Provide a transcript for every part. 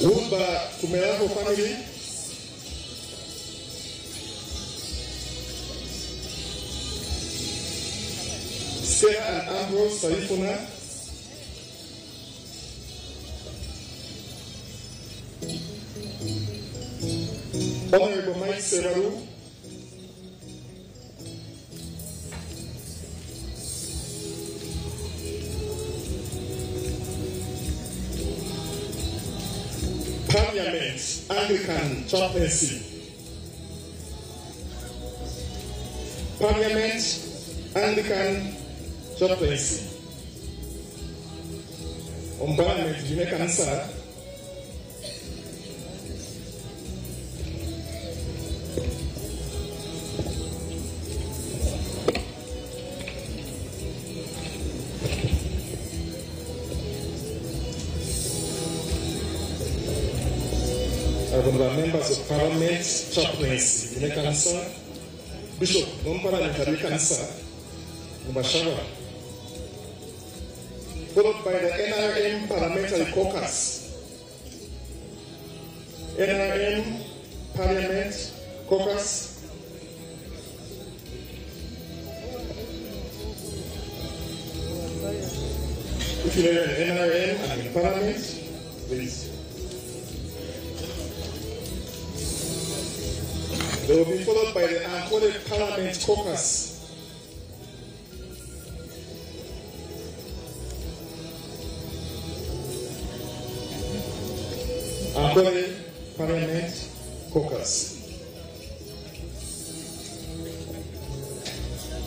Wilber Kumeraho family. Sarah and Ambrose Saifuna. Honorable Mike Sebalu. Parliament, Anglican Chaplaincy. Parliament, Anglican Chaplaincy. Omu Parliament twine ekanisa. Abo ni ba members of parliament chaplaincy twine ekanisa. Bishop n'omu parliament hariyo ekanisa nibashaba. Followed by the NRM Parliamentary Caucus. NRM Parliament Caucus. If you know you're in NRM and in Parliament, please. They will be followed by the Ankole Parliament Caucus. Ankole Parliament Caucus.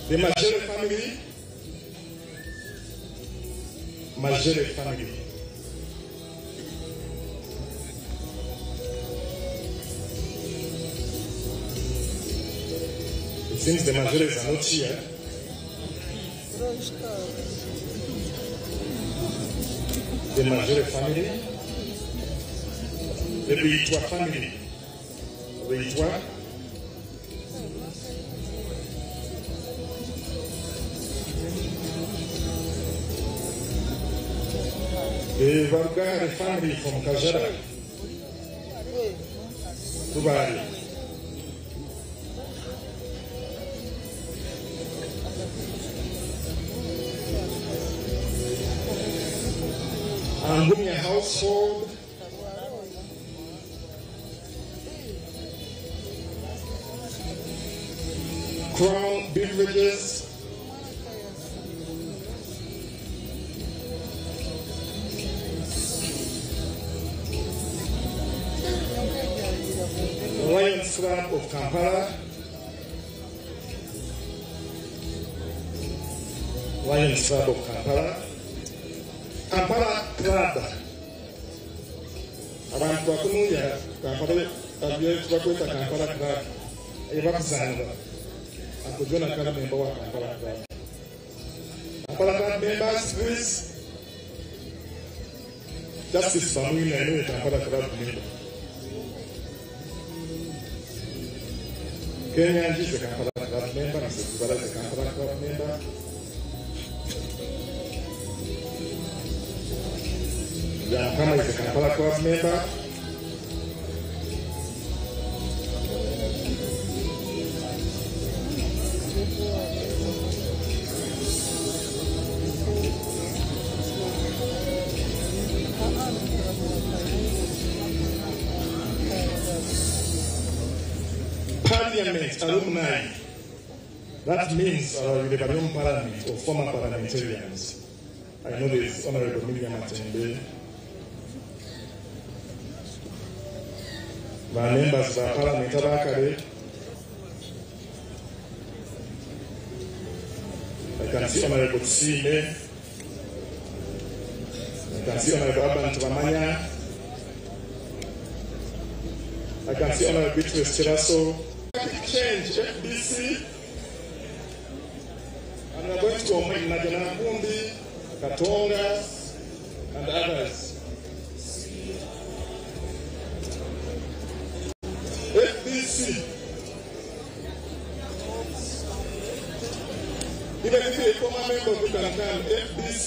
The Majere family. Majere family. It seems the Majeres are not here. The Majere family. The Bitwa family. Bitwa. The Vargari family from Kajara. Tubari. Angumia household. Crown Beverages. Lions Club of Kampala. Lions Club of Kampala. Kampala Club. Abantu bakunuya Kampala bakweta Kampala Club. Ebakuzanga. Akujona kala member wa Kampala Club. Kampala Club members, please. Justice Bamwine, I know Kampala Club member. Kenya is a Kampala Club member, Mr. Kibala is a Kampala Club member. Yankama is a Kampala Club member. Parliament alumni. That means the Parliament or former parliamentarians. I know there is Honorable Miriam Matembe. My members of Parliament abakare. I can see Honorable Tsime. I can see Honorable Aban Tubamanya. I can see Honorable Beatrice Chiraso. Change FDC. And we are going to go Najjanankumbi, Katonga, and others. FDC. Even if you're a former member, you can come. FDC.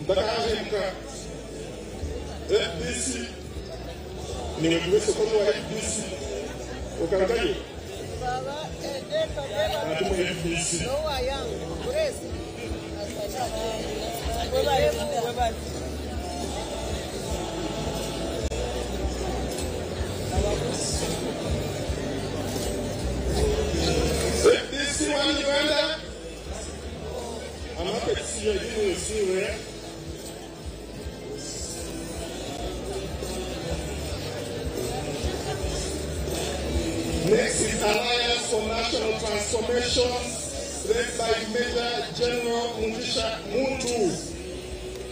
Mtakaje mka. FDC niwe Grace Okozi wa FDC okarugayo ati mu FDC. FDC one Uganda. I'm happy to see you. I didn't see you there. Next is Alliance for National Transformation, led by Major General Mugisha Muntu.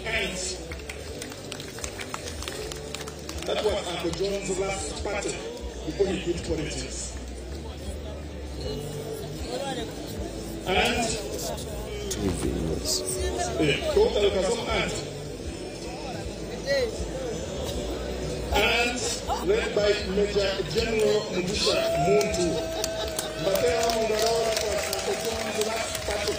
And that was Uncle John's last party before he quit politics. And TV News. And led by Major General Mugisha Muntu. Mbatera Mungaro, that was Uncle John's last party.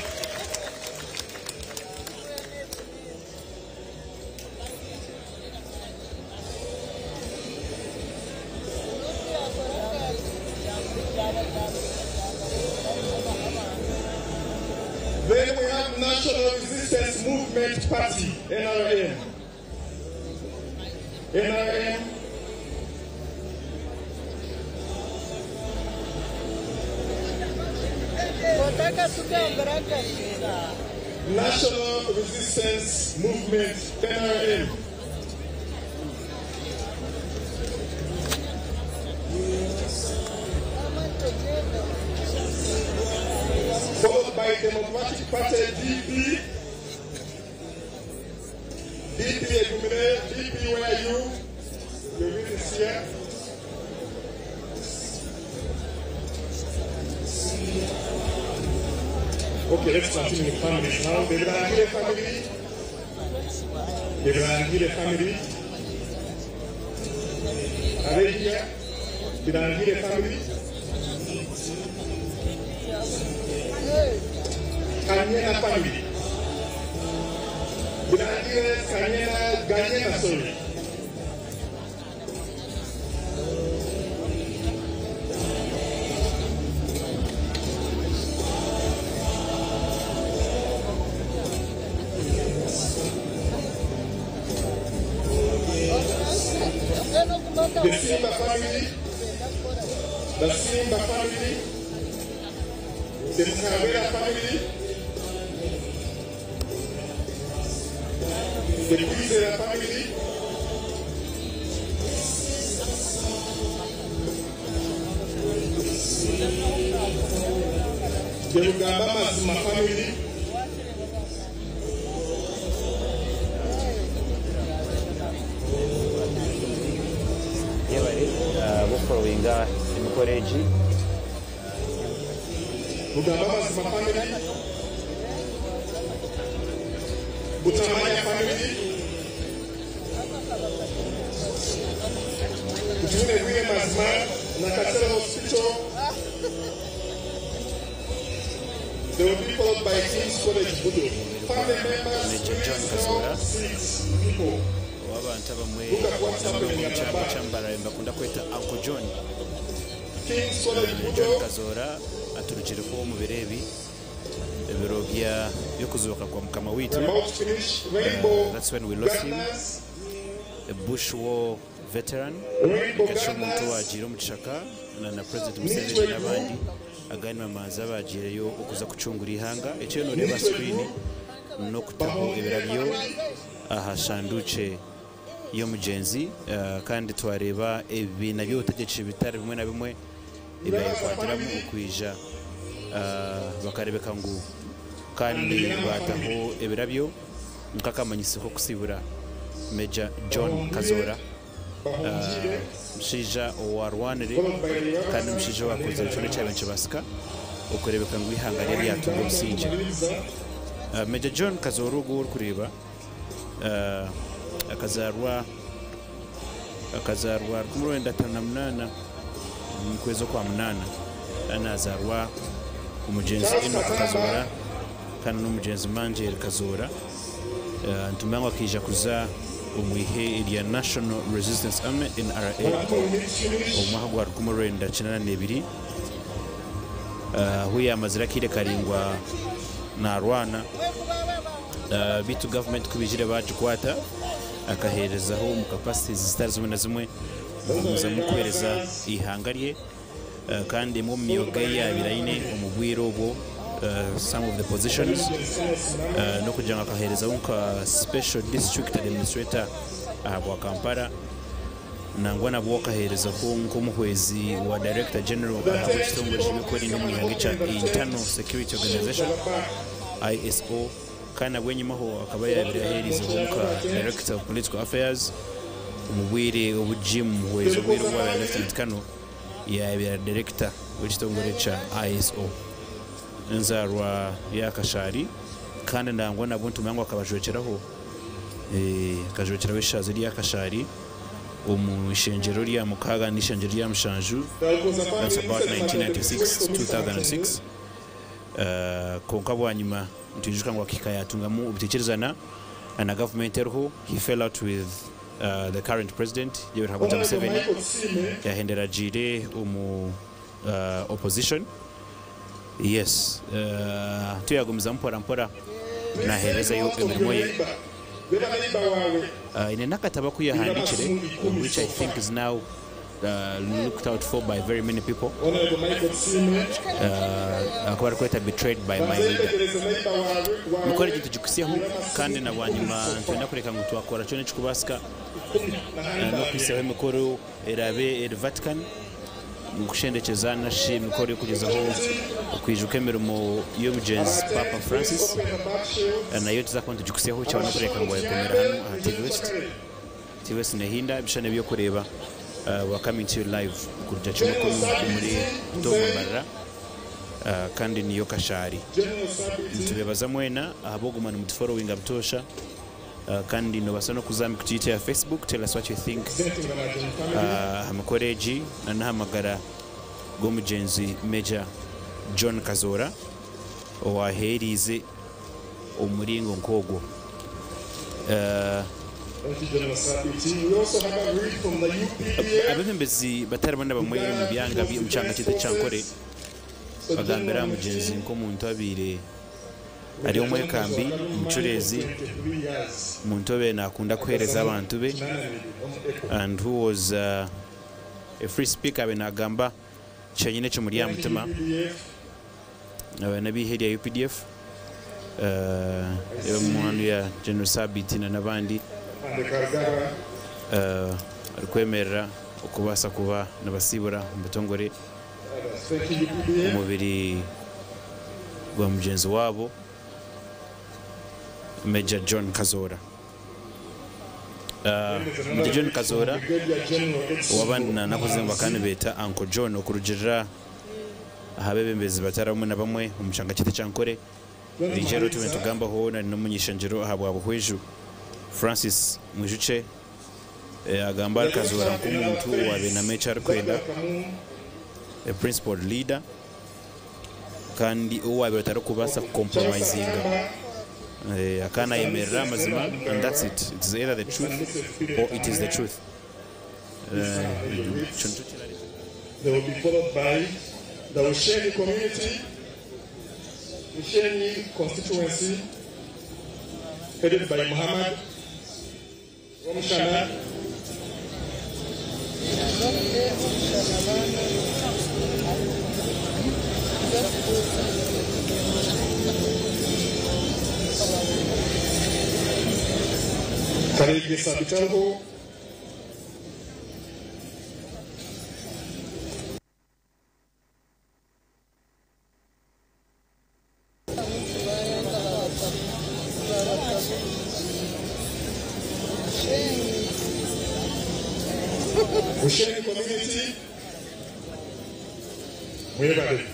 Then we have National Resistance Movement Party, NRM. NRM. National Resistance Movement, NRM. Followed by Democratic Party, DP. DP Egumine, DP, where are you? You're really here. Okay, let's continue with families now. The Rangile family. The Rangile family. Are they here? The Rangile family. Kanyena family. Birangile, Kanyena, Ganyena, sorry. The Simba family, the Simba family, the Mukabera family, the Kwizera family, the Rugamba Mazima family, Yebare bokuforowinga emikoro egi. Rugamba Mazima family, Butamanya family, Butune Bwire Mazima, Nakasero Hospital. They will be followed by King's College Budo. Family members, Major John please Kazoora. help 6 people. Ow'abantu abamwe Look at what's happening at the omu back. kyambara nibakunda kweta Uncle John. King's College John Budo, Kazoora aturukireho omu biro ebi ebiro by'okuzooka kwa Mukama waitu. we're about to finish. Rainbow That's when we lost him. Gardeners, A bush war veteran. Rainbow Kasha omuntu Gardeners, wagiire omu kishaka na President Museveni n'abandi agandi mamanzi abagiireyo okuza kucungura ihanga. Ekyo noreeba screen n'okutaho ebirabyo aha shanduukye y'omugyenzi, kandi twareeba ebibiina by'obutegyeki bitari bimwe na bimwe ebyayekwatiramu okwija, bakarebeka ngu kandi bataho ebirabyo nk'akamanyiso k'okusibura Major John Kazoora, Bahungire, omushaija owarwanire followed by the kandi omushaija owakozire kyona ekyaba nikibasika okurebeka ngu ihanga rye ryatunga obusingye. Major John Kazoora ogu orikureeba, akazarwa 1958 mu kwezi okwa munaana, nazarwa omugyenzi Charles Enoch Katamba. Kazoora kandi n'omugyenzi Manjeri Kazoora. Ntumanya ngu akaija kuza omu ihe erya National Resistance Army, NRA, omu mwaka gwa 1982 ahu yaamazire akaire karaingwa naarwana beitu gavumenti ku baijire baagikwata akaheerezaho omu capacities zitari zimwe na zimwe kugumizamu kuheereza eihanga rye. Kandi emwe omu myoga ei yaabaire aine omu bwire obwo, some of the positions, n'okugira ngu akaheerezaho nka Special District Administrator ahabwa Kampala, nangwa nabwo akaheerezaho nk'omuhwezi wa Director General ahabw'ekitongore ky'ebyokwerinda omu ihanga ekya Internal Security Organisation, ISO, kandi nabwo enyimaho akaba yaabaire aheereizeho nka Director of Political Affairs omu bwire obu Jim Muhwezi obwire obu yaabaire ari Lieutenant Colonel. Yaabaire Direkita w'ekitongore kya ISO, enzaarwa ya Kashari kandi nangwa nabwo nitumanya ngu akabajwekyeraho, akajwekyeraho eishaazi rya Kashari omu ishengyero rya mukaaga n'eishengyero rya mushanju, that's about 1996 to 2006, kwonka bwanyima nitwijuka ngu akahika yaatungamu obutaikirizana na gavumenti eriho, he fell out with The current president Yoweri Kaguta Museveni yahendera agiire omu opposition yes atyo yagumizamu mpora mpora naherezayo emirimo ye. Aine n'akatabo aku yahandikire which I think is now looked out for by very many people aku barikweta Betrayed by my leader. Mikoro egi nitugikutsyaho kandi na bwanyima nitwenda kureka ngu twakora kyona ekirikubaasika n'okuhitsyaho emikoro eraabe eri Vatican kushendekyeza nari shi emikoro y'okugyezaho okwijuka emirimo y'omugyenzi Paapa Francis nayo nituza kuba nitugikutsyaho kyaba n'okureka ngu wayekomera hanu aha TV West. TV West nehinda ebishushani eby'okureeba We are coming to you live kurugira kimwe kunu omuri Butooma Mbarara kandi niyo Kashaari. Nitubebaza mwena ahabw'okuguma nimutuforowinga butoosha kandi nobaasa n'okuza aha mikutu yaitu eya Facebook tell us what you think aha mikoro egi na n'aha magara g'omugyenzi Major John Kazoora owaheeriize omu muringo nk'ogwo. Abeebembezi batari bamwe na bamwe omu byanga omu kyanga kyaitu ekya Ankole bagambire aha mugyenzi nk'omuntu abaire ari omwekambi, omucureezi, omuntu obaire nakunda kuheereza abantu be and who was a free speaker abaire nagamba kyenyine ekimuri aha mutima. Aba n'ab'eihe rya updf omu ya General Sabiiti na n'abandi arikwemerera okubaasa kuba nibasiibura omu butongore omubiri gwa mugyenzi waabo Major John Kazoora. Major John Kazoora ou abandi nanakuze ngu bakaba nibeeta Uncle John okurugiirira aha beebembezi batari bamwe na bamwe omu kyanga kyaitu ekya Ankole. Eriija eri turiyo nitugambaho na n'omuny'eishengyero ahabwa Buhweju, Francis Mwijukye agamba ari Kazoora nk'omuntu owaabaire naamanya eki arikwenda, a principled leader, kandi ou waabaire otarikubaasa kucompromisinga. Akaba naayemerera aha mazima and that's it, it is either the truth or it is the truth. Ekyo nikyo kirari. They will be followed by the Bushenyi community, Bushenyi constituency headed by Muhammad Rwomushana. Kareegyesa Bitariho. Bushenyi community mwebale.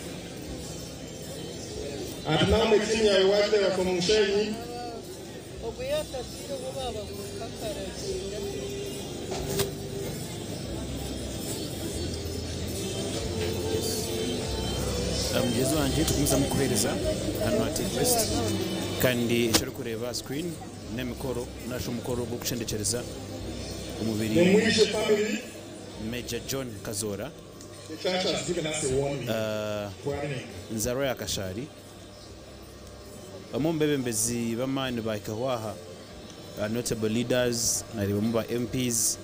And now me team yawe wagireba from Bushenyi. Mugyenzi wangye tugumizamu kukuheereza hanu aha TV West kandi eki orikureeba aha screen n'emikoro narishi omukoro gw'okushendekyereza omubiri Nimwije family. Major John Kazoora The church has given us a warning. Warning. nzaarwa ya Kashari. Bamwe omu beebembezi b'amaani baahikaho aha, notable leaders, naareebamu ba MPs,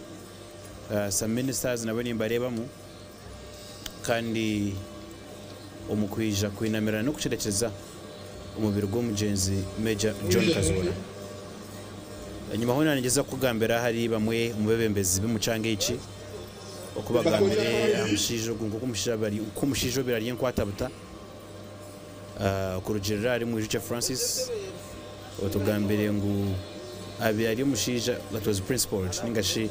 some ministers nabo nimbareebamu kandi omu kwija kwinamirana n'okucwerekyeza omubiri gw'omugyenzi Major John Kazoora. Enyima hoona ningyeza kukugambira ahari bamwe omu beebembezi b'omu kyanga eki, oku bagambire aha mushaija ogu nk'oku omushaija obaire ari enkwatabuta. Kurugiirira ahari Mwijukye Francis, otugambire ngu abaire ari omushaija that was principled ninga shi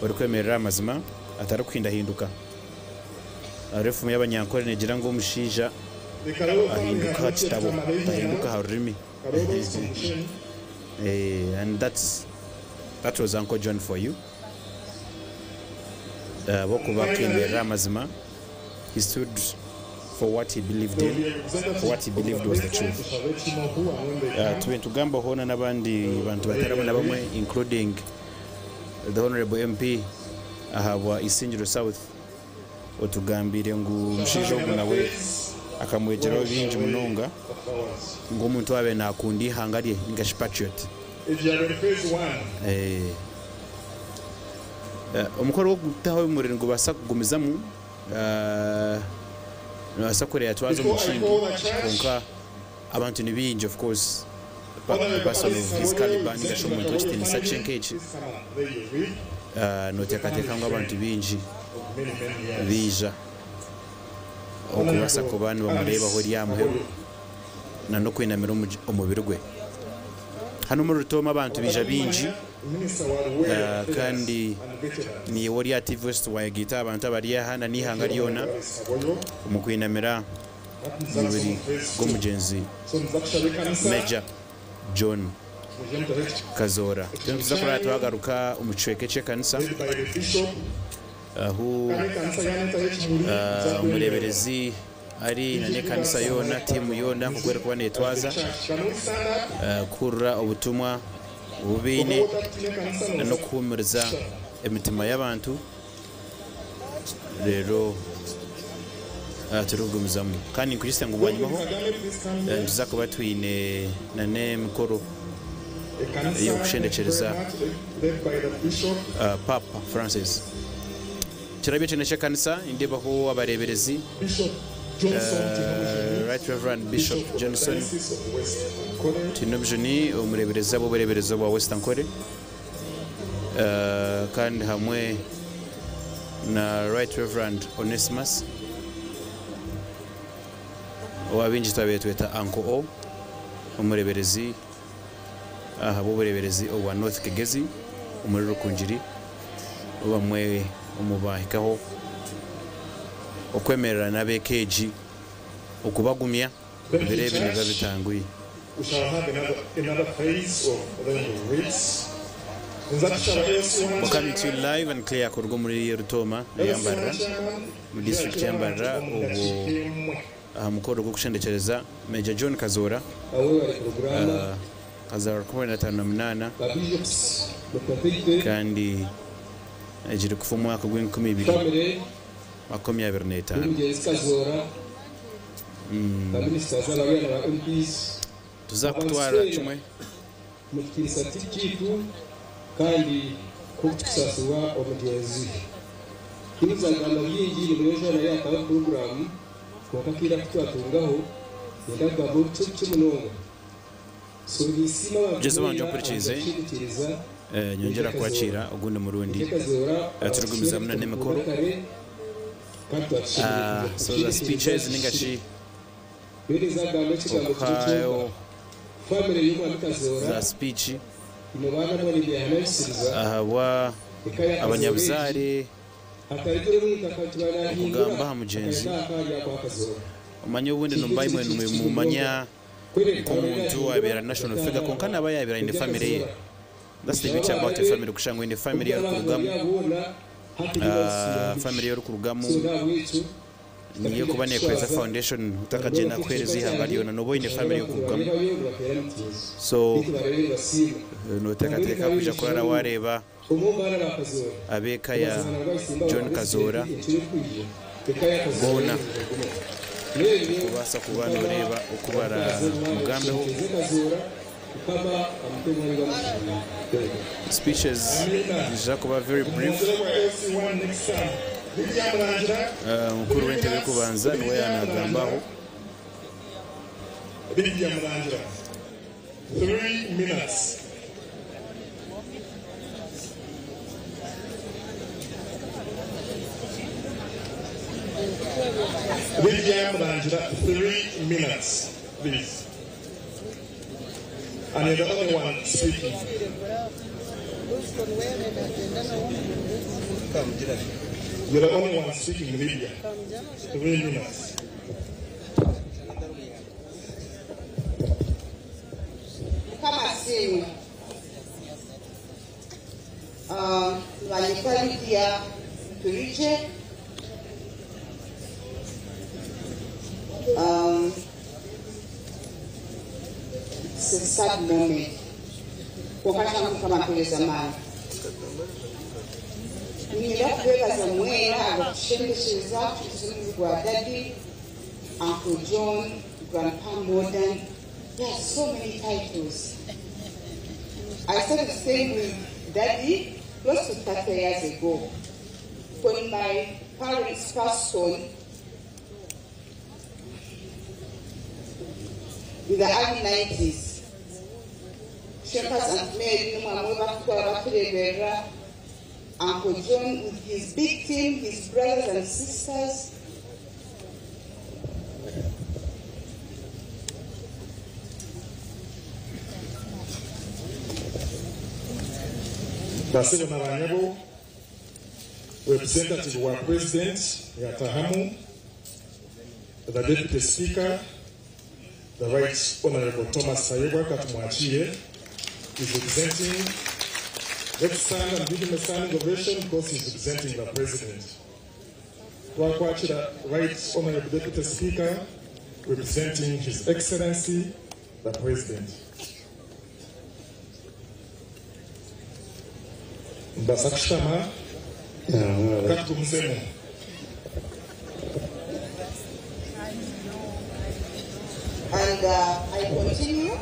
orikwemerera aha mazima atarikuhindahinduka. Hariho efumu y'abanyankore negira ngu omushaija The Karoro family ahinduka has aha not yet kitabo come. Are they tahinduka here? aha rurimi. Karoros Omusheni. And that's that was Uncle John for you. Ahabw'okuba akemerera aha mazima, he stood for what he believed There will in, be a representative for what he of the believed was the president. truth. We shall let you know who and when they come. Tube nitugambaho hoona n'abandi bantu They batari bamwe are na bamwe ready. including the Honourable MP ahabwa Isingiro South otugambiire ngu We shall omushaija have ogu another nawe phase akamwegyeraho where we bingi shall lay munonga the flowers. ngu omuntu owaabaire naakunda eihanga rye ninga shi patriot. If you are in phase one, Omukoro gw'okutaho ebimuri nigubaasa kugumizamu, noobaasa kureeba twaza omu before I kindi call the church, kwonka abantu ni baingi of course a Honorable person Alice of his Kaboyo, caliber ninga shi representing the omuntu Kaboyo w'ekitiinisa kye family, nk'eki please come up. There you read ah, the family nooteekateeka ngu abantu friend baingi of many, many years. baija okubaasa Honorable kuba nibamureebaho Alice ori aha muheru Kaboyo. na n'okwinamira omubiri gwe. Hanu omuri Rutooma abantu baija baingi Minister wa Ruweero Affairs kandi and Veterans. naiwe ori aha TV West wayegaita aha bantu abari aha na n'eihanga Thank you, ryona Honorable Alice Kaboyo. omu kwinamira That means that's omubiri on phase two. gw'omugyenzi So muzakushaba ekanisa, Major John muje mutahe Kazoora. Turiyo nituza kuraba twagaruka omu kicweka eky'ekanisa led by the bishop. ahu Kandi ekanisa yanetaho ekimuri, muzakwemererwa. omureeberezi ari na n'ekanisa yoona, tiimu yoona nk'oku erikuba As the neetwaza church, can we stand up? kuhurira obutumwa obu baine Oba otakutiina ekanisa na noza n'okuhuumuriza emitima y'abantu reero turikugumizamu. Kandi ninkwijutsya ngu Godwin bwanyimaho Kagame, please come here. nituza kuba twine na n'emikoro Ekanisa, thank you very ey'okushendekyereza much, led by the bishop. Paapa Francis. Ekirabyo ekyo n'eky'ekanisa nindeebaho abareeberezi Bishop Johnson Tinomujuni, Right Reverend Bishop Bishop of the Johnson Diocese of West Ankole. Tinomujuni omureeberezi ab'obureeberezi obwa West Ankole kandi hamwe na Right Reverend Onesimus ou abaingi twabaire tweta Uncle O omureeberezi ahabw'obureeberezi obwa North Kigezi omuri Rukungiri bamwe omu baahikaho okwemerera n'ab'eka egi okubagumya Thank you, ebiro ebi nibiba church. bitanguhi. We shall have another, another phase of laying of wreaths. Nza kushaba LC1 We're coming to you chairman, live and clear kuruga omuri Rutooma eya Mbarara LC1 chairman, omu disiturikiti ya Mbarara omu obwo dakiika emwe. aha mukoro gw'okushendekyereza Major John Kazoora Abo bari porogaramu akazaarwa 1858 ba bishops Dr. kandi agire kufa omwaka gw'enkumi ibiri family 25. y'omugenzi Kazoora ba ministers abariya na ba MPs Tuza kutwara kimwe mu kitiinisa kyaitu kandi kutusaasibwa omugyenzi tinzagamba bingi nimurejo naye akaba puroguramu kwonka kiira kutwatungaho yenda kugamba obukye bukye munonga so ninsiima abantu Jesu wanje boona ompurikiize. abakushindikiriza Nyongyera kwakira ogundi murundi Major Kazoora turikugumizamu na n'emikoro. kare kandi twatushemeriire So the speeches ninga shi bene zagamba ekigambo okuhayo kiri family y'omwami Kazoora za speech ino baana mwene byahanakisiriza ahabwa eka ya Kazoora egi abanyabuzaare hatagira omuntu akaba okugamba aha mugyenzi. Omanye obundi nimuba imwe nimumanya nk'omuntu owabaire ari national figure kwonka naaba yaabaire aine family ye. That's the beauty about a family kushanga oine family ei orikurugamu, family ei orikurugamu Niyo ekuba neekuheereza foundation otakagyenda kuheereza eihanga ryona nooba oine family y'okurugamu. So nooteekateeka kwija kurara waareeba ab'eka ya John Kazoora boona kubaasa kuba nooreeba oku baramugambeho. Speeches niziija kuba very brief. Omukuru w'entebe y'okubanza niwe yaaba nagamba aho. Lydia Murangira, 3 minutes, please. And you're the only one speaking. You're the only one speaking, Lydia. 3 minutes. Mukama asiimwe. Banyeta Lydia Turije. It's a sad moment. Kwonka Mukama ampereza amaani. Ninyenda kubeebaza mwena abakushembeshereza kutukiza gwa Daddy, Uncle John, Grandpa Modern. There are so many titles. I started staying with Daddy close to 30 years ago. When my parents passed on in the early 90s, Shepherds and Mary nimwamwe bakutwara batureberera. Uncle John with his big team, his brothers and sisters. Basebo na banyabo, representative wa President yatahamu, the Deputy Speaker, the Right Honorable Thomas Tayebwa Katumwachie, is representing. Let's stand and give him a standing ovation because he's representing the President. Twakwakira Right Honorable Deputy Speaker, representing His Excellency, the President. Mbasa kushutama, katugumisemu. And I continue,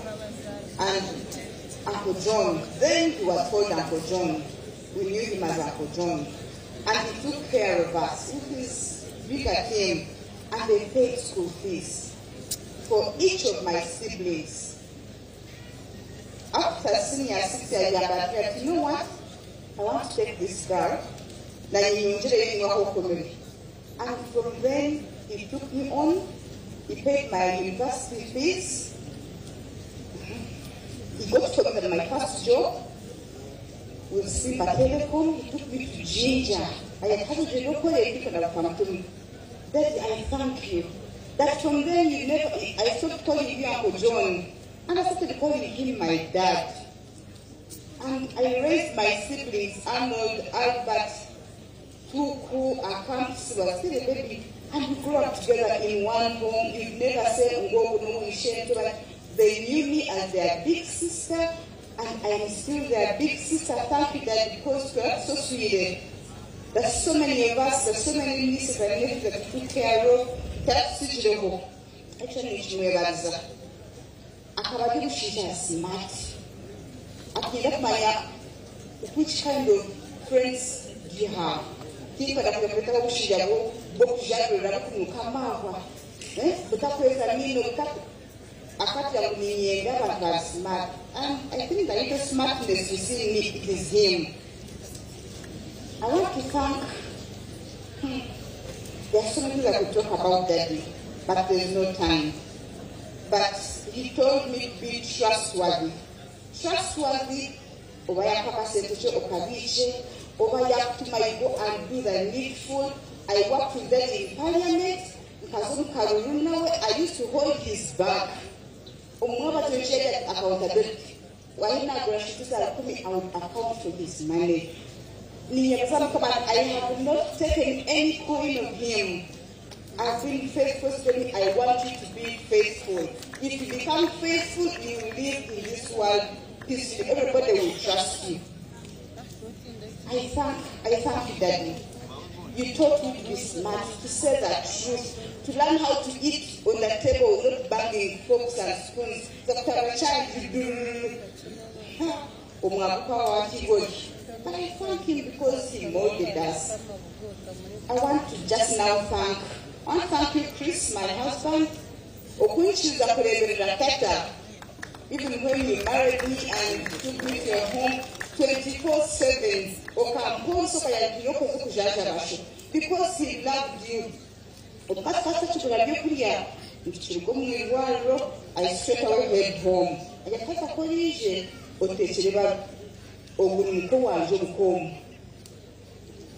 and Uncle John, then he was called Uncle John. We knew him as Uncle John. And he took care of us with his bigger team, and they paid school fees for each of my siblings. After senior six, I said, "You know what? I want to take this girl." And from then, he took me on. He paid my university fees. He got from my first job with Simba Telecom. He took me to Jinja. I had had a local. Daddy, I thank you. That from then you never, I stopped calling you Uncle John. And I started calling him my dad. And I raised my siblings, Arnold, Albert, Tuku, Akamsi, was still a baby. And we grew up together in one home. You'd never say, Ngogo, no, we share. But they knew me as their big sister, and I am still their big sister. Thank you, Dad, because we are so sweet. There's so many of us, there's so many nieces and nephews that we took care of. Tatusigireho. Ekyo nikimwebaza. Akaba ari mushaija smart. Akenda kumanya which kind of friends do you have. Tinkwenda kurekureta obushaija bw'okujarurira bukunuka amahwa. Eh? Butakweza mino, butaku akati ngu ninyenda abantu bari smart. And I think the little smartness you see in me, it is him. I want to thank, there are so many things I could talk about Daddy, but there's no time. But he told me to be trustworthy. Trustworthy, oba yakuha akasente kye okabiike, oba yakutuma you go and do the needful. I worked with Daddy in Parliament, nkaza omu karuru nawe, I used to hold his bag. Omwaba twekyeja accountability. Wahinagura shuti za 10, I would account for his money. Ninyebaza Mukama, I have not taken any coin of him. I've been faithful to me. I want you to be faithful. If you become faithful, you will live in this world peacefully. Everybody will trust you. I thank, I thank you, Daddy. You taught me to be smart, to say the truth, to learn how to eat on the table without banging forks and spoons. Dr. Richard, But I thank him because he molded us. I want to just now thank, I want to thank you, Chris, my husband. Okunchiza kureberera tata. Even when you married me and took me to your home, 24/7, okamponso kayantiyokoze kujaja basho. Because he loved you. Okukasa kigura byokurya ntikiruga omu irwariro, I straight away head home. Ajya ko rije otekere baro. Ogu ni muko wanje obukomu.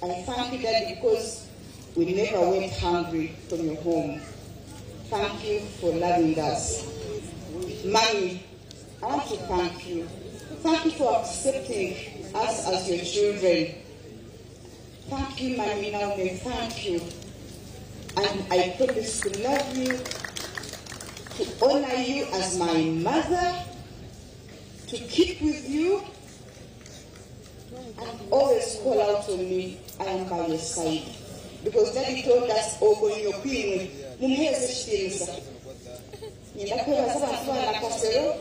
I thank you, Daddy, because we never went hungry from your home. Thank you for loving us. Mommy, I want to thank you. Thank you for accepting us as your children. Thank you, Mommy Naomi. Thank you. And I promise to love you, to honor you as my mother, to keep with you, and always call out to me, I am by your side. Because Daddy told us, Ogo nyokwimwe, mumuheze ekitiinisa. Nyenda kwebaza abantu ba Nakasero,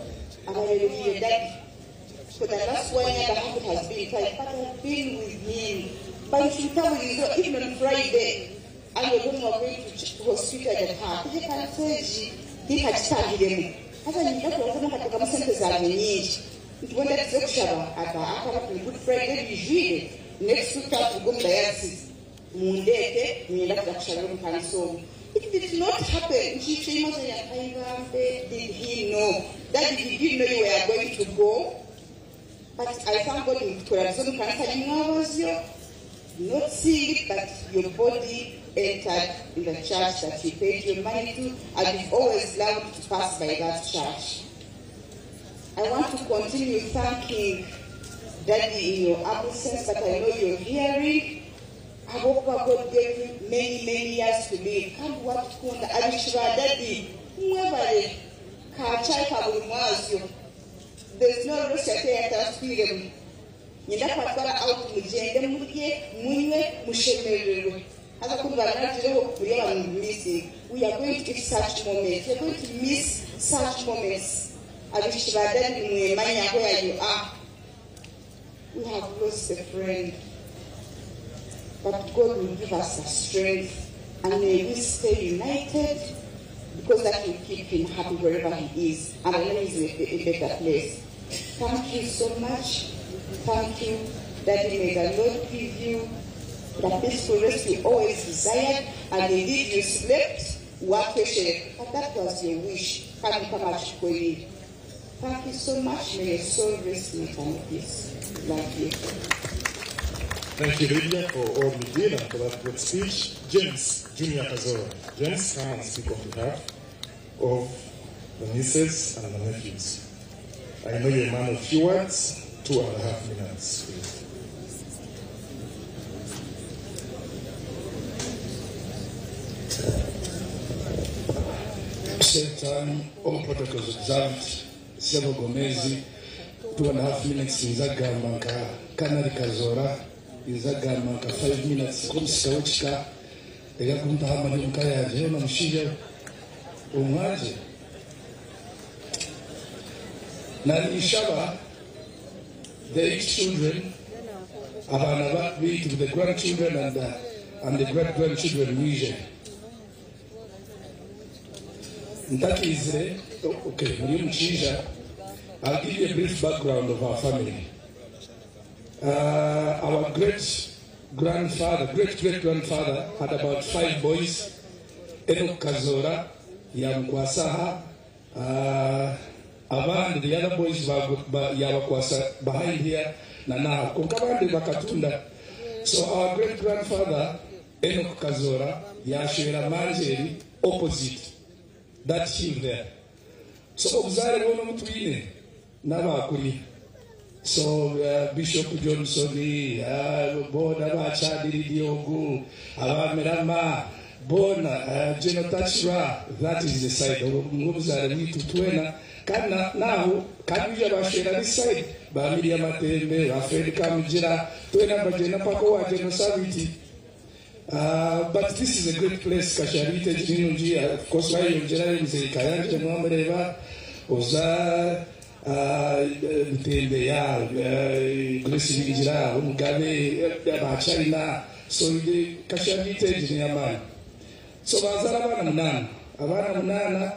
abarerukiye Daddy. For the last 1 year and a half it has been tight, but I've been with him. But even on Friday, I was going to hospital at her. Tikakitangiremu. Hata nyenda kwebaza nkatekamu sente zange nyingi. Nti tuze kushaba aka akaba ku Good Friday bijwire next week tugo mu diocese mundeete ngenda kuja kushabira omu kanisa omwo. It did not happen. Nkiikiimozo ya Kayibambe, did he know? Daddy, did you know you were going to go? But I thank God turabize omu kanisa limwabazyo, not seeing it, but your body entered in the church that you paid your money to, and you've always loved to pass by that church. I want to continue thanking Daddy in your absence, but I know you're hearing. Ahabw'okuba God gave you many, many years to live. Kandi watukunda abishi ba Daddy mwebale kachayi ka buri mwazyo. There's no rest ate yataraswiremu. Nyenda kubatwara out mugende murye, munywe, mushemererwe. Haza kundi baranagireho buri abantu missing. We are going to eat such moments. We are going to miss such moments. Abishi ba Daddy mwemanya where you are. We have lost a friend. But God will give us the strength, and may we stay united, because that will keep him happy wherever he is, and I know he's in a better place. Thank you so much. Thank you. Daddy, may the Lord give you the peaceful rest you always desired, and indeed you slept, but that was your wish. Thank you so much. May your soul rest in eternal peace. Love you. Thank you, Lydia, for all you did and for that great speech. James Junior Kazora. James, come and speak on behalf of the nieces and the nephews. I know you're a man of few words. 2.5 minutes, please. Same time, all protocols observed. Sebo Gomezi, 2.5 minutes nzagamba nka Kanali Kazora, nzagamba nka 5 minutes kumusika wekika era kumpahama n'omuka yanje yona mushinja omwanje nanishaba the 8 children abaana bitu the grandchildren and the great grandchildren mwije ntakizire. Okay, muri mushinja. I'll give you a brief background of our family. Our great grandfather, great great grandfather, had about 5 boys. Enoch Kazora, Yamkwasaha, abandi, the other boys Yabakwasa behind here, Nana, Konkabandi Bakatunda. So our great grandfather, Enoch Kazora, Yashwera Manjeri, opposite that hill there. So obzare wono mutwine n'abakuri. So Bishop Johnson, bona bachadiri Diogu, abamerama, Boona General Takirwa, that is the side obwo nibwo buzaare bwaitu twena kandi na n'aho kandi baija bashwera this side ba Miria Matembe, ba Fred Kamugira twena nibagyenda mpaka owa General Sabiiti. But this is a great place Kasharite egi ni nungi of course wayeyongyerayo Mzei Kayanja mwamureeba oza Butembe ya Grace Bingira Omugabe ba China so Kasharite egi ney'amaani. So bazaara abaana munaana abaana munaana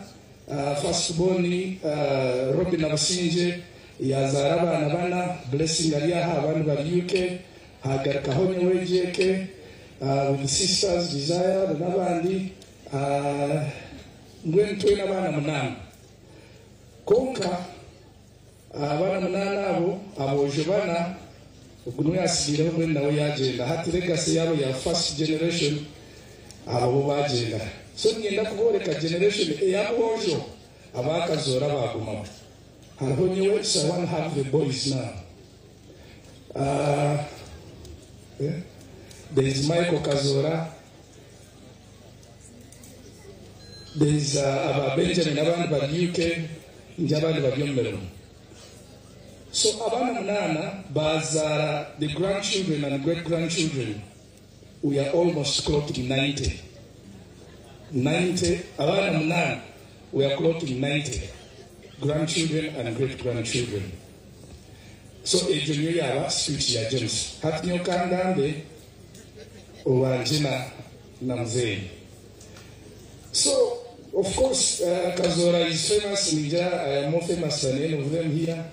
first born Robin Abusingye yazaara abaana bana Blessing ari aha abandi bari UK hagarukaho nyowe JK with sisters Desire n'abandi mbwenu twena abaana munaana kwonka abaana munaana abo aboojo bana ogu niwe yasigiireho mbwenu nawe yagyenda hati legacy yaabo ya first generation abo bo bagyenda so niinyenda kubooreka generation ey'aboojo abakazoora baagumaho hariho nyowe so I want to have the boys now. Yeah. There is Michael Kazora. There is aba Benjamin abandi bari UK, nje abandi bari omu mirimo. So abaana munaana bazaara the grandchildren and great grandchildren. We are almost clocking 90. 90, abaana munaana, we are clocking 90 grandchildren and great grandchildren. So egyo niyo yaaba speech ya James. Hati nyowe kangambe owangye na muzeeyi. So, of course, Kazora is famous. Ninja, I am more famous than any of them here.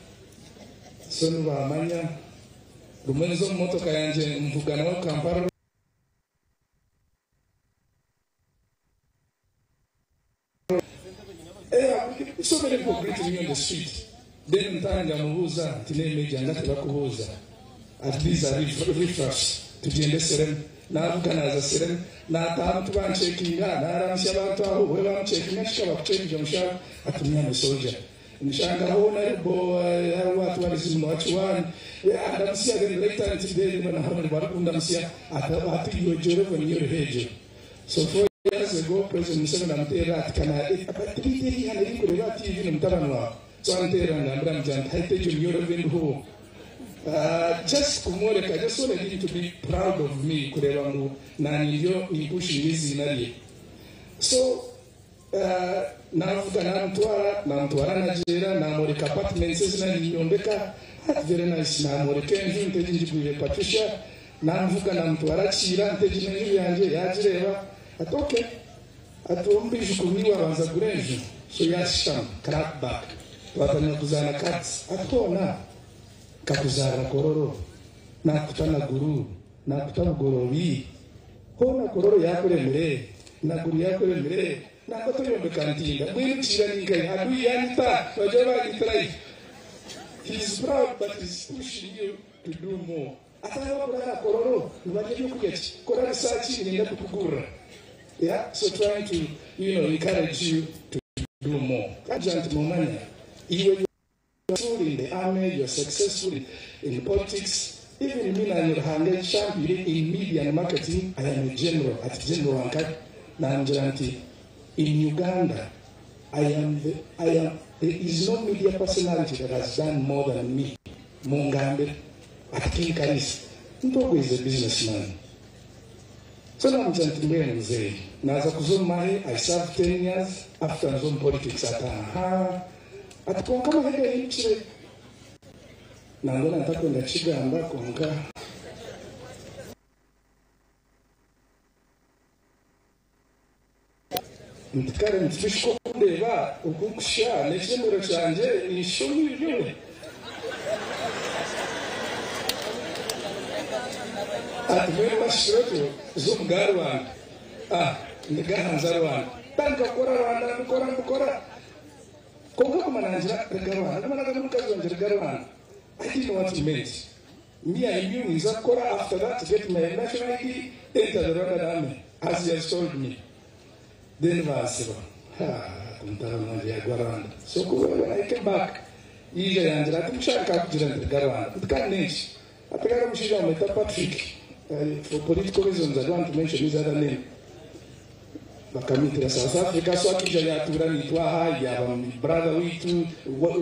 So nibamanya. Rumwe nizo omu motoka yangye mvuga nawe Kampala. So many people greeting me on the street. Then ntanga mubuuza nti n'emeja nga tebakubuuza. At these are riffraffs. Tugyende Seremu. Navuga naza Seremu. Nataaha tubanchekinga naramusya abantu aho bwe bamuchekinga kikaba kuchekinga omushaho ati mwana soldier. Nshanga honorable watu walizimu wachiwani. Ndamusya then later nti then bana honorable ndamusya ati yojore niyo hejo. So 4 years ago President Museveni amuteera ati kana abatiri hano iri kureba TV n'omutabani wawe. So anteera ngambira mugira nti haitejo niyo revenue. Just kumworeka, I just wanted him to be proud of me kureba ngu nanye nimpushinga izina rye. So navuga namutwara Nigeria, namworeka apartments ezina ninyombeka, very nice, namworeka enju ntegi ngigwire Patricia, namuvuga namutwara Kiira ntegi n'enju yangye yagireba ati okay, ati omubijuku niwe abanza gura enju, so yashitama clap back, twatandika kuzaana cards, ati hoona kakuzara Kororo, nakuta Naguru, nakuta Bugorobi, hoona Kororo yakuremire, Naguru yakuremire, nako toyombeka Ntinda, mbwenu Kiira ninkahi, adui yanita, bajya bagitarayi. He is proud but he's pushing you to do more. Atari kurara Kororo, nibarya ebyokurya ki, kora research ninyenda kukugurira. Yeah, so trying to, encourage you to do more. Kagira nti mumanya, iwe successful in the army, you're successful in politics. Even me na Ruhanga champion in media and marketing, I am a general at General Wankat Nanjaranti. In Uganda, there is no media personality that has done more than me. Mungambe at King Karis. Ntogo is a businessman. So now I'm mzee. Naza kuzoma I served 10 years after nzom politics at aha. Ati konka mahega yikire nangona ntakwenda kigamba konka ntikare ntibishko kundeba ukukusha n'ekiremero kyangye nishomi byowe ati mwene bashireto z'omugaari wange ndigahanza Rwanda tandika kukora Rwanda ndikora konka kumanangira riga Rwanda namanaga n'omukazi wangye riga Rwanda. I didn't know what it meant. Me, I knew Nzakora after that to get my national ID, enter the Rwandan army, as he has told me. Then Vasiba, So when I came back, ija yangira ati mushaka kugira ndi Rwanda. Ntikanenshi. Atakara mushisha mwita Patrick. For political reasons, I don't want to mention his other name. Bakamwitira South Africa, so akaija yaatuura naitwe aha, yaaba brother waitu,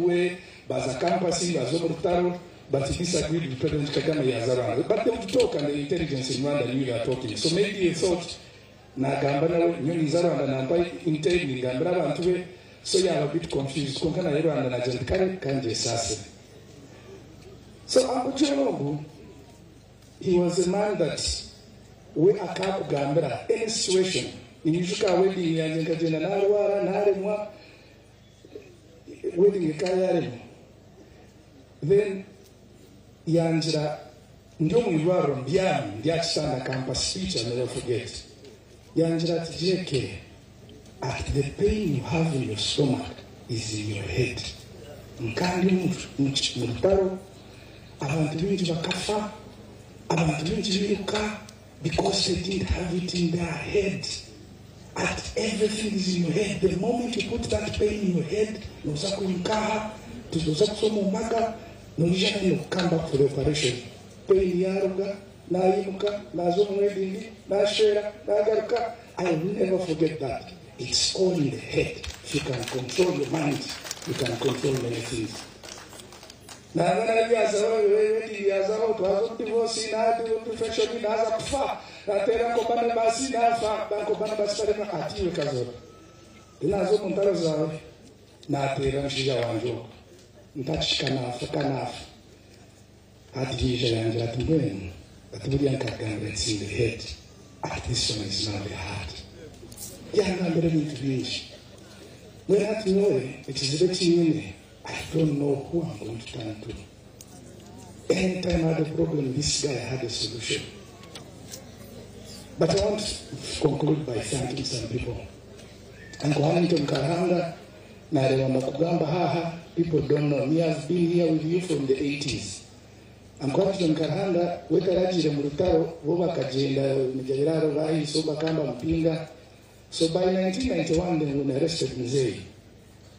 we, baza campus, baza omu rutaro, but he disagreed with President Kagame yaza Rwanda. But they would talk and the intelligence in Rwanda knew they were talking. So maybe he thought, nagamba nawe, nyowe ninza Rwanda nampa intel, ningambira abantu be, so yaba a bit confused. Kwonka naye Rwanda nagira nti kare kangyesaasire. So Uncle John ogu, he was a man that we akakugambira any situation. Ninyijuka aha wedding yangye nkagyenda narwara naremwa, wedding ekaba yaremwa. Then yangira ndi omu irwariro mbyami ndi aha kitanda akampa speech I'll never forget. Yangira ati JK, at the pain you have in your stomach is in your head. Nkandi omu rutaro abantu baingi bakafa, abantu baingi bairuka because they didn't have it in their head. At everything is in your head. The moment you put that pain in your head, noza kwimuka aha, noza kuza omu mbaga, noija hanu come back for the operation. Pain yaruga, nayimuka, naza omu wedding, nashwera, nagaruka. I will never forget that. It's all in the head. If you can control your mind, you can control many things. Nanga nabyazaho, wedding yazaho, twaza omu divorce, naza omu profession, naza kufa. Nateera Uncle Barnabas, nafa. Uncle Barnabas barema ati iwe Kazoora. Naza omu ntaro zaawe, nateera omushaija wangye ogwo. Ntakishika nafa, ka nafa. Ati yaija yangira ati mbwenu, ati buriya nkakugambira it's in the head. Ati this one is now the heart. Yangambira ebintu bingi. Mbwenu hati nyowe ekizibu eki nyine, I don't know who I'm going to turn to. Anytime I had a problem, this guy had a solution. But I want to conclude by thanking some people. Uncle Hamilton Karahanga, nareeba ndakugamba haha, people don't know. Me have been here with you from the 80s. Uncle Hamilton Karahanga, we taragiire mu rutaro, bo bakagyenda Mijabiraro, bahiisa bakamba Mpinga. So by 1991, then when arrested Mzee,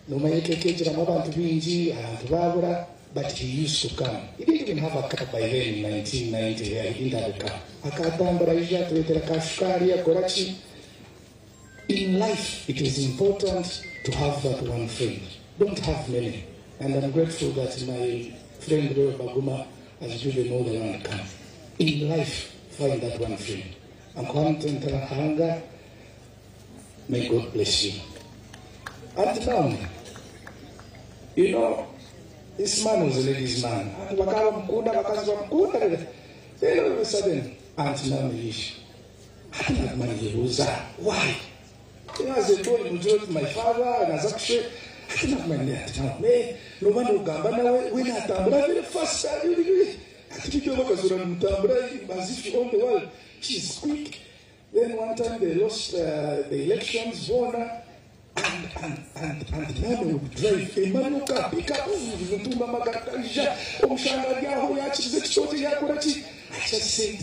nomanya ekegiramu abantu baingi, abantu babura, but he used to come. He didn't even have a car by then in 1990. Yeah, he didn't have a car. Akatambura ija atureetera ka shukaari akora ki. In life, it is important to have that one friend. Don't have many. And I'm grateful that my friend Roy Baguma has driven all the round come. In life, find that one friend. Uncle Hamilton Karahanga, may God bless you. Aunt Naomi, you know, this man was a ladies' man. Abantu bakaba bamukunda, abakazi bamukunda. Then all of a sudden, Aunt Naomi ish. Ati nakumanyiruza. Why? You know, as a boy, majority my father, and as actually, ati nakumanyira Aunt Naomi. Noba nogamba nawe, we natambura very fast. Ati bijyo bakazura mutambura, as if you own the world. She's quick. Then one time they lost the elections, bona. And Naomi would drive emotoka pick up ntumba magakaja omushanga ryaho yakirize ekitookye yakora ki. I just said,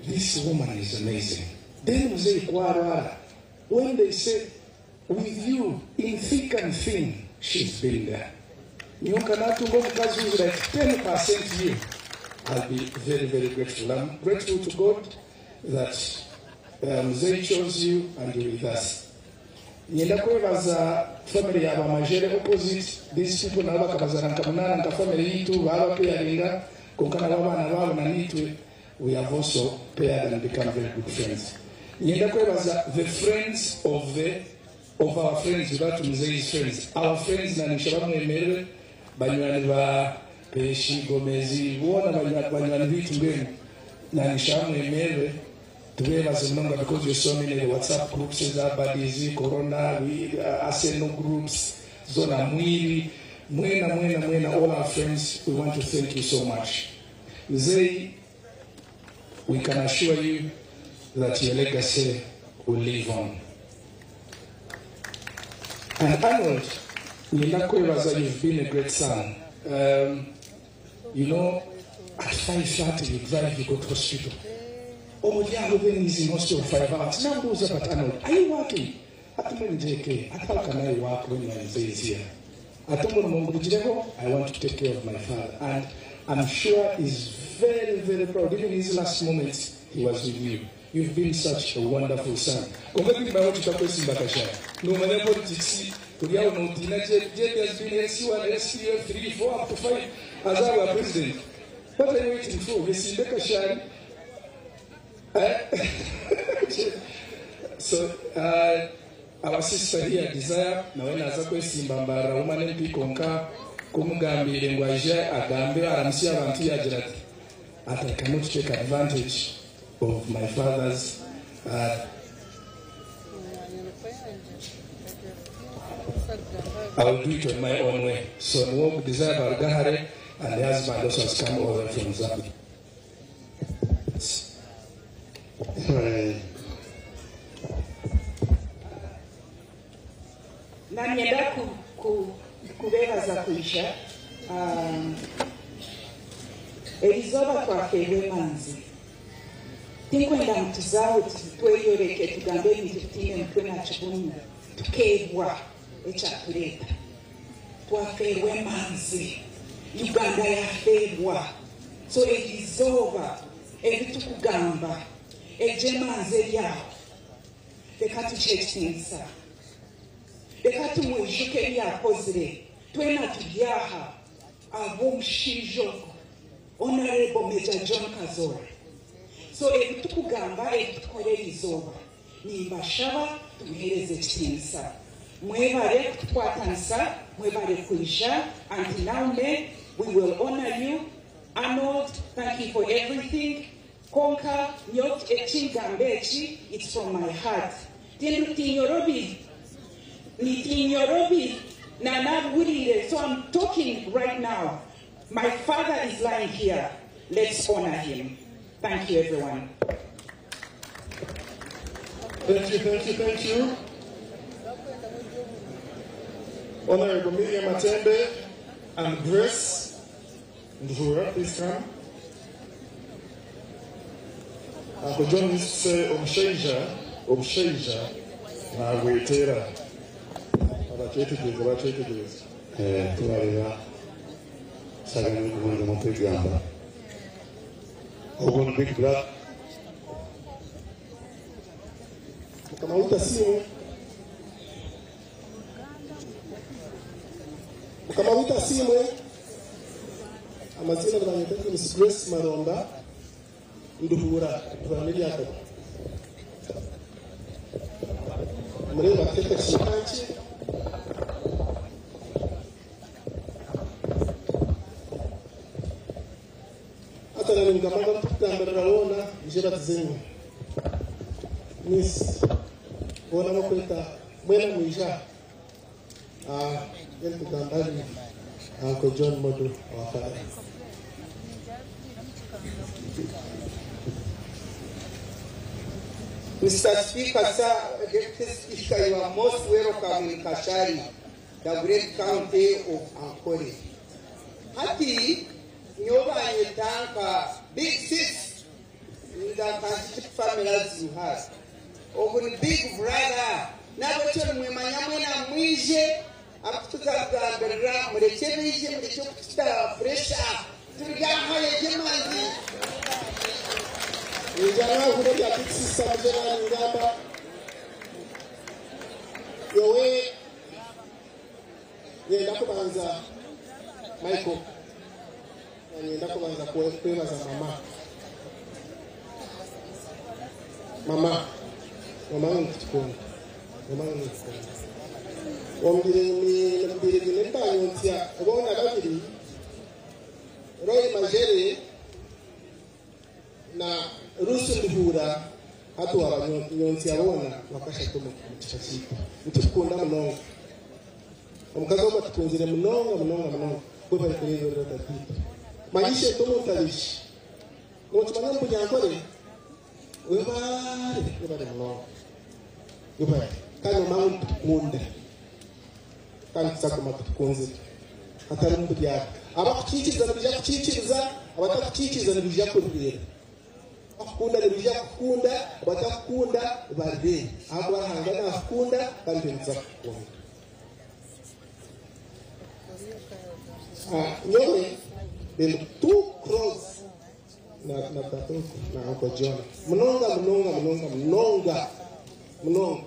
this woman is amazing. Then Mzee Kwarwara, when they say, with you in thick and thin, she's been there. Nyoka natunga omukazi who's like 10% you. I'll be very, very grateful. I'm grateful to God that Mzee chose you and you're with us. Nyenda kwebaza family ya Bamajere opposite. These people nabo bakabazara nka munana nka family yitu baba pairinga konka nabo abana babo na nitwe we have also paired and become very good friends. Nyenda kwebaza the friends of the of our friends without Mzee's friends. Our friends na nisha bamwemerere banywani ba Peshi Gomezi bona banywani bitu mbenu na nisha bamwemerere tubebaze munonga because you're so many WhatsApp groups za buddies, Corona, we, Arsenal groups, Zona Mwiri, mwena mwena mwena, all our friends, we want to thank you so much. Mzee, we can assure you that your legacy will live on. And Arnold, nyenda kwebaza, you've been a great son. You know, at 5:30 you drive, you go to hospital. Oh, yeah, then he's in hospital 5 hours. Now, those are Arnold, are you working? At JK, how can I work when my Mzee is here? I want to take care of my father. And I'm sure he's very, very proud. Even his last moments, he was with you. You've been such a wonderful son. Kwonka tindimanya ngu tutakwesimba Kashari. Noomanya politics ori aho nootiina JB has been SC1, SC 3, 4 up to 5 aza aha bwa president. What are you waiting for? Yesimbe Kashari. So our sister here Desire nawe naaza kwesimba Mbarara Woman MP kwonka kumugambiire ngu aije agambe aramutsye abantu yagira ati ati I cannot take advantage of my father's I will do it on my own way. So niwe Desire Barugahare and the husband also has come over from Zambia. Nanyenda kubebaza kwija erizoba twafeerwa emanzi tinkwenda ngu tuzaaho tweyoreke tugambe ebintu tutiine mutwe nakibumwe tukeebwa ekyatureeta twafeerwa emanzi Uganda yafeerwa so erizoba ebitukugamba egyo emanzi eryaho reka tukihe ekitiinisa reka tumwijuke ebi yakozire twena turi aha ab'omushaija ogwo Honorable Major John Kazoora. So ebitukugamba ebitukora eriizooba nimbashaba tumuheereze ekitiinisa mwebare kutukwatanisa mwebare kwija. Auntie Naume, we will honor you. Arnold, thank you for everything. Konka nyo ekingamba eki, it's from my heart. Tinyorobi nitinyorobi nanabwirire. So I'm talking right now. My father is lying here. Let's honor him. Thank you, everyone. Thank you, thank you, thank you. Honorable Miriam Matembe and Grace Nduhura, please come. Uncle John used to say, Omushaija, Omushaija, nagwetera. Abakyetegereza, abakyetegereza. Tubareba sagana kubanza mukwegamba ogwo ni big brother. Mukama wita simu. Mukama wita simu. Amazina banyeta Miss Grace Maromba Nduhura familia yako. Mureba tete shikanchi. Hata na ningamaga kutambira wona njira tzenyu. Miss bona bakweta mwena mwija. Yeli kugambali Uncle John Modu, our father. Mr. Speaker, sir, Deputy Speaker, you are most welcome in Kashari, the great county of Ankole. Hati, nyoba nyetanka, big sis, in the constituent families you have. Ogun big brother, nabacho mwemanya mwena mwije, akutugambirira mureke bije mureke kututara pressure, turigahaye jemanzi. Njana huro ya big sister mjana ngamba. Yowe nyenda kubanza Michael. Nyenda kubanza kwebaza mama. Mama. Mama ntukunda. Mama ntukunda. Ombire mi mbire nenda yontia obona babiri. Roy Majere na Rusu Nduhura hatu abanyonzi abona bakasha tumu mukishashika ntukunda munonga omukazi oba tukunzire munonga munonga munonga kwe bari kureba tati manyishe tumutalishi notumanya mpunyankore webare webare munonga webare kandi mama ntukunda kandi tuzaguma tukunzire hatari mburyaka abakukikiza nibija kukikiza abatakukikiza nibija kurira akunda nibija kukunda abatakukunda barire aho barahanga nakukunda kandi nza kukunda. Nyowe been too close na na tata na Uncle John. Munonga munonga munonga munonga munonga.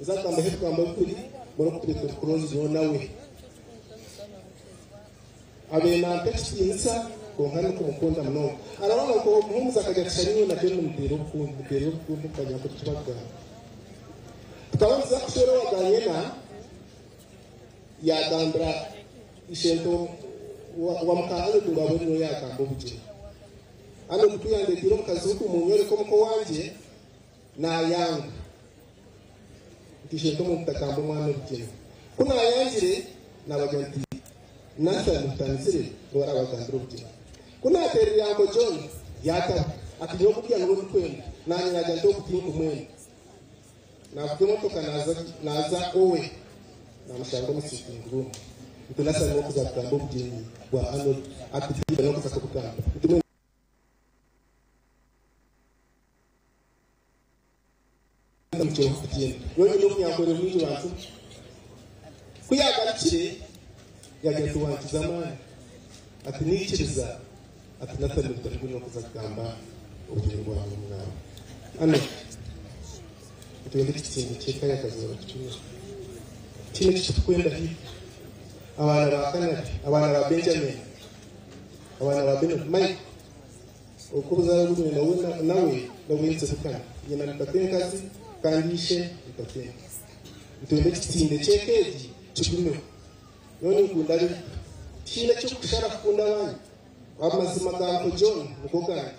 Nzakamba hetukamba kuri muri kuri close yo nawe. Abe nampa ekitiinisa konka nikumukunda munonga. Arabona ko omuhumuza akajya kushariwe na John mutera obukundi mutera obukundi kajya kukibagamba. Tukaba tuza kushwera waganyena yagambira ishento wa mukahano tungabone niwe yagamba obugyenyi. Hano kutuyandetire omukazi w'okumunyoreka omuko wangye nayanga. Nti ishento omuntu takamba omwana obugyenyi. Ku nayangire nabagira nti Nathan Mutanzire niwe arabagambira obugyenyi. Ku naterire Uncle John yataba ati nyowe okurya niwe ndikwenda nanye nagira nti oku tinkumwenda. Navuga emotoka naza owe namushanga omu sitting room. Nti Nathan niwe okuza kugamba obugyenyi bwa Arnold ati niwe okuza kubugamba. Nti yonyine omunyankore mwingi bantu ku yagarukire yagira ati wankiza amaani ati niikiriza ati Nathan Mutanzire okuza kugamba obugyenyi bwa mwana. Hano tugende ekitsingo ky'eka yakazoora kicumire. Kino ekitukwenda haihi. Abaana ba Kanabi, abaana ba Benjamin, abaana ba Benoni, Mike, okubuzaara gumwe nawe nabwinze kukana. Nyina ni tatenkazi kandi ishe ni tatenka. Ntwende ekitinde ky'eka egi kigumeho. Nyowe ninkunda ari tihaine ekyokushara kukunda abanyu. Amazima ga Uncle John nigo gangye.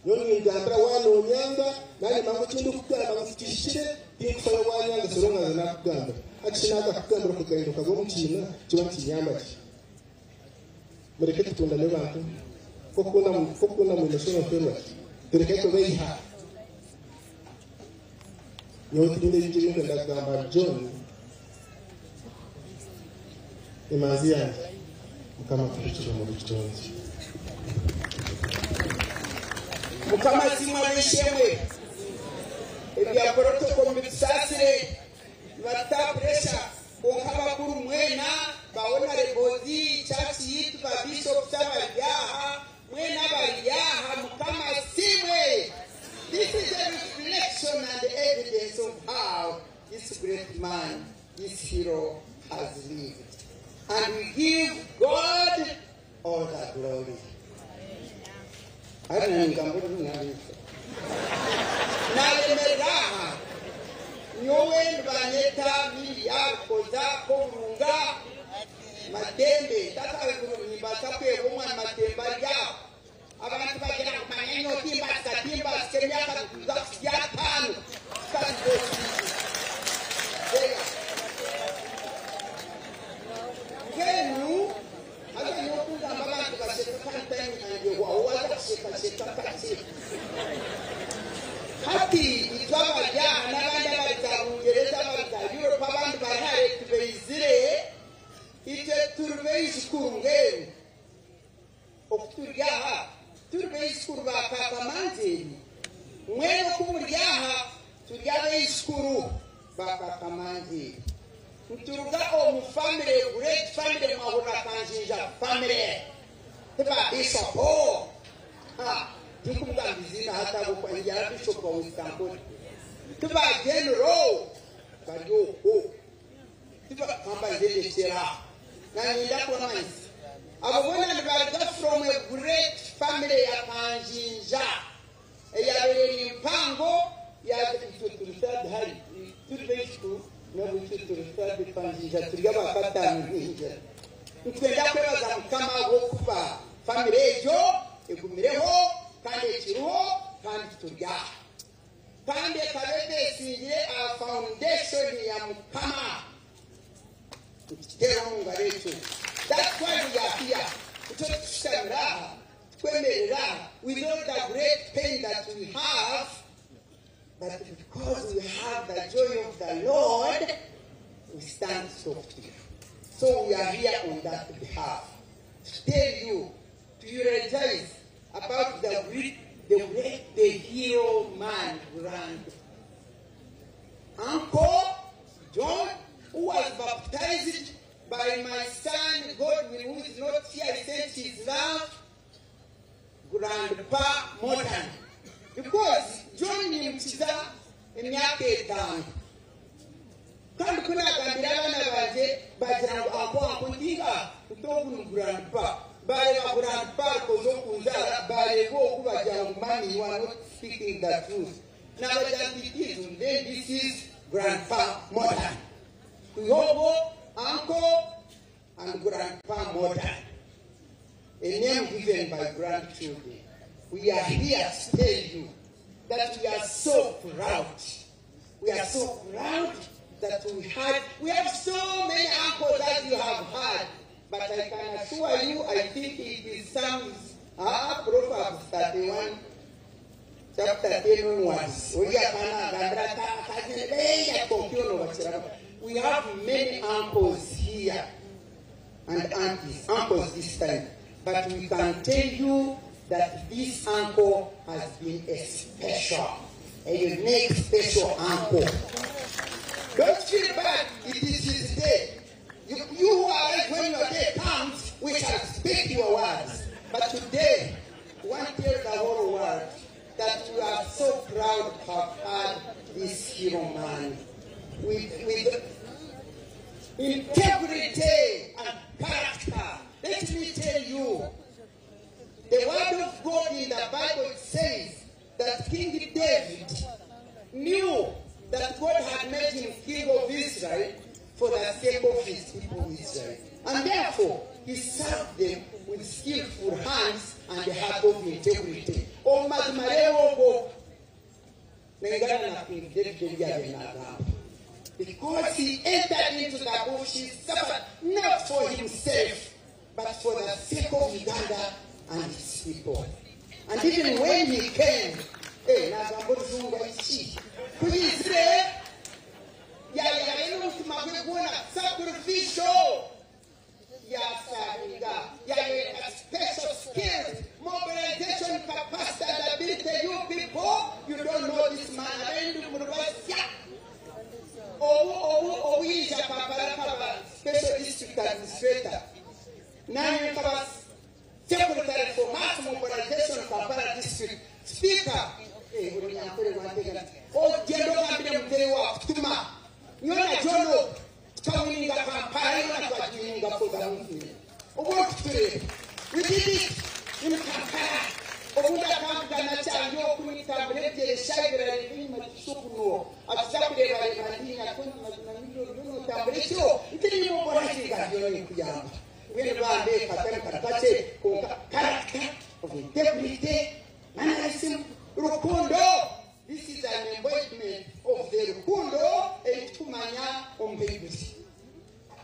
Nyowe ningambira wanonyanga nanye mangu ekindi kugamba ngu kihikire tinkufayo wanyanga so long as nakugambira. Hati nakakugambira okagahinda okagwa omu kiina kiba nikinyamba ki? Mureke tukundane bantu. Kokukunda mwine sho noferwa ki? Tureke kubeiha. Nyowe tinyine ebingi ebinkwenda kugamba ahari John emanzi yangye. Mukama akuhikire omu buri. Mukama asiimwe ab'eishe-emwe. Ebya protocol mubitusaasire nibatuta pressure kwonka abakuru mwena ba honourables, church yitu, ba bishops abari aha mwena abari aha Mukama asiimwe. This is a reflection and evidence of how this great man, this hero has lived. And we give God all the glory. Nayemerera aha nyowe nibanyeta Miriam Koza Koburunga Matembe tata nimbaasa kweba omwana Matembe ari aho abantu bagira ngu manya nyowe timbaasika timbaasika emyaka nikuza kuhitsya ataano mbwenu haza nyowe kugamba abantu basheka kandi time yangye ehwaho waza kushekasheka kakye. Hati itwe abari aha n'abandi abari za Bungereza abari za Europe abandi bari hare tubeizire itwe turi baijukuru mbwenu oku turi aha turi baijukuru ba Kaaka Mangyeri mbwenu oku muri aha turi abaijukuru ba Kaaka Mangyeri. Nituruga omu family, great family, mwahurira Kanjinja family. Tiba bishop, oh! Ha, tinkumugamba iziina hati ahabw'okuba ningyara bishop wa Wistankole. Tiba general, bari okwo. Tiba kamba nze ndekyera aho. Nanye ndakubamanyisa. Abo boona nibaruga from a great family ya Kanjinja. Eyabaire ni mpango, yaza itwe turi third high, turi baijukuru. N'obu turi third Kanjinja turi aba kataano ningira. Nitwenda kwebaza Mukama ahabw'okuba family egyo egumireho kandi ekiriho kandi turi aha. Kandi ekaba ebesingire aha foundation ya Mukama. Tukiteera omu ngaro ekyo. That's why we are here. Nikyo tukushutamira aha, tukwemerera aha with all the great pain that we have, but because we have the joy of the Lord, we stand so clear. So we are here on that behalf to tell you, to eulogize about the great, the great, the hero man, grand Uncle John, who was baptized by my son Godwin, who is not here, he sent his love. Grandpa Modern because John nimukiza emyaka etaano. Kandi ku naagambira abaana bangye bagira ngu uncle uncle nti nga nti ogu ni grandpa. Baareeba grandpa arikuza okunzaara baareeba ogu bagira ngu mummy you are not speaking the truth. Naabagira nti it is then this is grandpa Modern. Kwiha obwo uncle and grandpa Modern. A name given by grandchildren. We are here to tell you that we are so proud. We are so proud that we had, we have so many uncles that you have had. But I can assure you, I think it is Psalms, Proverbs 31, chapter 10 onwards. We have many uncles here and aunties, uncles this time. But we can tell you that this uncle has been a special, a unique special uncle. Don't feel bad, it is his day. You who are right when your day comes, we shall speak your words. But today, we want to tell the whole world that we are so proud to have had this hero man with integrity and character. Let me tell you, the word of God in the Bible says that King David knew that God had made him king of Israel for the sake of his people Israel. And therefore, he served them with skillful hands and a heart of integrity. Because he entered into the bush, he suffered not for himself, but for the sake of Uganda and his people. And even when he came, sacrificial, special skills, mobilization capacity and ability. You people, you don't know this man. Special district administrator. Secretary for mass mobilization Kampala district. Speaker. We did it in Kampala. Character of integrity, mannerism, rukundo. This is an embodiment of the rukundo erikumanya omubaibuli.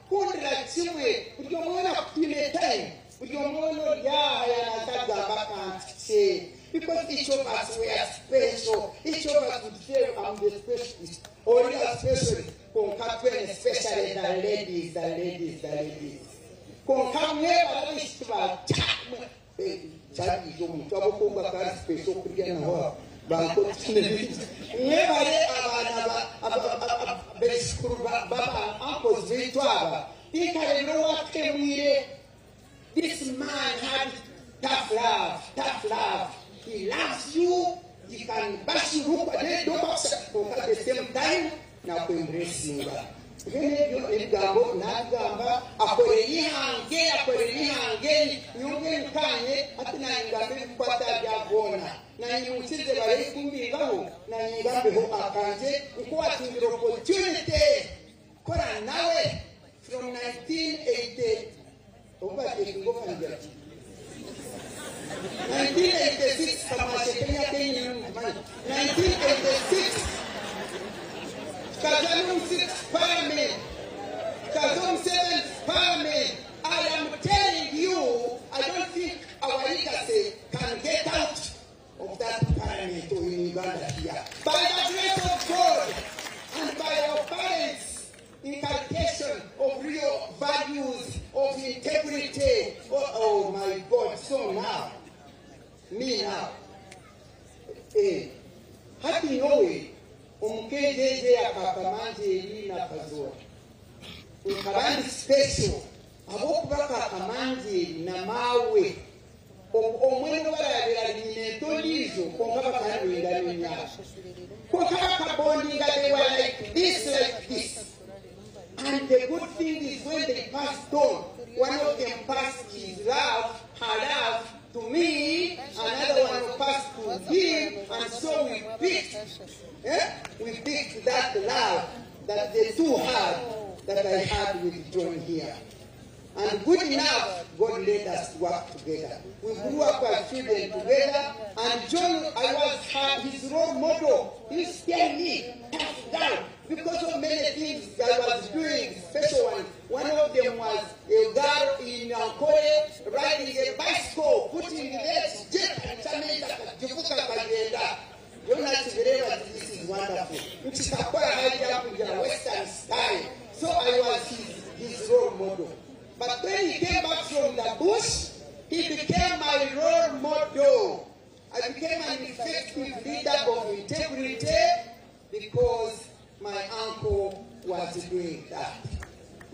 Kundira kimwe buri omwe akutwine time, buri omwe oryahaya akantu kye. Because each of us were special. Each of us would say, I'm the specialist. Or you are specialist. Konka twene especially the ladies, the ladies, the ladies. Konka mwe barabishiti ba kyabije omuntu abakonga kari special kurya naho mwebare abaana b'ekikuru baba uncles baitu aba tinkarero watemwire. This man had tough love, tough love. He loves you. He can bash you at the same time na kuembracinga. Ebyo ebigambo nagamba akorera ihange, akorera ihange nyumwe nkanye ati nangambe ebikwata byagona nanyimukize barekumbingaho nanyigambeho akanje nkuwatingira opportunity kora nawe from 1980 oba 1986 1986 Kazanum 6 Parliament, Kazanum 7 Parliament. I am telling you, I don't think our legacy can get out of that parliament or in Uganda here. By the grace of God and by our parents' inculcation of real values, of integrity. Oh, oh my God, so now, me now, happy Noe, omukejeje akakamanje na kazora. Ukabandi special, abokuba kakamanje na mawe. Omwe n'obu araabe ari nyinento ondiijo, kwonka bakaba nibaingana emyaka. Kwonka bakabondinga, they were like this, like this. And the good thing is when they passed on, one of them passed his love, her love, to me, another one passed to him, and so we picked, eh? We picked that love that the two had, that I had with John here. And good enough, God led us to work together. We grew up as children together, and John, I was his role model. He scared me, tough guy, because of many things I was doing, special ones. One of them was a girl in Ankole riding a bicycle, putting the legs, jet, jivuka kagenda. Jonas Bireba, this is wonderful. Nchitakora high jump in Western style. So I was his role model. But when he came back from the bush, he became my role model. I became an effective leader of integrity because my uncle was doing that.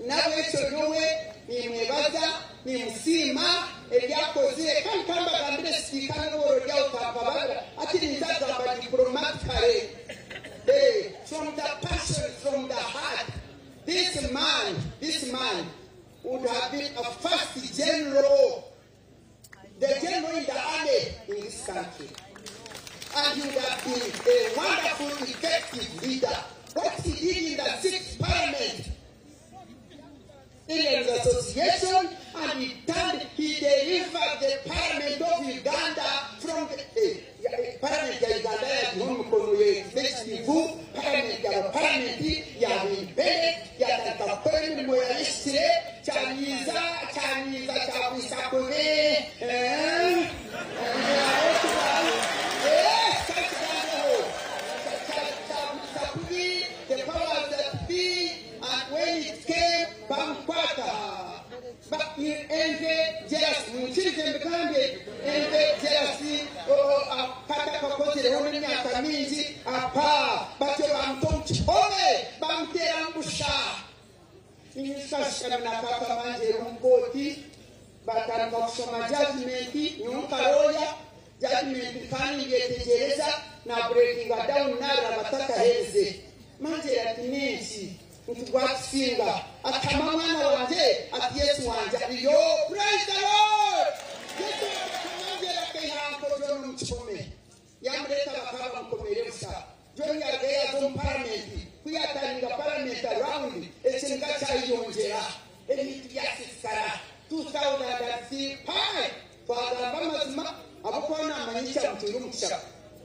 Nabwekyo nyowe nimwebaza, nimusiima ebyakozire, kandi kambagambire sipiika n'obworo ryawo kampababira ati nizagamba diplomatically. Hey, from the passion, from the heart, this man would have been a first general, the general in the army in this country. And he would have been a wonderful, effective leader. What he did in the 6th Parliament, Indians Association, and he delivered the Parliament of Uganda from the Parliament ya Uganda ya Mukono ye Executive, Parliament ya Parliament ya Bibele ya Takakore mirimo ya Yesire chanyiza chanyiza chakusakore the powers that be, and when it came, bamkwata. But envy, jealousy, munkirize mbigambe, envy, jealousy, kata kakozireho n'emyaka mingi, apa, batyo bamuta omu kihome, bamutera mbusha. Inyusashikana na kaka manjera omu kooti, batandika kushoma judgment, nyowe nka judgment kandi ngyetegyereza, na breakinga down naraba batakahereze. Manjera ati nenki? Ntitwakusinga. Atama mwana wanje, ati Yesu wanje ariyo. Praise the Lord! Yesu Manjera akaiha Uncle John omu kihome. Yamureta bakaba bamukomere busa. John yarugayo aza omu paramenti. Ku yatandika paramenti around, ekiniga kyayeyongyera. Ebintu byasisikara. 2005 twagamba amazima, ahabw'okuba naamanya ekyamutwire omu kishaka.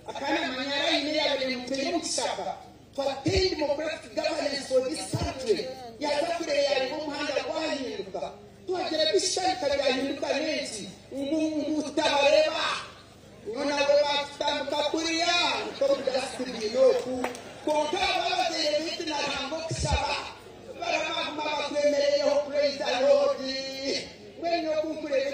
Akaba naamanya arayine yaabire emutwire omu kishaka. To attain democratic governance for this country, yaza yareba omuhanda gwahinduka. Twagira bishanika byahinduka n'enki ngu tutabareba. Nyo nabo batutambika kuriya nk'obudasitibini oku. Kwonka ababazaire baitu naranga okushaba barabaguma batwemerereho. Praise the Lord. Mbwenu okunkureba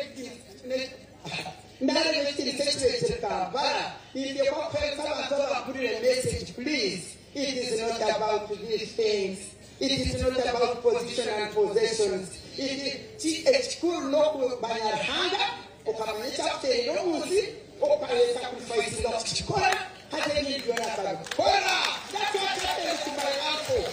ndareba ekitinisa ekireetire Kampala, ninteekwa kuheereza abantu abahurire message, please. It is not about these things. It is not about position and possessions. It is ekikuru n'okumanya Ruhanga, okamanya ekyakuteerera omu nsi, okayesacrificinga kukikora, hati ebindi byona akabikora. That's what happened to my uncle.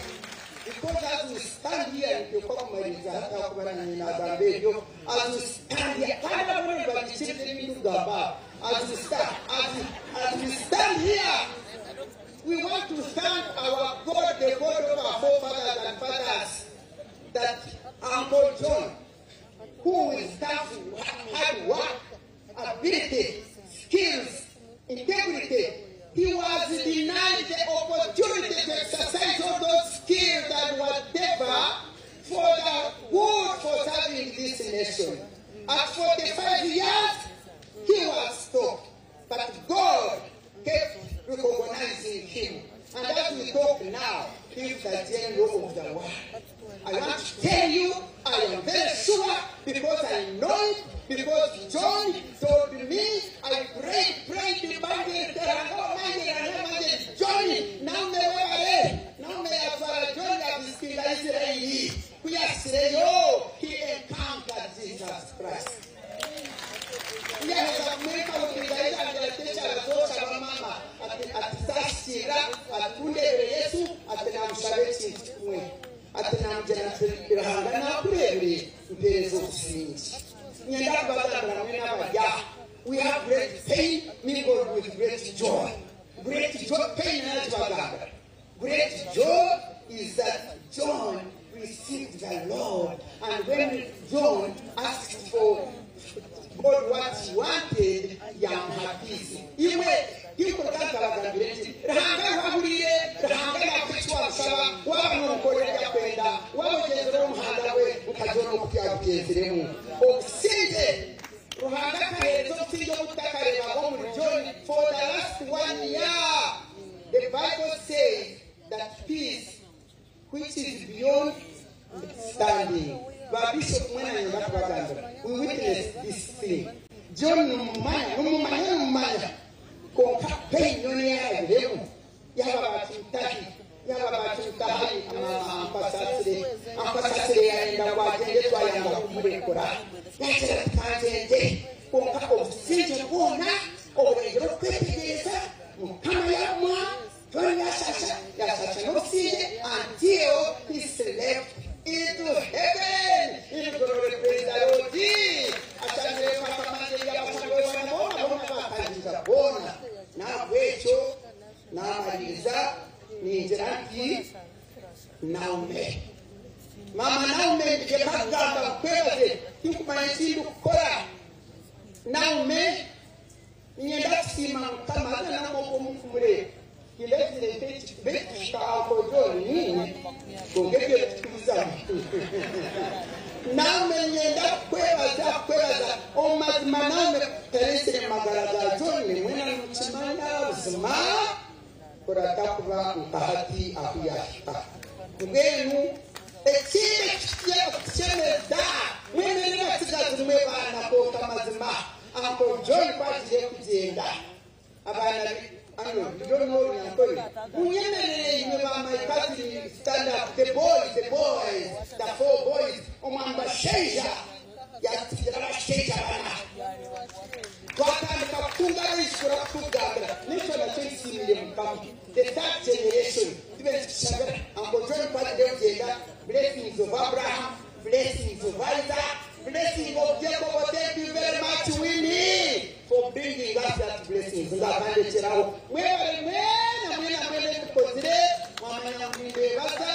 Because as we stand here, niteekwa kumaliriza hatakuba nagamba ebyo. As we stand here, kandi abone babikirize ebindi kugamba. As we stand, as we stand here, we want to thank our God, the God of our forefathers and fathers, that Uncle John, who with tough hard work, ability, skills, integrity, he was denied the opportunity to exercise all those skills and whatever for the good for serving this nation. At 45 years, he was stopped. But God kept recognizing him. And as we talk now, he is the general of the world. I want to tell you, I am very sure, because I know it, because John told me, I prayed, John, now he encountered Jesus Christ. Ati saasiira, ati ku ndeebire Yesu, ati naamushaba ekintu kimwe. Ati naamugira nti, Ruhanga naakureebire, mpeereza obusingye. Niinyenda kubagambira mwena abari aha, we have great pain mingled with great joy. Great joy, pain nayo tibagambira. Great joy is that John received the Lord, and when John asked for God what he wanted, yamuha peace. Imwe tinkuruga nkabagambire nti Ruhanga ahuriire, Ruhanga nakuha eki wamushaba, waaba nomukorera ebi akwenda, waaba ogyenzire omu muhanda gwe nka John oku yagugyenziremu. Obusingye, Ruhanga akaheereza obusingye obu tutakareebaga omuri John for the last one year. The Bible says that peace which is beyond understanding. Ba Bishop mwena niinyenda kubagambira, we witnessed this thing. John nimumumanya, nimumumanya, nimumumanya. Kwonka pain yoona ei arabiremu, yaaba baakimutahi, yaaba baakimutahayi, maama ampasaasire, ampasaasire yaayenda ngu agyende twayanga kumurekura. Yaagira ati kangyende. Kwonka obusingye bwona oburengire okwetegyereza, Mukama yaamuha. John yashasha, yashasha n'obusingye until he slept into heaven in glory. Praise the Lord. Ashangire Makamange yabashangire boona boona boona bakajija boona. Nahabwekyo naamariiriza ningira nti Naume. Maama Naume ndigye nkakugamba nkwebaze tinkumanya eki ndikukora. Naume Niinyenda kusiima Mukama haza naamwe obwo mukumureeba. Tindezire beitu kuhika Uncle John niiwe, kwonka ebyo titubizamu. Naame niinyenda kukwebaza, kukwebaza. Omu mazima naame kutareetsire mu magara ga John nimwena nimukimanya buzima kuratakuba nka hati ahu yaahika. Mbwenu ekindi ekikukira kutushemeza mwena nibatsigazi mwe baana kwonka mazima Uncle John ku agiire kugyenda, abaana be, Arnold, you don't know Runyankore, munyemerere imwe ba my cousin stand up, the boys, the boys, the four boys, omwami Bashaija yatutsigira abashaija bana. Twatandika kutunga abaijukuru abakutugambira, n'ekyo nakyo nkisiimiire Mukama. The third generation, tube nitukishabira Uncle John ku agiire kugyenda, blessings of Abraham, blessings of Isaac, Blessing of Jacob, thank you very much Winnie for bringing us that blessings. Ngakandekyeraho mwebale mwena mwena mwena ebimukozire mwamanya ngu nimbebaza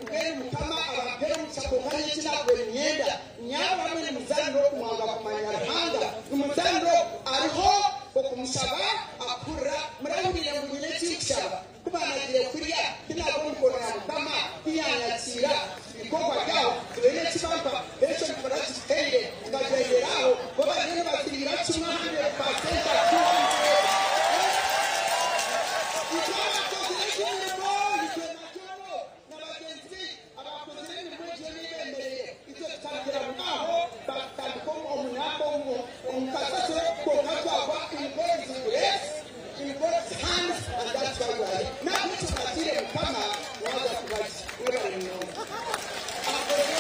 mbwenu Mukama abampere omugisha kwonka nyowe eki nakuba niinyenda nyabo hamwe nimuzanira oku mwanga kumanya Ruhanga nimuzanira oku ariho okumushaba akuhurira murahurire ngu nyine eki nkushaba Ku baanagire kurya, tinaagwa omu mikono ya Mukama, tiyaanyakiira. Bikorwa byabo tibaine eki bampa, ekyo nikora kihikaire, nkagyendera aho, bo bariyo nibasiriira kimwe 100% 200. Itwe abakozire egi mirimo, itwe na Jono na bagyenzi baitu abaakozire emirimo egyo ei beemereire, itwe tukarugira aho bakatandika omunaku omu kasasiro, kwonka twagwa in God's grace. In God's hands and that's why we are here. Nahabwekyo mwakiire Mukama waaza kubagye. Mwebare munonga. Akoze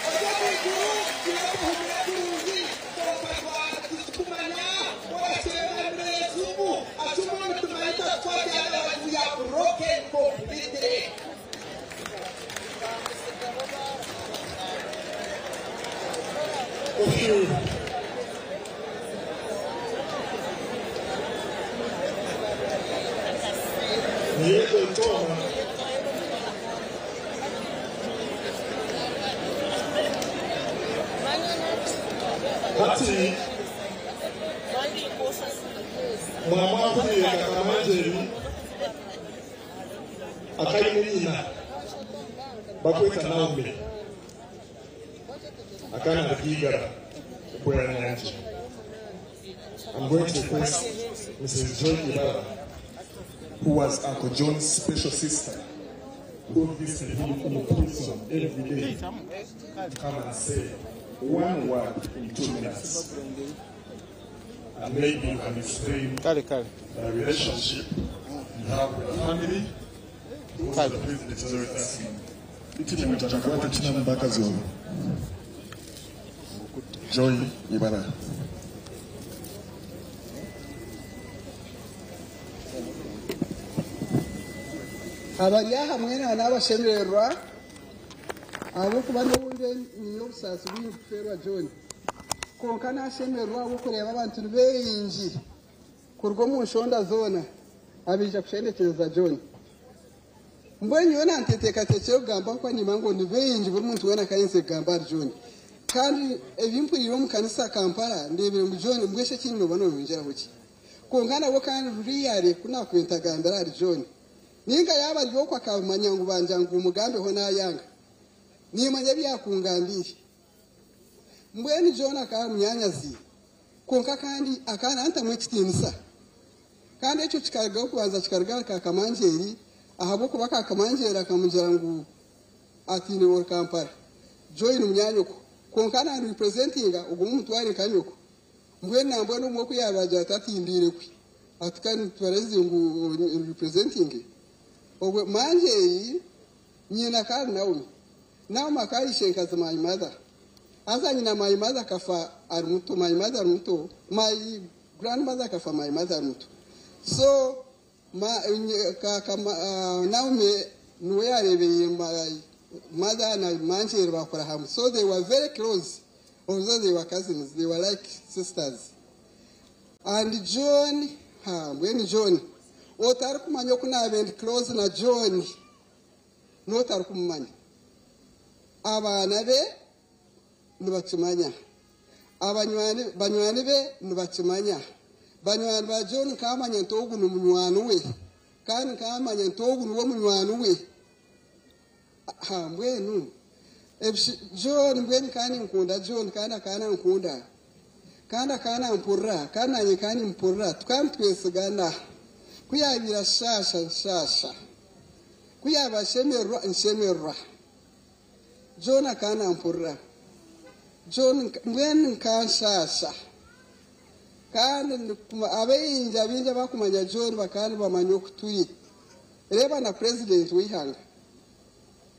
ori omu iguru twine okuhumura kurungi kwonka twaba titukumanya orakyebembera Yesu acumura nitumanya tatukwate otherwise we are broken completely. Thank you. Yego Toma. Hati mwamwahurire Kakamangyeri akaine nyina bakweta Naomi akaana Rwigara Bweranyangi. I'm going to request Mrs. Joy Ibara, who was Uncle John's special sister, who visited him in prison every day, to come and say one word in 2 minutes. And maybe you can explain the relationship you have with the family, also the president is always asking. Joy Ibara. Abari aha mwena n'abashemererwa ahabw'okuba n'obundi nyine obusaasi bwingi kufeerwa John. Kwonka nashemererwa ahabw'okureeba abantu ni baingi kuruga omu nshonda zoona abaija kushendekyereza John. Mbwenu nyowe nanteteekateekire kugamba ahabw'okuba nimanya ngu ni baingi buri muntu weena akayenzire kugamba ahari John. Kandi ebi mpuriire omu kanisa Kampala ndeebire ngu John mbwenu shi ekindi nooba nooyongyeraho ki? Kwonka nabwo kandi ruriya ku naakubaire ntagambire ahari John, Ninga yaaba ari okwo akabimanya ngu bangira ngu mugambeho nayanga. Nimanya ebi yakungambiire. Mbwenu John akaba munyanyazi, kwonka kandi akaba nantamu ekitiinisa. Kandi ekyo kikarugaho kubanza kikaruga ahari Kakamangyeeri ahabw'okuba Kakamangyeeri akamugira ngu atiine ori Kampala. Join munyanyoko. Kwonka na representinga ogume omutware nka nyoko. Mbwenu nambwenu obumwe ku yaabagira ati atindiire kwe ati kandi nitubarezi ngu representing obwe Manjeyi nyina akaba ari Naomi. Naomi akaba ari ishenkazi my mother. Haza nyina my mother akafa ari muto my mother ari muto my grandmother akafa my mother ari muto. So ma, ka, ma, Naomi niwe yaareebereire my mother na Manjeeri baakura hamwe. So they were very close although they were cousins, they were like sisters. And John, ha, mbwenu John, otarikumanya oku naabaire ndi close na John, n'otarikumumanya. Abaana be nibakimanya. Abanywani, banywani be nibakimanya. Banywani ba John nkamanya nti ogu ni munywani we, kandi nkamanya nti ogu niwe munywani we. Ha, mbwenu, ebishi, John, mbwenu nkaba ninkunda John, kandi akaba nankunda. Kandi akaba nampurira, kandi naanye nkaba nimpurira. Tukaba nitwesigana. Ku yaabaire ashaasha, nshaasha. Ku yaaba ashemererwa, nshemererwa. John akaba nampurira. John, mbwenu nkanshaasha. Kandi abaingi, abaingi abakumanya John bakaba nibamanya oku turi. Reeba na purezidenti w'eihanga.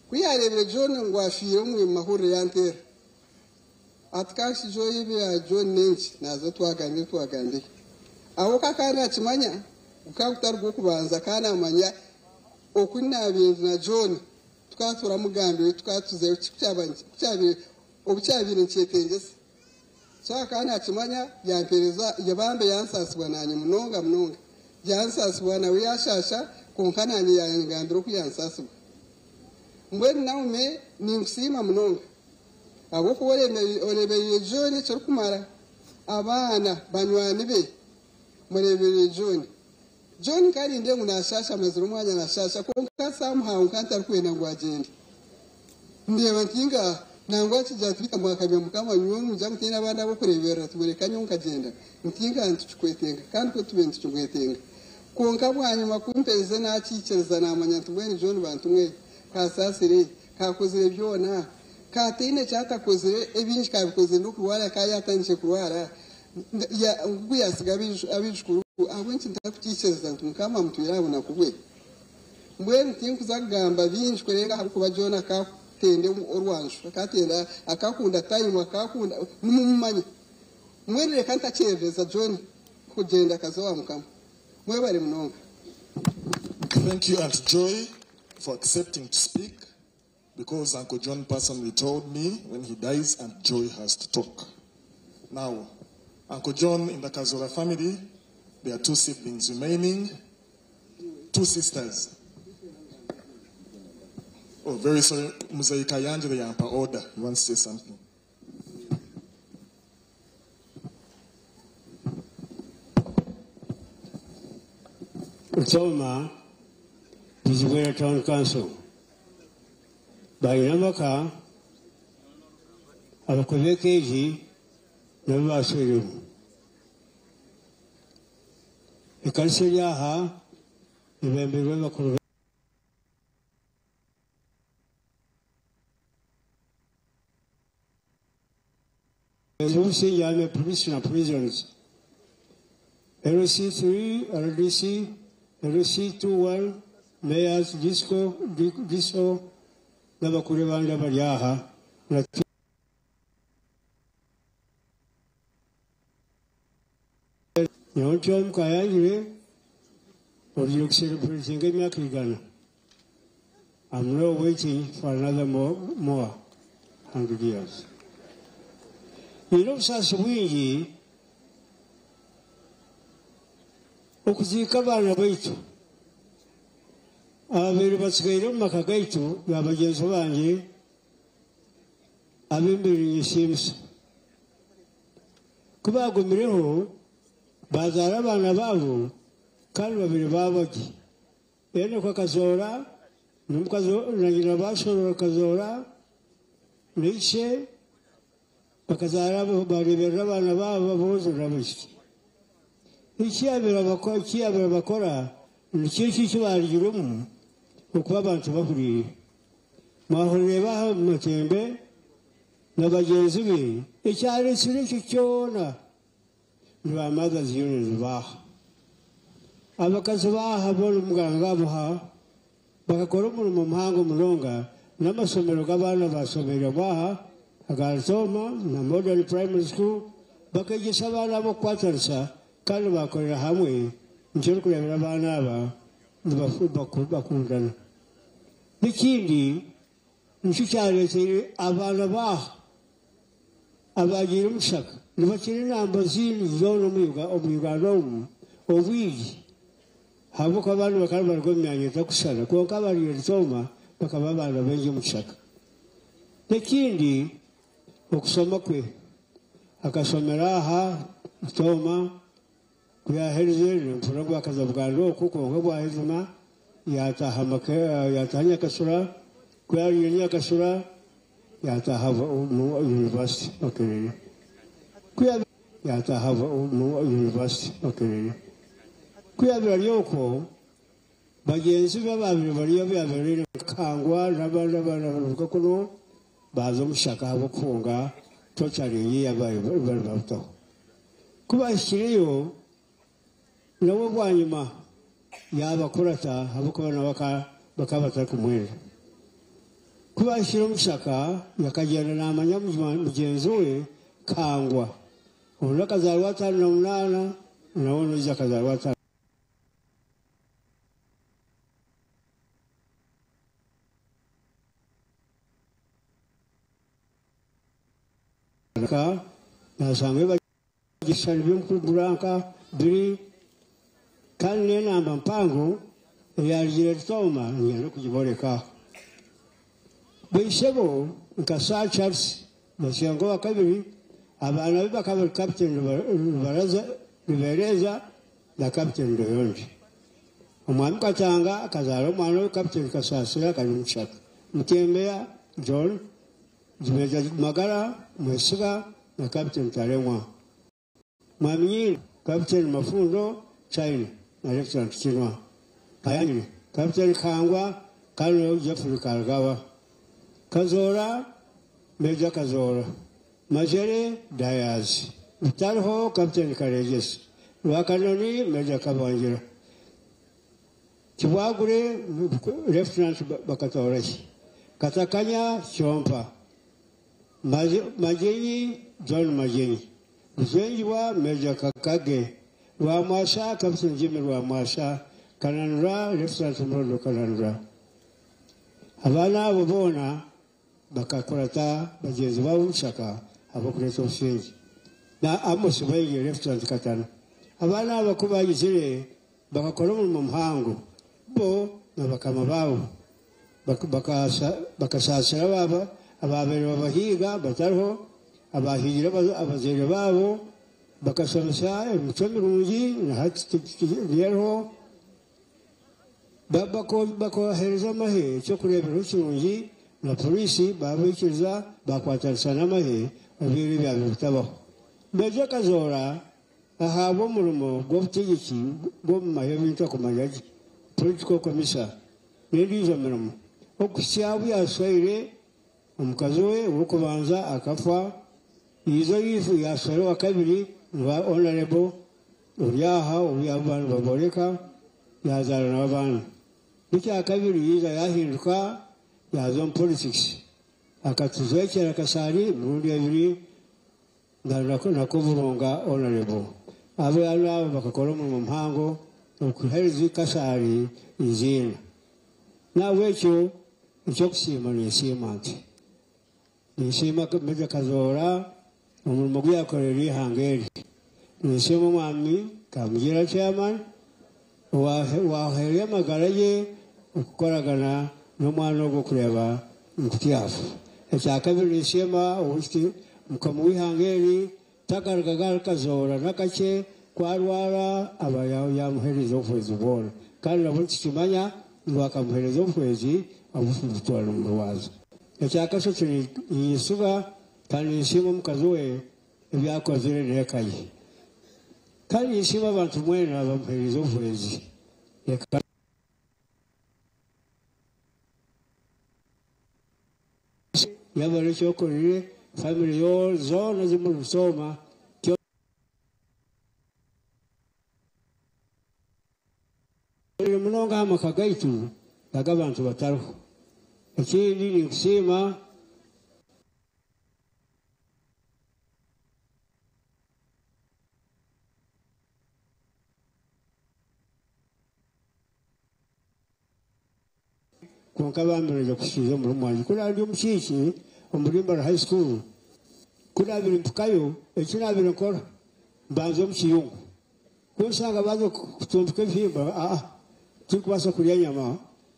Ku yaareebire John ngu afiire omu mahurire yanteera. Ati kanshi Joy ebya John n'enki naaza twagambire ebi twagambire. Ahabw'okuba akaba naakimanya gukaba gutari gw'okubanza akaba naamanya oku naabaire ndi na John tukaba turamugambire tukaba tuzayo ku obu kyabaire nikyetengyesa. So akaba naakimanya yampeereza bambe yansaasibwa naanye munonga munonga. Yansaasibwa nawe yaashaasha kwonka naanye yangambira oku yansaasibwa. Mbwenu Naume ninkusiima munonga ahabw'okuba oreebereire John ekirikumara abaana banywani be mureebereire John. John nkarinde ngu naashaasha amazire omwanya naashaasha kwonka somehow nka ntarikwenda ngu agyende. Ndeeba nti nga nangwa akigira ati bita mwakabya mukama nyowe nimugira mutiine abandi ab'okureeberera timureka nyowe nkagyenda nti nga nitukikwetenga kandi kwo tube nitukimwetenga. Kwonka bwanyima ku mperize naakiikiriza naamanya nti mbwenu John bantumwe kasaasire kaakozire byona kaataine kyatakozire ebingi kaabikozire n'okurwara ka yaatandikire kurwara ngu yaasiga abaijukuru ahabw'enki ntarikukiikiriza nti mukama amutwire aha bunaku bwe. Mbwenu tinkuza kugamba bingi kurenga ahabw'okuba John akatenda orwanju akatenda akakunda time akakunda nimumumanya. Mbwenu reka ntakyerereza John kugyenda akaza owa mukama. Mwebare munonga. Thank you, Aunt Joy, for accepting to speak, because Uncle John personally told me when he dies, Aunt Joy has to talk. Now, Uncle John in the Kazoora family, there are two siblings remaining, two sisters. Oh, very sorry, Muzei Kayanja, the Yampa order. He wants to say something. Nsoma, Bugwera Town Council. Balina amaka abakuru b'ekeegi nabo baswiremu. Ekanisa eri aha ebembirwe abakuru Obusinge Army Police na Prisons. LC3, RDC, LC21, Mayors, Disco, DISO, n'abakuru abandi abari aha. Nyowe ntyo Mukayangire, ogiire kusereburetinga emyaka 100. I'm now waiting for another more 100 years. Nyine obusaasi bwingi okuziika abaana baitu ababaire batsigaire omu maka gaitu ga bagyenzi bangye ab'embere nyesiimisa. Ku baagumireho baazaara abaana baabo kandi babiri baaba gye. Enock akazoora n'omukazi na nyina baashorora Kazoora na ishe bakazaara baareeberera abaana baabo aboojo n'abaishiki. Eki yaabaire abakora nikyo eki eki baarugiremu okuba abantu bahuriire. Mwahurire baaha Matembe na bagyenzi be ekyareetsire ekyo kyona ni ba Mothers Union baaha. Abakazi baaha boona omuganga abuha bakakora omurimo muhango munonga n'amasomero g'abaana baashomeire baaha aga Nsoma na Modern Primary School bakegyesa abaana abo kukwatanisa kandi bakorera hamwe nikyo orikureebera abaana aba nibakundana. N'ekindi nikyo kyareeteire abaana baaha abagiire omu kishaka nibakira enamba zindi zoona omu Uganda omu obwingi ahabw'okuba abandi bakaba nibaruga omu myanya etarikushushana kwonka abariire Nsoma bakaba abaana baingi omu kishaka. N'ekindi okusoma kwe akashomera aha Nsoma ku yaaherize nimpurira ngu akaza Buganda oku kwonka bwahizima yataaha Nyakasura ku yaariire Nyakasura yataaha mu University Makerere. Yataaha mu University Makerere. Ku yaabaire ari okwo bagyenzi be abaabaire bariyo abu yaabaire aine Kangwa n'abandi abaana baruga kunu baaza omu kishaka ahabw'okuhunga torturing ei yaabaire bari babutaho. Ku baahikireyo nawe bwanyima yaabakurata ahabw'okuba nawe bakaba batarikumwenda. Ku baahikire omu kishaka yakagyenda naamanya mugyenzi we Kangwa. Ondi akazaarwa 58 nawe ondiijo akazaarwa 5. Naashanga ebishushani by'omukuburanka biri kandi n'enamba mpango eyarugire Rutooma niinyenda okugiboreka. Baishebo nka Sir Charles Masengo owa kabiri abaana be bakaba bari Captain Rubereza na Captain Ndoyonje. Omwami Katanga akazaara omwana we Captain Kasasira akari omu kishaka. Mutembeya John, Major Magara Mwesiga na Captain Taremwa. Mwami Nyindo, Captain Mafundo China na Lieutenant Kinwa. Kayangire, Captain Kangwa, Colonel Jeffrey Kargawa. Kazoora, Major Kazoora. Majere Dias. Rutariho, Captain Karegesi. Rwakanoni, Major Kabangira. Kibwagure, Lieutenant Bakatorahi. Katakanya, Kyompa. Majenyi, John Majenyi. Ruzengiwa, Major Kakage. Rwamwasha, Captain Jimmy Rwamwasha. Kananura, Lieutenant Murondo Kananura. Abaana abo boona bakakurata bagyenzi baabo omu kishaka ahabw'okureeta obusingye. Na Amos Baingi, Lieutenant Katana. Abaana aba ku baagizire bakakora omurimo muhango bo na bakama baabo bakasaasira abaabaire babahiiga batariho abaahigire abazaire baabo bakashomesa emicwe mirungi na hati eriho bakohereza amahe ekyokureeberaho kirungi na poliisi babaikiriza bakwatanisa n'amahe ebiro ebyabaire bitabaho. Major Kazoora ahaabwa omurimo gw'obutegyeki bw'omu mahe ebintu akumanya gye political commissar n'endiijo mirimo okuhitsya obu yaashwaire omukazi we ow'okubanza akafa izo ifu yaashwaire owa kabiri niwe honorable ori aha obu abantu baboreka yazaara nawe abaana. N'ekya kabiri yiija yahinduka yaaza omu politics akatujwekyera Kasari emirundi ebiri nako Burunga honorable. Abaana abo bakakora omurimo muhango okuheereza Kasari eiziina. Nahabwekyo Eky'okusiima ninsiima nti. Ninsiima Major Kazoora omurimo ogu yaakoreire eihanga eri. Ninsiima Omwami Kamugira Chairman owaahaire amagara ge okukoragana n'omwana ogwo kureeba ngu tiyaafa. Ekyakabiri ninsiima Mukama w'eihanga eri Tagarukaga ahari Kazoora n'akakye, ku arwara aba yaamuheereza obuhwezi bwona. Kandi nabwo nitukimanya ngu akamuheereza obuhwezi obutumutwara omu rwazo. Ekya kashatu, niinyesiga kandi ninsiima omukazi we ebi akozire n'eka ye. Kandi ninsiima abantu mwena abamuheereize obuhwezi. Reka. Yaaba hariho eki okorire famire zoona ez'omuri Busooma. Kyorire munonga aha maka gaitu ag'abantu batariho. Ekindi ninkusiima. Kwonka bambi naija kuhikiiriza omurimo gwangye. Ku naabaire ndi omukiiki omuri Mbara High School, ku naabaire mpikayo, eki naabaire nkora, mbanza omu kiyungu. Ku nshanga baaza kutumbika ebihimba, aa, tindikubaasa kurya nyama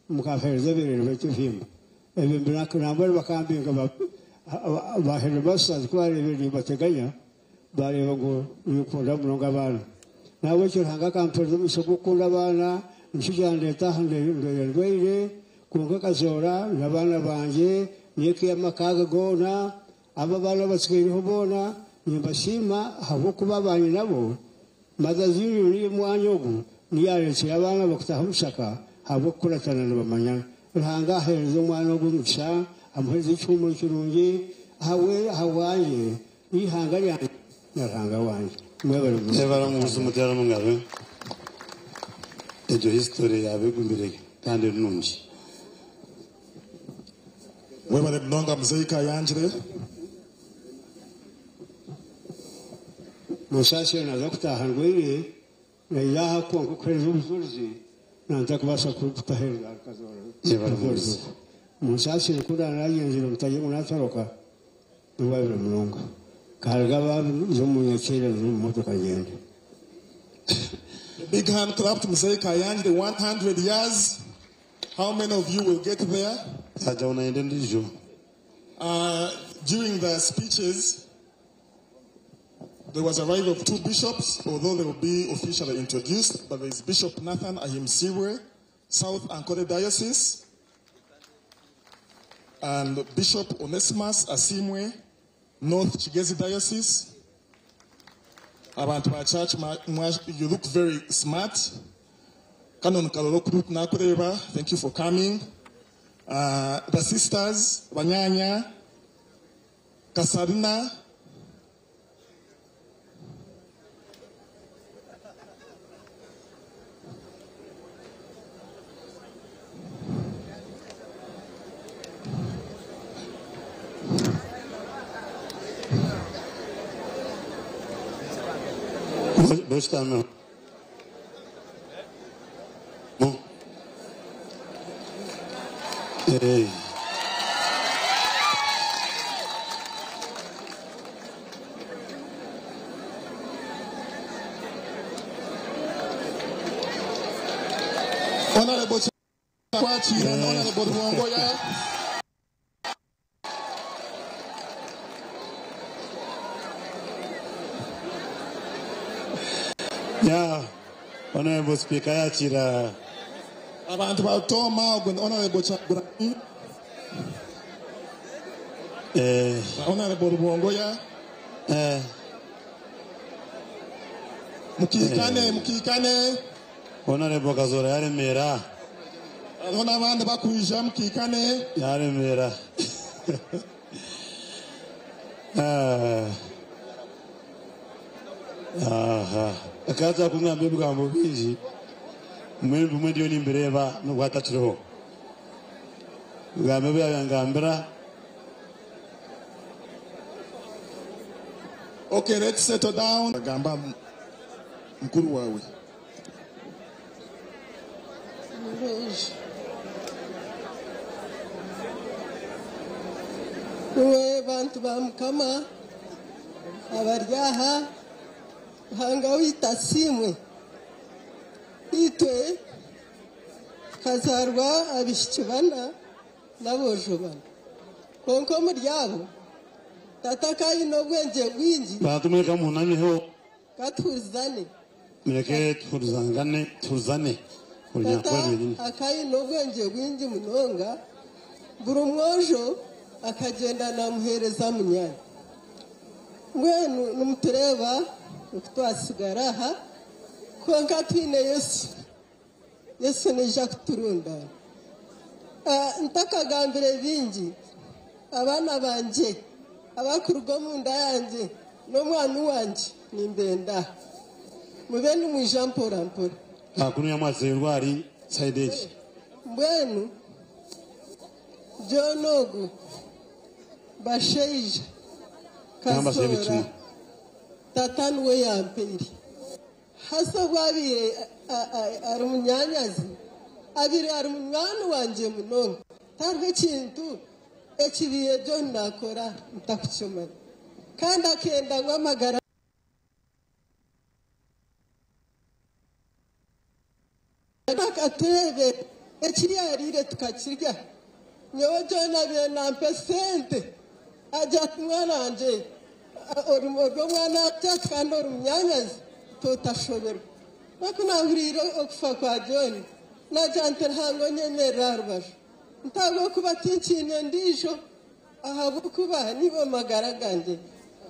mukampeereza ebirere baitu ebihimba. Ebyo nambwenu bakambinga ba headmasters ku baareebire nimbateganya, Baareeba ngu ninkunda munonga abaana. N'ahabw'ekyo Ruhanga akampeereza omugisha gw'okukunda abaana, nikyo kyandeeta aha ndwaire ndwaire, kwonka akazoora n'abaana bangye n'eka y'amaka aga goona. Abo abaana abatsigaireho boona nimbasiima ahabw'okuba baanyinabo, Mothers Union y'omwanya ogu niyo yaareetsire abaana aba kutaaha omu kishaka ahabw'okukuratana nibamanyana. Ruhanga aheereze omwana ogu omugisha, amuheereze ekihuumuro kirungi ahabwangye. Eihanga ryangye na Ruhanga wangye. Mwebare munonga. Mwebare omuguzi muteere omu ngaro. Egyo history yaaba egumire kandi eri nungi. Webare munonga Muzei Kayangire. Munsaasire naaza kutaaha ndwaire naija aha kwonka kuheereza obujurizi nantakubaasa kutaheereza ahari Kazoora Yebare obujurizi muguzi. obwo. Munsaasire ku ndaabe naagyenzire mutagire ngu naatoroka. Nibwabire munonga. Nkaruga baaza omu nyakiira nza omu motoka ngyenda. A big hand clap to Mzee Kayanja, 100 years, how many of you will get there? Yaagira ngu nayenda endiijo. During the speeches, there was arrival of two bishops, although they will be officially introduced, but there is Bishop Nathan Ahimbisibwe, South Ankole Diocese, and Bishop Onesimus Asiimwe, North Kigezi Diocese. Abantu ba church, you look very smart. Canon Kalolo Krut nakureeba, thank you for coming. The sisters, banyanya, Kasarina, Boshutami. Honorable Chakwakira and Honorable Rwongoya. Yeah, Honorable Speaker yakira. Abantu ba Tooma ogwo ni Honorable Kyagulanyi Eh, na Honorable Rubongoya. eh, Mukiikane, mukiikane. Honorable Kazoora yaremeera. Hariho n'abandi bakwija mukiikane. Yaremeera. Ah. Aha. Akaza kungamba ebigambo bingi. Mbwenu bimwe ndiyo nimbireeba n'obu atakiriho. Ebigambo ebi yangambira. Okay, let's settle down. Gamba mukuru wawe. Murungi. Abantu ba Mukama abari aha, Ruhanga waitu asiimwe. Itwe tukazaarwa abaishiki bana n'aboojo bana. Kwonka omuri abo, tata akaba aine obwengye bwingi. Bantu mwe kamuhunameho. Ka tuhurizane. Mureke tuhurizangane, tuhurizane. Tata akaba aine obwengye bwingi munonga, buri mwojo akagyenda naamuheereza munyaanya. Mbwenu nimutureeba oku twatsigara aha, kwonka twine Yesu. Yesu naija kuturundaana. Ntakagambire bingi, abaana bangye abarikuruga omu nda yangye n'omwami wangye nimbenda mube nimwija mpora mpora. Kunu yamwatse ari side egi. Mbwenu John ogu Bashaija Kazoora tata niwe yampaire. Haza obu abaire ari munyaanyazi, abaire ari munywani wangye munonga. Tihariho ekintu ekibaire John naakora ntakukimanya. Kandi akenda ngu amagara. Akatureebera eki yaariire tukakirya. Nyowe John abaire nampa esente agira ati mwana wangye ori omwana wa taata kandi ori munyaanyazi totashoberwa. Nk'oku naahuriire okufa kwa John naagira nti Ruhanga onyemerere aha rubaju nti ahabw'okuba tinkiine ndiijo Ahabw'okuba niiwe magara gangye.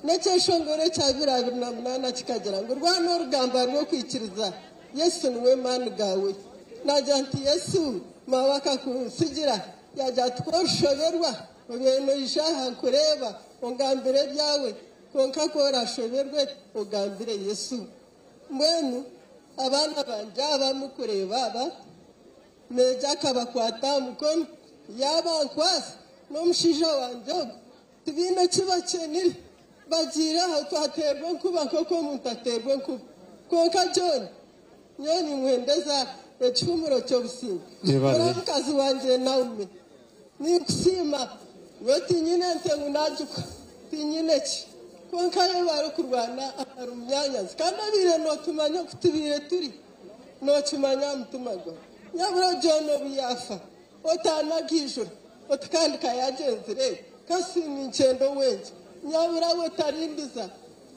N'ekyeshongoro ekya 2028 kikagira ngu, Rwana orugamba rw'okwikiriza, Yesu niwe maani gaawe. Naagira nti, Yesu, maawe akakuntsigira, yaagira ati, Ku orishoberwa, obeire noija aha nkureeba, ongambire ebyawe, kwonka ku oraashoberwe, ogambire Yesu. Mbwenu abaana bangye aba murikureeba aba, Meeja akabakwata aha mukono, yaabankwatsa n'omushaija wangye ogwo. Tibaine ki bakyenire. Bagiire aho twateerwa enkuba nk'oku omuntu ateerwa enkuba. Kwonka John, nyowe nimwendeza ekihuumuro ky'obusingye. Yebare. Ori mukazi wangye Naomi, ninkusiima. Nyowe tinyine nte ngu naagikuha, tinyine ki. Kwonka yebare kurwana ahari munyaanyazi. Kandi obaire nootumanya oku tubaire turi. Nookimanya aha mutima gwawe. Nyabura John obu yaafa, otaanagaijura oti kandi ka yaagyenzire, kasi ninkyenda owengye. Nyabura we tarindiza.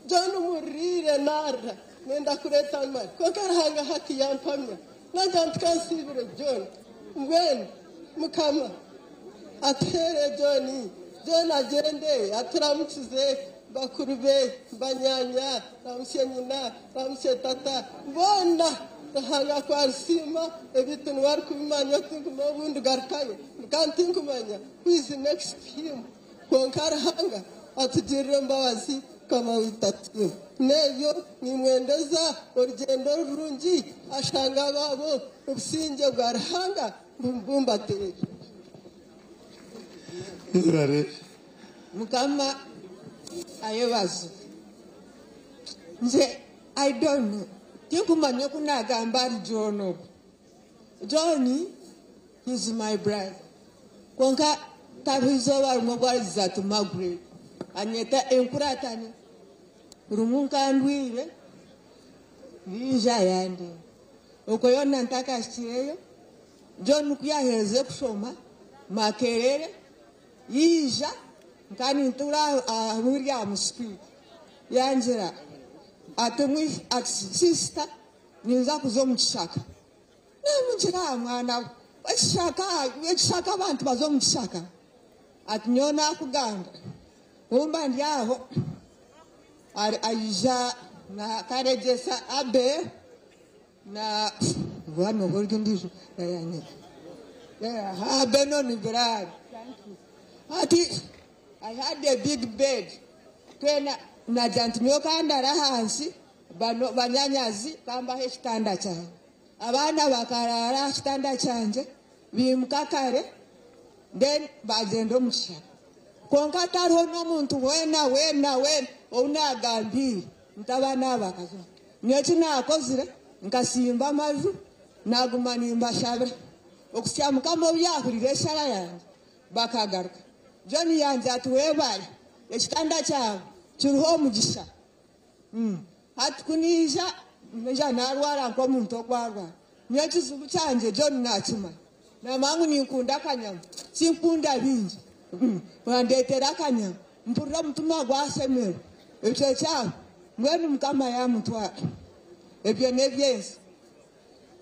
John muririire naarira, nenda kureeta amani. Kwonka Ruhanga hati yampamya. Naagira nti ka nsiibire John. Mbwenu Mukama atuheere John. John agyende aturamukize bakuru be, banyaanya, ramutsye nyina, ramutsye tata, boona. Ruhanga ku arisiima ebintu niwe arikubimanya tinguma obundi garukayo kandi tinkumanya who is next to him kwonka Ruhanga atugirire embabazi Mukama waitu atukuume. N'ebyo nimwendeza orugyendo rurungi ashanga abaabo obusingye bwa Ruhanga bumubumbatirire. Mukama ayebazibwe. Nze I don't know tinkumanya oku nagamba ahari John ogu. John he's my brother kwonka tariho izooba rimwe obu arigiza ati Margaret anyeta enkuratane rimwe nka ndwire yaija yandeeba. Okwo yoona ntakahikireyo John ku yaaherize kushoma Makerere yaija nkaba nintuura aha William Street yangira ati ati sister ninza kuza omu kishaka. Namugira aha mwana we ekishaka ekishaka abantu baza omu kishaka? Ati nyowe nakugamba kumba ndi aho aija na Karegyesa Abel na Benon Birari. Ati I had a big bed twena nagira nti nyowe kandara ahansi bano banyanyazi kambahe ekitanda kyangye. Abaana bakaraara aha kitanda kyangye baimuka kare then bagyenda omu kishaka. Kwonka tariho n'omuntu weena weena weena ou naagambiire nti abaana aba bakaza. Nyowe eki naakozire nkasimba amaju naaguma nimbashabira okuhitsya Mukama obu yaahuriire eshara yangye bakagaruka. John yangira ati webare. Ekitanda kyawe kiriho omugisha. Hati ku naija, naija naarwara nk'omuntu oku arwara. Nyowe ekizibu kyangye John naakimanya. Naamanya ngu ninkunda akanyama, tinkunda bingi. Bandeetera akanyama, mpurira omutima gwashemererwa. Ekyo kyahwa, mbwenu Mukama yaamutwara. Ebyo n'eby'ensi.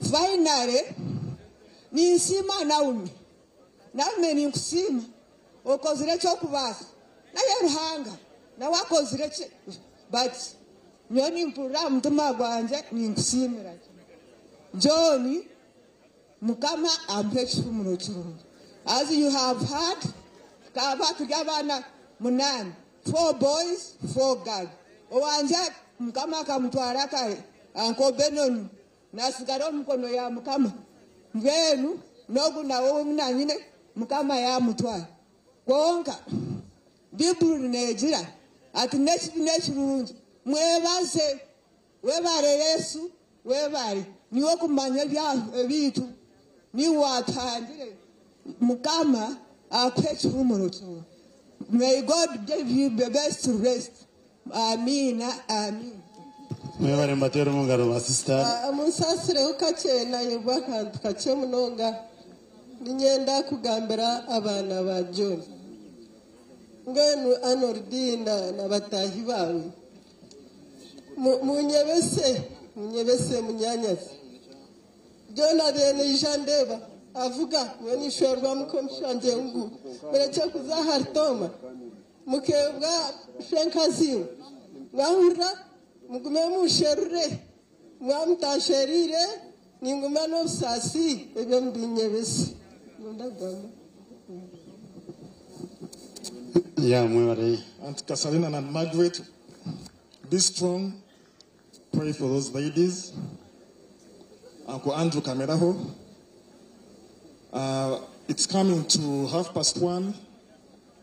Finally, ninsiima Naomi. Naomi ninkusiima, okozire eky'okubaasa. Naye Ruhanga nawe akozire eki but nyowe nimpurira aha mutima gwangye ninkusiimira kimwe. John, Mukama amuhe ekihumuro kirungi. As you have heard, tukaba turi abaana munaana, four boys, four girls. Owangye Mukama akamutwara kare, Uncle Benon Nasigara omu mikono ya Mukama. Mbwenu n'ogu nawe ou nanyine Mukama yaamutwara. Kwonka Bibuli neegira ati n'ekibi n'ekirungi mwebaze. Webare Yesu, webare. Niiwe okumanya ebyaitu, niiwe waatuhangire. Mukama akuhe ekihuumuro kirungi. May God give you the best rest. Amiina Amiina. Mwebare mubateere omu ngaro ba sisita. Munsaasireho kakye nayebwa akantu kakye munonga. Niinyenda kugambira abaana ba John. Mbwenu Arnold na bataahi baawe, munyebese, munyebese munyaanyazi. John abaire naija andeeba, avuga, nyowe ninshwerwa muka omushangye ngu murekye kuza ahari Toma. Mukeebwa shwenkazi imwe. Mwahurira? Mugume munsherure. Mwaba mutanshereire, ninguma n'obusaasi, ebyo mubinyebese. Ndagamba. Yeah, mwebare. Aunt Kasalina and Margaret, be strong. Pray for those ladies. Uncle Andrew Kameraho. It's coming to 1:30.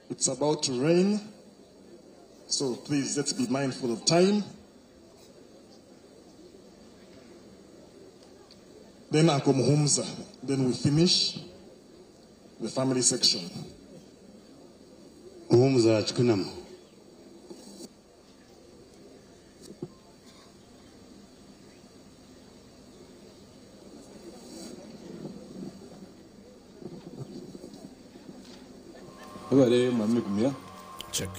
It's about to rain. So please, let's be mindful of time. Then Uncle Muhumza. Then we finish the family section. Muhumza Chikunamo. Webare Mwami Gumya. Check.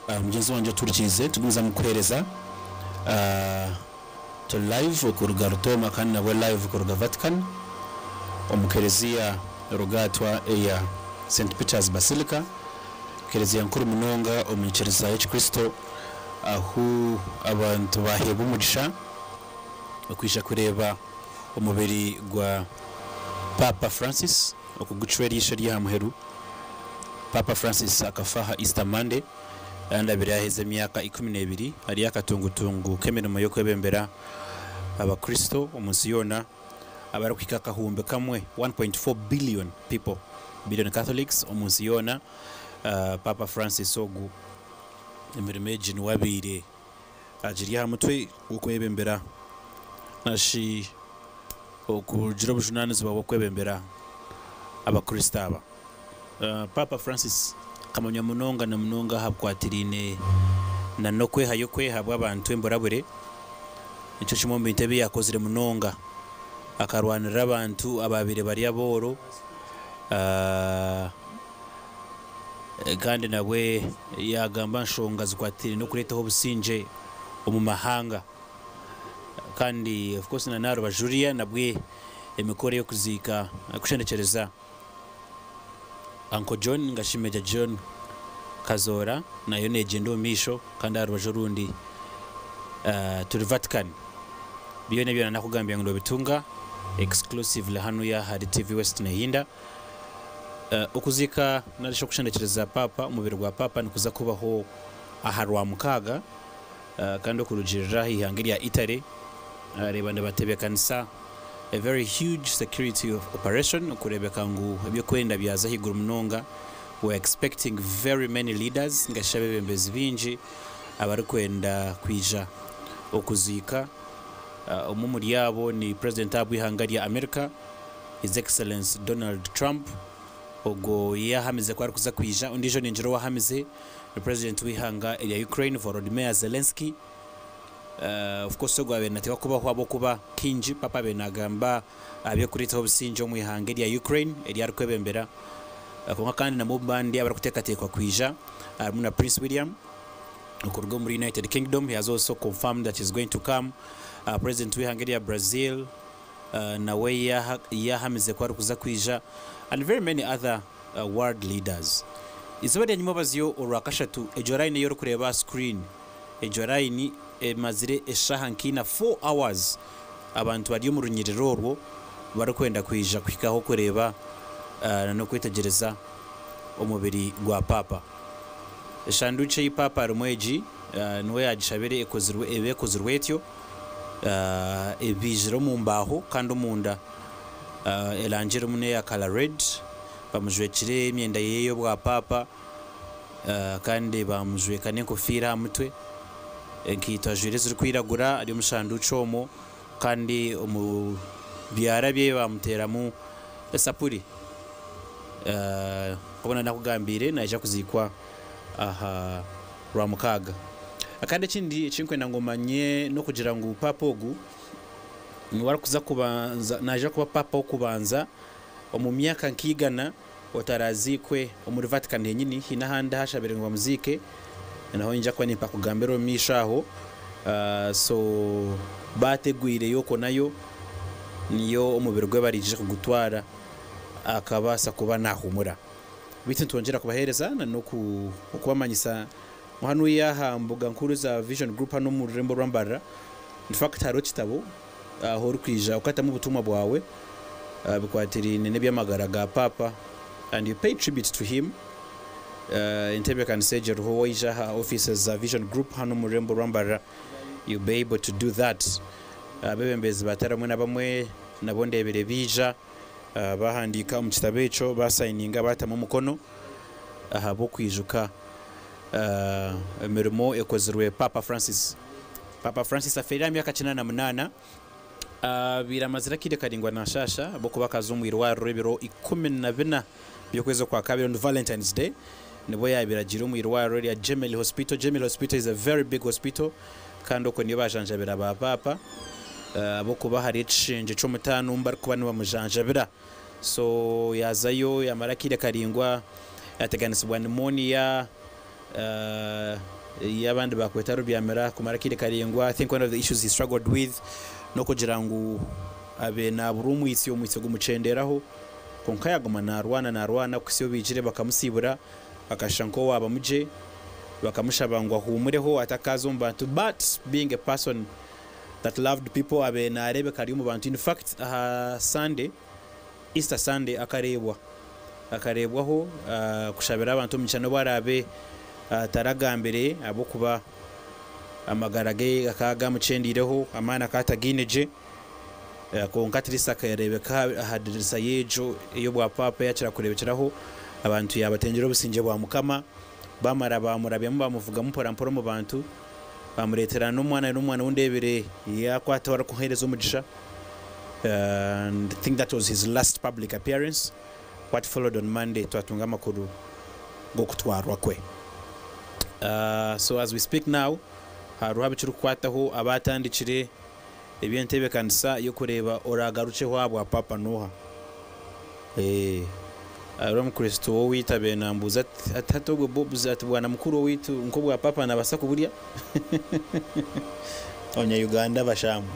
Ah, mugyenzi wangye otuhurikiize tugumizamu kukuheereza ah, turi live okuruga Rutooma kandi nabwo live kuruga Vatican omu kereziya rugaatwa eya St Peter's Basilica kereziya nkuru munonga omu nyikiriza y'ekikristo ahu abantu baheebwa omugisha okwija kureeba omubiri gwa Paapa Francis okugucwa eriisho ery'aha muheru. Paapa Francis akafa aha Easter Monday kandi abaire yaaheza emyaka 12 ari aha katungutungu k'emirimo y'okwebembera Abakristo omu nsi yoona abarikuhika 1.4, 1.4 billion people, billion Catholics omu nsi yoona. Paapa Francis ogu emirimo egi niwe abaire agiri aha mutwe gw'okwebembera nari okugira obujunaanizibwa bw'okwebembera Abakristo aba. Paapa Francis akamanywa munonga na munonga aha bikwatiraine n'okwehayo kwe ahabw'abantu emburabure. Nikyo kimwe omu bintu ebi yaakozire munonga. Akarwanirira abantu abaabaire bari abooro kandi nabwe yaagamba aha nshonga zikwatiraine n'okureetaho obusingye omu mahanga. Kandi of course na n'aha rubaju ruriya nabwe emikoro ey'okuziika kushendekyereza Uncle John ninga shi Major John Kazoora nayo negyenda omu maisho kandi aha rubaju orundi turi Vatican. Byona byona nakugambira ngu nobitunga exclusively hanuya ahari TV West Nehinda. Okuziika nari shi okushendekyereza Paapa, omubiri gwa Paapa nikuza kubaho aha Rwamukaaga kandi okurugiirira aha ihanga erya Italy reeba nibatebeekanisa a very huge security operation okureebeka ngu eby'okwerinda byaza ahaiguru munonga. We are expecting very many leaders ninga shi abeebembezi baingi abarikwenda kwija okuziika. Omwe omuri abo ni President ahabw'eihanga rya America, His Excellency Donald Trump. Ogwo yaahamize ku arikuza kwija. Ondiijo ningira owaahamize ni Purezidenti w'eihanga erya Ukraine, Volodymyr Zelensky. Of course ogwo abaire nateekwa kubaho ahabw'okuba kaingi Paapa abaire naagamba aha by'okureetaho obusingye omu ihanga erya Ukraine eri arikwebembera. Kwonka kandi nabwo abandi abarikuteekateekwa kwija harimu na Prince William okuruga omuri United Kingdom, he has also confirmed that he is going to come. Purezidenti w'eihanga erya Brazil nawe yaahamize ku arikuza kwija and very many other world leaders. Eizooba rya nyimwabazyo orwakashatu, egyo line ei orikureeba aha screen, egyo line emazire eshaaha nka ina, 4 hours, abantu bari omu runyiriri orwo barikwenda kwija kuhikaho kureeba n'okwetegyereza omubiri gwa Paapa. Eshanduukye ei Paapa arimu egi niwe yaagishabire ekozirwe ebe ekozirwe etyo. Ebaizire omu mbaaho kandi omunda erangi erimu n'eya kala red. Bamujwekire emyenda ye y'obwapaapa kandi baamujweka n'enkofiira aha mutwe. Enkaito ajwaire ezirikwiragura ari omu shanduukye omwo kandi omu byara bye baamuteeramu esapuri. Nk'oku naakugambiire naija kuziikwa aha Rwamukaaga. Kandi ekindi eki ndikwenda ngu omanye n'okugira ngu paapa ogu niwe arikuza kubanza, naija kuba paapa w'okubanza omu myaka nk'eigana otaraziikwe omuri Vatican henyini. Haine ahandi ahu ashabire ngu bamuziike, naho niinyija kuba nimpakugambira omu maisho aho. So baategwireyo okwo nayo niyo omubiri gwe baraije kugutwara akabaasa kuba naahumura. Beitu nitwongyera kubaheereza na n'okubamanyisa ngu hanuya aha mbuga nkuru za Vision Group hanu omu rurembo rwa Mbarara, in fact hariho ekitabo ahu orikwija okatamu obutumwa bwawe bikwatiraine n'eby'amagara ga Paapa and you pay tribute to him. Entebeekanisa egyo eriho waija aha offices za Vision Group hanu omu rurembo rwa Mbarara you'll be able to do that. Abeebembezi batari bamwe na bamwe nabo ndeebire baija. Baahandiika omu kitabo ekyo, baasayininga, baatamu omukono ahabw'okwijuka emirimo ekozirwe Paapa Francis. Paapa Francis afeire aha myaka 88. Abaire amazire akaire karaingwa naashaasha ahabw'okuba akaza omu irwariro ebiro 14 by'okwezi Okwakabiri on Valentine's Day nibwo yaabaire agiire omu irwariro erya Gemelli Hospital. Gemelli Hospital is a very big hospital kandi okwo niyo baajanjabira ba Paapa. Ahabw'okuba hariyo ekishengye ky'omutaano omu barikuba nibamujanjabira. So yaazayo yaamara akaire karaingwa yaateganisibwa pneumonia ei abandi baakweta rubyamira kumara akaire karaingwa. I think one of the issues he struggled with n'okugira ngu abe naaburwa omwitsyo, omwitsyo gumukyenderaho. Kwonka yaaguma naarwana naarwana kuhitsya obu baijire bakamusiibura akashusha nk'owaaba mugye. Bakamushaba ngu ahuumureho atakaaza omu bantu but being a person that loved people abaire nareebeka ari omu bantu in fact aha Sunday, Easter Sunday akareebwa akareebwaho kushabira abantu omugisha n'obu araabe ataragambire ahabw'okuba amagara ge gakaba gamukyendeireho amaani akaba atagaine gye kwonka at least akareebeka aha dirisa y'egyo ey'obwapaapa ei akira kureebekyeraho abantu yaabatengyera obusingye bwa Mukama bamara baamurabyamu baamuvugamu mpora mpora omu bantu. Baamureetera n'omwana n'omwana ou ndeebire yaakwataho arikuheereza omugisha and I think that was his last public appearance. What followed on Monday twatunga amakuru g'okutwarwa kwe. So as we speak now hariho abikirikukwataho abaatandikire eby'enteebekanisa y'okureeba oraagarukyeho aha bwa Paapa n'oha. Hariho omukristo w'owaitu abaire nambuuza ati, ati hati obwo Bobs ati bwana mukuru owaitu nk'obwa Paapa nabaasa kuburya? Abanya-Uganda abashaamu.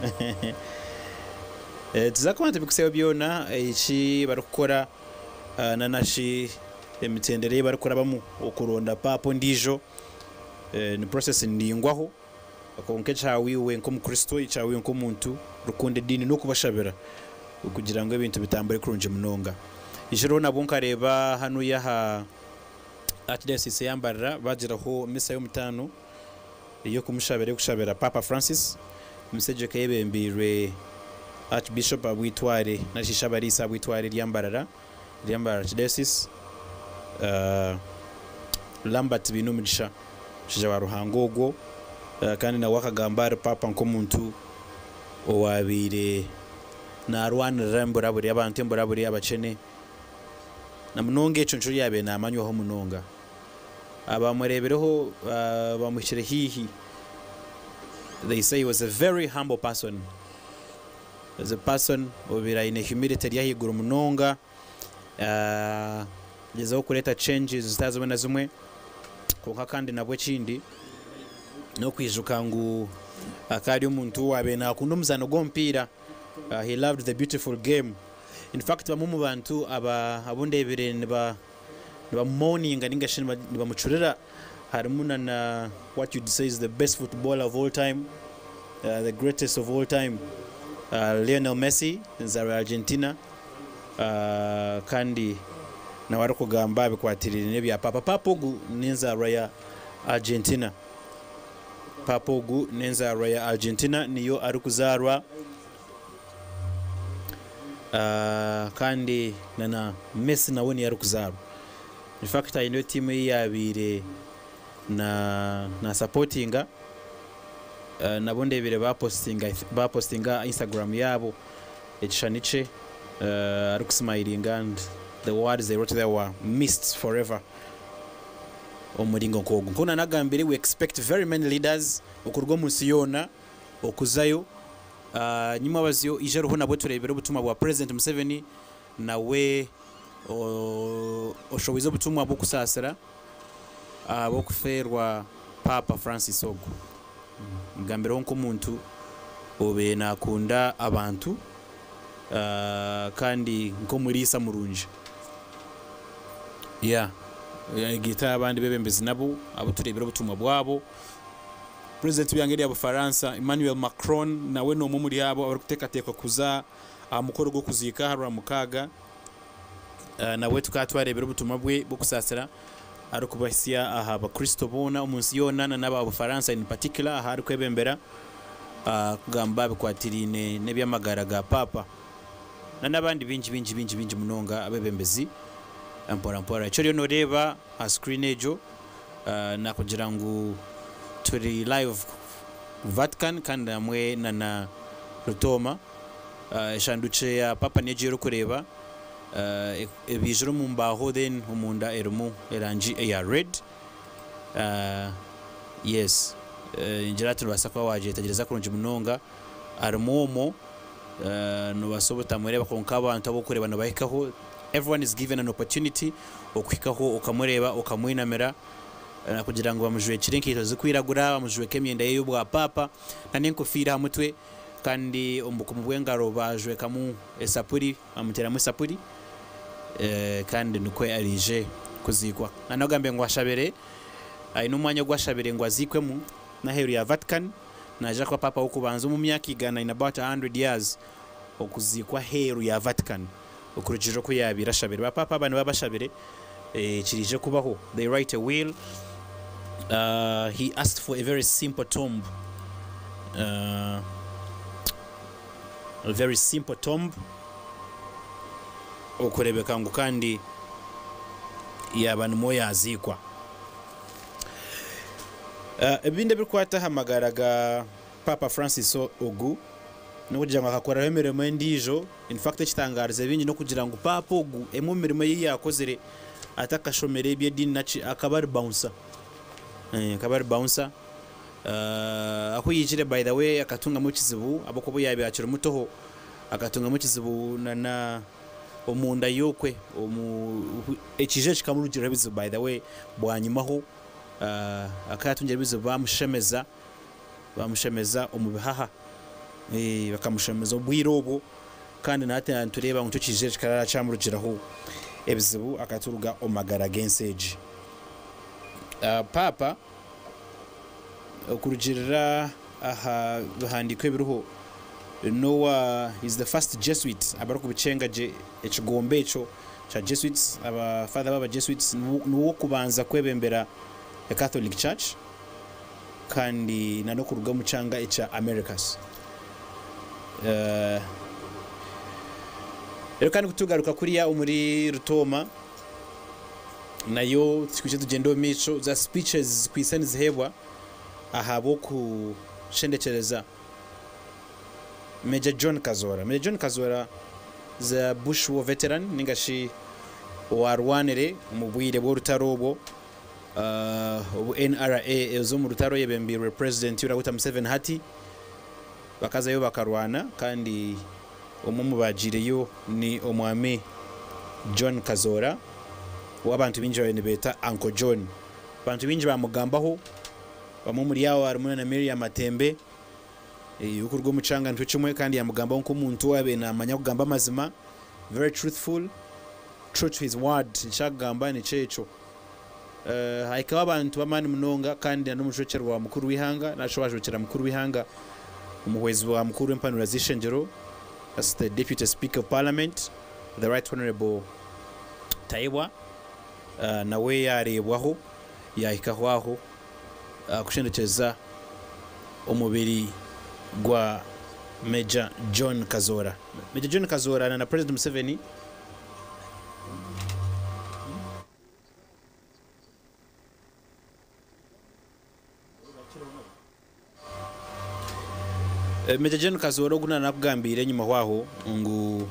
Tuza kuba nitubikutsyaho byona eki barikukora nanashi emitendera ei barikurabamu okuronda Paapa ondiijo. Ni process ndaingwaho. Kwonka ekyawe iwe nk'Omukristo, ekyawe iwe nk'omuntu orikukunda ediini n'okubashabira kugira ngu ebintu bitambure kurungi munonga. Ijoro nabwo nkareeba hanuya aha Archdiocese ya Mbarara baagiraho misa y'omutaano ey'okumushabira ey'okushabira Paapa Francis. Misa egyo ekaba eyebembeirwe Archbishop ahabw'eitware nari shi Ishe-abariisa ahabw'eitware erya Mbarara erya Mbarara Archdiocese, Lambert Bainomugisha. Omushaija wa Ruhanga ogwo kandi nawe akagamba ahari Paapa nk'omuntu owaabaire naarwanirira emburabure, abantu emburabure, abakyene. Na munonga ekyo nikyo yaabaire naamanywaho munonga. Abaamureebireho bamuhikire haihi, they say he was a very humble person. He was a person obaire aine humility eri ahaiguru munonga, agyezaho kureeta changes zitari zimwe na zimwe. Kwonka kandi nabwo ekindi n'okwijuka ngu akaba ari omuntu owaabaire naakunda omuzaano gw'omupiira. He loved the beautiful game. In fact bamwe omu bantu aba abu ndeebire niba nibamumourninga ninga shi nibamucurira harimu na na what you'd say is the best footballer of all time, the greatest of all time, Lionel Messi enzaarwa ya Argentina kandi nawe arikugamba aha bikwatiraine n'ebya Paapa. Paapa ogu n'enzaarwa ya Argentina. Paapa ogu n'enzaarwa ya Argentina niyo arikuzaarwa. Kandi na na Messi nawe niyo arikuzaarwa. In fact aineho tiimu ei yaabaire na nasapotinga nabo ndeebire baapositinga baapositinga aha Instagram yaabo ekishushani kye arikusimayiringa and the words they wrote there were missed forever omu muringo nk'ogwo. Nk'oku naanagambire we expect very many leaders okuruga omu nsi yoona okuzayo. Nyimwabazyo ija riho nabwo tureebire obutumwa bwa Purezidenti Museveni nawe oshohoize obutumwa bw'okusaasira ahabw'okufeerwa Paapa Francis ogu. Mugambireho nk'omuntu obaire naakunda abantu kandi nk'omuriisa murungi. Yayegaita abandi beebembezi nabo abu tureebire obutumwa bwabo. Purezidenti w'eihanga erya Bufaransa, Emmanuel Macron nawe n'omwe omuri abo abarikuteekateekwa kuza aha mukoro gw'okuziika aha Rwamukaaga. Nawe tukaba twareebire obutumwa bwe bw'okusaasira arikubuhitsya aha bakristo boona omu nsi yoona na n'aba Bufaransa in particular ahu arikwebembera kugamba aha bikwatiraine n'eby'amagara ga Paapa na n'abandi baingi baingi baingi baingi munonga abeebembezi mpora mpora. Eki oriyo nooreeba aha screen egyo Nakugira ngu turi live Vatican kandi hamwe na na Rutooma. Eshandukye ya Paapa niyo egyo orikureeba ebaijire omu mbaaho then omunda erimu erangi eya red. Yes, ningira hati nobaasa kuba wagyetegyereza kurungi munonga. Arimu omwo nobaasa obutamureeba kwonka abantu abu orikureeba nibahikaho. Everyone is given an opportunity okuhikaho okamureeba okamwinamira kugira ngu bamujwekire enkaito zirikwiragura, bamujweke emyenda ye y'obwapaapa n'enkofiira aha mutwe kandi omu bukumu bw'engaro baajwekamu esapuri, bamuteeramu esapuri kandi nikwo araije kuziikwa. Nagambire ngu ashabire, aine omwanya ogu ashabire ngu aziikwemu n'aheeru ya Vatican, naija kuba paapa w'okubanza omu myaka igana in about a hundred years okuziikwa aheeru ya Vatican. Okurugiirira oku yaabaire ashabire. Ba paapa aba nibaba bashabire ekiraije kubaho. They write a will. He asked for a very simple tomb. A very simple tomb. Okureebeka ngu kandi yaaba nimwo yaaziikwa. Ebindi ebirikwata aha magara ga Paapa Francis ogu n'okugira ngu akakoraho emirimo endiijo. In fact ekitangaarize baingi n'okugira ngu Paapa ogu emwe omu mirimo ei yaakozire atakashomire eby'ediini naki akaba ari bouncer. Akaba ari bouncer. Ahu yaijire by the way akatungamu ekizibu ahabw'okuba obu yaabaire akiri mutoho akatungamu ekizibu na omunda y'okwe omu ekiija kikamurugiriraho ebizibu by the way bwanyimaho akaba yaatungire ebizibu baamushemeza. Baamushemeza omu bihaha. Bakamushemeza obwire obwo, kandi na hati nitureeba ngu nikyo kiija kikaba kyamurugiraho ebizibu akaturuga omu magara g'ensi egi. Paapa okurugiirira aha bihandiiko ebiriho, n'owa he is the first Jesuit abarikubikyenga gye ekigombe ekyo kya Jesuits, aba Father b'aba Jesuits, niwe w'okubanza kwebembera Catholic Church. Kandi na n'okuruga omu kyanga ekya Americas. Reero kandi ku tugaruka kuriya omuri Rutooma, nayo twije tugyende omu maisho, za speeches zikwaitse niziheebwa ahabw'okushendekyereza Major John Kazoora. Major John Kazoora is a Bush War veteran ninga shi Owaarwanire omu bwire bw'orutaro obwo obu NRA eza omu rutaro eyebembeirwe Purezidenti Yoweri Kaguta Museveni hati, bakazayo bakarwana kandi omwe omu baagiireyo ni Omwami John Kazoora ou abantu baingi baabaire nibeeta Uncle John. Abantu baingi baamugambaho, bamwe omuri abo harimu na Miriam Matembe orikuruga omu kyanga nikyo kimwe kandi yaamugambaho nk'omuntu owaabaire naamanya kugamba amazima, very truthful. True to his word, eki akugamba nikyo ekyo. Hahikaho abantu b'amaani munonga kandi na n'omujwekyerwa wa mukuru w'eihanga, nari shi owajwekyera mukuru w'eihanga, omuhwezi wa mukuru w'empanura z'eishengyero, that's the Deputy Speaker of Parliament, the Right Honourable Tayebwa, nawe yaareebwaho yaahikaho aho kushendekyereza omubiri gwa Major John Kazoora. Major John Kazoora na President Museveni. Major Gen Kazoora ogu nanakugambiire enyima aho ngu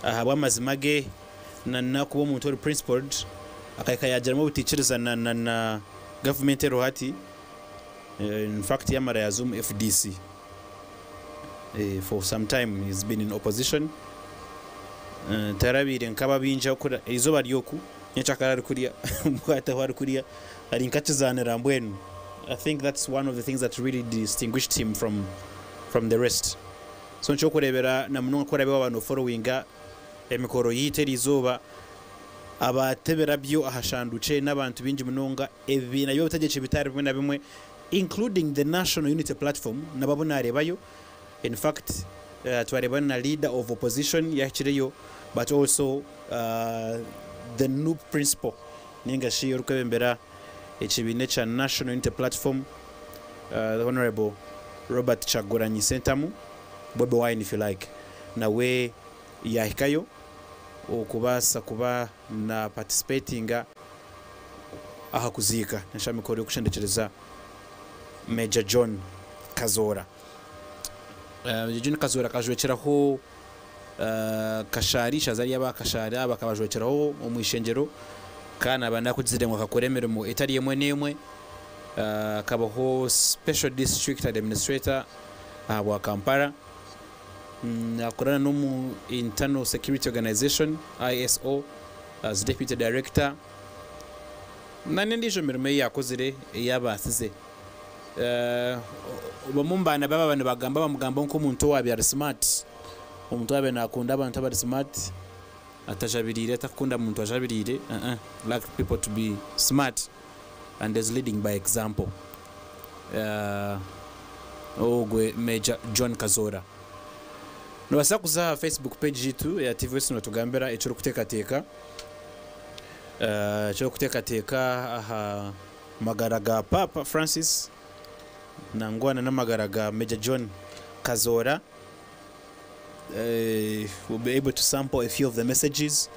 ahabw'amazima ge na kuba omuntu ori principled akahika yagiramu obutaikirizana na gavumenti eriho hati in fact yamara yaza omu FDC for some time he's been in opposition tarabaire nk'abo abaingi ahabw'okuba eizooba ari oku nyekyakare ari kuriya omukwate ahu ari kuriya ari nkakizaanira mbwenu I think that's one of the things that really distinguished him from from the rest so nikyokureebera na munonga ku oraabe waaba noforowinga emikoro yaitu eriizooba abatebera byo aha shanduukye n'abantu baingi munonga ebibiina by'obutegyeki bitari bimwe na bimwe including the National Unity Platform nabo abu naareebayo in fact twareeba na leader of opposition yahikireyo but also the nup principal ninga shi orikwebembera ekibiina ekya National Unity Platform the Honourable Robert Kyagulanyi Ssentamu, Bobi Wine if you like, nawe yahikayo okubaasa kuba na participatinga aha kuziika nari aha mikoro y'okushendekyereza Major John Kazoora. Major John Kazoora akajwekyeraho Kashaari, ishaza ry'aba Kashaari aba akabajwekyeraho omu ishengyero kandi naaba nakugizire ngu akakora emirimo etari emwe n'emwe. Akabaho Special District Administrator ahabwa Kampala. Nakorana n'omu Internal Security Organization, ISO, as Deputy Director. N'endiijo mirimo ei yaakozire ei abaasize. Bamwe omu baana be abaaba nibagamba bamugambaho nk'omuntu owaabaire ari smart, omuntu owaabaire naakunda abantu abari smart, atajabiriire, atarikukunda muntu ajabiriire, like people to be smart and is leading by example. Ogwe Major John Kazoora. Noobaasa kuza aha Facebook page yaitu eya TV West nootugambira eki orikuteekateeka, eki orikuteekateeka aha magara ga Paapa Francis nangwa n'amagara ga Major John Kazoora. We'll be able to sample a few of the messages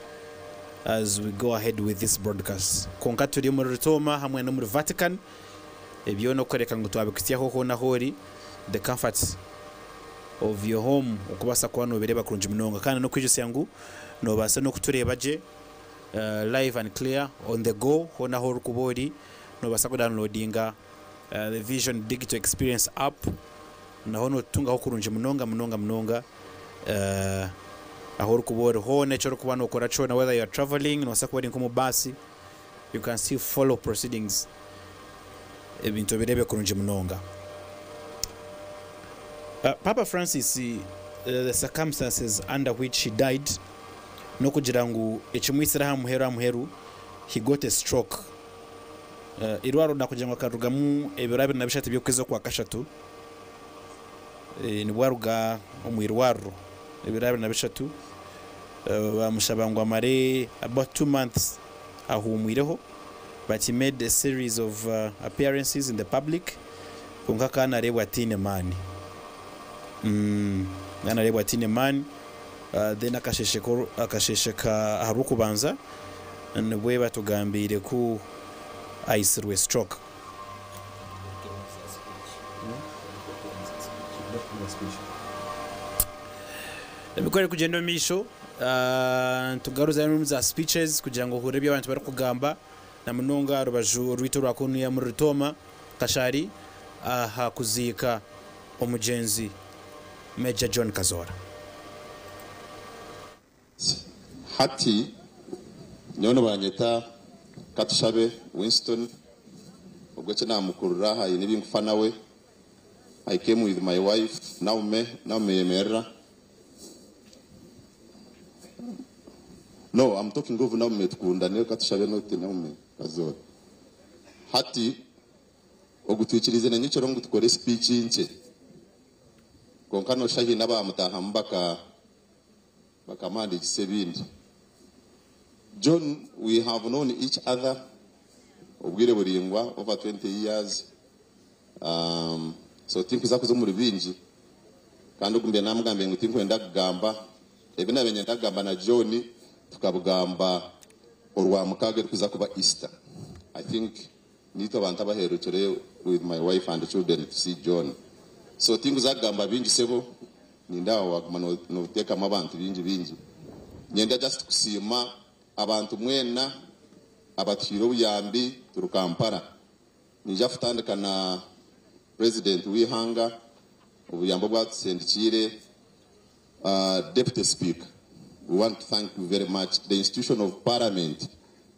as we go ahead with this broadcast. Kwonka turi omuri Rutooma hamwe n'omuri Vatican, ebyo n'okworeka ngu twabikutsyaho hoona ahu ori, the comfort of your home okubaasa kuba noobireeba kurungi munonga. Kandi n'okwijutsya ngu noobaasa n'okutureeba gye live and clear on the go hoona ahu orikuba ori, noobaasa kudownloadinga the Vision Digital Experience app naho nootutungaho kurungi munonga munonga munonga ahu orikuba ori hoona eki orikuba nookora kyona whether you are travelling noobaasa kuba ori nk'omu baasi you can still follow proceedings ebintu obireebe kurungi munonga. Paapa Francis the circumstances under which he died n'okugira ngu ekimwitsire aha muheru aha muheru he got a stroke. Eirwariro nakugira ngu akarugamu ebiro 23 by'okwezi okwakashatu nibwo aruga omu irwariro ebiro 23 bamushaba ngu amare about 2 months ahuumwireho but he made a series of appearances in the public kwonka akaba nareebwa ataine maani akaba nareebwa ataine maani then akasheeshe ka aha rw'okubanza nibwo batugambiire ku aitsirwe stroke. Emikoro erikugyenda omu maisho. Nitugaruzayo omu za speeches kugira ngu ohurire ebi abantu barikugamba na munonga aha rubaju rwaitu orwa kunuya omuri Rutooma, Kashari aha kuziika omugyenzi Major John Kazoora. Hati nyowe nibanyeta Katushabe Winston, obwo eki namukurira aha haine ebi nkufa nawe. I came with my wife Naume, Naume yemerera. No, I'm talking of Naume Tukundane, Katushabe not Naume Kazoora. Hati ogu twikirize na nyekiro ngu tukore speech nkye. Kwonka noshusha haine abamutahamu baka bakamuhandiikisa ebindi. John, we have known each other obwire buraingwa, over 20 years. So tinkuza kuza omuri bingi kandi ogu mbe namugambire ngu tinkwenda kugamba ebi nabaire niinyenda kugamba na John tukabigamba orwamukaaga erikuza kuba Easter. I think niitwe abantu abaherukire with my wife and children to see John. So tinkuza kugamba bingi sebo, nindeeba waguma noteekamu abantu bingi bingi. Niinyenda just kusiima abantu mwena abatuhaire obuyambi turi Kampala. Niija kutandika na President w'eihanga, obuyambi obwatusendikiire, Deputy Speaker, we want to thank you very much. The institution of Parliament,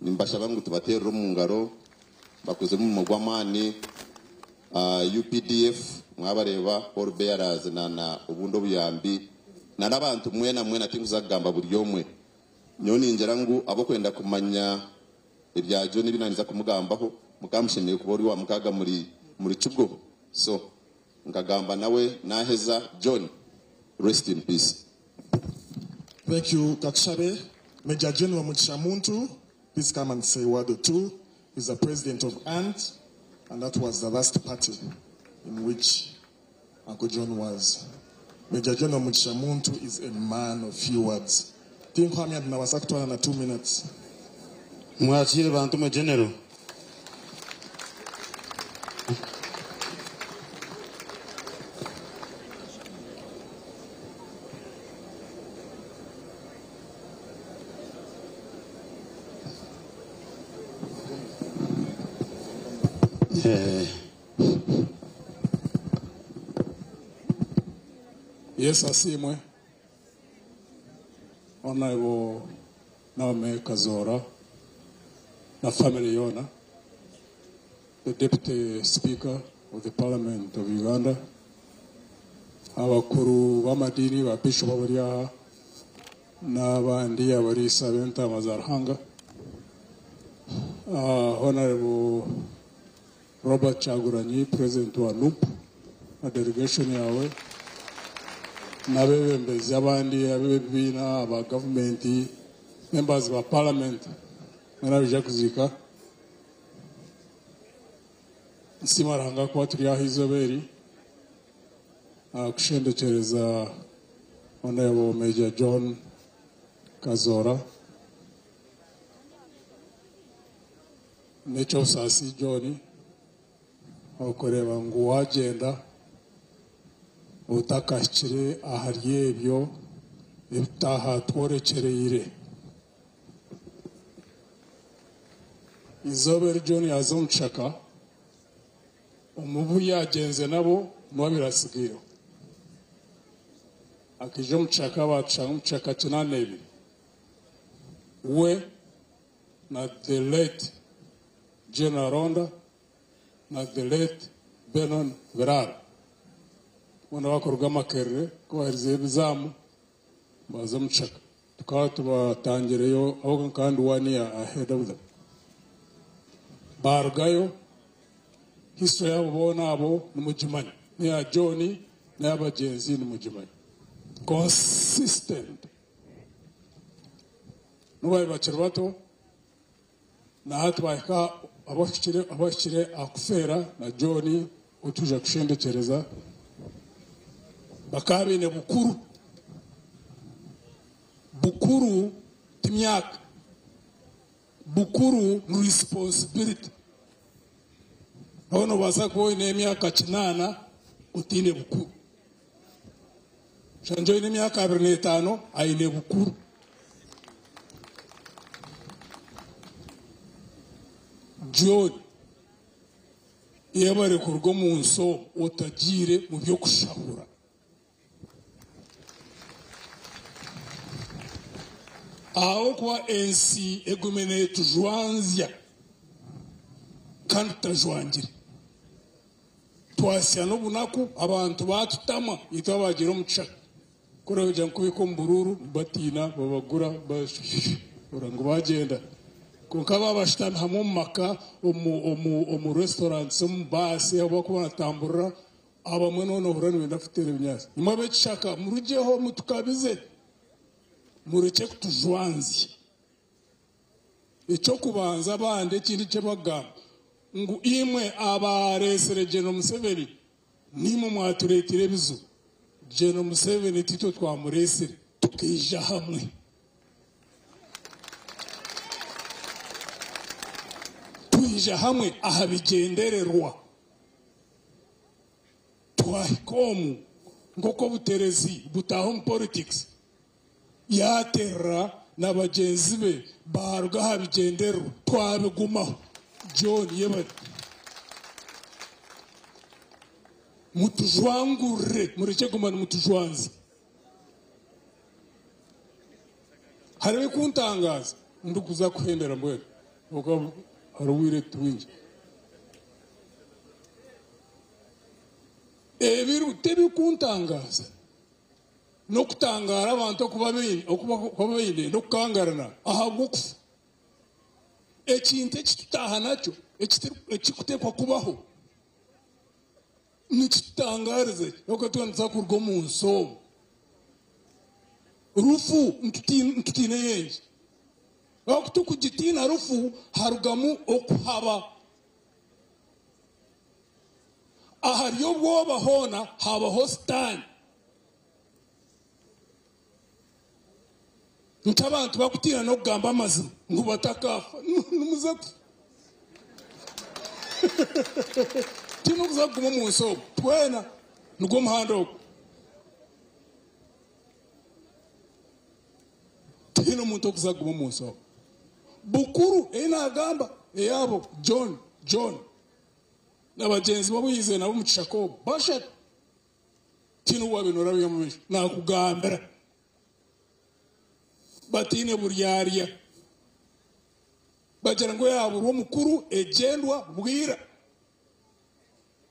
nimbashaba ngu tubateerere omu ngaro, bakozire omurimo gw'amaani. UPDF, mwabareeba, Paul Bearers na na obundi obuyambi, na n'abantu mwena mwena tinkuza kugamba buri omwe. Nyowe ningira ngu abokwenda kumanya ebya John ebi naaniza kumugambaho, mukaba mushemereire kuba ori owa mukaaga muri muri Kigo. So, nkagamba nawe naaheza. John, rest in peace. Thank you, Katushabe. Major General Mugisha Muntu, please come and say a word or two. He's the president of ANT, and that was the last party in which Uncle John was. Major General Mugisha Muntu is a man of few words. Tinkuhamya nti nabaasa kutwara na 2 minutes. Mwakire bantu mwe General. Yesu asiimwe. Honorable Naome Kazoora na family yona, the Deputy Speaker of the Parliament of Uganda, abakuru b'amadini ba Bishop abari aha n'abandi abariisa b'entaama za Ruhanga, Honorable Robert Kyagulanyi, President wa NUP na delegation yawe, n'abebembezi abandi ab'ebibiina, aba gavumenti, members ba parliament mwena bija kuziika. Nsiima Ruhanga kuba turi aha izooba eri kushendekyereza Honorable Major John Kazoora. N'ekyobusaasi John okureeba ngu wagyenda otakahikire ahari ebyo ebitaha tworekyereire. Izooba eri John yaza omu kishaka, omubu yagyenze nabo niwe abirasigireho. Akaija omu kishaka, batushanga omu kishaka 82, we na the late General Ronda na the late Benon Birara, boona bakuruga Makerere. Ko baherize ebizaamu baza omu kishaka, tukaba tubatangireyo ahobwe kandi one year ahead of them. Barugayo, history yabo boona abo nimugimanya, n'eya John n'ey'abagyenzi nimugimanya. Consistent nubabe bakiri bato, nahati bahika abahikire akufeera na John otuja kushendekyereza, bakaba baine bukuru. Bukuru ti myaka, bukuru ni responsibility. Aho nobaasa kuba oine emyaka 80 otiine bukuru. Shanje oine emyaka 25 aine bukuru. John, yebare kuruga omu nsi omu otagiire mu by'okushahura. Ahabw'okuba ensi egume neetujwanzya kandi tutajwangire. Twasya n'obunaku abantu baatutama itwe abaagiire omu kishaka. Ku orikugira ngu kubaika omu buruuru batiina babagura ora ngu baagyenda. Kwonka baaba bashutami hamwe omu maka, omu omu omu restaurants, omu baasi ahu barikuba nibatamburira, abamwe noohurira nibenda kututeera ebinyaatsi. Imwe ab'ekishaka murugyeho mutukabize, murekye kutujwanzya. Eky'okubanza abandi ekindi eki barikugamba ngu imwe abaareetsire General Museveni niimwe mwatureetire ebizibu. General Museveni tiitwe twamureetsire, tukaija hamwe. Twija hamwe aha bigyendererwa. Twahika omu nk'oku obuterezi butaaha omu politics, yaaterera na bagyenzi be baaruga aha bigyendererwa twabigumaho. John yebare. Mutujwangurire, murekye kuguma nimutujwanzya. Hariho ebirikuntangaza ndikuza kuhendera mbwenu ahabw'okuba hariho obwire tibwingi. Ebiri tebirikuntangaza n'okutangaara abantu okuba baine okuba baine n'okukangarana ahabw'okufa. Ekintu eki tutaaha nakyo ekirikuteekwa kubaho Nikitutangaariza ki oku twena nituza kuruga omu nsi omu rufu nitutiina eyengi? Oku turikugitiina rufu harugamu okuhaba. Ahari obwoba hoona habaho Sitaane. Nikyo abantu barikutiina n'okugamba amazima ngu batakaafa. Nimuza kufa. Tihaine orikuza kuguma omu nsi omu. Twena nigwo muhanda ogwo. Tihaine omuntu orikuza kuguma omu nsi omu. Bukuru ei naagamba eyaabo John, John na bagyenzi be abu yaizire nabo omu kishaka omu bashatu. Tihaine ou waabaire noorabiha omu maisho naakugambira. Bataine buryarya. Bagira ngu eyaburwa omukuru egyendwa bwira.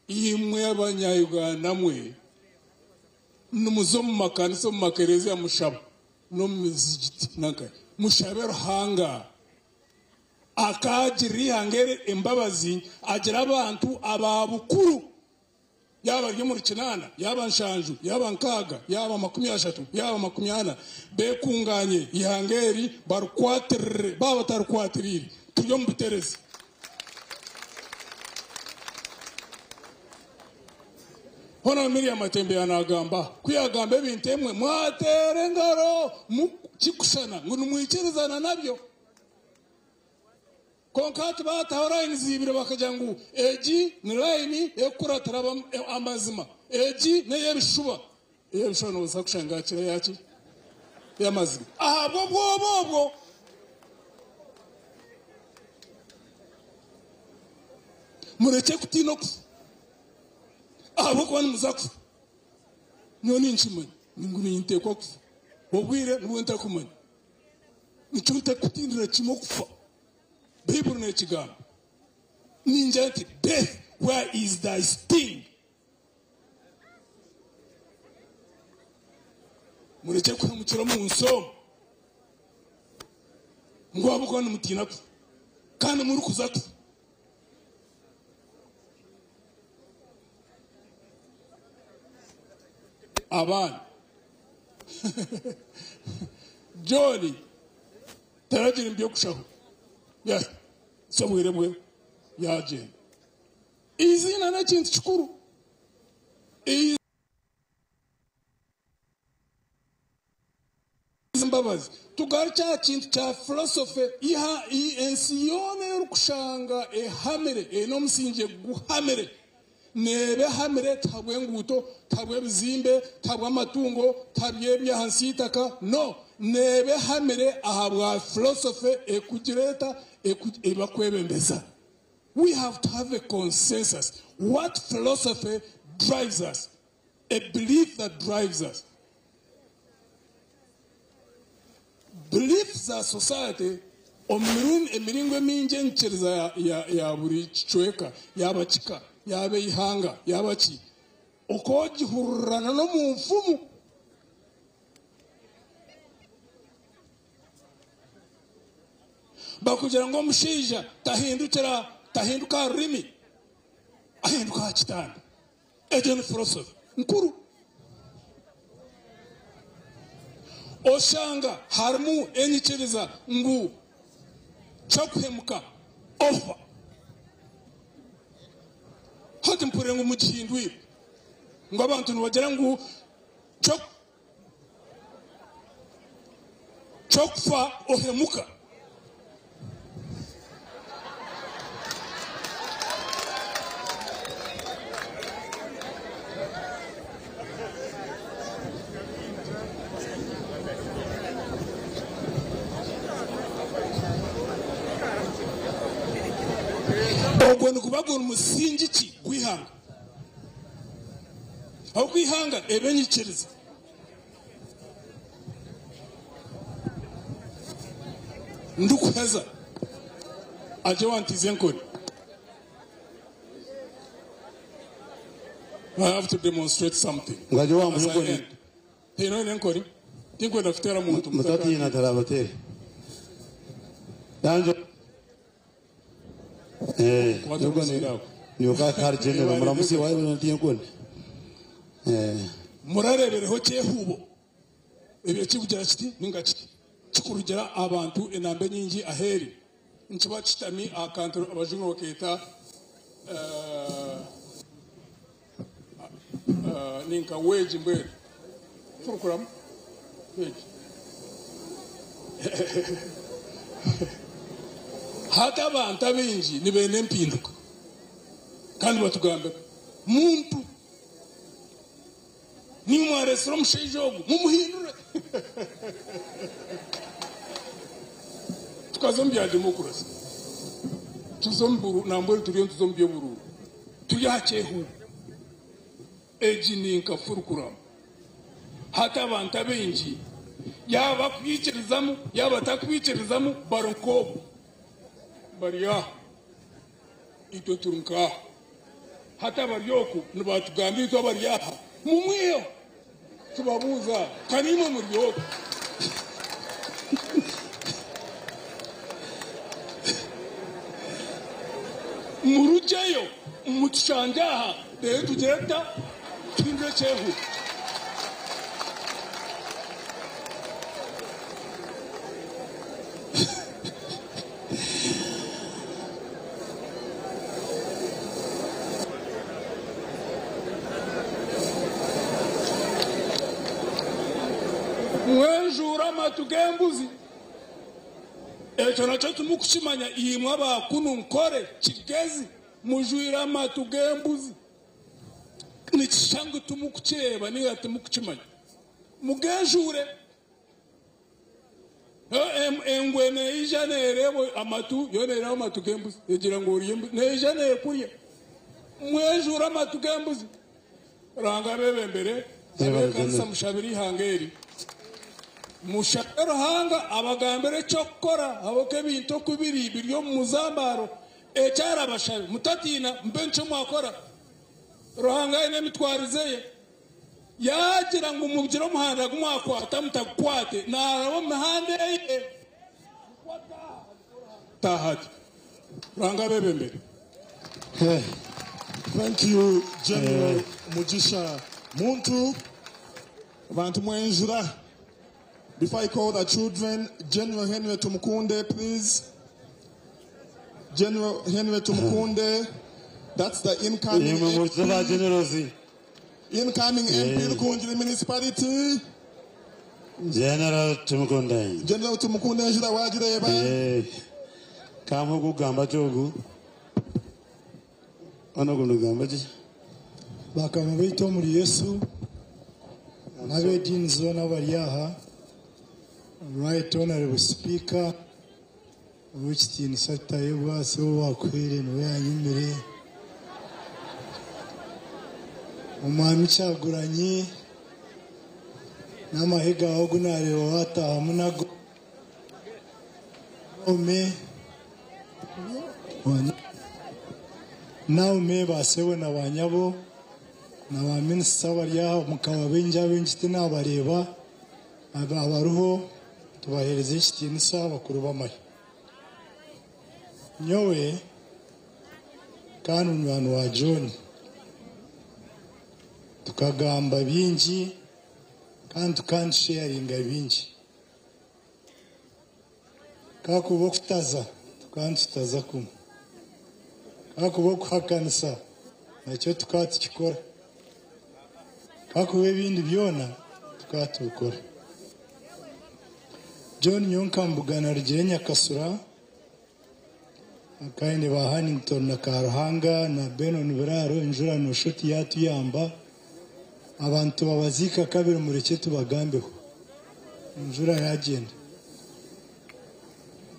Imwe abanya-Uganda mwe, nimuza omu makanisa, omu makereziya mushaba, n'omu mizigiti nanka mushabe Ruhanga akaagirira eihanga eri embabazi, agire abantu aba bukuru. Yaaba bari omuri kinaana, yaaba nshanju, yaaba nkaaga, yaaba 30, yaaba 40, beekungaanye eihanga eri barikwatirire. Baaba batarikwatiriire, turi omu buterezi. Hoona Miriam Matembe yaanaagamba, ku yaagamba ebintu ebimwe, mwateera engaro kikushushana ngu nimwikirizana nabyo. Kwonka hati baataho layini ziibire bakagira ngu egi ni layini erikukuratira amazima, egi n'ey'ebishuba. Ey'ebishuba noobaasa kushanga hakiri eyaki? Ey'amazima. Ahabw'obwoba obwo. Murekye kutiina okufa, ahabw'okuba nimuza kufa. Nyowe ninkimanya ngu ninteekwa kufa, obwire nibwo ntakumanya. Nikyo ntarikutiinira kimwe okufa. Baiburi neekigamba. Ningira nti, Death, where is thy sting? Murekye kuhemukira omu nsi omu ngu ahabw'okuba nimutiina kufa kandi murikuza kufa. Abaana. John taragira omu by'okushaho yahitsya obwire bwe yaagyenda. Eiziina n'ekintu kikuru. Mbabazi tugarukye aha kintu kya philosophy ensi yoona ei orikushanga ehamire eine omusingye guhamire neeba ehamire tihabw'enguuto, tihabw'ebizimbe, tihabw'amatungo, tihaby'ebyahansi y'eitaka no neeba ehamire ahabwa philosophy ekugira eta ebakwebembeza. We have to have a consensus. What philosophy drives us? A belief that drives us. Beliefs za society omu mirundi emiringo emingi enyikiriza ya, ya, ya buri kicweka yaaba kika yaaba eihanga yaaba ki okoogihurirana n'omu nfumu Bakugira ngu omushaija tahindukira tahinduka aha rurimi, ahinduka aha kitanda. Egyo ni philosophy nkuru. Oshanga harimu enyikiriza ngu kyokuhemuka ofa. Hati mpurire ngu mugihindwire ngu abantu nibagira ngu Ky'okufa ohemuka. Ogwo niguba guri musingi ki gw'eihanga? Ahabw'okuba eihanga eba enyikiriza. Ndikuheza agye wantiiza enkoni. I have to demonstrate something. Ngu agye wamuha As I enkoni. end. Tihaine oine enkoni? Tinkwenda kuteera muntu. Mutatiina tarabateera. Yanjo. Eh, Kwata nubwo omuzinda ago. ni ka kar general muramusi wawe ntiye enkoni. Eh. Murareebereho kyehuubo ebyo kikugira kiti ninga kiti kikurugira abantu enamba enyingi aheeri nikiba kishutami aha kantu abajungu bakeeta ninka weegi mbwenu furukuramu weegi hati abantu abaingi nibenda empinduka kandi batugambira muntu Niimwe mwareetsire omushaija ogu, mumuhindure. Tukaza omu bya demokurasi, tuza omu buruuru, nambwenu turiyo nituza omu by'oburuuru, turi aha kyehuubo. Egi ni nka furukuramu. Hati abantu abaingi yaaba bakubiikirizamu yaaba batakubiikirizamu bari nk'obu bari aha, itwe turi nk'aha. Hati abari oku nibatugambira itwe abari aha, mumwiheho. Tubabuuza, ka naimwe muri oku. Murugyeyo mutushangye aha, reero tugire tuta? Tuhindure ekyehuuro. Mwejuure amatu g'embuzi. Ekyo nakyo timukukimanya imwe aba kunu Nkore, Kigezi, mujwire amatu g'embuzi. Nikishusha ngu timukukireeba nainga timukukimanya. Mugejuure. Engwe neija neereeba amatu, yo neereeba amatu g'embuzi, egira ngu orya embuzi, neija neekurya. Mwejuure amatu g'embuzi. Ruhanga abeebembere, ab'ekanisa mushabire eihanga eri. Mushabe Ruhanga abagambire eky'okukora ahabw'okuba ebintu oku biri biri omu muzambaaro. Eki arabashabe mutatiina mube nikyo mwakora. Ruhanga aine emitwarize ye. Yaagira ngu mugire omuhanda gu mwakwata mutagukwate, naaraba omu mihanda eye. Taaha ati. Ruhanga abeebembere. Thank you General Mugisha Muntu. Bantu mwenjura. Before I call the children, General Henry Tumukunde, please. General Henry Tumukunde, that's the incoming Imwe mu ba generals. Incoming MP Rukungiri Municipality. General Tumukunde. General Tumukunde enjura wagireeba. Eh. Kamwe kugamba ki ogu? Ono ogu nigamba ki? Bakama baitu omuri Yesu n'ab'ediini zoona abari aha, Right Honourable Speaker, Ow'ekitiinisa Tayebwa siwe owaakuhaire niwe yaanyimire. Omwami Kyagulanyi n'amahe gaawe agu naareeba waataahamu nago. Naome, Naome baasebo na baanyabo na baaminisita abari aha mukaba baingi abaingi tinaabareeba. Abariho tubaheereze ekitiinisa abakuru b'amahe. Nyowe kandi munywani wa John tukagamba bingi kandi tukaba nitusheyaringa bingi. Kakuba okutaza tukaba nitutaza kumwe, kakuba okuhakanisa nakyo tukaba tukikora, kakuba ebindi byona tukaba tubikora. John nyowe nkamubugana arugire Nyakasura kandi ba Hannington na Karuhanga na Benon Biraaro enjura noshusha oti yatuyamba. Abantu babaziika kabiri murekye tubagambeho. Enjura yagyenda.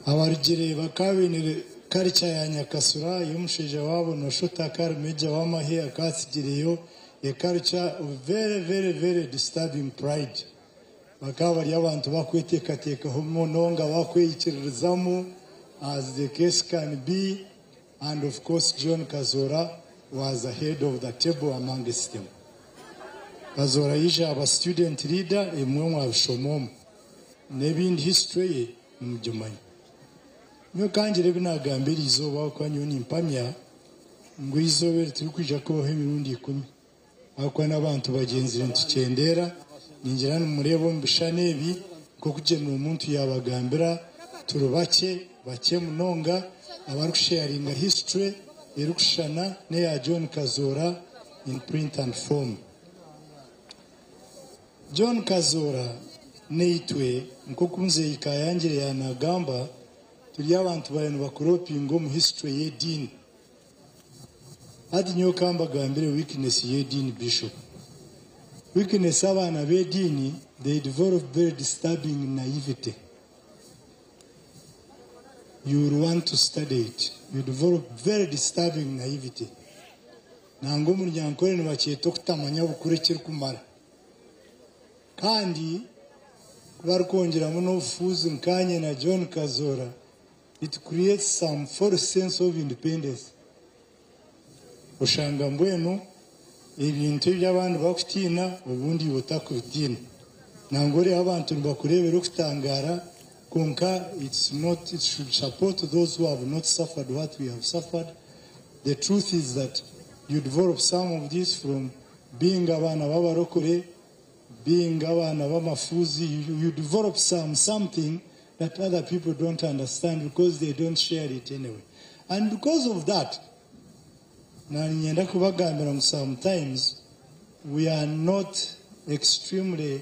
Abarugire bakaba baine culture ya Nyakasura y'omushaija waabo noshusha oti akaba ari major w'amahe akaba atsigireyo a culture of very very very disturbing pride. Bakaba bari abantu bakweteekateekaho munonga bakweyikiririzamu as the case can be and of course John Kazoora was the head of the table amongst them. Kazoora yaija aba student leader ebimwe mwabishoma omu n'ebindi history ye nimugimanya. Nyowe kangire ebi nagamba eriizooba ahabw'okuba nyowe nimpamya ngu eizooba eri tirikwija kubaho emirundi ikumi ahabw'okuba n'abantu bagyenzire nitukyendeera. Ningira nimureeba omu bishushani ebi nk'oku General Muntu yaabagambira turi bakye, bakye munonga abarikusheyaringa history erikushushana n'eya John Kazoora in print and form. John Kazoora naitwe nk'oku Muzeeyi Kayangire yaanagamba turi abantu bariyo nibakuropinga omu history y'ediini. Hati nyowe kambagambire weakness y'ediini Bishop. Weakness abaana b'ediini they develop very disturbing naivety. You will want to study it. You develop very disturbing naivety. Nangwa omu Runyankore nibakyeta okutamanya bukuru ekirikumara. Kandi ku barikwongyeramu n'obufuuzi nkaanye na John Kazoora, it creates some false sense of independence. Oshanga mbwenu ebintu ebi abandi barikutiina obundi iwe otarikubitiina. Nangwa oreeba abantu nibakureebera okutangaara kwonka it's not, it should support those who have not suffered what we have suffered. The truth is that you develop some of this from being abaana b'abarokore, being abaana b'amafuuzi, you, you develop some something that other people don't understand because they don't share it anyway. And because of that, naninyenda kubagambira ngu sometimes we are not extremely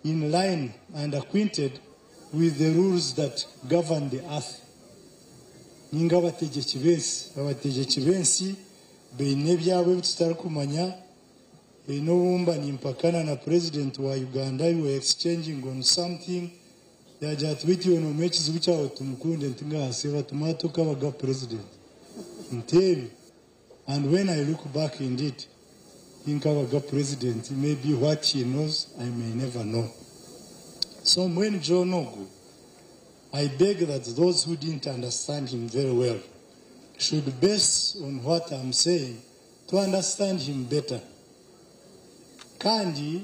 in line and acquainted with the rules that govern the earth. Ninga abategyeki b'ensi. Abategyeki b'ensi baine ebyabo ebi tutarikumanya. N'obu mba nimpakana na president wa Uganda, we were exchanging on something, yagira ati beitu iwe noomanya ekizibu kyawe tumukunde nti ngaaha batuma tokabaga president nti ebi and when I look back indeed tinkabaga president maybe what he knows I may never know. So mbwenu John ogu I beg that those who didn't understand him very well should base on what I'm saying to understand him better. Kandi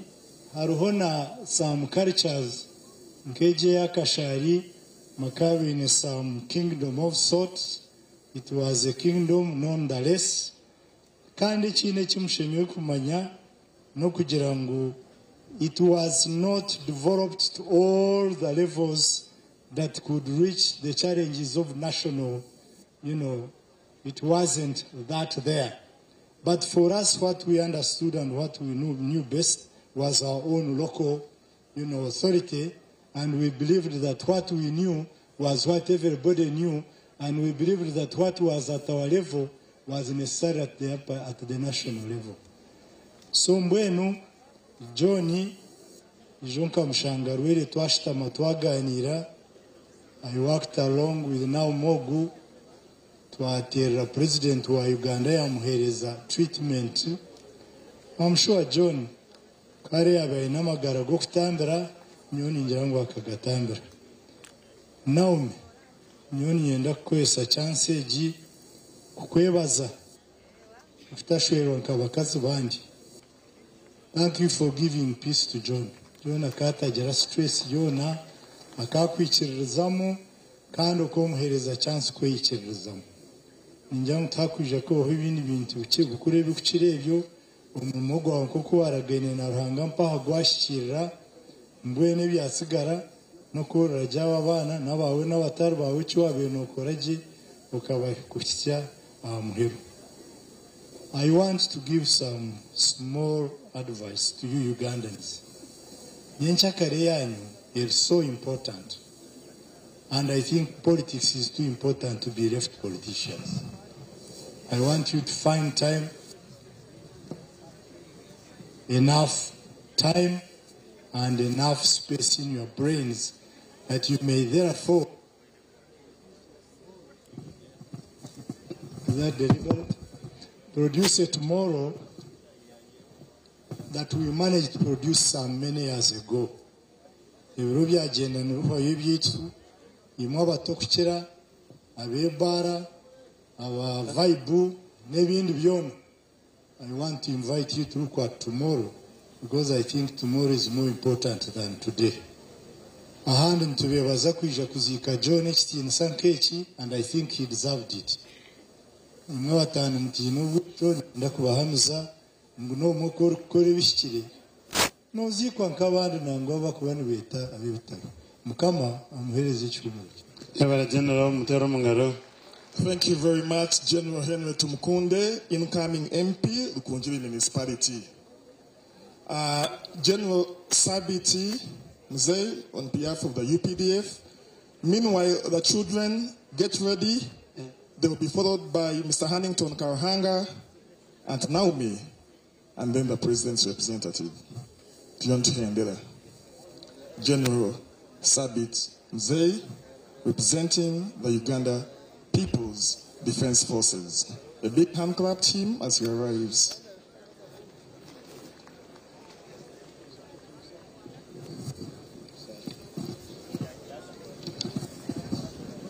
hariho na some cultures nk'egi eya Kashari bakaba baine some kingdom of sorts, it was a kingdom nonetheless. Kandi ekindi eki mushemereire kumanya n'okugira ngu it was not developed to all the levels that could reach the challenges of national, you know, it wasn't that there. But for us, what we understood and what we knew best was our own local, you know, authority, and we believed that what we knew was what everybody knew, and we believed that what was at our level was necessary at the, upper, at the national level. So mbwenu John ijo nkamushanga Rwere twashutama twaganira I worked along with Naomi Ogu, twaterera president wa Uganda yamuhereza treatment. I'm sure John kare yaba aine amagara g'okutambira, nyowe ningira ngu akagatambira. Naomi, nyowe niinyenda kukukozesa chance egi kukwebaza okutashwerwa nka bakazi bandi. Thank you for giving peace to John. John akatagira stress yoona, akakwikiririzamu kandi okomuheereza chance kweyikiririzamu. Ningira ngu tihakwija kubaho ebindi bintu bikye bikuru ebirikukira ebyo, omurimo gwawe nk'oku waaragaine na Ruhanga mpaha gwahikirira, mbwenu ebyatsigara n'okworora gye abo abaana n'abaawe n'abatari baawe eki waabaire nookora gye okabahitsya aha muheru. I want to give some small advice to you Ugandans. Nyenkyakare yaanyu eri so important and I think politics is too important to be left politicians. I want you to find time, enough time and enough space in your brains that you may therefore Is that deliberate? Produce a tomorrow that we managed to produce some many years ago. Ebiro byagyenda nibihwayo ebyaitu, imwe abato kukira, ab'ebaara, aba vibe n'ebindi byona. I want to invite you to look at tomorrow because I think tomorrow is more important than today. Ahandi nitubeebaza kwija kuziika John ekitiinisa nk'eki and I think he deserved it. Imwe abataano mutiine obwito, niinyenda kubahamiza ngu n'obumwe ku orikukora ebihikire, nooziikwa nk'abandi nangwa abu barikuba nibeeta ab'ebitabo. Mukama amuheereze ekihuumuro kye. Yebare General, muteere omu ngaro. Thank you very much, General Henry Tumukunde, incoming MP, Rukungiri Municipality. General Sabiti Mzee, on behalf of the UPDF. Meanwhile, the children get ready. They will be followed by Mr. Hannington Karuhanga and Naomi, and then the president's representative, John Tuhendera. General Sabit Mzee, representing the Uganda People's Defense Forces. A big hand clap team as he arrives.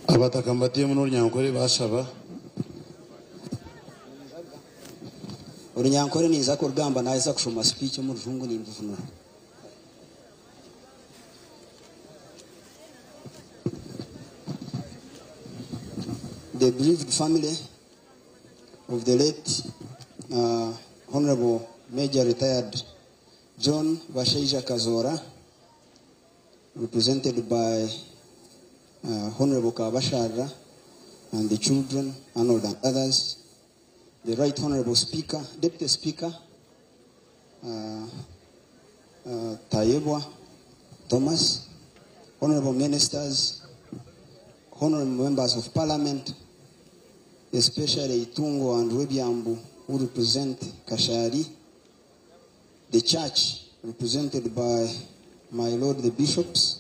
Abataka mbatemu n'orunyankore bashaba. Orunyankore ninza kurugamba naheza kushoma speech omu rujungu nimbivunura. The bereaved family of the late Honorable Major Retired John Bashaija Kazora, represented by Honorable Kabasharra and the children, Arnold and others, the Right Honorable Speaker, Deputy Speaker, Tayebwa Thomas, Honorable Ministers, Honorable Members of Parliament, especially Itungo and Rwebyambu, who represent Kashari, the church represented by my Lord the Bishops,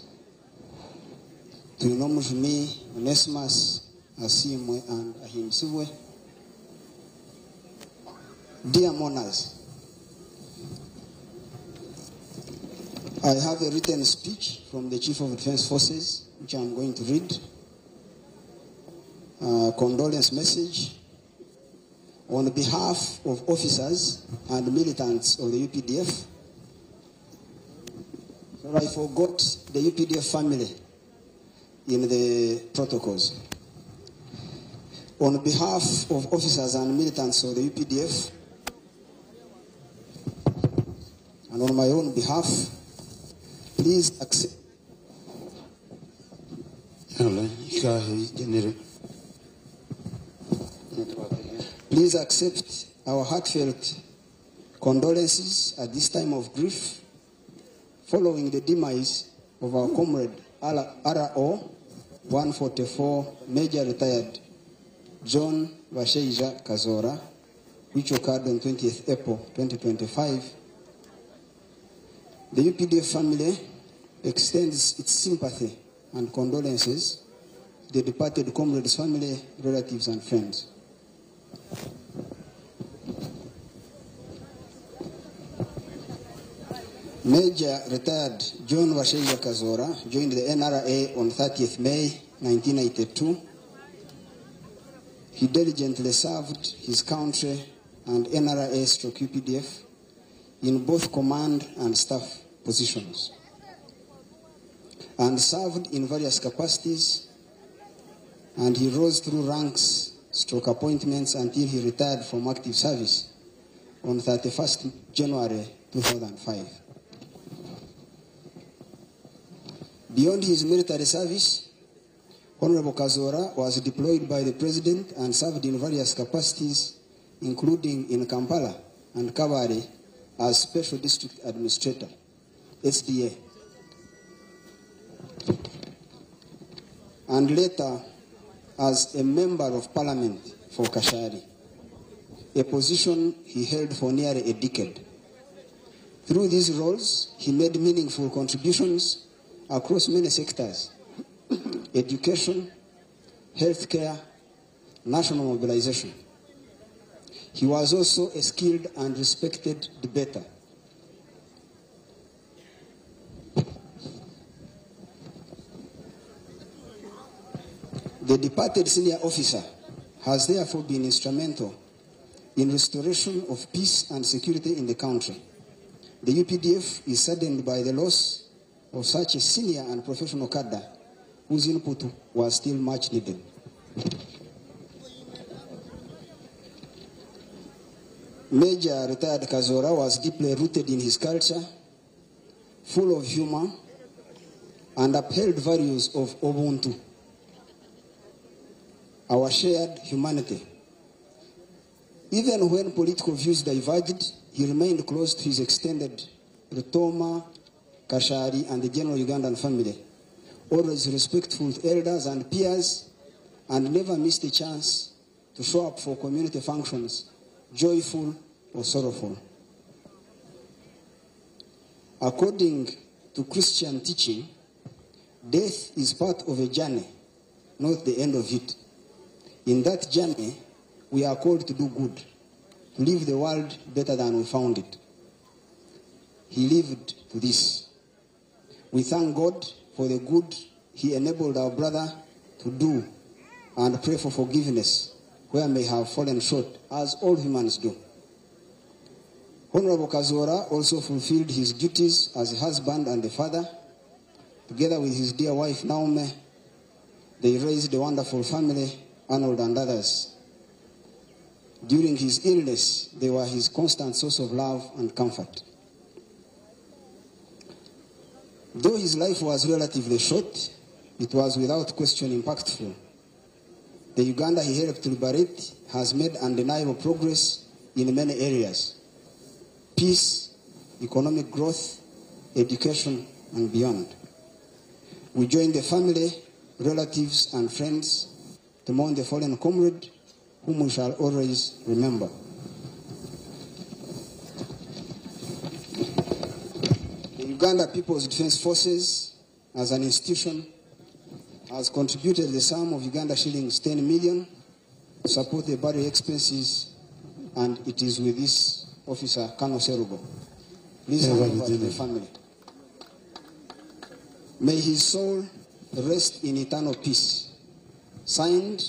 Twinomujuni, Onesimus, Asimwe, and Ahimsibwe. Dear mourners, I have a written speech from the Chief of Defense Forces, which I'm going to read. Condolence message on behalf of officers and militants of the UPDF. So I forgot the UPDF family in the protocols. On behalf of officers and militants of the UPDF, and on my own behalf, please accept. Please accept our heartfelt condolences at this time of grief following the demise of our comrade RO 144 Major Retired John Bashaija Kazora, which occurred on 20th April 2025. The UPDF family extends its sympathy and condolences the departed comrade's family, relatives, and friends. Major retired John Bashaija Kazoora joined the NRA on 30th May 1982. He diligently served his country and NRA stroke UPDF in both command and staff positions, and served in various capacities, and he rose through ranks stroke appointments until he retired from active service on 31st January 2005. Beyond his military service, Honorable Kazoora was deployed by the President and served in various capacities, including in Kampala and Kabale as Special District Administrator, SDA, and later as a Member of Parliament for Kashari, a position he held for nearly a decade. Through these roles, he made meaningful contributions across many sectors: education, healthcare, national mobilization. He was also a skilled and respected debater. The departed senior officer has therefore been instrumental in restoration of peace and security in the country. The UPDF is saddened by the loss of such a senior and professional cadre whose input was still much needed. Major retired Kazoora was deeply rooted in his culture, full of humor, and upheld values of Ubuntu, our shared humanity. Even when political views diverged, he remained close to his extended Rutoma, Kashari, and the general Ugandan family, always respectful to elders and peers, and never missed a chance to show up for community functions, joyful or sorrowful. According to Christian teaching, death is part of a journey, not the end of it. In that journey, we are called to do good, to leave the world better than we found it. He lived to this. We thank God for the good he enabled our brother to do and pray for forgiveness where may have fallen short, as all humans do. Honorable Kazoora also fulfilled his duties as a husband and a father. Together with his dear wife, Naomi, they raised a wonderful family, Arnold and others. During his illness, they were his constant source of love and comfort. Though his life was relatively short, it was without question impactful. The Uganda he helped to liberate has made undeniable progress in many areas: peace, economic growth, education, and beyond. We join the family, relatives, and friends to mourn the fallen comrade, whom we shall always remember. The Uganda People's Defense Forces, as an institution, has contributed the sum of Uganda shillings 10 million to support the burial expenses, and it is with this officer, Colonel Serugo. Please hand over to the family. May his soul rest in eternal peace. Signed,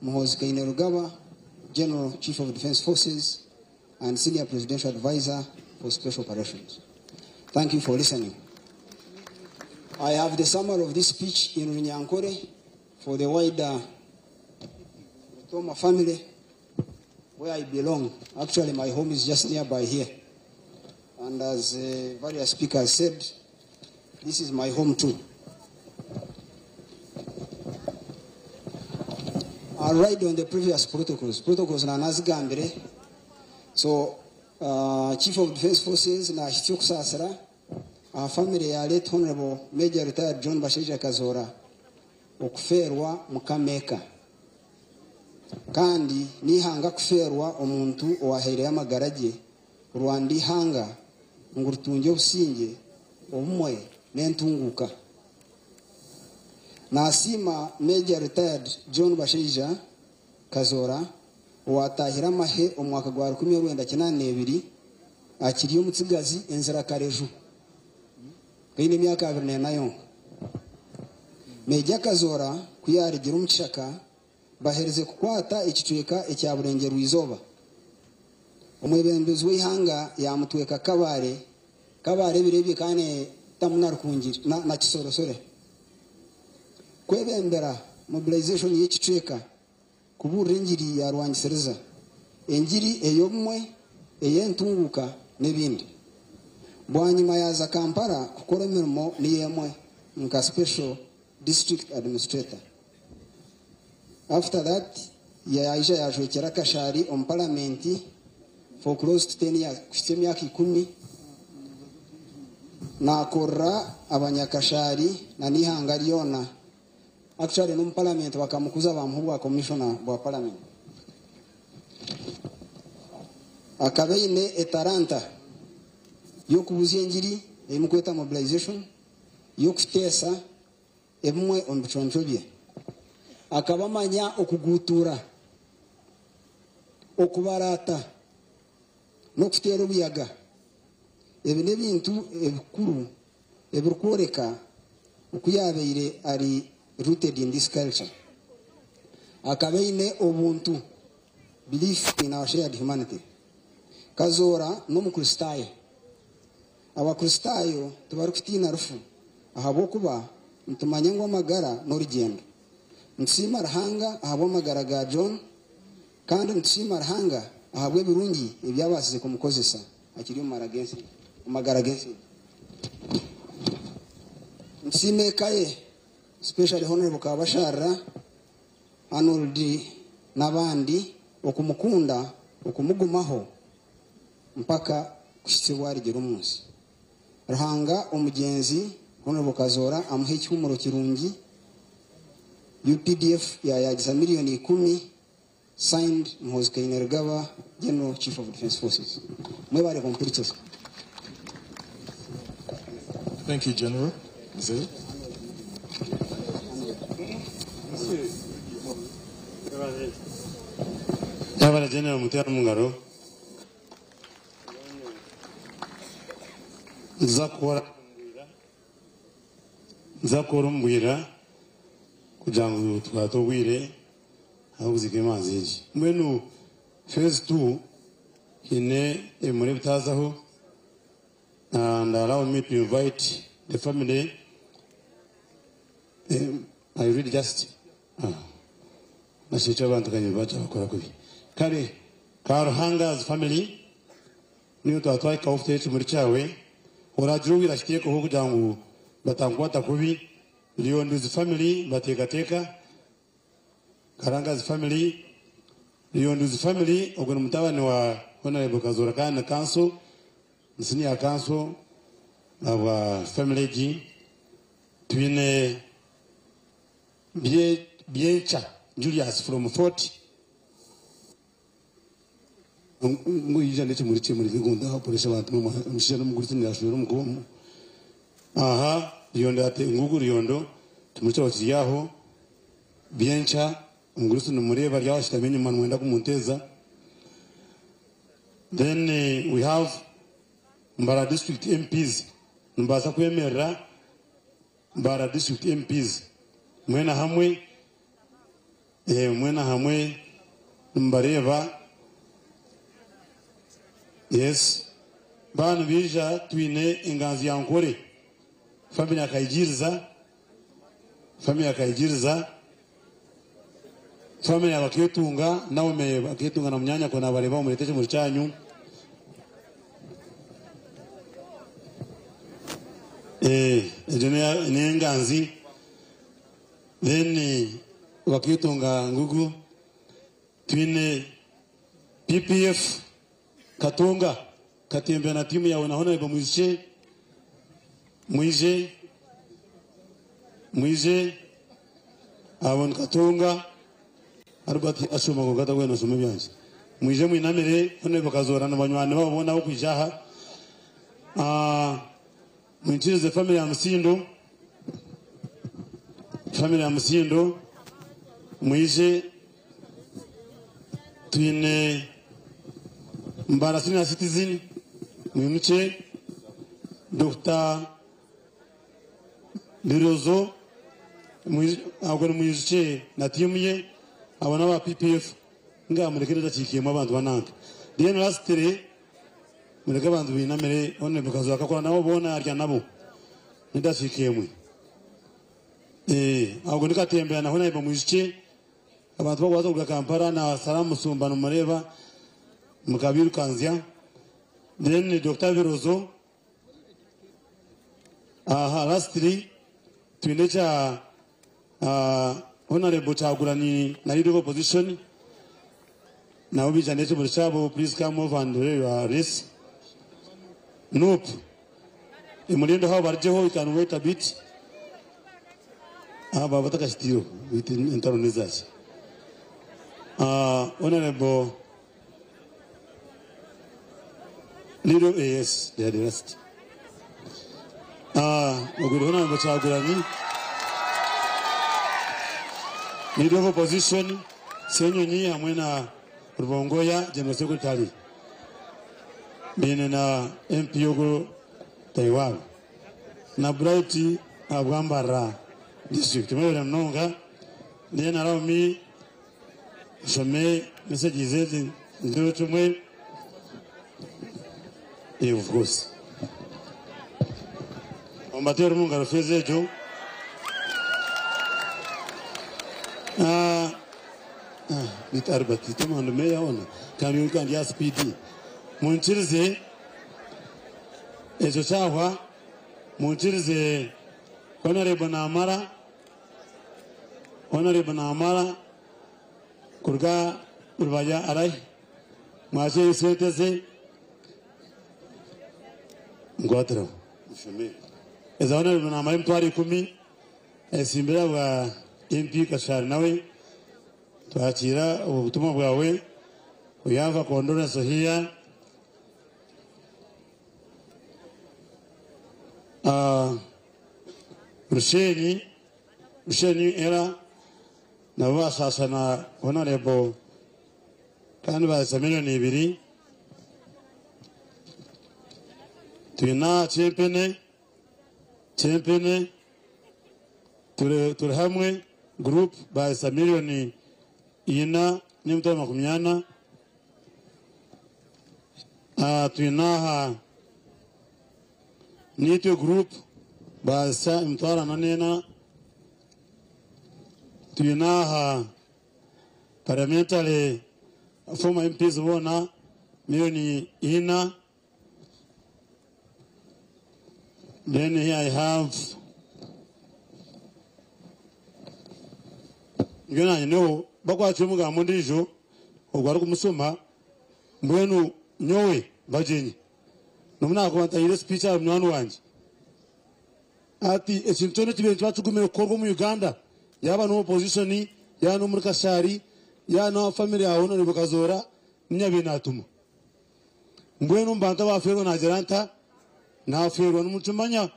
Muhoozi Kainerugaba, General Chief of Defense Forces and Senior Presidential Advisor for Special Operations. Thank you for listening. I have the summary of this speech in Runyankore for the wider Rutoma family, where I belong. Actually, my home is just nearby here. And as various speakers said, this is my home too. I'll ride on the previous protocols. Protocols na nazigambire. So, Chief of Defense Forces na Kusasira, our family ya late Honorable Major Retired John Bashaija Kazoora, okuferwa mukameka. Kandi nihanga kuferwa omuntu owaheire amagara ge Rwanda ihanga ngu rutunge obusinge obumwe n'entunguka. Nasiima Major Retired John Bashaija Kazoora owatahire amahe omu mwaka gwa 1982 akiri omutsigazi enzirakareju aine emyaka 24 yonka. Meeja Kazoora ku yaarugire omu kishaka baherize kukwata ekicweka ekya Burengyerwa-izooba, omwebembezi w'eihanga yaamutweka Kabale, Kabale ebiro ebi ekaba neetamu na Rukungiri na Kisorosore, kwebembera mobilization y'ekicweka kubuurira engiri ya rwangisiriza, engiri ey'obumwe, ey'entunguuka n'ebindi. Bwanyima yaaza Kampala kukora emirimo niyo emwe nka Special District Administrator. After that yaija yajwekyera Kashari omu paramenti for close to 10 years, kuhitsya emyaka ikumi, nakorera abanyakashari na n'eihanga ryona. Actually n'omu paramenti bakamukuza bamuha obwa commissioner bwa paramenti. Akaba aine etaranta y'okubuzya engiri ei mukweta mobilization, y'okuteesa ebimwe omu biconco bye. Akaba amanya okuguutuura, okubaraata n'okuteera obuyaga. Ebi n'ebintu ebikuru ebirikworeka oku yaabaire ari rooted in this culture. Akaba aine obuntu, belief in our shared humanity. Kazoora n'Omukristaayo. Abakristaayo tibarikutiina rufu ahabw'okuba nitumanya ngu amagara n'orugyendo. Nitusiima Ruhanga ahabw'amagara ga John kandi nitusiima Ruhanga ahabw'ebirungi ebi abaasize kumukozesa akiri omu magara g'ensi egi. Nitusiima eka ye, especially Honourable Kabasharira, Arnold n'abandi okumukunda, okumugumaho mpaka kuhitsya obu arigira omu nsi. Ruhanga omugyenzi Honourable Kazoora amuhe ekihuumuro kirungi. UPDF yaayagisa miliyoni 10. Signed, Muhoozi Kainerugaba, General Chief of Defence Forces. Mwebare kumpurikiza. Thank you, General. Mzee. Yabara General mutera mu ngaro. Nza kukora omu kugira ngu tukwate obwire ahabw'okuzika emanzi egi. Mbwenu phase 2 hiine ebimuri ebitazaho, and allow me to invite the family. I read just nashica abantu kanye baca bakora kubi. Kare Karuhanga's family niyo twatwahikaho ufite ekimuri kyawe oragira obwire akiteekeho kugira ngu batankwata kubi. Leonduzi family bateekateeka Karangazi family, Leonduzi family, ogwo ni mutabani wa Honorable Kazoora kandi ni council, ni senior council abwa family egi. Twine Byecha Julius from Fort ngo yija n'ekimuri kimuri bigunda akoresha abantu omushaija n'omugurusi niyashwera omukomu aha Ryondo ate ngugu Ryondo kimuri kyawe kiri aho. Byencha omugurusi nimureba ryawashitami enyuma nimwenda kumunteza. Then we have Mbarara District MPs, nimbaasa kwemerera Mbarara District MPs mwena hamwe, mwena hamwe nimubareeba. Yes, baanu bija twine enganzi ya Nkore family, akayigiriza family, akayigiriza family, abaketunga nawe baketunga na munyanya ko nabareba murete ekimuri kyanyu. Egyo n'enganzi. Then baketunga ngugu twine PPF Katonga Katembe na timu yawe na Honorable mwije, mwije, mwije abo ni Katonga Albert ashoma ngo gata gwena soma byanje. Mwije mwinamire Honorable Kazora na banywani babo bona bo kwija aha. Mwinjirize family ya Musindo. Family ya Musindo mwije. Twine Mbara Senior Citizen, mwimukye. Dr. Birozo ahubwo nimwijuke na tiimu ye, abo n'aba PPF nga murekere dakiikemu abantu banange. Then lastly, mureke abantu binamire one because akakora nabo bona arya nabo nidakiikemwe. Ahubwo nikatembera naho nayo mwijuke abantu bagwaza kuga Kampala na Salamu Musumba numureba mukabirukanzya. Then Dr. Birozo, aha, lastly twine cha Honorable Kyagulanyi na leader of opposition nabo bija n'ekimuri kyabo. Please come over and lay your wreath. Nope, emurindo hao barjeho, you can wait a bit. Aba batakashitiro with entaro nezachi. Honorable Leader, yes, they are the rest. Oguri Honorable Kyagulanyi, Leader of Opposition, Ssenyonyi hamwe na Rubongoya General Secretary, bine na MP Ogo Taiwan na Bright Abwambara District. Mwebale munonga. Then allow me nsome messages ezi nziro tumwe. Of course. Ombateere mu ngaro feeza egyo. Bita Albert Tomando meya ona kandi kandi ya SPD. Munkirize ekyo kyahwa, munkirize Honorable Namara, Honorable Namara kuruga Rubaya arahi mwakire sente ze ngwatira eza Honorable Namara emitwaro 10 esimbira bwa MP Kashari nawe twakira obutumwa bwawe. Uyava condolence here. Rushenyi era nabo basasa na Honorable kandi bahisa miliyoni 2. Twina Chempene turi hamwe group bahisa miliyoni 4 n'imitwaro 40. Twina nitwe group bahisa imitwaro 44. Twina parliamentary former MPs bona miliyoni 4. Then here I have ngena nyeho bakwatira omugambo ndijo ogwo arikumusoma mbwenu nyowe bagyenyi nomu nakuba speech aha munywani wangye ati ekintu kyona ekibaire nikibakigumire kukorwa omu Uganda, yaba no opposition, yaba no muri Kashari, yaba no family yawe Honorable Kazoora, ninyabiire natuma mbwenu mbantu abaferwa nagira nta naferwa nimukimanya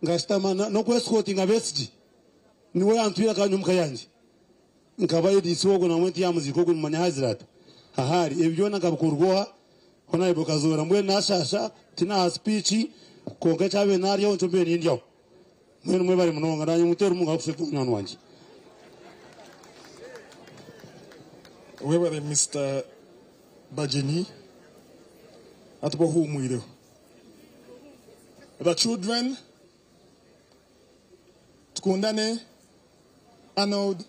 ngashitama n'okwesikotinga Besigye niwe yantwire akanyumuka yangye nkaba ADC ogwo namwe ntiyamuziika ogwo nimanya hazira ata ahari ebyo byona nkabikorwaha Honorable Kazoora. Mbwenu nashasha tinaha speech konka ekyabaire naryaho nikyo mbiire nindyaho. Mbwenu mwebare munonga nanye muteere omu ngaro kuseka munywani wangye. Webale Mr. Bagyenyi atubahuumwireho. The children, Tukundane, Arnold,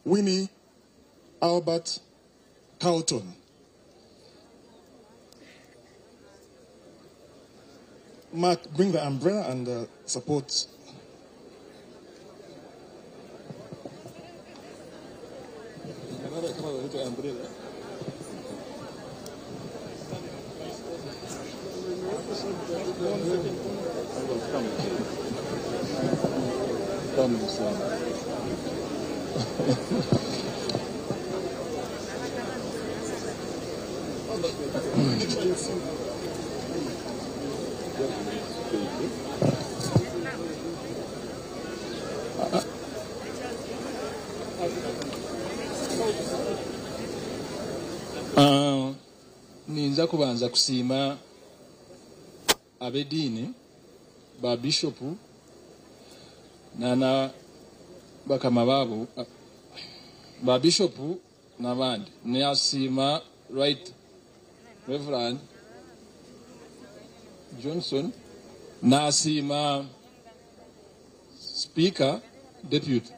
Winnie, Albert, Carlton. Mark, bring the umbrella and support. Ah, ninza kubanza kusiima ab'ediini ba bishopu nana bakama baabo ba bishopu n'abandi. Nasiima Right Reverend Johnson, nasiima Speaker Deputy,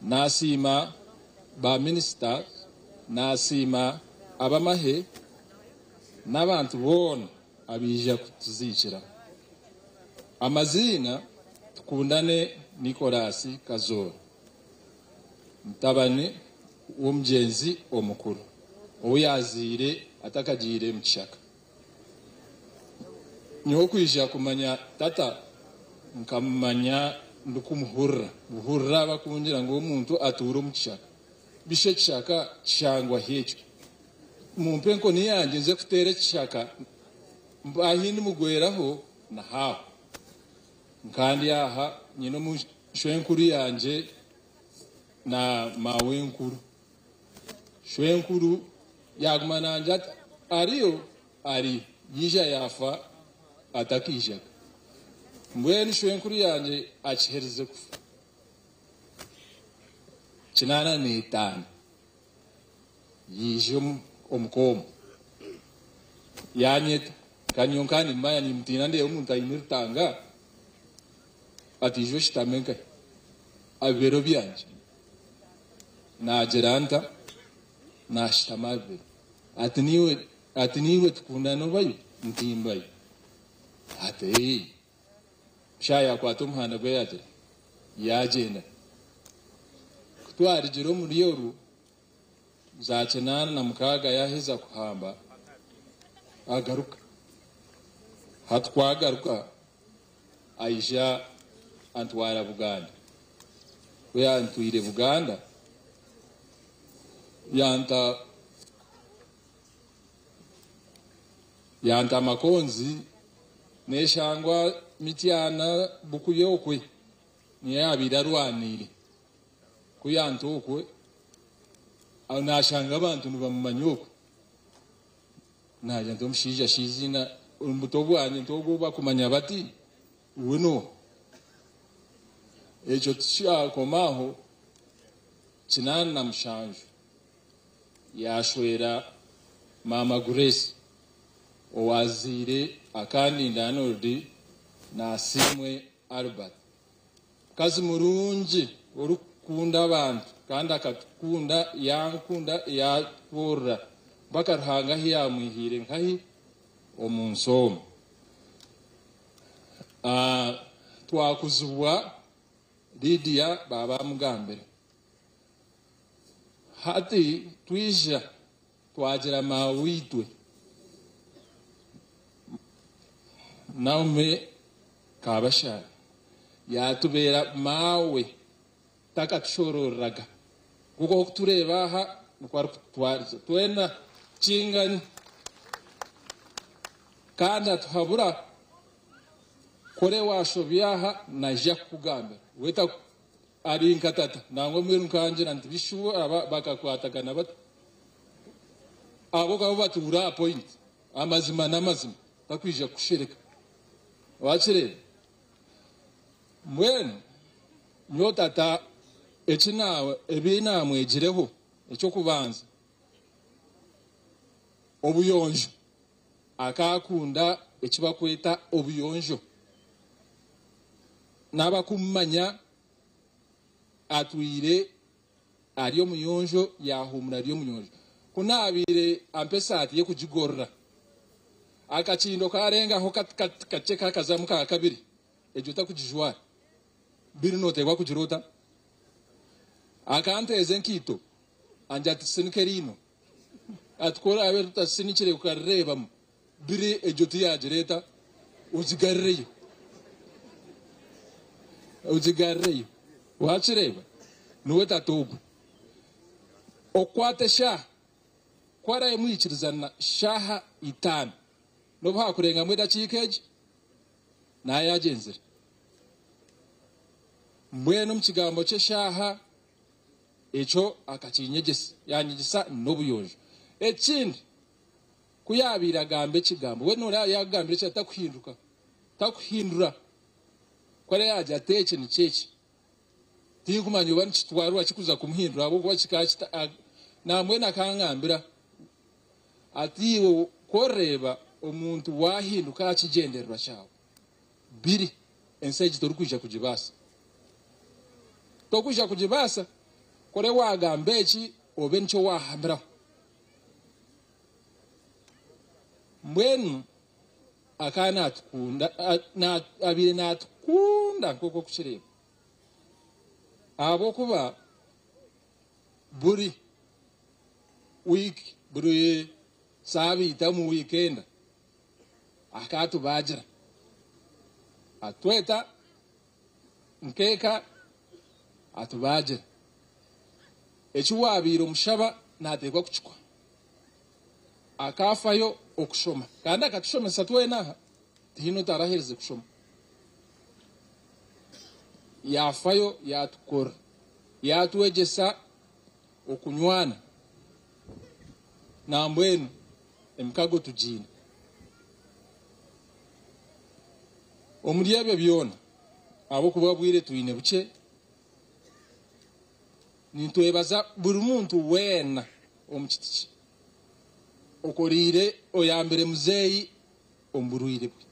nasiima ba minisita, nasiima ab'amahe n'abantu boona abaija kutuziikira. Amaziina Tukundane Nicholas Kazoora, mutabani w'omugyenzi omukuru ou yaazaire atakagiire mu kishaka. Nyowe kwija kumanya tata nkamumanya ndikumuhurira buhurira bakungira ngu omuntu atuura omu kishaka. Bishi ekishaka kishangwa hi ekyo? Mumpe enkoni yangye nze kuteera ekishaka ahi ndimugweraho nahaaho. Nkandi aha nyine omu shwenkuru yangye na maawenkuru. Shwenkuru yaaguma nangye ati, Ariyo? Ariyo. Yaija yaafa atakaijaga. Mbwenu shwenkuru yangye akiherize kufa 85, yaija omuka omwo yaanyeta. Nka nyowe nkaba nimmanya nimmutiina ndeeba omuntu aine rutanga ati ija oshutame nkahi aha bibero byangye. Naagira nta? Naashutama aha bibero. Ati niiwe ati niiwe tukundana obayo? Nti mbayo. Ati ee. Shaaha yaakwata omuhanda gwe yaagira yaagyenda. Ku twarugire omuri oru za 86 yaaheza kuhamba agaruka. Hati ku agaruka aija antwara Buganda. Ku yantwire Buganda yanta yanta Makonzi neshangwa Mityana Bukuya okwe niyo yabaire arwaniire. Ku yanta okwe nashanga abantu nibamumanya okwe. Naagira nti omushaija shi eiziina omu buto bwangye nti ogwo ou bakumanya bati we n'oha? Ekyo tikyakoma aho, 87 yaashwera Maama Grace owaazaire Akandinda Arnold na Asiimwe Albert. Mukazi murungi orikukunda abantu kandi akatukunda yankunda yatworora mpaka Ruhanga ahi yamwihiire nkahi omu nsi omu. Twakuzibwa Lydia baaba bamugambira. Hati twija twagira maaweitwe Naomi Kabashara yaatubeera maawe takatushororeraga kuko okutureeba aha nikwo arikututwariza twena kingani kandi atuhabura kore washobya aha naija kukugambira we ari nka tata nangwa mbwenu nkangira nti bishuba aba bakakwatagana bata abo kabo batuura aha point amazima n'amazima takwija kukushereka wakireeba mbwenu nyowe tata eki ebi naamwegireho eky'okubanza obuyonjo akakunda eki bakweta obuyonjo n'abakumumanya atwire ari omuyonjo yaahumura ari omuyonjo. Ku naabaire ampa esaati ye kugigorora, akakindo kaarengaho kakye kakazamu ka kabiri, egyo otakugijwara biri nooteekwa kugira ota? Akanteeza enkaito angira ati sinika eriino, ati ku oraabe otasinikire okarireebamu biri egyo tiyaagira eta? Ogigarireyo. Ogigarireyo. Waakireeba? Niwe tata ogwo. Okukwata eshaaha, ku araabe mwikirizana shaaha itaano, n'obu haakurengamu edakiika egi, naaba yaagyenzire. Mbwenu omu kigambo ky'eshaaha Ekyo akakinyegyesa, yanyegyesa n'obuyonjo. Ekindi, ku yaabaire agamba ekigambo, we noreeba yaakugambira ekintu takuhinduka, takuhindura. Ku araabe yaagira ati eki nikyo eki, tinkumanya oba nikitwarwa ki kuza kumuhindura ahabw'okuba kikaba kita, nambwenu akangambira ati iwe ku orireeba omuntu waahinduka aha kigyendererwa kyawe, biri ensi egi torikwija kugibaasa. Torikwija kugibaasa, ku oraabe waagamba eki, obe nikyo waahamiraho. Mbwenu akaba naatukunda, abaire naatukunda nk'oku orikukireeba. Ahabw'okuba buri wiiki, buri saabiiti omu wiikenda akaba atubaagira. Atweta nk'eka atubaagira. Eki waabaire omushaba naateekwa kukikuha. Akaafayo okushoma kandi akatushomesa twena aha, tihaine otaraherize kushoma. Yaafayo yaatukora, yaatwegyesa okunywana nambwenu emikago tugiine. Omuri ebyo byona, ahabw'okuba obwire twine bukye, nitwebaza buri muntu weena omu kiti kye okoreire oyambire muzeeyi omu burwaire bwe.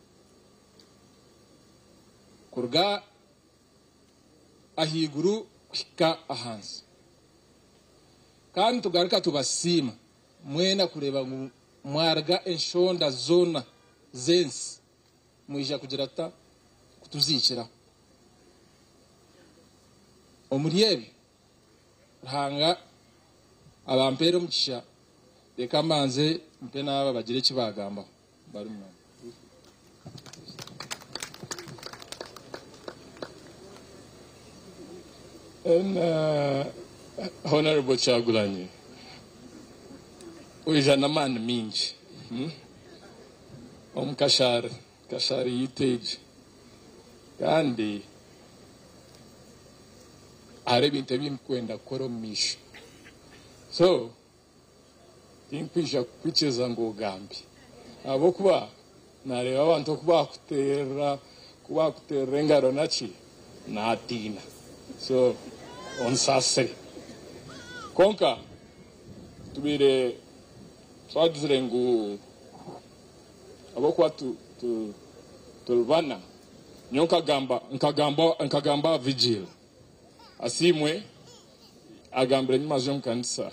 Kuruga ahaiguru kuhika ahansi. Kandi nitugaruka tubasiima mwena kureeba ngu mwaruga enshonda zoona z'ensi mwija kugira tuta kutuziikiraho. Omuri ebyo, Ruhanga abampeere omugisha, reka mbanze mpe n'aba bagire eki baagambaho. Bari munonga. And Honorable Kyagulanyi, oija n'amaani mingi omu Kashari, Kashari yaitu egi. Kandi hariho ebintu ebi ndikwenda kukora omu maisho. So, tinkwija kukwikiriza ngu ogambe. Ahabw'okuba naareeba abantu oku baakuteerera, ku baakuteerera engaro naki, naatiina. So, onsaasire. Kwonka tubaire twagizire ngu ahabw'okuba tu, tu, turi bana, nyowe nkagamba, nkagamba, nkagamba aha vigil. Asiimwe agambire enyima z'omu kanisa,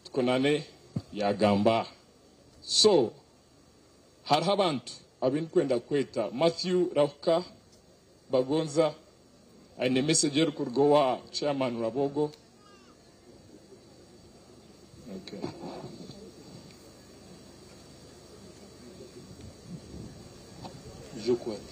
tukunane yagamba. So, hariho abantu abu ndikwenda kweta. Matthew Rahuka Bagonza aine message erikuruga owa Chairman Rwabogo. Okay. Ija okwate.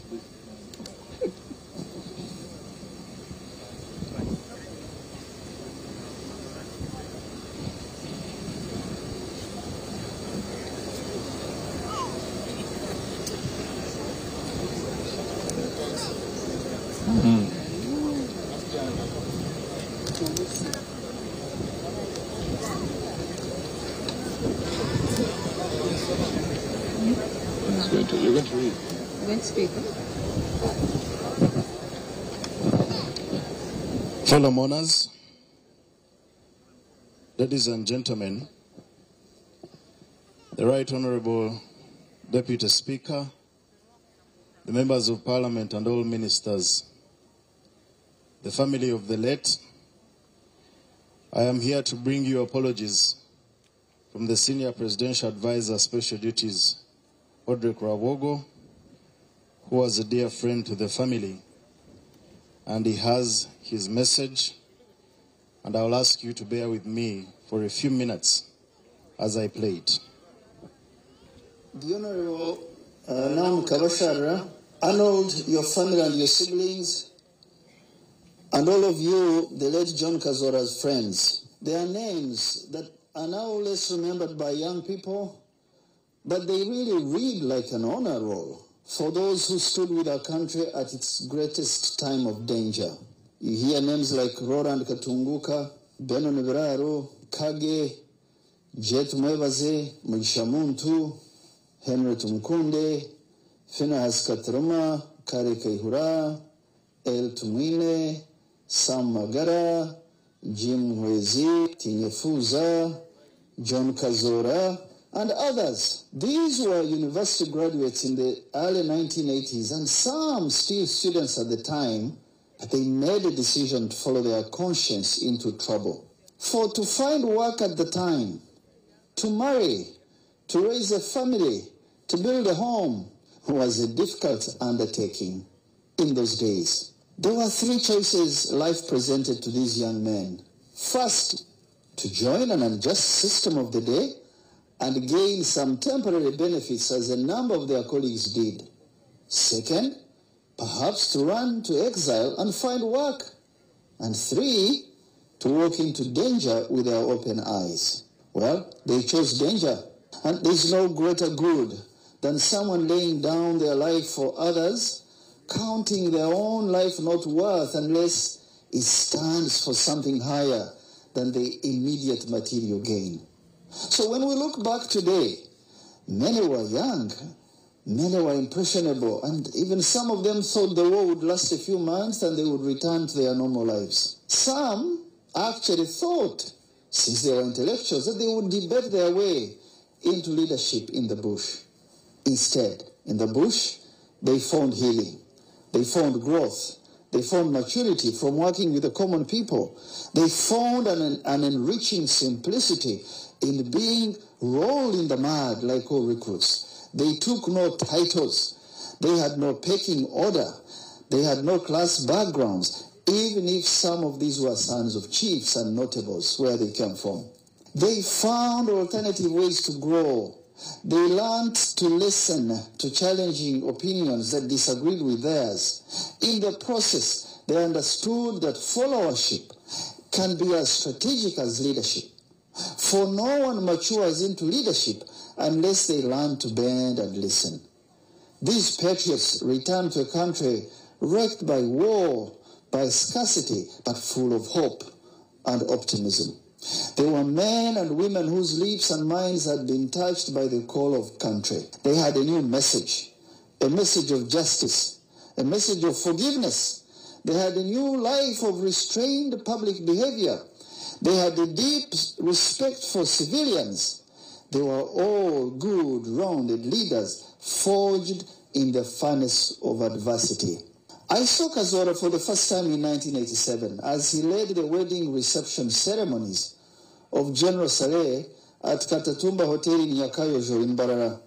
It's going to, you're going to read. I'm going to speak. Fellow mourners, ladies and gentlemen, the Right Honorable Deputy Speaker, the members of Parliament and all ministers, the family of the late, I am here to bring you apologies from the Senior Presidential Advisor Special Duties, Odrek Rwabogo, who was a dear friend to the family, and he has his message, and I will ask you to bear with me for a few minutes as I play it. The Honorable Naomi Kabasharira, Arnold, your family and your siblings, and all of you, the late John Kazora's friends. They are names that are now less remembered by young people, but they really read like an honor roll for those who stood with our country at its greatest time of danger. You hear names like Roland Katunguka, Benon Biraaro, Kage, Jet Mwebaze, Mugisha Muntu, Henry Tumukunde, Finehas Katirima, Kale Kayihura, El Tumwine, Sam Magara, Jim Muhwezi, Tinyefuza, John Kazoora, and others. These were university graduates in the early 1980s and some still students at the time, but they made a decision to follow their conscience into trouble. For to find work at the time, to marry, to raise a family, to build a home was a difficult undertaking in those days. There were three choices life presented to these young men. First, to join an unjust system of the day and gain some temporary benefits as a number of their colleagues did. Second, perhaps to run to exile and find work. And three, to walk into danger with their open eyes. Well, they chose danger. And there's no greater good than someone laying down their life for others, counting their own life not worth unless it stands for something higher than the immediate material gain. So when we look back today, many were young, many were impressionable, and even some of them thought the war would last a few months and they would return to their normal lives. Some actually thought, since they were intellectuals, that they would debate their way into leadership in the bush. Instead, in the bush, they found healing, they found growth, they found maturity from working with the common people. They found an, an enriching simplicity in being rolled in the mud like all recruits. They took no titles. They had no pecking order. They had no class backgrounds, even if some of these were sons of chiefs and notables where they came from. They found alternative ways to grow. They learned to listen to challenging opinions that disagreed with theirs. In the process, they understood that followership can be as strategic as leadership. For no one matures into leadership unless they learn to bend and listen. These patriots returned to a country wrecked by war, by scarcity, but full of hope and optimism. They were men and women whose lips and minds had been touched by the call of country. They had a new message, a message of justice, a message of forgiveness. They had a new life of restrained public behavior. They had a deep respect for civilians. They were all good, rounded leaders forged in the furnace of adversity. I saw Kazoora for the first time in 1987 as he led the wedding reception ceremonies of General Saleh at Katatumba Hotel in Nyakayojo in Mbarara.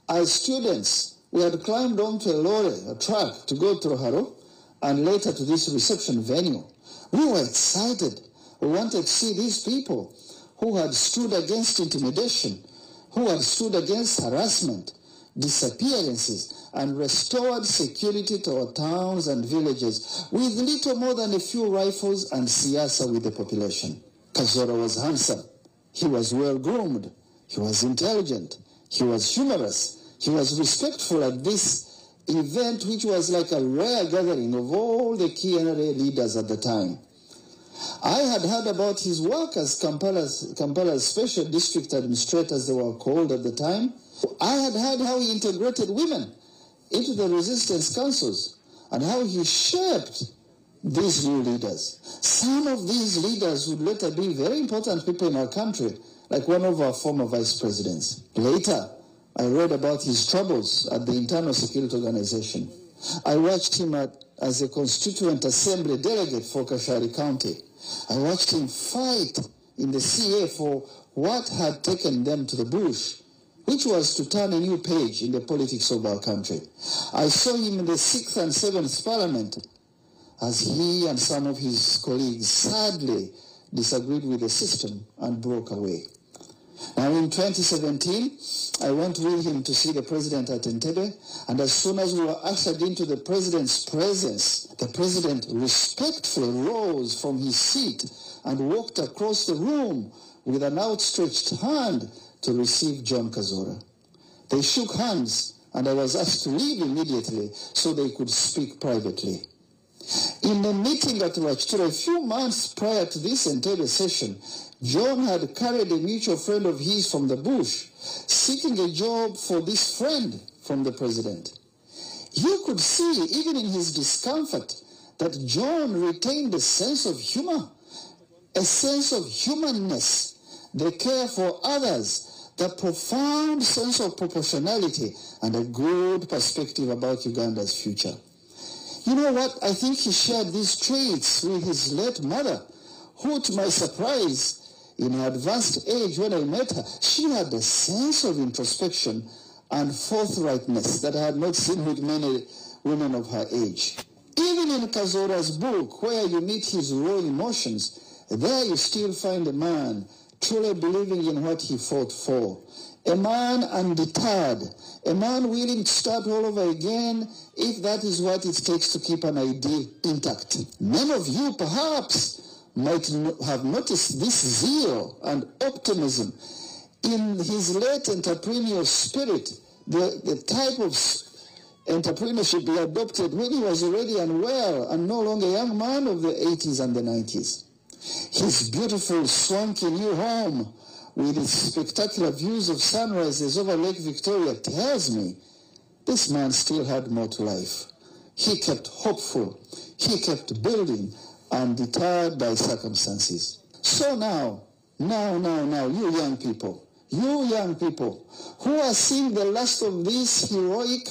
As students, we had climbed onto a lorry, a truck, to go to Roharo and later to this reception venue. We were excited. We wanted to see these people who had stood against intimidation, who had stood against harassment, disappearances, and restored security to our towns and villages with little more than a few rifles and siasa with the population. Kazoora was handsome. He was well groomed. He was intelligent. He was humorous. He was respectful at this event, which was like a rare gathering of all the key NRA leaders at the time. I had heard about his work as Kampala's, Kampala's special district administrator, as they were called at the time. I had heard how he integrated women into the resistance councils and how he shaped these new leaders. Some of these leaders would later be very important people in our country, like one of our former vice presidents. Later, I read about his troubles at the Internal Security Organization. I watched him at, as a constituent assembly delegate for Kashari County. I watched him fight in the CA for what had taken them to the bush, which was to turn a new page in the politics of our country. I saw him in the 6th and 7th Parliament as he and some of his colleagues sadly disagreed with the system and broke away. Now in 2017, I went with him to see the president at Entebbe, and as soon as we were ushered into the president's presence, the president respectfully rose from his seat and walked across the room with an outstretched hand to receive John Kazoora. They shook hands, and I was asked to leave immediately so they could speak privately. In a meeting at Rwakitura a few months prior to this Entebbe session, John had carried a mutual friend of his from the bush, seeking a job for this friend from the president. You could see, even in his discomfort, that John retained a sense of humor, a sense of humanness, the care for others, the profound sense of proportionality, and a good perspective about Uganda's future. You know what? I think he shared these traits with his late mother, who, to my surprise, in her advanced age when I met her, she had a sense of introspection and forthrightness that I had not seen with many women of her age. Even in Kazora's book, where you meet his raw emotions, there you still find a man truly believing in what he fought for. A man undeterred, a man willing to start all over again if that is what it takes to keep an idea intact. Many of you perhaps might have noticed this zeal and optimism in his late entrepreneurial spirit, the, the type of entrepreneurship he adopted when he was already unwell and no longer a young man of the 80s and the 90s. His beautiful, swanky new home with its spectacular views of sunrises over Lake Victoria tells me this man still had more to life. He kept hopeful, he kept building, undeterred by circumstances. So now, now, now, now, you young people, you young people who are seeing the last of this heroic,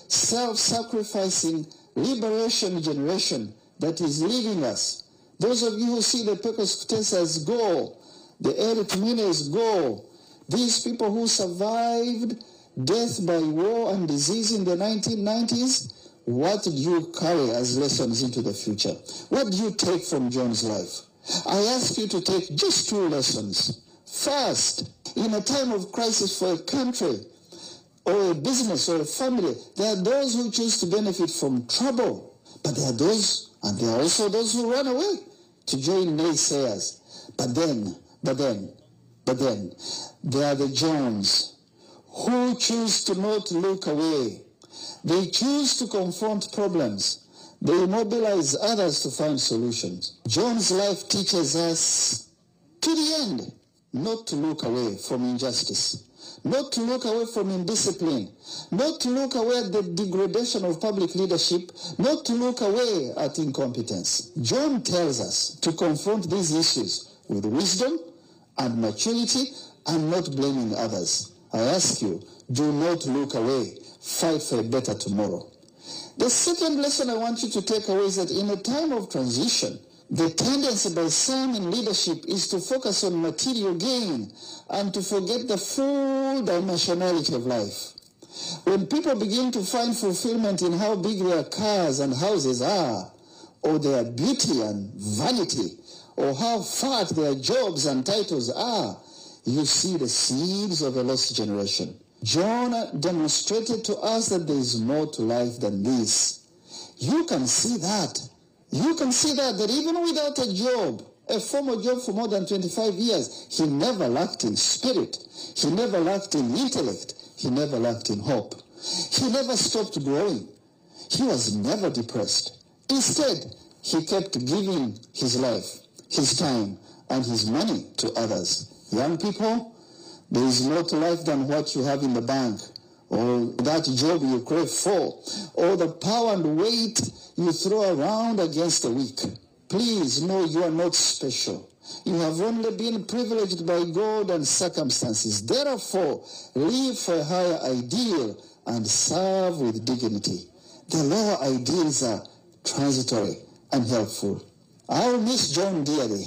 self-sacrificing liberation generation that is leaving us, those of you who see the Pecos Kutesas go, the Eric Mines go, these people who survived death by war and disease in the 1990s, what do you carry as lessons into the future? What do you take from John's life? I ask you to take just two lessons. First, in a time of crisis for a country or a business or a family, there are those who choose to benefit from trouble, but there are those, and there are also those who run away to join naysayers. But then, but then, but then, there are the Johns who choose to not look away. They choose to confront problems. They mobilize others to find solutions. John's life teaches us to the end not to look away from injustice, not to look away from indiscipline, not to look away at the degradation of public leadership, not to look away at incompetence. John tells us to confront these issues with wisdom and maturity and not blaming others. I ask you, do not look away. Fight for a better tomorrow. The second lesson I want you to take away is that in a time of transition, the tendency by some in leadership is to focus on material gain and to forget the full dimensionality of life. When people begin to find fulfillment in how big their cars and houses are, or their beauty and vanity, or how fat their jobs and titles are, you see the seeds of a lost generation. John demonstrated to us that there is more to life than this. You can see that. You can see that, that even without a job, a formal job for more than 25 years, he never lacked in spirit. He never lacked in intellect. He never lacked in hope. He never stopped growing. He was never depressed. Instead, he kept giving his life, his time, and his money to others. Young people, there is more to life than what you have in the bank, or that job you crave for, or the power and weight you throw around against the weak. Please know you are not special. You have only been privileged by God and circumstances. Therefore, live for a higher ideal and serve with dignity. The lower ideals are transitory and helpful. I will miss John dearly,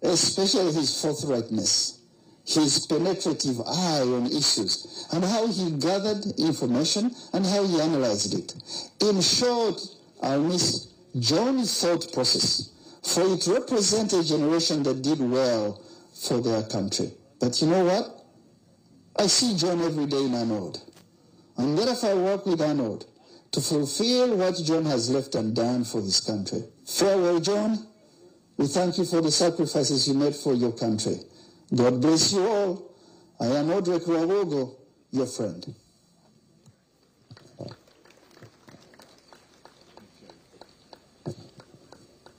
especially his forthrightness, his penetrative eye on issues, and how he gathered information and how he analyzed it. In short, I'll miss John's thought process, for it represents a generation that did well for their country. But you know what? I see John every day in Arnold. And therefore I work with Arnold to fulfill what John has left undone for his country. Farewell, John. We thank you for the sacrifices you made for your country. God bless you all. I am Odrek Rwabogo, your friend.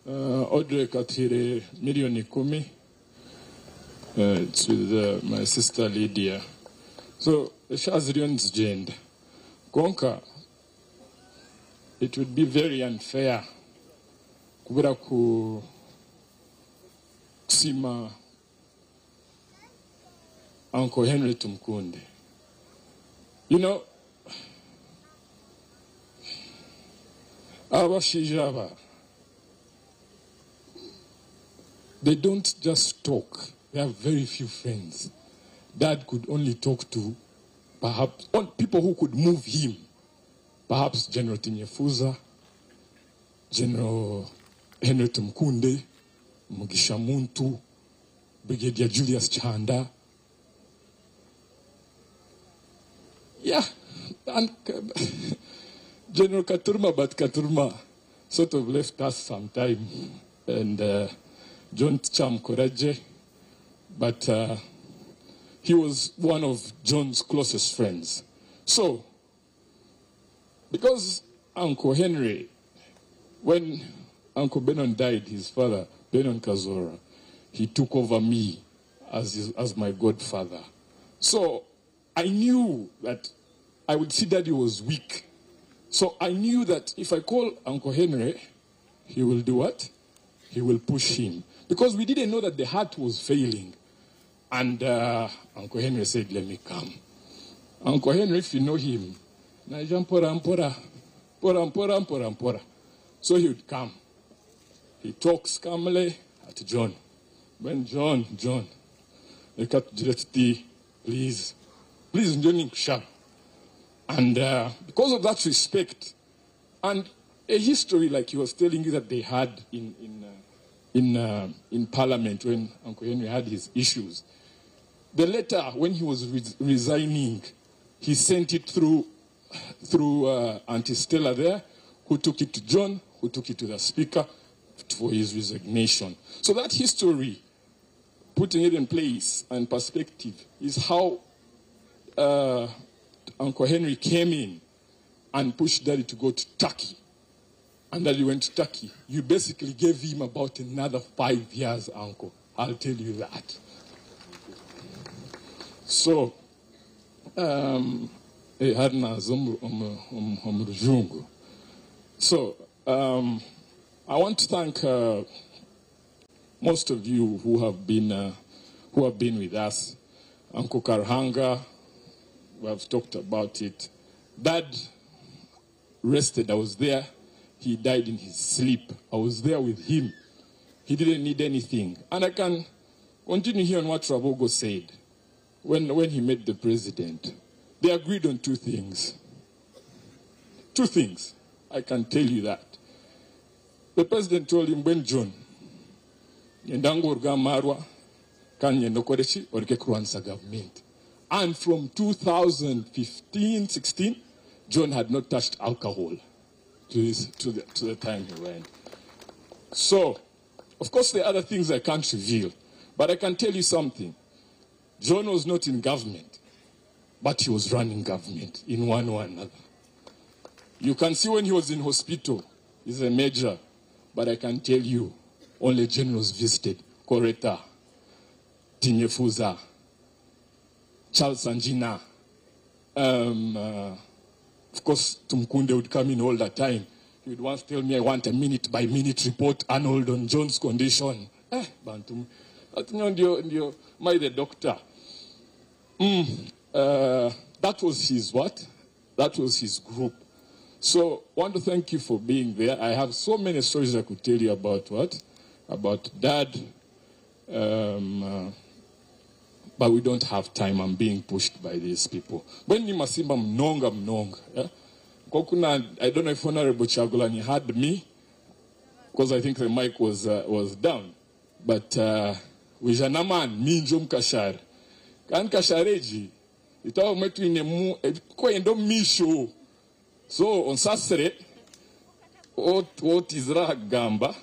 Audrey Katwire 10,000,000. It's with my sister Lydia. So eshaaha ziriyo nizigyenda. Kwonka it would be very unfair kubura ku kusiima Uncle Henry Tumukunde. Aba bashaija aba, they don't just talk. They have very few friends. Dad could only talk to perhaps people who could move him. Perhaps General Tinyefuza, General Henry Tumukunde, Mugisha Muntu, Brigadier Julius Chanda. Yeah, and General Katurma, but Katurma sort of left us some time, and John Cham Koraje, but he was one of John's closest friends. So, because Uncle Henry, when Uncle Benon died, his father, Benon Kazora, he took over me as my godfather. So I knew that I would see that he was weak. So I knew that if I call Uncle Henry, he will do what? He will push him. Because we didn't know that the heart was failing. And Uncle Henry said, let me come. Uncle Henry, if you know him, naija mpora mpora, mpora mpora mpora mpora. So he would come. He talks calmly at John. When John, John, reka tugire tuti, please, please, John nkushaba. And because of that respect and a history like he was telling you that they had in Parliament when Uncle Henry had his issues, the letter when he was resigning, he sent it through Auntie Stella there, who took it to John, who took it to the Speaker for his resignation. So that history, putting it in place and perspective, is how Uncle Henry came in and pushed Daddy to go to Turkey. And Daddy went to Turkey. You basically gave him about another 5 years, Uncle. I'll tell you that. So, I want to thank most of you who have been with us. Uncle Karhanga, we have talked about it. Dad rested. I was there. He died in his sleep. I was there with him. He didn't need anything. And I can continue here on what Rabogo said when he met the president. They agreed on two things. Two things. I can tell you that. The president told him, when John, nyendangu oruga amarwa, kandi nyenda okore ki? Oreke kurwanisa government. And from 2015-16, John had not touched alcohol to the time he went. So, of course, there are other things I can't reveal, but I can tell you something. John was not in government, but he was running government in one way or another. You can see when he was in hospital, he's a major, but I can tell you, only generals visited. Koreta, Tinyefuza, Charles Sanjina. Of course, Tumukunde would come in all the time. He would once tell me, I want a minute by minute report, Arnold, on John's condition. Bantu. Ndio, ndio, my the doctor. That was his what? That was his group. So, I want to thank you for being there. I have so many stories I could tell you about what? About Dad. But we don't have time. I'm being pushed by these people. When ni masimba mnonga mnonga. Yeah? Kokuna, I don't know if Honorable Kyagulanyi had me, because I think the mic was down. But wijanaman minjo mkashari. Kan kashareji itawa mwetu inemu kwendo misho. So on sasere ot izra gamba.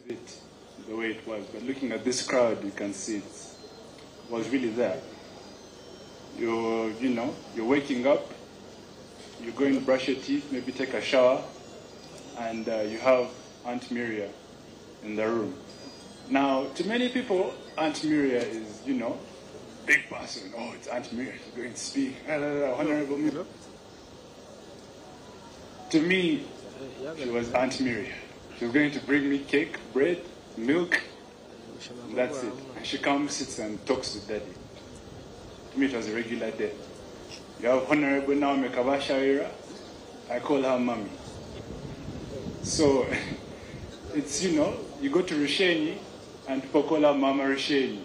it the way it was. But looking at this crowd, you can see it was really there. You're, you know, you're waking up, you're going to brush your teeth, maybe take a shower, and you have Aunt Miria in the room. Now, to many people, Aunt Miria is, you know, big person. Oh, it's Aunt Miria, she's going to speak. Honorable Miria. To me, she was Aunt Miria. She was going to bring me cake, bread, milk. And that's it. And she comes, sits, and talks to Daddy. To me, it was a regular day. You have Honorable Naomi Kabasharira. I call her Mommy. So it's, you know, you go to Rushenyi and people call her Mama Rushenyi.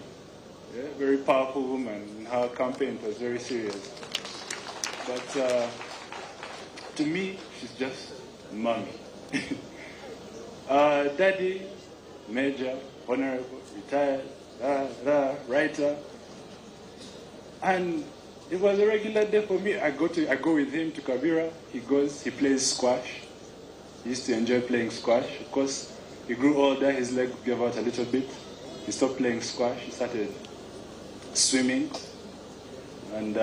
Yeah, very powerful woman. And her campaign was very serious. But to me, she's just Mommy. Daddy, major, honorable, retired, writer. And it was a regular day for me. I go with him to Kabira. He goes, he plays squash. He used to enjoy playing squash. Of course, he grew older, his leg gave out a little bit. He stopped playing squash. He started swimming. And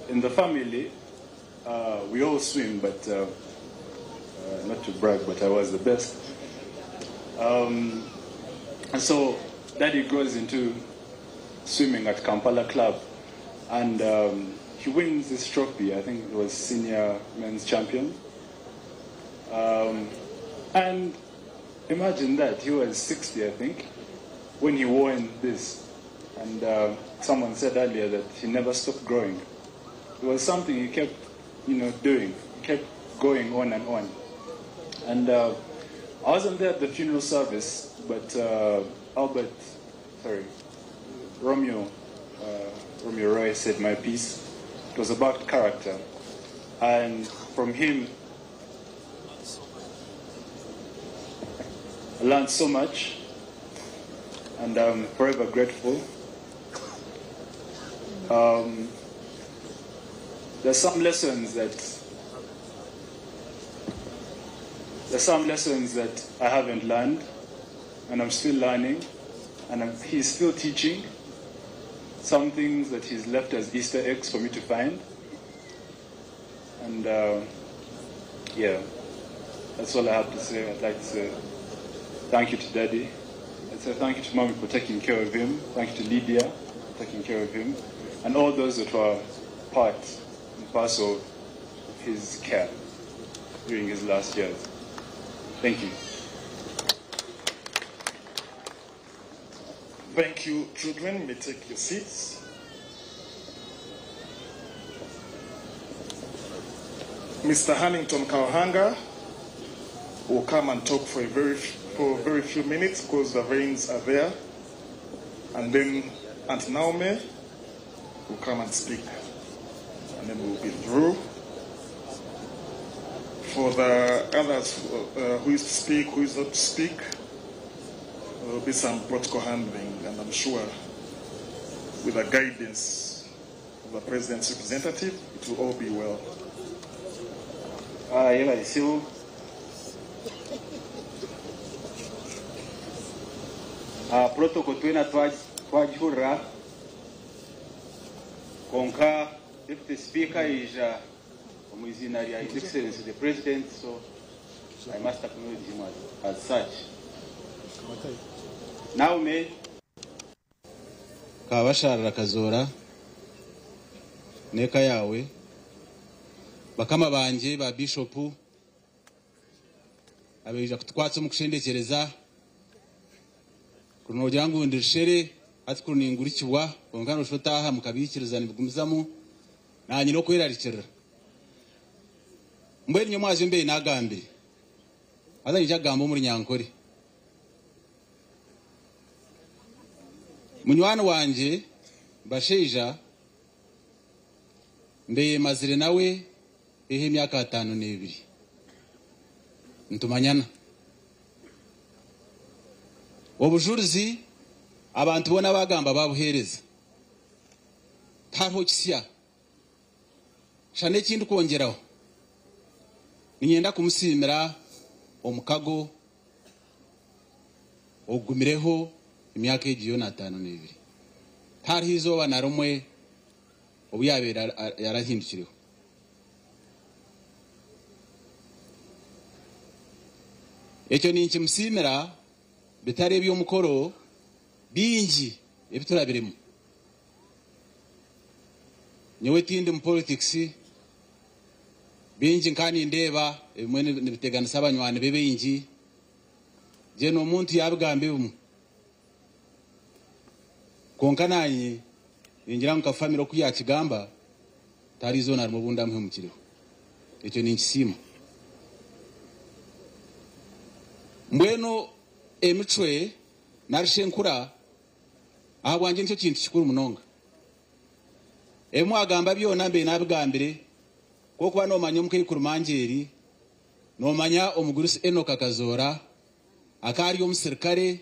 in the family, we all swim, but not to brag, but I was the best. And so Daddy goes into swimming at Kampala Club, and he wins this trophy. I think it was senior men's champion. And imagine that, he was 60, I think, when he won this. And someone said earlier that he never stopped growing. It was something he kept, you know, doing. He kept going on and on. And I wasn't there at the funeral service, but Romeo Roy said my piece. It was about character. And from him, I learned so much, and I'm forever grateful. There's some lessons that I haven't learned, and I'm still learning, and he's still teaching some things that he's left as Easter eggs for me to find. And yeah, that's all I have to say. I'd like to say thank you to Daddy. I'd say thank you to Mommy for taking care of him. Thank you to Lydia for taking care of him, and all those that were part and parcel of his care during his last years. Thank you. Thank you, children. You may take your seats. Mr. Hannington Karuhanga will come and talk for a very few minutes because the veins are there. And then Aunt Naomi will come and speak. And then we'll be through. For the others who is to speak, who is not to speak, there will be some protocol handling, and I'm sure with the guidance of the President's representative, it will all be well. Protocol twena twagihurira konka Deputy Speaker is omu izina rya His Excellency the President, so I must acknowledge him as such. Naomi Kabasharira Kazora neka yawe bakama banje ba bishopu abeja kutukwatsa mu kushendekereza kunogira ngo ndishere ati kuningurikibwa konka noshotaha mukabikiriza nibigumizamu nanye no kwerarikirira mbwe nyo mwaje mbe nagambire azanye jagamba muri Nyankore munywani wanje Basheija mbeye mazire nawe ehe myaka 52 ntumanyana obujurizi abantu bona bagamba babuhereza tariho kisya shane kindi kongeraho ninyenda kumusimira omukago Ogumireho emyaka egi yoona 52. Tihariho izooba na rimwe obu yaabaire yarahindukireho. Ekyo ninkimusiimira bitari eby'omukoro bingi ebi turabiremu. Nyowe tindi mu politics, bingi nka nindeeba ebimwe nibiteganisa abanywani be baingi. Gye n'omuntu yaabigamba ebimwe. Kwonka naanye ningira ngu nka famire oku yaakigamba, tihariho izooba na rimwe obu ndamuhemukireho. Ekyo ninkisiima. Mbwenu emicwe nari shi enkura ahabwangye nikyo kintu kikuru munonga. Ebi mwagamba byona mbaire naabigambire, kw'okuba noomanya omukaikuru Mangyeri, Noomanya omugurusi Enoka akazoora, akaba ari omusirikare,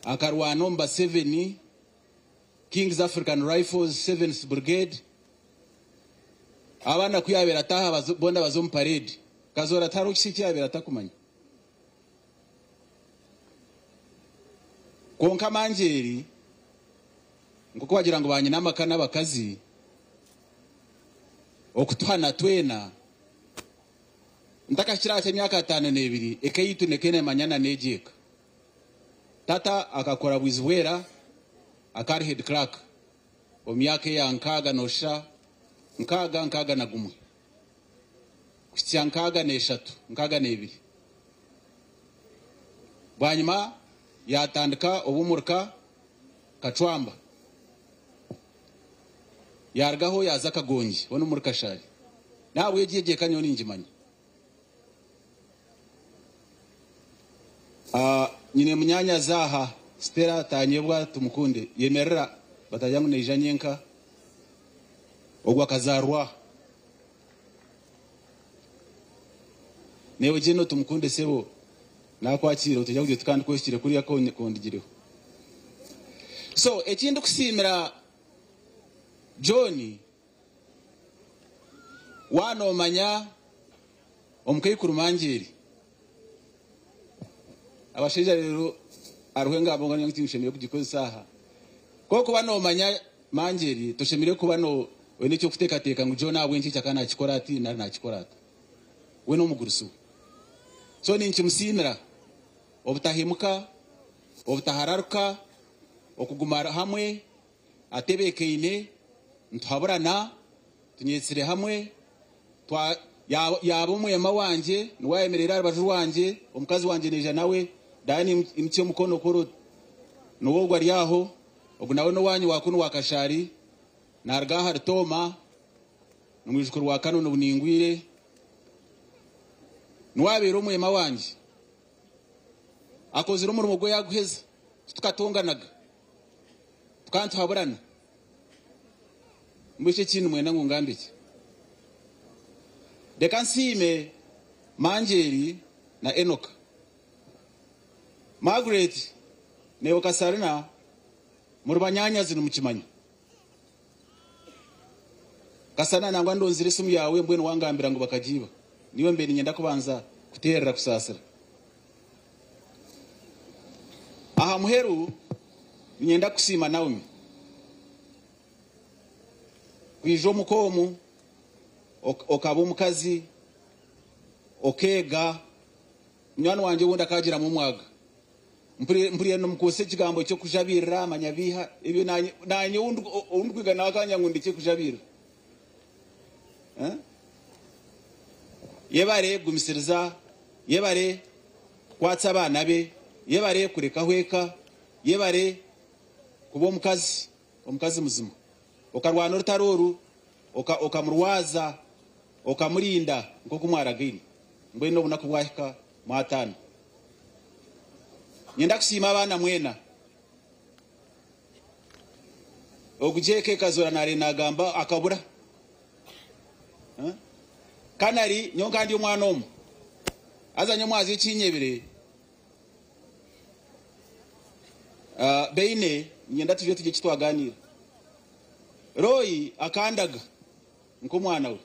akarwana omu Baseveni, King's African Rifles Seventh Brigade. Abaana ku yaabaire ataaha boona baza omu pareedi. Kazoora tihariho kishya eki yaabaire atakumanya. Kwonka Mangyeri, nk'oku bagira ngu banyina amaka n'abakazi, Okutuhana twena. Ntakahikire aha ky'emyaka 52, eka eyaitu nekaba nemanyana n'egi eka. Tata akakora Bwizibwera, akaba ari head clerk omu myaka eya nkaaga nosha nkaaga 61 kuhitsya 63, 62. Bwanyima yatandika obumurika Kacwamba. Yaarugaho yaaza Kagongi hoona omuri Kashari. N'ahabw'egyo egyo eka nyowe ningimanya. Nyine munyaanyazi aha, Stella Tanyebwa Tumukunde, yemerera batagira ngu naija nyenka. Ogwo akazaarwa aha. Naiwe Jane Tumukunde sebo, naakwakiira otaija kugira oti ka ndikwehikire kuriya kondigireho. So eki ndikusiimira John, waaba noomanya omukaikuru Mangyeri, abashaija reero hariho engambo ngu tinshemereire kugikozesa aha. Ku orikuba noomanya Mangyeri, toshemereire kuba oine eky'okuteekateeka ngu John ahabw'enki eki akaba naakikora ati nari naakikora ata. We n'omugurusi we. So ninkimusiimira obutahemuka, obutahararuka, okuguma hamwe atebeekaine, nituhaburana, tunyetsire hamwe, twa, yaaba omwema wangye, niwe ayemereire aha rubaju rwangye, omukazi wangye naija nawe, ndaaba niimutsya omukono kuri niwe ogwo ari aho, ogu nawe n'owaanyu wa kunu wa Kashari, naaruga ahari Tooma, ni mwijukuru wa Kanoni Buningwire, niwe abaire omwema wangye. Akozire omurimo gwe yaaguheza, titukatonganaga. Tukaba nituhaburana. Mbwenu shi ekindi nimwenda ngu ngambe ki? Reka nsiime Mangyeri na Enoka. Margaret naiwe Kasarina muri banyaanyazi nimukimanya. Kasarina nangwa ndonzire esimu yaawe mbwenu wangambira ngu bakagiiba. Niiwe mbaire niinyenda kubanza kuteerera kusaasira. Aha muheru, niinyenda kukusiima Naomi kwija omuka omu okaba omukazi, okeega. Munywani wangye obundi akaagiramu omwaga. Mpuriire nimukozesa ekigambo ky'okujabirira, manya biiha. Ebyo naanye ou ndikwiga nawe akangira ngu ndekye kujabirira. Yebare kugumisiriza, yebare kukwatsa abaana be, yebare kurekaho eka, yebare kuba omukazi, omukazi muzima. Okarwana orutaro oru, okamurwaza, okamurinda nk'oku mwaragaine. Mbwenu obunaku bwahika mwataana. Niinyenda kusiima abaana mwena. Ogu JK Kazoora naareeba naagamba akabura. Kanari nyowe nka ndi omwana omwe. Haza nyowe mwaza ekinyebire Beine niinyenda tuje tugire eki twagaaniira. Roy akandaga nk'omwana we.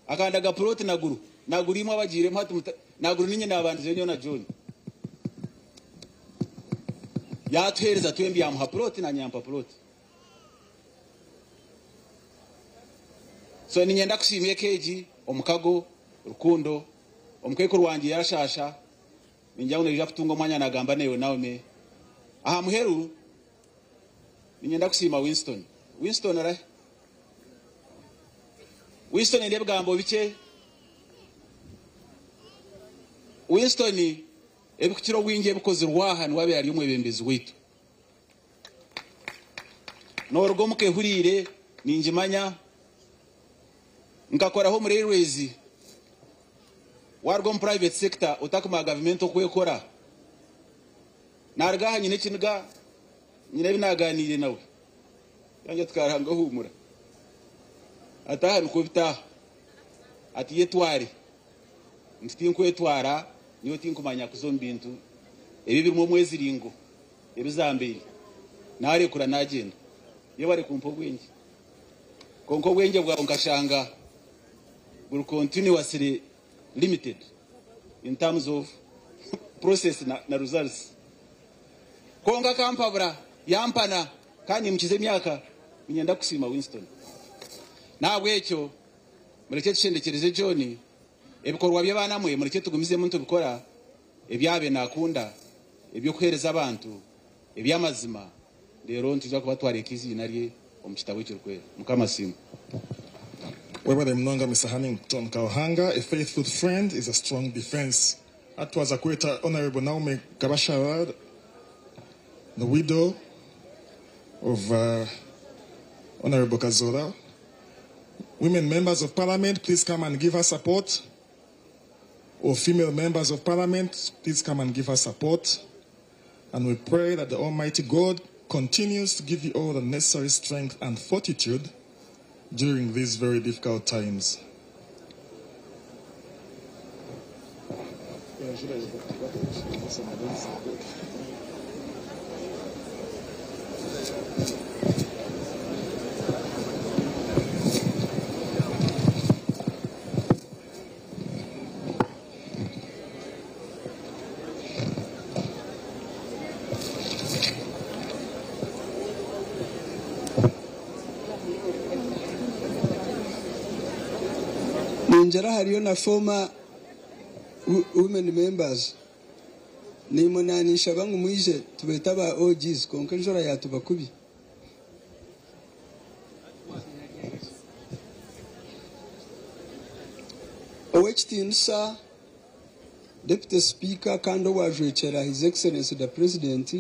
Akandaga puloti Naguru. Naguru imwe abagiiremu hati Naguru niinye naabandizeyo nyowe na John. Yaatuheereza twembi yaamuha puloti naanye yampa puloti. So niinyenda kusiima eka egi, omukago, rukundo. Omukaikuru wangye yaashaasha, ningira ngu naija kutunga omwanya naagamba naiwe Naomi. Aha muheru, niinyenda kusiima Winston. Winston arahi? Winston aine ebigambo bikye. Winston ebikukira obwingi ebikozirwe aha niwe abaire ari omwebembezi waitu. Nooruga omuka ehuriire ningimanya, nkakoraho omu railways, waaruga omu private sector otakumanya gavumenti oku ekora. Naaruga aha nyine ekiniga, nyine ebi naagaaniire nawe. Yangye ati Karuhanga huumura. Ati aha nikwo bitaaha. Ati yetware. Nti tinkwetwara, nyowe tinkumanya kuza omu bintu ebi ebirimu omweziringo, ebizambaire. Naarekura naagyenda. Yebare kumpa obwengye. Kwonka obwengye bwawe nkashanga buri continuously limited in terms of process na, na results. Kwonka akampabura, yampana, kandi niimukiza emyaka, niinyenda kukusiima Winston. N'ahabw'ekyo murekye tushendekyereze John ebikorwa by'abaana mwe, murekye tugumizemu nitubikora ebi abaire naakunda, eby'okuheereza abantu, eby'amazima, reero nitwija kuba twareeka eiziina rye omu kitabo ekirikwera. Mukama asiimwe. Webale munonga Mister Hannington Karuhanga, a faithful friend is a strong defense. Hati twaza kweta Honourable Naomi Kabasharara, the widow of Honourable Kazoora. Women members of parliament, please come and give her support. Or female members of parliament, please come and give her support. And we pray that the Almighty God continues to give you all the necessary strength and fortitude during these very difficult times. Ningira hariyo na former women members. Naimwe naninshaba ngu mwije tubeete aba OGs kwonka enjura yatuba kubi. Ow'ekitiinisa Deputy Speaker kandi owajwekyera His Excellency the President,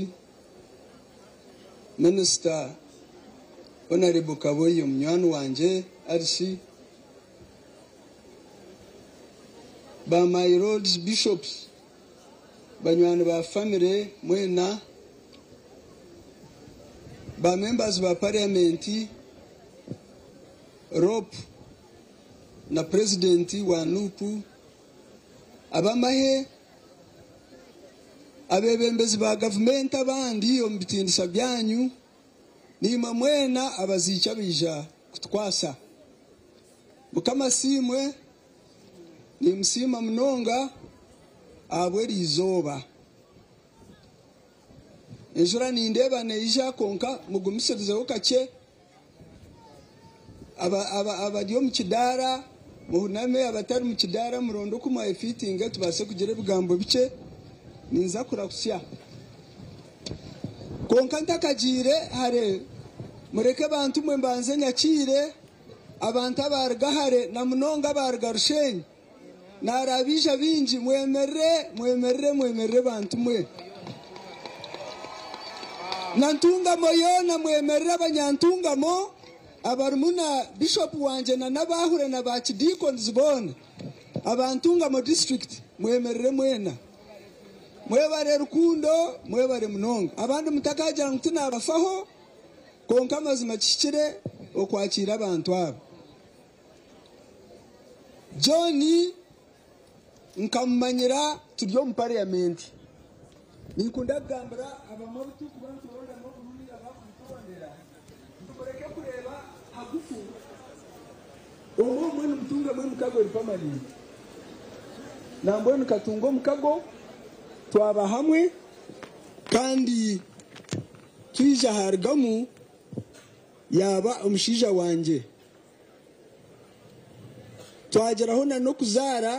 Minister Honourable Kaboyo munywani wangye RC, ba my lords bishops, banywani ba family mwena, ba members ba parliament, ROP na president wa NUP, abamahe, abebembezi ba gavumenti abandi omu bitiinisa byanyu, niimwe mwena abaziiki abaija kutukwasa. Mukama asiimwe, nimusiima munonga ahabw'eri izooba. Enjura nindeeba neija kwonka mugumisirizeho kakye. Abari omu kidaara muhuname, abatari mu kidaara muronde oku mwayefiitinga tubaase kugira ebigambo bikye. Ninza kurahutsya. Kwonka ntakagiire hare, mureke bantu mwe mbanze nyakiire abantu abaruga hare na munonga abaruga Rushenyi. Naarabaija bingi, mwemerere, mwemerere, mwemerere bantu mwe. Na Ntungamo yoona mwemerere abanyantungamo abarimu na Bishop wangye na n'abaahure na ba Archdeacons boona. Aba Ntungamo district mwemerere mwena. Mwebare rukundo, mwebare munonga. Abandi mutakagira ngu tinabafaho, kwonka amazima kihikire okwakiira abantu aba. John nkamumanyira turi omu parliament. Ninkunda kugambira abamwe obu turikuba niturondamu obururu abakubiturondera, nti mureke kureeba hagufu, omwe omwe nimutungamu emikago eri permanent. Nambwenu nkatunga omukago, twaba hamwe, kandi Twija harugamu yaba omushaija wangye. Twageraho na n'okuzaara.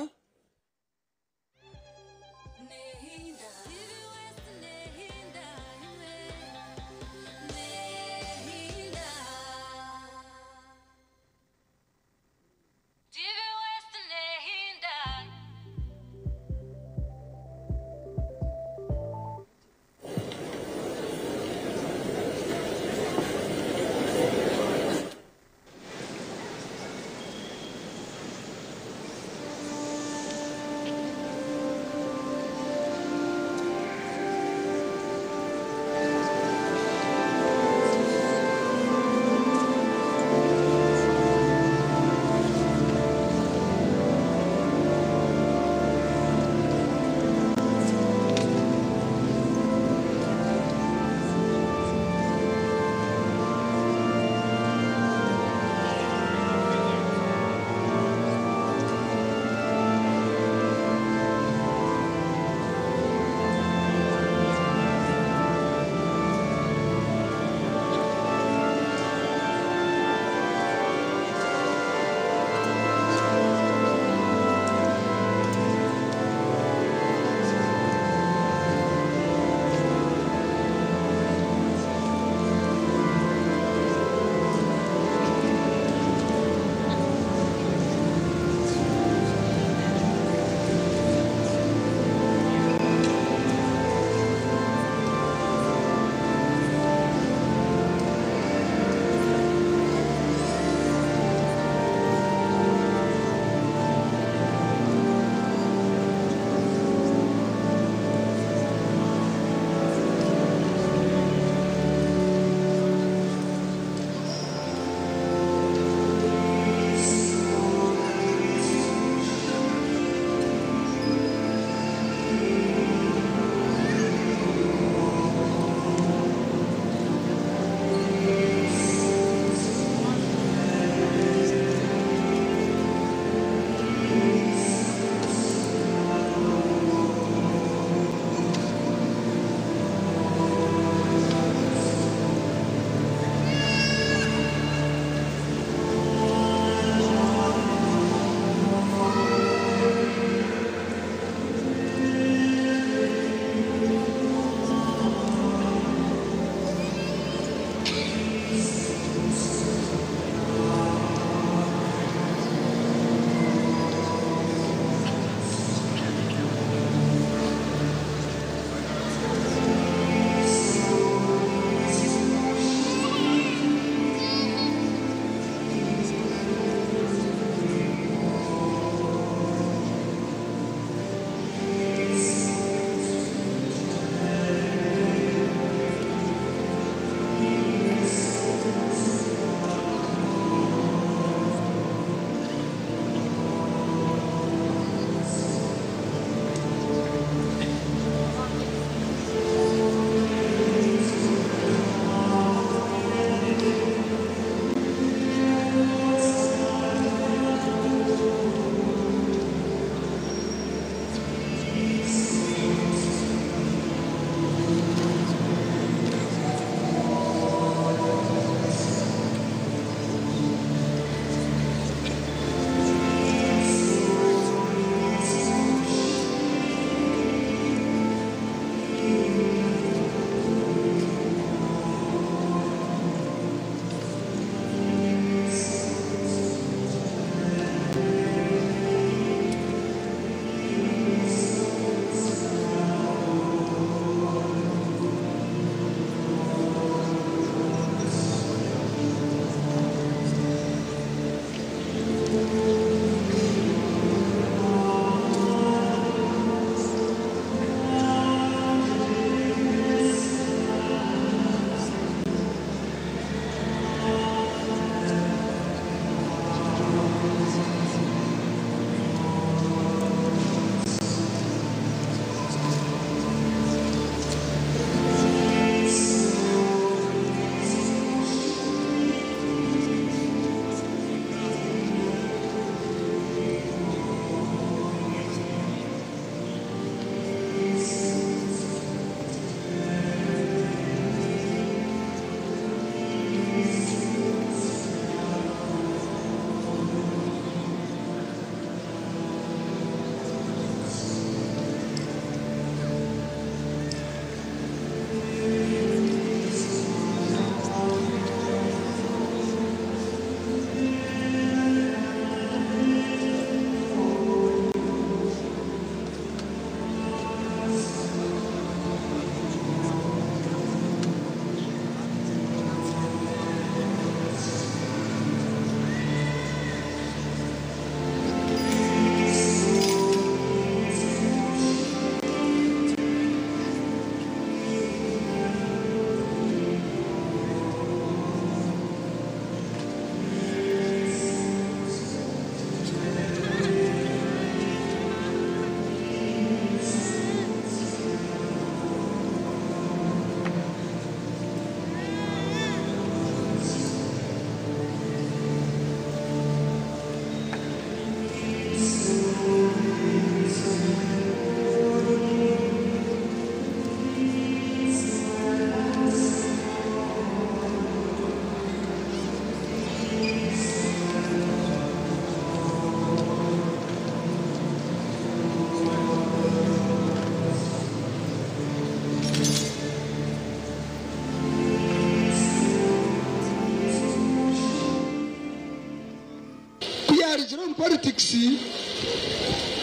taragire omu politics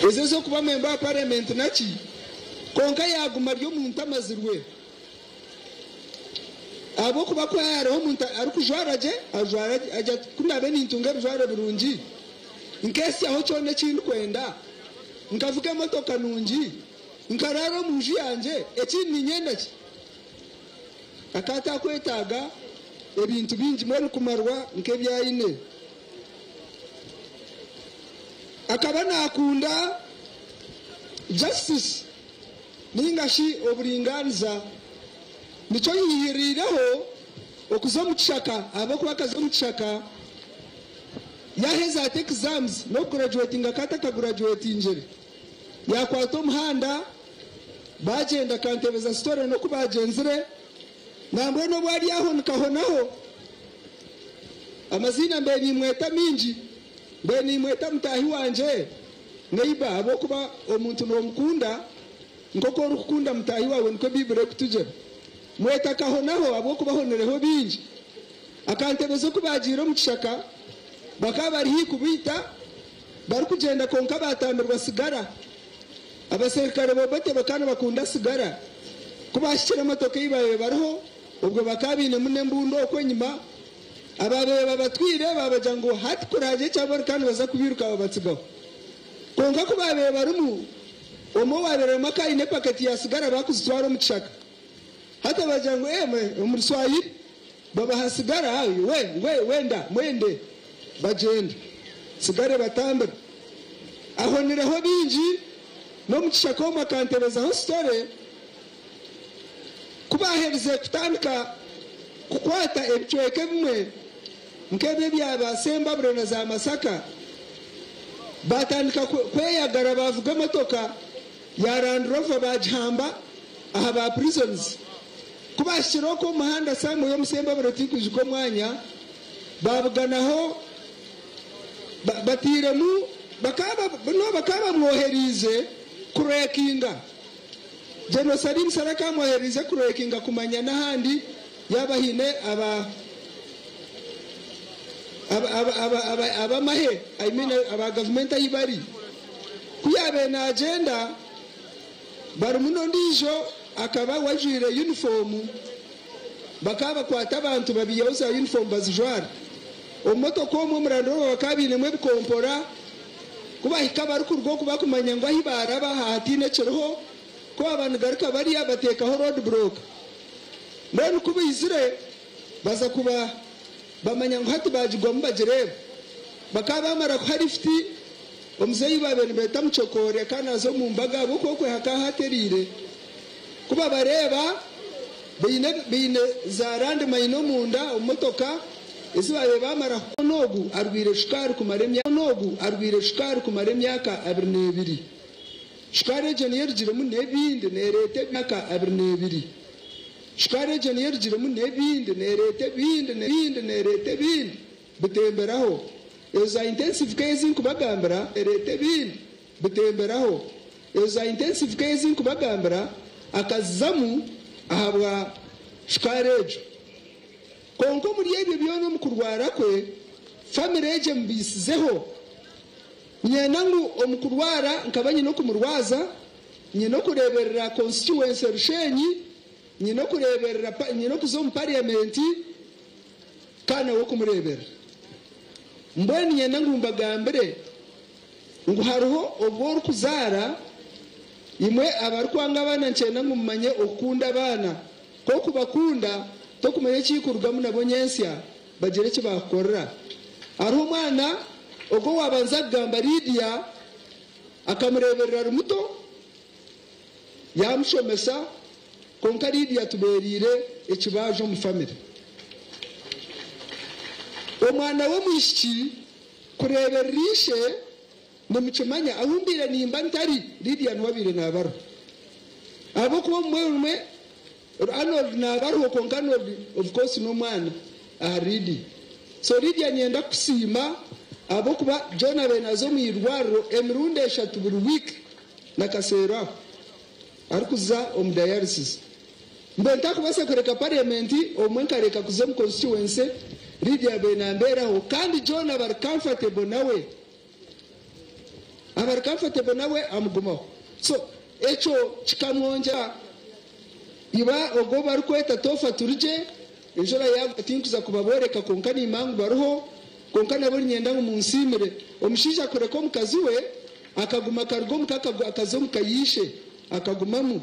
ezo ez'okuba memba wa parliament naki, kwonka yaaguma ari omuntu amazirwe. Ahabw'okuba ku hariho omuntu arikujwara gye, ajwara gye, agira ati, Ku ndaabe nintunga ebijwaro birungi, nkeesyaho kyona eki ndikwenda, nkavuga emotoka nungi, nkaraara omu nju yangye, ekindi niinyenda ki? Akaba ataakwetaaga ebintu bingi mbwenu kumarwa nk'ebi aine. Akaba naakunda justice ninga shi oburingaaniza. Nikyo yaihiriireho okuza omu kishaka ahabw'okuba akaza omu kishaka yaaheza ati exams n'okugurajuwetinga akaba atakagurajuwetingire. Yaakwata omuhanda baagyenda akantebeza story n'oku baagyenzire. Nambwenu obu ari aho nikahonaho. Amaziina mbaire nimweta mingi, mbaire nimweta mutaahi wangye, neighbour, ahabw'okuba omuntu noomukunda nk'oku orikukunda mutaahi waawe nikwo Baiburi erikutugira. Mweta Kahonaho ahabw'okuba ahonireho bingi. Akantebeza oku baagiire omu kishaka, bakaba bari haihi kubaita barikugyenda kwonka baatambirwa sigara. Abaserukare b'Obote bakaba nibakunda sigara. Ku baahikire emotoka ei baabaire bariho, obwo bakaba bainemu n'embundu okwo enyima, abaabaire babatwire baabagira ngu hati kuraagire ekyabaruka nibaza kubiiruka babatsigaho. Kwonka ku baabaire barimu, omwe owaabaire arimu akaba aine epaketi ya sigara baakuzitwara omu kishaka. Hati bagira ngu emwe omu Ruswahili babaha sigara, we, we, wenda, mwende. Bagyenda. Sigara ebatambira. Ahonireho bingi, n'omu kishaka omwe akantebezaho sitore. Ku baaherize kutandika kukwata ebicweka ebimwe nk'ebi ebya ba Sembabule na za Masaka, baatandika kweyagara baavuga emotoka ya Land Rover baagihamba aha ba prisons. Ku baahikire okwo omu muhanda somewhere omu Sembabule tinkwijuka omwanya, baabuganaho batairemu bakaba no bakaba bamwoheriize kurekinga. General Salim Saleh akaba amwoheriize kurekinga kumanya n'ahandi yaaba haine aba ab'amahe I mean aba gavumenti ahi bari. Ku yaabaire naagyenda barimu n'ondiijo akaba we ajwaire yunifoomu, bakaba bakwata abantu babaihaho za yunifoomu bazijwara. Omu motoka omwe omu Land Rover bakaba bainemu ebikompora, ku bahika barikuruga oku bakumanya ngu ahi baaraba aha hataine ekiriho, ku baaba nigaruka bariya bateekaho road block. Mbwenu ku baizire baza kuba bamanya ngu hati baagigwamu bagireeba. Bakaba baamara kuha lifuti omuzeeyi ou baabaire nibeeta Mucokoori akaba naaza omu mbaga ahabw'okuba okwe hakaba hatereire. Ku babareeba baine baine za landmine omunda omu motoka ezi baabaire baamara kukona ogu arwaire shukaari kumara emyaka ogu arwaire shukaari kumara emyaka 22. Shukaari egyo niyo erugiremu n'ebindi neereeta emyaka 22. Shukaari egyo niyo erugiremu n'ebindi neereeta ebindi n'ebindi neereeta ebindi bitemberaho. Ezo za intensive care ezi nkubagambira ereeta ebindi bitemberaho. Ezo za intensive care ezi nkubagambira akazizamu ahabwa shukaari egyo. Kwonka omuri ebyo byona omu kurwara kwe, famire egyo emubiisizeho. Niinyenda ngu omu kurwara nkaba nyine okumurwaza, nyine okureeberera constituency Rushenyi, nyine okureeberera nyine okuza omu parliament kandi nawe okumureeberera. Mbwenu niinyenda ngu mbagambire ngu hariho obu orikuzaara, imwe abarikwanga abaana nikyenda ngu mumanye okukunda abaana. Ku okubakunda tokumanya ekirikurugamu nabo nyentsya bagire eki baakukorera. Hariho omwana ogwo owaabanza kugamba Lydia akamureeberera ari muto yaamushomesa kwonka Lydia atubeereire ekibaajo omu famire. Omwana w'omwishiki kureeberera ishe nimukimanya ahu mbaire nimba ntari Lydia niwe abaire naaba ariho ahabw'okuba obumwe obumwe Arnold naaba ariho kwonka Arnold of course n'omwana ahari Lydia. So Lydia niinyenda kukusiima ahabw'okuba John abaire naaza omu irwariro emirundi eshatu buri week na Kaseero aho arikuza omu dialysis. Mbwenu ntakubaasa kureka parliament obumwe nkareka kuza omu constituency, Lydia abaire nambeeraho kandi John aba ari comfortable nawe. Aba ari comfortable nawe amugumaho. So ekyo kikamwongyera iba ogwo barikweta Tofa Turigye, enjura yaagwa tinkuza kubabooreka kwonka nimanya ngu bariho, kwonka nabo niinyenda ngu munsiimire. Omushaija kureka omukazi we akaguma akaruga omuka akaza omuka ya ishe akagumamu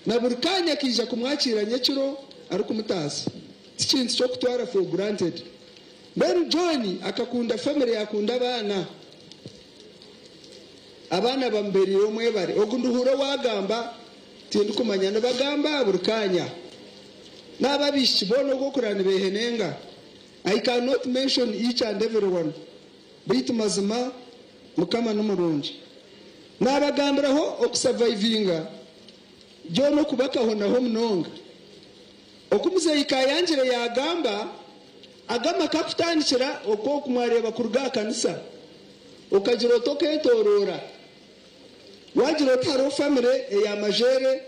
na buri kaanya akaija kumwakiira nyekiro arikumutaasa. Ti kintu ky'okutwara for granted. Mbwenu John akakunda family yakunda abaana. Abaana bamubereire omwebare. Ogu nduhuura owagamba tindikumanya nibagamba buri kaanya. Naaba abaishiki boona ogu okuraba nibehenenga. I cannot mention each and every one beitu mazima Mukama nimurungi. Nabagambiraho okusavaivinga John okuba akahonaho munonga. Oku muzeeyi Kayangire yaagamba, aga amaka kutandikira okwo oku mwareeba kuruga aha kanisa, okagira oti okeetooroora, waagira oti hariho famire eya Majere,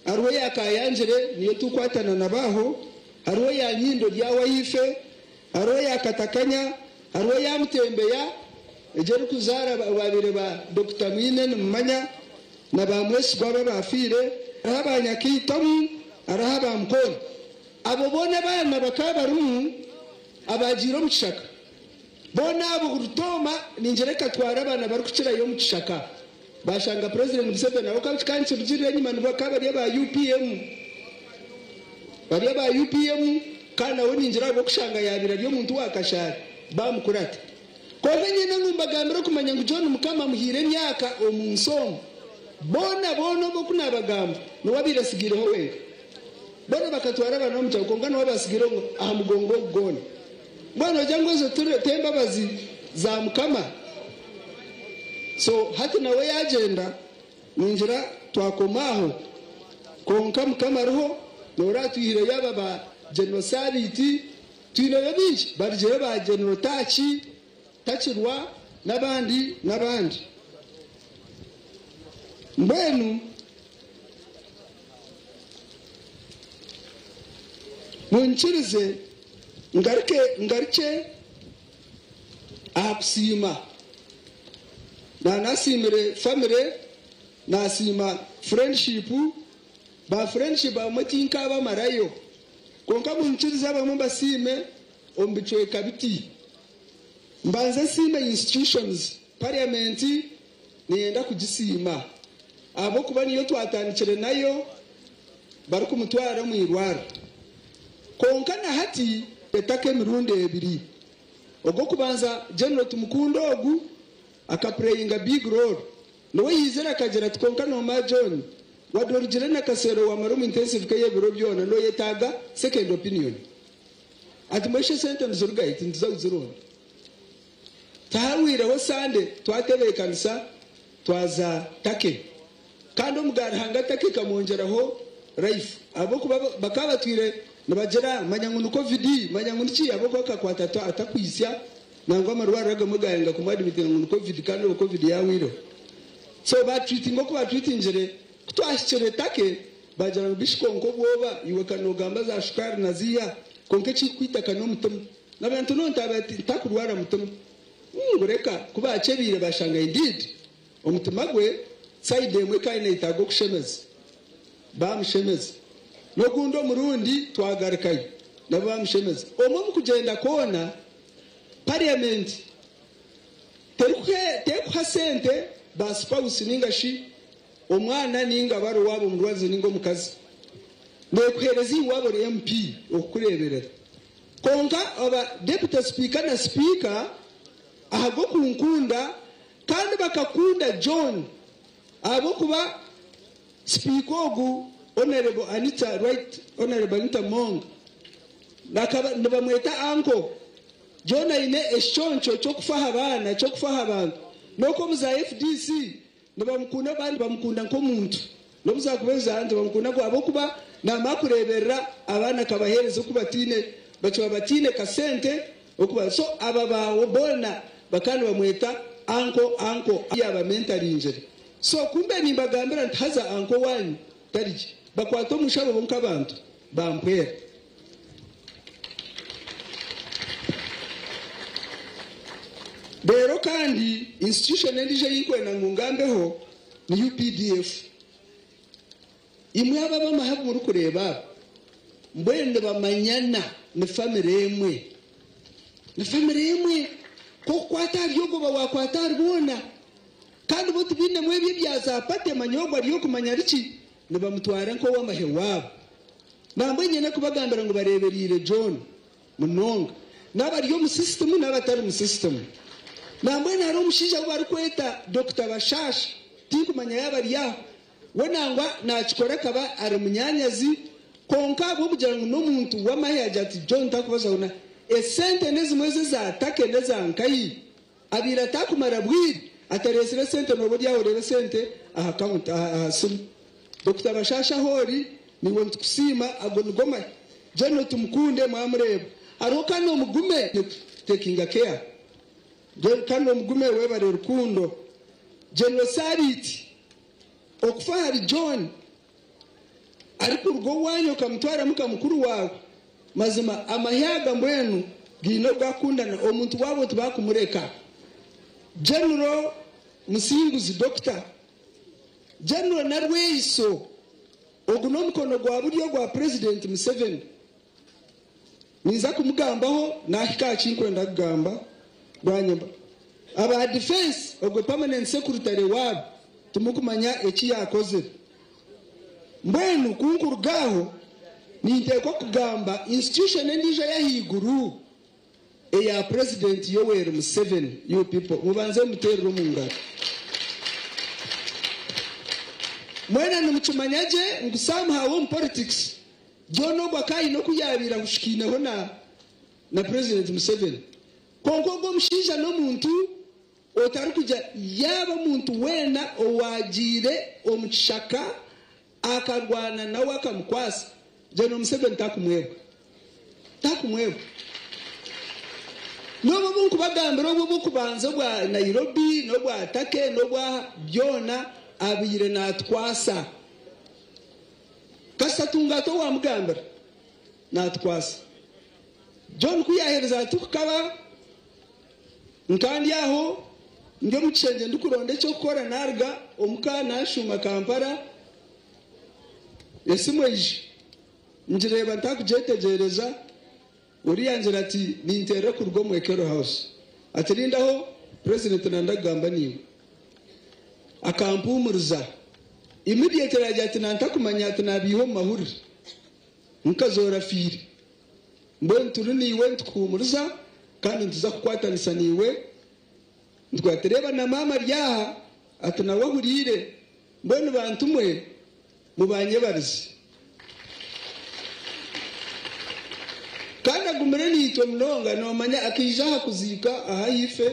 hariho eya Kayangire niyo tukwatana nabo aho, hariho eya Nyindo eri aho ahaifo, hariho eya Katakanya, hariho eya Mutembeya, egyo erikuzaara ababaire ba Dokita Mwine nimumanya, na ba Mwesigwa abo abaafiire, hariho aba Nyakaitomu, hariho aba Mukono. Abo boona abaana bakaba barimu abaagiire omu kishaka. Boona abo Rutooma ningira ekatwara abaana barikukirayo omu kishaka. Baashanga Purezidenti Museveni aho kikaba nikirugirira enyima bakaba bari aba UPM. Bari aba UPM kandi nawe ningira ahabw'okushanga yaabaire ari omuntu wa kashaari baamukurata. Kwonka nyine ngu mbagambire okumanya ngu John Mukama amuhaire emyaka omu nsi omu. Boona boona obu oku naabagamba niwe abaire atsigaireho wenka. Boona bakatwara abaana omu kyaro kwonka niwe abaatsigaireho aha mugongo ogu gwona. Mbwenu noogira ngu ezo t'embabazi za Mukama? So hati nawe yaagyenda ningira twakoma aho. Kwonka Mukama ariho noora atwihireyo aba ba General Sabiiti, twineyo baingi barugireyo ba General Taaki, Takirwa n'abandi n'abandi. Mbwenu munyikirize ngaruke ngarukye aha kusiima. Naanasiimire famire, naasiima friendship, ba friendship abamwe tinkaabamarayo. Kwonka munyikirize abamwe mbasiime omu bicweka biti. Mbanze nsiime institutions, parliament niinyenda kugisiima ahabw'okuba niyo twatandikire nayo barikumutwara omu irwariro. Kwonka na hati etaka emirundi ebiri. Ogw'okubanza General Tumukunde ogu akapureyinga big role. Niwe yaizire akagira ati kwonka noomanya John, wadde orugire Nakasero wamara omu intensive care ebiro byona noyetaaga second opinion. Ati mbwenu shi esente niziruga hi? Ati nituza kuzironda. Tihahwireho Sande twatebeekanisa twaza Turkey. Kandi omuga Ruhanga Turkey ekamwongyeraho life ahabw'okuba bakaba batwire nibagira manya ngu ni covid, manya ngu niki ahabw'okuba akakwata atakwitsya nangwa amarwariro agamwe gaayenga kumwadimitinga ngu ni covid kandi obwo covid yaahwireho. So baatreatinga oku baatreatingire, ku twahikire Turkey baagira ngu bishi kwonka obwoba iwe ka noogamba za shukaari na ziiha kwonka ekirikukwita ka n'omutima. Nabantu no ntakurwara mutima. Ngu reka ku baakyebiire baashanga indeed omutima gwe side emwe ekaba neyetaaga okushemeza. Baamushemeza. N'ogundi omurundi twagarukayo nabo baamushemeza. Omwe omu kugyenda kwona parliament terikuha sente ba spouse ninga shi omwana ninga baro waaba omurwazi ninga omukazi. Neekuheereza iwe waaba ori MP okukureeberera. Kwonka aba Deputy Speaker na Sipiika ahabw'okunkunda kandi bakakunda John ahabw'okuba Sipiika ogu Honourable Anita Right Honourable Anita Among bakaba nibamweta Uncle. John aine ekiconco ky'okufa aha baana, ky'okufa aha bantu. N'oku omu za FDC nibamukunda abandi bamukunda nk'omuntu. N'obu zaakuba ezaara nibamukunda ahabw'okuba naamara kureeberera abaana akabaheereza oku bataine bakiba bataine kasente okuba so aba ba boona bakaba nibamweta uncle uncle yaaba mentaringire. So kumbe nimbagambira nti haza uncle waanyu tari gye. Bakwata omusharo bo nk'abantu bampwera. Reero kandi institution endiijo ei nkwenda ngu ngambeho ni UPDF. Imwe aba ab'amahe abu murikureeba aba, mbwenu nibamanyana, ni famire emwe. Ni famire emwe. Ku okukwata ahari ogwo oba waakwata ahari boona. Kandi bo tibainemu ebyo ebya za party manya ogwo ari okumanya ari ki, nibamutwara nk'ow'amahe waabo. Nambwenu nyine kubagambira ngu bareebereire John munonga. N'abari omu sisitimu n'abatari mu sisitimu. Nambwenu hariho omushaija ou barikweta Dokita Bashasha, tinkumanya yaaba ari aha. We nangwa naakikora akaba ari munyaanyazi, kwonka ahabw'okugira ngu n'omuntu w'amahe yaagira ati, John takubaasa na esente n'ezimwe ezi eza Turkey n'eza nkahi. Abaire ataakumara bwire atareetsire esente nooba ori aho oreeba esente aha counter aha simu. Dokita Bashasha ahu ori naiwe nitukusiima ago nigo mahe. General Tumukunde mwamureeba. Hariho Kano Mugume taking care. Kano Mugume webare rukundo. General Sabiiti okufa ahari John arikuruga owaanyu okamutwaramu nka mukuru waawe mazima amahe aga mbwenu gaine ogu gakukundana omuntu waabo tibakumureka. General Musinguzi Dokita General Nalweyiso ogu n'omukono gwa buryo gwa Purezidenti Museveni. Ninza kumugambaho nahika aha kinkwenda kugamba bwanyima. Aba defence ogwe permanent secretary waabo timukumanya eki yakozire. Mbwenu kunkuruga aho ninteekwa kugamba institution endiijo ey'ahaiguru eya President Yoweri Museveni. You people mubanze mumuteerere omu ngaro. Mwena nimukimanya gye ngu somehow omu politics John ogwo akaba aine oku yaabaire ahushikaineho na na President Museveni. Kwonka ogwo omushaija n'omuntu otarikugira yaaba omuntu weena owaagiire omu kishaka akarwana nawe akamukwasa, General Museveni takumwebwa. Takumwebwa. N'obu obu nkubagambira obu obw'okubanza obwa Nairobi n'obwa Turkey n'obwa byona abaire naatukwasa. Kasita atunga ati owamugambira natukwasa. John ku yaherize ati kukaba nka ndi aho ndi omu kishengye ndikuronda eky'okukora naruga omuka nashuuma Kampala esimu eija ngireeba ntakugyetegyereza ori yangira ati ninteerera kuruga omu Ekello House ati rindaho president nanda kugamba naiwe. Akampuumuriza. Immediately yaagira ati nantakumanya ati naabiiha omu mahurire. Nkazoora afiire. Mbwenu turi naiwe nitukuhuumuriza kandi nituza kukwatanisa naiwe. Nitugira ati reeba na maama ari aha ati nawe ahuriire. Mbwenu bantu mwe mubanyebarize. Kandi agumire naitwe munonga noomanya akaija aha kuziika aha ahaifo.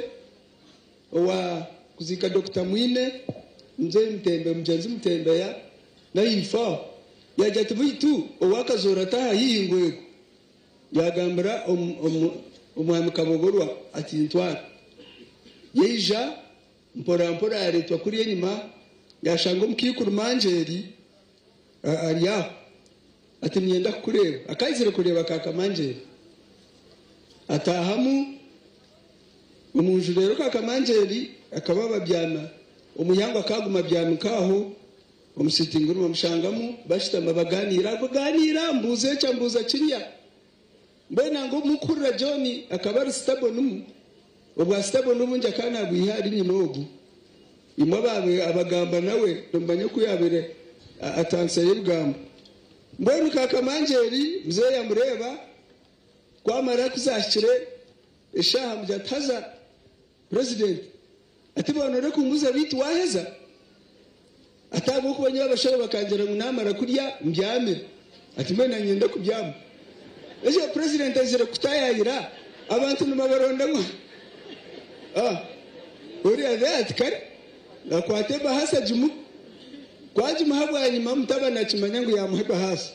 Owa kuziika Dokita Mwine, Mzee Mutembe, mugyenzi Mutembeya nahaifo aho, yaagira ati beitu owa Kazoora taaha haihi ngu eego. Yaagambira Omwami Kabogorwa ati ntwara. Yaija mpora mpora yaareetwa kuriya enyima yaashanga omukaikuru Mangyeri ari aho ati niinyenda kukureeba. Akaizire kureeba Kaakamangyeri. Ataahamu. Omu nju reero Kaakamangyeri akaba ababyama, omuyangu akaaguma abyami nk'aho omu sitting room amushangamu bashutama baganiira, baganiira mbuuza eki ambuuza kiriya. Mbwenu nangwa obu mukuhurira John akaba ari stubborn, obwa stubborn obungi akaba naabwiha ahari nyina ogu. Imwe abagamba nawe nimumanya oku yaabaire atansireyo ebigambo. Mbwenu Kaakamangyeri muzeeyi amureeba, ku amara ku zaahikire Eshaaha amugira ati, Haza Purezidenti, ati boona orikumbuuza beitu waaheza? Ati ahabw'okuba nyowe abashaho bakangira ngu naamara kurya mbyame. Ati mbwenu naanye niinyenda kubyama. Ekyo Purezidenti aizire kukutaayaayira abantu nibabaronda ngu ah, oriya ati kare akwate ebahasa agimuhe. Ku agimuha bwanyima mutabani akimanya ngu yaamuha ebahasa.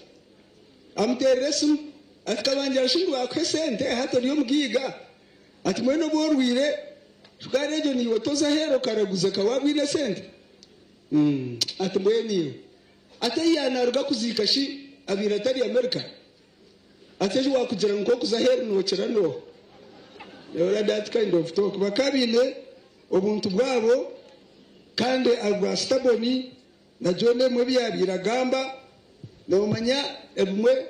Amuteerera esimu ati, Kabangira shi ngu baakuha esente hati ori omugaiga? Ati, Mbwenu obu orwaire shukaari egyo naiwe toza aheeru okaraguza ka waaba oine esente? Ati, Mbwenu iwe. Ati, Ei yaanaaruga kuziika shi abaire atari Amerika? Ati, Eki waakugira ngu nk'okuza aheeru nookira n'oha? Ora that kind of talk. Bakaba baine obuntu bwabo kandi abwa stubborn na John ebimwe ebi yaabaire agamba noomanya ebimwe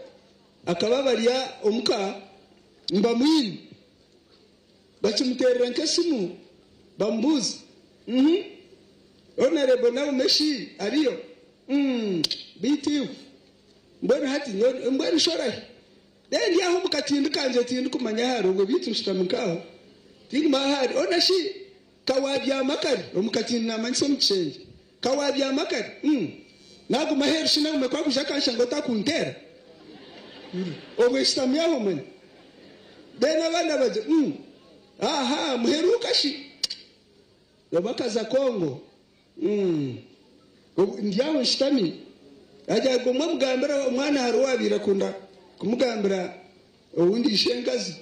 akaba abarya omuka nibamwine bakimuteerera nk'esimu bamubuuza mhm honorable Naomi shi ariyo mm beitu iwe mbwenu hati mbwenu shi orahi Then ndi aho omu katindi kangye tindikumanya ahari obwo beitu nshutami nk'aho tinkumanya ahari ona shi ka wabyama kare omu katindi namanyisa omu kishengye ka wabyama kare umm naguma aheeru shi Naomi ku akwija akanshanga otakunteera obwo nshutami aho manya then abaana bagira umm ahaa muheruuka shi obu akaza Congo umm Obu ndi aho nshutami, agira ngu omwe amugambira, omwana hariho owaabaire akunda kumugambira owundi ishenkazi,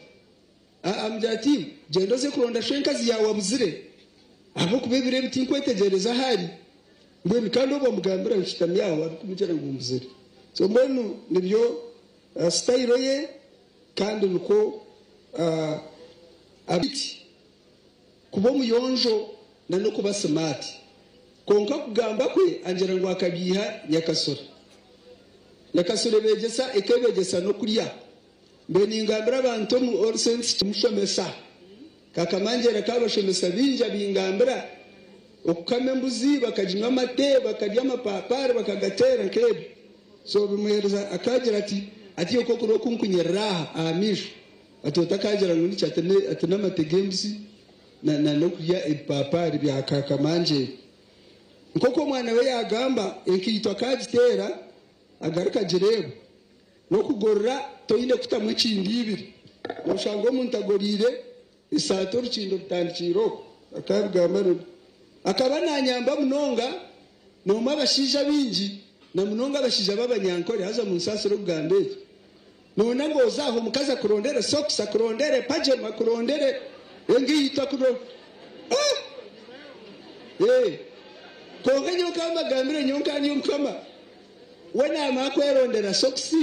amugira ati, Gyenda oze kuronda shwenkazi yaawe abuzire, ahabw'okuba ebiro ebi tinkwetegyereza ahu ari. Mbwenu kandi obu amugambira nshutami aho arikumugira ngu mbuzire. So mbwenu nibyo sitayiro ye kandi nikwo abiti. Kuba omuyonjo na n'okuba simaati. Kwonka okugamba kwe angira ngu akabyiha Nyakasura. Nyakasura ebegyesa ekebegyesa n'okurya. Mbwenu ningambira abantu omu All Saints kumushomesa. Kakamangyera kabashomesa bingi abingambira okukama embuzi bakaginywa amate bakarya amapapari bakagateera nk'ebyo. So bimuhereza akagira ati ati iwe k'okuri okunkunyerera aha aha maisho. Ati otakagira ngu niki ati n'amate g'embuzi na n'okurya ebipapaari bya kakamangyeere. Nk'oku omwana we yaagamba, enkaito akaagiteera agaruka agireeba. N'okugorora toine kutamu ekindi ibiri. Nooshanga omuntu agoriire esaati orukindo rutandikiire okwo. Akabigamba nibwo. Akaba naanyamba munonga n'omwe abashaija abaingi na munonga abashaija b'Abanyankore haza munsaasire okugamba ekyo. Noona ngu oze aho omukazi akurondere socks, akurondere pajama, akurondere engaito, akurondere ah! Eh! Kwonka nyowe kambagambire nyowe nka ndi omukama, we namara kwerondera socks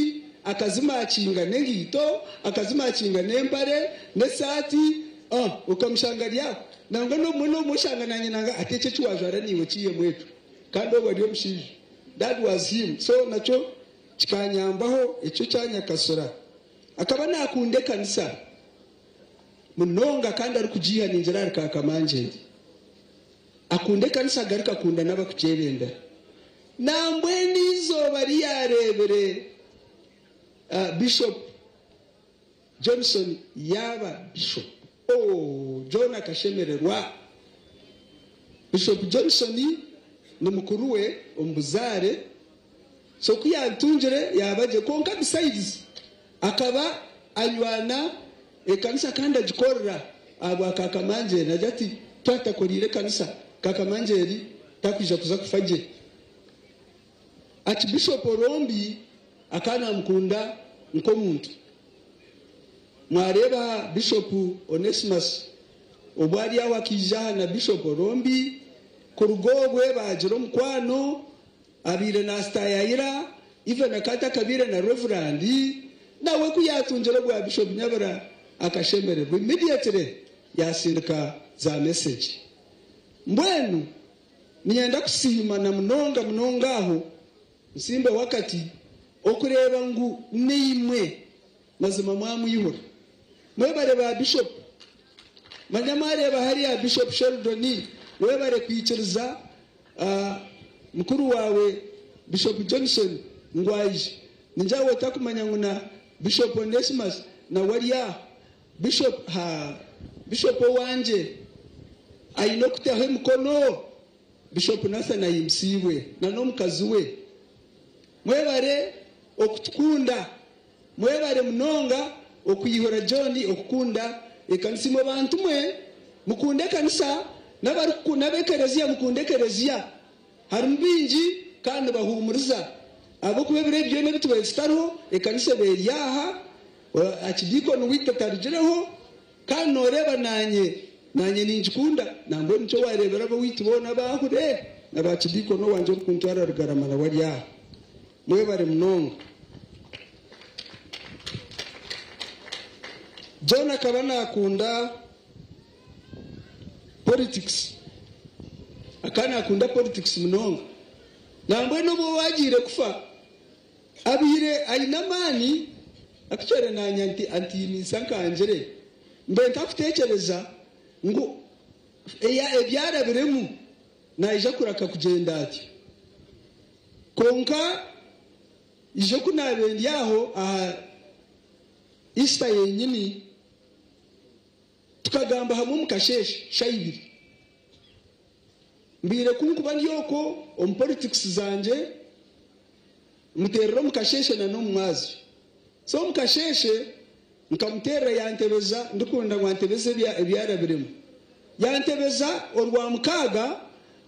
akazimakinga n'engaito, akazimakinga n'empare, n'esaati, ah! Okamushanga ari aho. Nangwa n'obumwe n'obumwe oshanga nanye nanga ati eki eki wajwara naiwe kiihemu ekyo. Kandi obwo ari omushaija. That was him. So nakyo Kikanyambaho ekyo kya Nyakasura. Akaba naakunda ekanisa munonga kandi arikugiiha ningira ahari Kakamangyeere. Akunda ekanisa agaruka akunda n'abakugyebembera. Nambwenu eizooba ri yaareebire Bishop Johnson yaaba Bishop, ooh John akashemererwa. Bishop Johnson ni mukuru we omu buzaare so ku yaabitungire yaaba gye kwonka besides akaba anywana ekanisa kandi agikorera ahabwa Kakamangyeeri nagira ati twatakoreire ekanisa Kakamangyeeri takwija kuza kufa gye. Archbishop Orombi akaba namukunda nk'omuntu. Mwareeba Bishop Onesmus obu ari aho akaija aha na Bishop Orombi, kuruga obwe baagira omukwano, abaire nasitayayira even akaba atakabaire na Reverand, nawe ku yatungire obwa Bishop nyabura akashemererwa immediately yasindika za message. Mbwenu Niinyenda kusiima na munonga munonga aho nsimbeho akati okureeba ngu naimwe mazima mwamwihura. Mwebare ba Bishop. Manya mwareeba hariya Bishop Sheldon webare kwikiriza mukuru waawe Bishop Johnson ngu aije. Ningira waaba otakumanya ngu na Bishop Onesmus nawe ari aha. Bishop haa Bishop owangye aine okutaho emikono Bishop Nathan Ahimbisibwe na n'omukazi we. Mwebare okutukunda mwebare munonga okwihura John okukunda ekanisa imwe bantu mwe mukunde ekanisa n'abekereziya mukunde ekereziya harimu baingi kandi nibahumuriza ahabw'okuba ebiro ebi byona ebitubaire tutariho ekanisa eba eri aha Archdeacon waitu atarugireho, kandi nooreeba naanye, naanye ningikunda. Nambwenu nikyo waareebera ab'owaitu boona abaahure, na ba Archdeacon owangye orikuntwara Rugarama nawe ari aha. Mwebare munonga. John akaba naakunda. Politics. Akaba nakunda politics munonga. Nambwenu obu owagiire kufa abaire aine amaani actually nanye antiinisa nkangire mbe ntakutekyereza ngu ebyarabiremu naija kuraka kugyenda atyo. Kwonka ijo ku naabaire ndi aho aha Easter yenyini tukagamba hamwe omu kasheeshe shaaha ibiri. Mbaire ku nkuba ndi okwo omu politics zangye muteerera omu kasheeshe na n'omu mwazyo. So omu kasheeshe nkamuteerera yantebeza ndikwenda ngu antebeze ebyarabiremu. Yantebeza orwamukaaga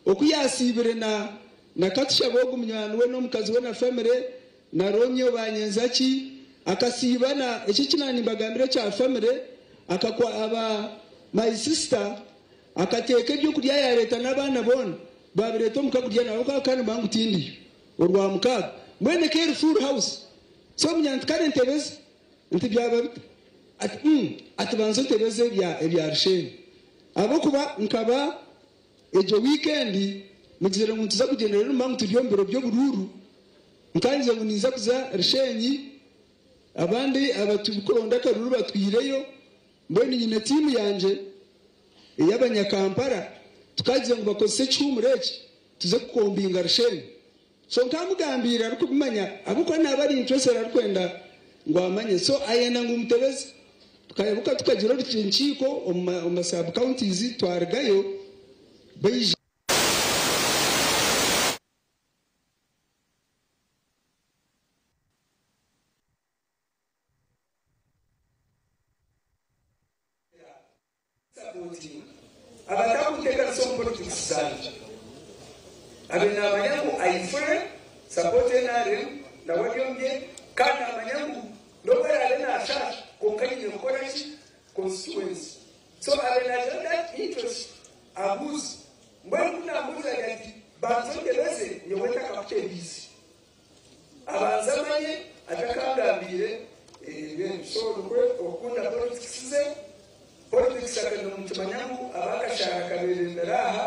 oku yaasiibire na na Katushabe ogu munywani we n'omukazi we na family na Romeo Banyenzaki akasiiba na eki eki naanimbagambira ekya family akakwa aba my sister akateeka ebyokurya yaareeta n'abaana boona baabireeta omuka kurya nabo ahabw'okuba bakaba nibamanya ngu tindiyo orwamukaaga mbwenu eka eri full house so munya nti kare ntebeze nti byaba bita ati umm ati banza ontebeze ebya ebya Rushenyi ahabw'okuba nkaba Egyo wiikendi mugizire ngu nituza kugyenda reero nimba ngu turi omu biro by'oburuuru, nkangize ngu ninza kuza Rushenyi, abandi abarikuronda akaruuru batwireyo, mbwenu nyine tiimu yangye ey'abanyakampala, tukagize ngu bakozese ekihuumuro eki tuze kukombinga Rushenyi. So nkamugambiire arikubimanya ahabw'okuba naaba ari interested arikwenda ngu amanye so ayenda ngu mutebeze. Tukahebuka tukagira orukiiko omu ma sub counties twarugayo baija. Supporting abatakunteganisa omu politics zangye abe namanya ngu I fully support nrm nawe ari omu bye kandi namanya ngu nobu araabe nashaasha kwonka nyine kukora ki constituency so abe nagira that interest abuuze mbwenu ku namubuuza agira ati banza ontebeze nyowe ntakakutebiize abanze amanye atakangambiire ebintu so nikwo okukunda politics ze politics akaba nimukimanya ngu aba Kashara akabebembera aha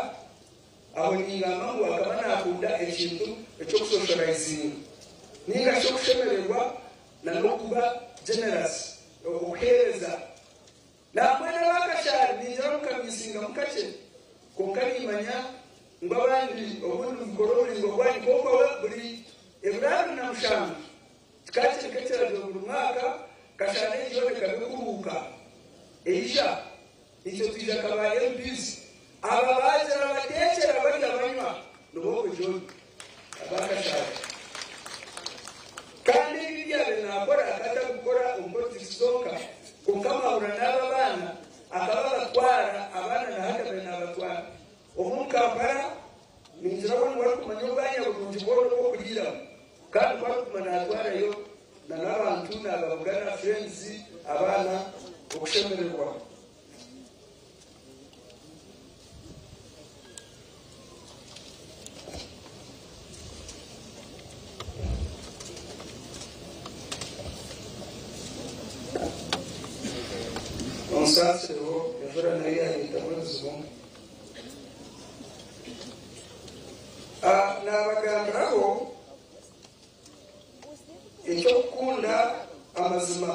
aho ningamba ngu akaba nakunda ekintu ekyokusocializinga ninga shi okushemererwa na nokuba generous okuhereza Nambwenu aba Kashari ningira mukamisingamu kakye kwonka nimanya ngu abandi obundi mukore omuringo gwanyu kwonka we buri ebiro 27 kikaba kiri nk'ekiragiro buri mwaka Kashari egyo ekaba ekuruhuka eija itwe twija nka ba MPs aba bagira bateekyera barya banywa nibo John aba Kashari Kandi ebi ebi yaabaire naakora akaba atarikukora omu politics zonka, kwonka amahura n'abo abaana akaba abatwara, abaana na hati abaire naabatwara. Omu omu Kampala, ningira we niwe arikumanya obwanya burungi bwona obw'okuriiramu kandi ku arikuguma naatwarayo na n'abantu naababugana, friends, abaana okushemererwa. Onsaasireho enjura nayo yareetamu ebizibu. Naabagambiraho eky'okukunda amazima.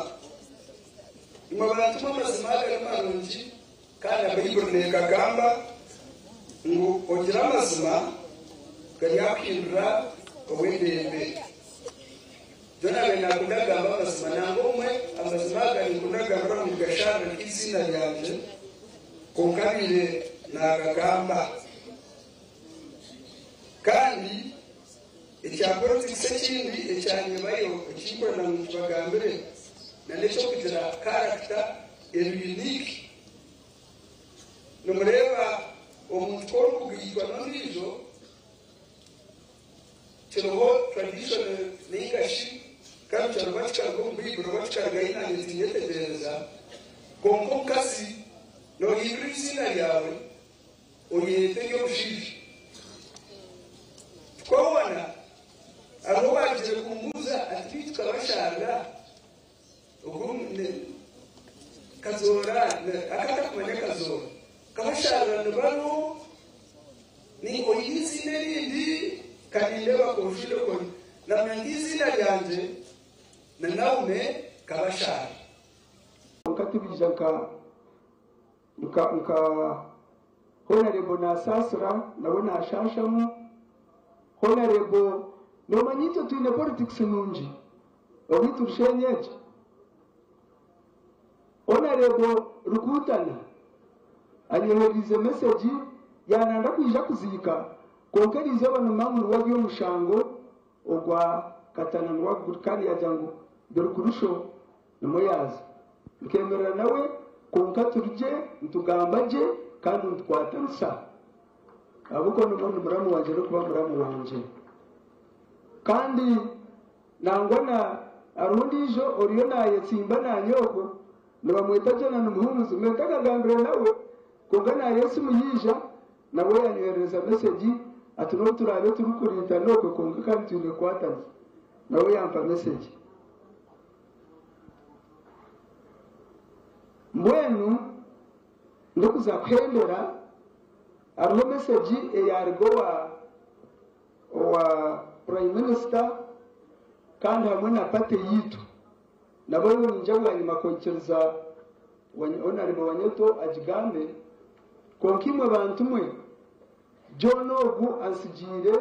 Imwe bantu mwe amazima aga ni marungi kandi na Baiburi neegagamba ngu ogire amazima garyakuhindura ow'endembe. John abaire naakunda kugamba amazima. Nangwa obumwe amazima aga ninkunda kugambira ngu nigashaarira nk'eiziina ryangye, kwonka abaire naagagamba. Kandi ekya politics ekindi ekyanyebayo ekinkwenda ngu nkibagambire na n'ekyokugira character eri unique. Nimureeba omuntu ku orikugaitwa n'ondiijo kiriho tradition ninga shi culture oba kikaruga omu Baiburi oba kikaruga hi nanye tinyetegyereza kwonka omukazi nohindura eiziina ryawe Oryeta ery'omushaija. Tukabona hariho owaagizire kumbuuza ati, Beitu Kabasharira ogwo Kazoora akaba atarikumanya Kazoora. Kabasharira ni baro? Kanindeeba k'orushinde kori namanya nk'eiziina ryangye ni Naume Kabashara. Kwonka tibaija nka nka nka Honarebo nasaasira nawe nashaashamu. Honarebo nomanya itwe twine politics nungi owaitu Rushenyi egi. Honarebo Rukutana anyohereize message yananda kwija kuziika kwonka eriizooba nimanya ngu niwe ari omushango ogwa Katana niwe kandi yagira ngu biri kurusho nimwo yaaza. Nkemerera nawe kwonka turi gye nitugamba gye kandi nitukwatanisa ahabw'okuba nimwo ni muramu wangye n'okuba muramu wangye. Kandi nangwa na hariho ondiijo oriyo naayetsimba naanye okwo nibamweta Jonan Muhumuzi mbwenu ntakagambire nawe kwonka naareeba esimu yaija nawe yanyoherereza mesegi ati n'obu turaabe turikuriitana okwe kwonka kandi twine kukwatanisa nawe yampa mesegi. Mbwenu ndikuza kuhendera hariho mesegi eyaaruga owa owa Prime Minister kandi hamwe na party yaitu nabo niinyija bwanyima kwikiriza Honourable Wanyoto agigambe kwonka imwe bantu mwe John ogu antsigiire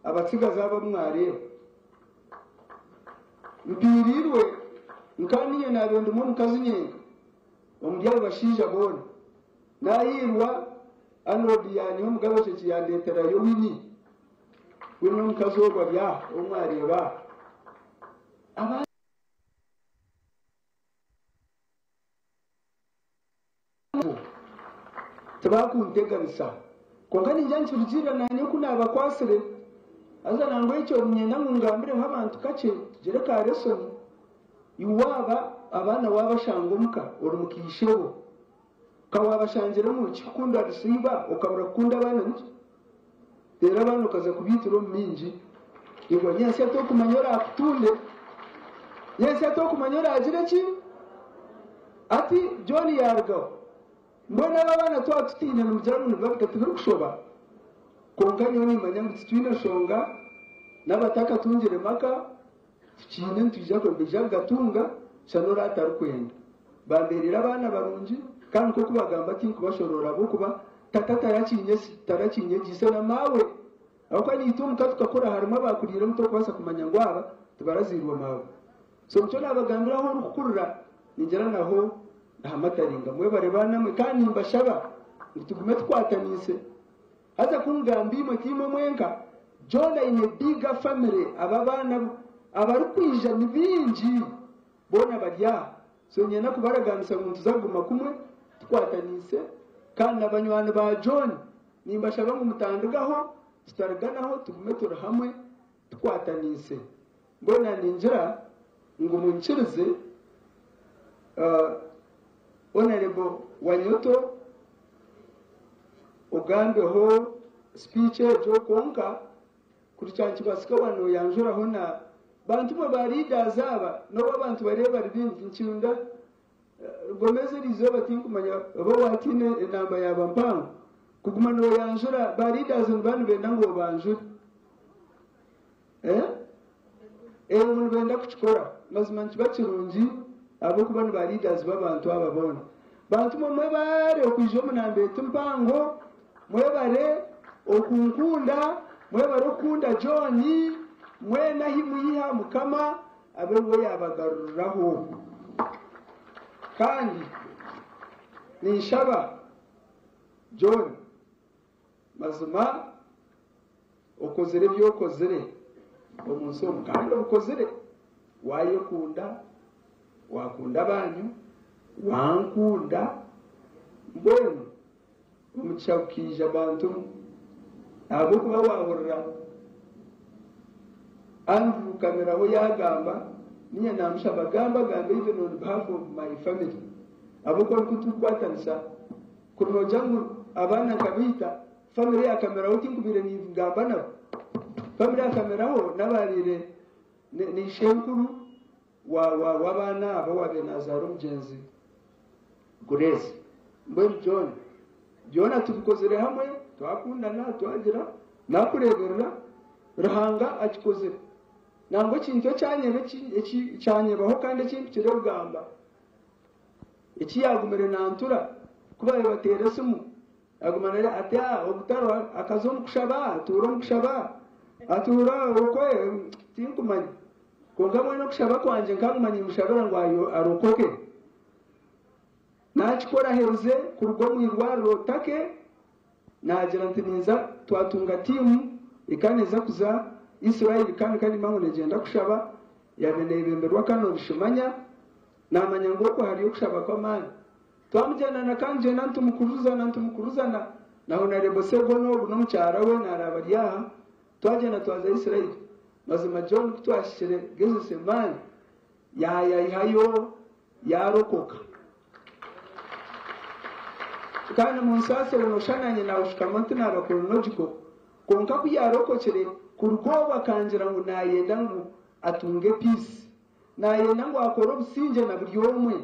abatsigazi aba abu mwareeba. Mpiiriirwe nka niinye naabaire ndimu omukazi nyenka omuri abo bashaija boona. Naahiirwa Arnold yaanyiha omu Gabasheki yaandeeterayo Winnie. Winnie omukazi ogwo ari aha ou mwareeba aha. Abo tibakunteganisa. Kwonka niinyija nikirugiirira naanye oku naabakwatsire. Haza nangwa ekyo niinyenda ngu ngambireho abantu kakye tugire ka lesson. Iwe waaba abaana waabashanga omuka ori muka ishebo, ka waabashangire omu kikukunda risiiba okabura kukunda abaana niki? Reero abaana okaza kubaitira omu mingi. Igwe nyentsya tokumanya oraakutunde. Nyentsya tokumanya oraagire ki? Ati John yaarugaho. Mbwenu abo abaana twaba tutaine nimugira ngu nibiba bita? Tibirikushoba. Kwonka nyowe nimmanya ngu titwine nshonga n'abatakatungire maka tukiine nitwija nibaija kugatunga shana ori atarikwenda. Bambeereire abaana barungi kandi nk'oku bagamba tinkubashoroora ahabw'okuba tata tarakinyegyeise na maawe. Ahabw'okuba naitwe omuka tukakura harimu abaakuriiremu torikubaasa kumanya ngu aba tibarazairwe maawe. So nikyo naabagambira ahu orikukurira ningira naho nihamataringa. Mwebare baana mwe kandi nimbashaba ngu tugume tukwataniise. Haza ku ngamba imwe tiimwe mwenka, John aine bigger family aba abaana abarikwija ni baingi boona bari aha. So niinyenda kubaragaanisa ngu nituza kuguma kumwe tukwataniise kandi na banywani ba John nimbashaba ngu mutandigaho tutariganaho tugume turi hamwe tukwataniise. Mbwenu naningira ngu munyikirize Honourable Wanyoto ogambeho speech egyo kwonka kuri kyanikibasika waaba noyanjuraho na bantu mwe ba leaders aba nobu abantu bariyo bari baingi nikirinda Gomez eriizooba tinkumanya oba watiina enamba yaaba mpango kuguma noyanjura ba leaders nibaba nibenda ngu obanjure. Eh, ngu nibenda kukikora. Mazima nikiba kirungi ahabw'okuba ni ba leaders b'abantu aba boona. Bantu mwe mwebare okwija omu namba eti mpango, mwebare okunkunda, mwebare okukunda John, mwena ahi mwiha Mukama abe niwe yaabagaruriraho. Kandi ninshaba John, Mazima okozire ebi okozire omu nsi omu kandi obikozire waayekunda, waakunda abanyu, wankunda, mbwenu omugisha gukaija bantu mwe ahabw'okuba waahurira Andrew Kamiraho yaagamba, niinye naamushaba gamba gambe even on behalf of my family ahabw'okuba nikwo turikukwatanisa. Kuri noogira ngu abaana nkabaita, famire ya Kameraho tinkubaire ningamba nabo. Famire ya Kameraho n'abaabaire ni ishenkuru w'abaana aba owaabaire naazaara omugyenzi Grace. Mbwenu John, byona tubikozire hamwe, twakundana, twagira, naakureeberera. Ruhanga akikozire. Nangwa ekintu ekyanyeba ekyanyebaho kandi ekimpikire kugamba, eki yaagumire nantura, ku baabaire bateera esimu, aguma naagira ati, Ah, ogu tariho, akaza omu kushaba, atuura omu kushaba, atuura okwe, tinkumanya. Kwonka mbwenu okushaba kwangye nkaguma nimushabira ngu arokoke. Naakikora aherize kuruga omu irwariro Turkey, naagira nti ninza twatunga tiimu ekaba neeza kuza Israel kandi kandi nimanya ngu negyenda kushaba, yaabaire neeyebemberwa Canon Shimanya, naamanya ngu okwo hariyo okushaba kw'amaani. Twamugyenda na Kangyenda nitumukuruzana nitumukuruzana na Honarebo Ssegona ogu n'omukyara we naaraaba ari aha, twagyenda twaza Israel. Mazima John ku twahikire Gezesemani yaayayihayo yaarokoka. Kandi munsaasire noshusha nanye naawushukama nti naaba chronological, kwonka ku yaarokokire kuruga obwo akangira ngu naayenda ngu atunge peace, naayenda ngu akore obusingye na buri omwe.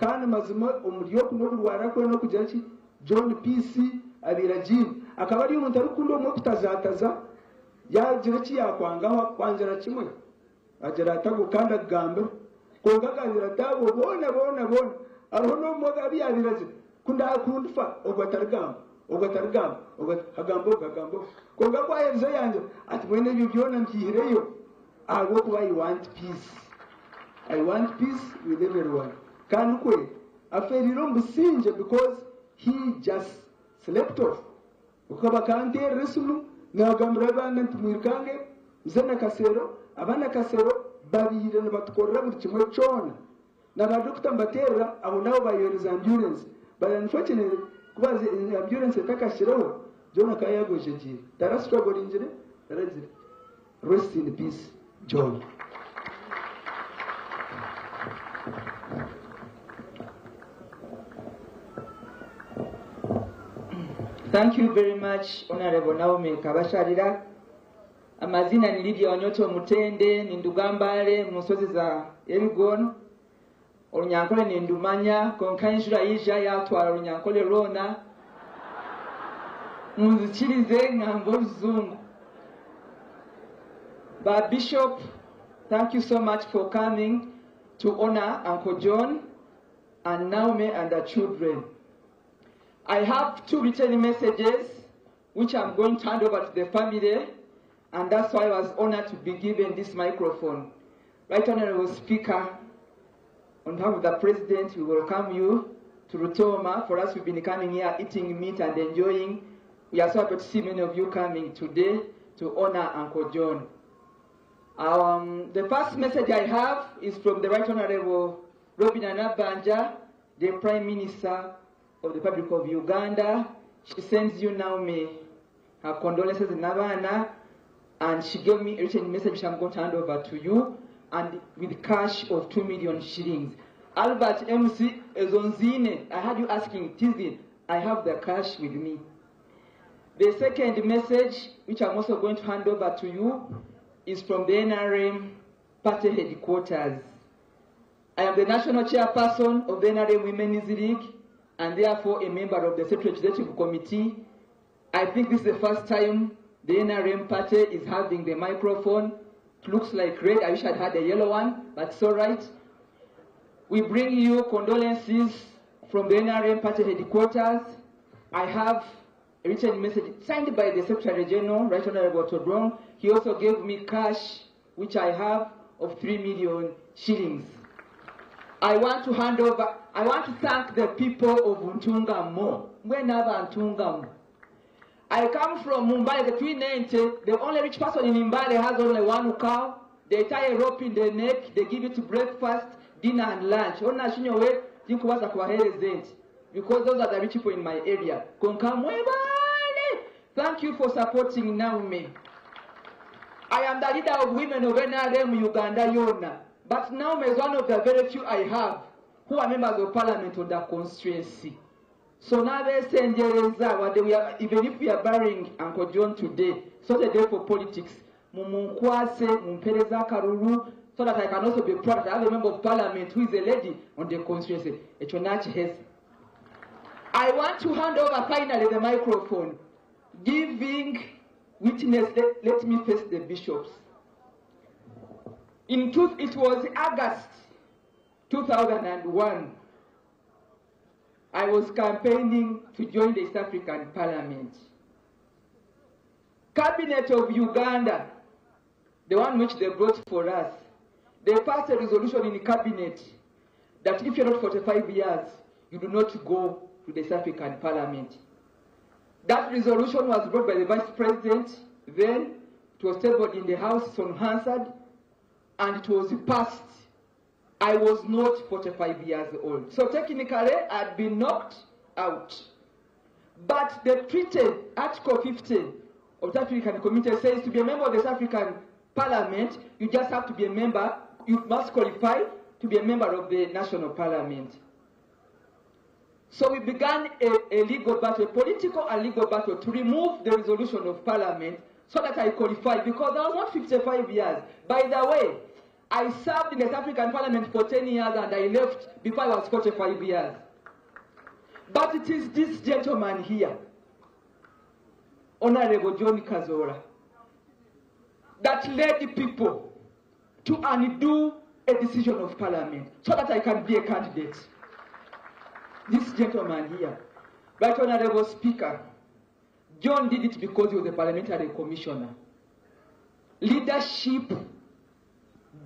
Kandi mazima omuri oku n'okurwara kwe n'okugira ki, John Peace abaire agiine. Akaba ari omuntu arikukunda obumwe kutazataza, yaagira eki yaakwangaho akakwangira kimwe. Agira ati, Ago kandi akugambira. Kwonka akagira ati, Abo boona, boona, boona. Hariho n'obumwe abu yaabaire agira, Ku ndaakundifa, ogwo atarigamba, ogwo atarigamba, ogwo hagambe ogu, hagambe ogu. Kwonka ku aherize yangira ati, Mbwenu ebyo byona mbyihireyo ahabw'okuba I want peace. I want peace with everyone. Kandi kwe afeereire omu busingye because he just slept off. Kwonka bakanteerera esimu naagambira abaana nti mwirukange muze Nakasero, aba Nakasero babaire nibatukorera buri kimwe kyona. Na ba dokita mbateerera aho n'aho bayohereza ambyurensi but unfortunately ku baaze ambyurensi etakahikireho John akaba yaagwejegyeire tarasituragoringire taragire. Rest in peace John. Thank you very much, Honorable Naomi Kabasharira. Amazina ni Lydia Wanyoto Mutende, ni Ndugambale mu nsozi za Elgon. Orunyankole nindumanya, konka enjura yija yatwara orunyankole rwona. Munzikirize ngambe oruzungu. Ba Bishop, thank you so much for coming to honor Uncle John and Naomi and the children. I have two written messages which I'm going to hand over to the family, and that's why I was honored to be given this microphone. Right Honorable Speaker, on behalf of the President, we welcome you to Rutoma. For us, we've been coming here eating meat and enjoying. We are so happy to see many of you coming today to honor Uncle John. The first message I have is from the Right Honorable Robinah Nabbanja, the Prime Minister of the Republic of Uganda. She sends you Naomi her condolences in Nabana, and she gave me a written message which I'm going to hand over to you, and with cash of 2 million shillings. Albert MC Ezonzine, I had you asking, Tizin, I have the cash with me. The second message, which I'm also going to hand over to you, is from the NRM party headquarters. I am the national chairperson of the NRM Women's League, and therefore a member of the Central Executive Committee. I think this is the first time the NRM party is having the microphone. It looks like red. I wish I'd had a yellow one, but it's all right. We bring you condolences from the NRM party headquarters. I have a written message signed by the Secretary General, Right Honorable Todwong. He also gave me cash, which I have, of 3 million shillings. I want to hand over, I want to thank the people of Ntungamo. I come from Mumbai, the Twin Nente. The only rich person in Mbale has only one cow. They tie a rope in the neck, they give it to breakfast, dinner and lunch. Because those are the rich people in my area. Thank you for supporting Naomi. I am the leader of women of NRM Uganda Yona. But Naomi is one of the very few I have who are members of parliament on the constituency. So now they send even if we are burying Uncle John today, it's not a day for politics. Mumunkwase, mumpereza karuru, so that I can also be proud that I have a member of parliament who is a lady on the constituency. I want to hand over finally the microphone, giving Witness, let me face the bishops. In truth, it was August 2001. I was campaigning to join the East African Parliament. Cabinet of Uganda, the one which they brought for us, they passed a resolution in the cabinet that if you're not 45 years, you do not go to the East African Parliament. That resolution was brought by the Vice President, then it was tabled in the House on Hansard, and it was passed. I was not 45 years old. So technically, I'd been knocked out. But the treaty, Article 50 of the African Community says to be a member of the South African Parliament, you just have to be a member, you must qualify to be a member of the National Parliament. So we began a legal battle, a political and legal battle, to remove the resolution of Parliament so that I qualify, because I was not 55 years. By the way, I served in the South African Parliament for 10 years and I left before I was 45 years. But it is this gentleman here, Honorable John Kazoora, that led people to undo a decision of Parliament so that I can be a candidate. This gentleman here, Right Honorable Speaker, John did it because he was a parliamentary commissioner. Leadership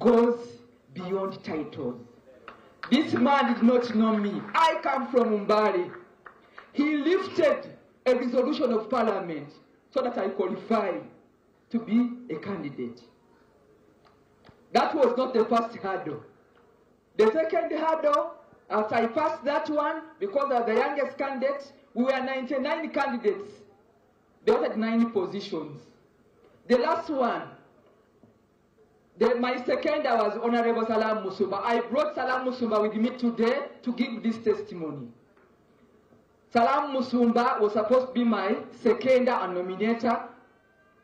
goes beyond titles. This man did not know me. I come from Mbale. He lifted a resolution of Parliament so that I qualify to be a candidate. That was not the first hurdle. The second hurdle, after I passed that one, because I was the youngest candidate, we were 99 candidates. They wanted 9 positions. The last one, my second, I was Honorable Salam Musumba. I brought Salam Musumba with me today to give this testimony. Salam Musumba was supposed to be my seconder and nominator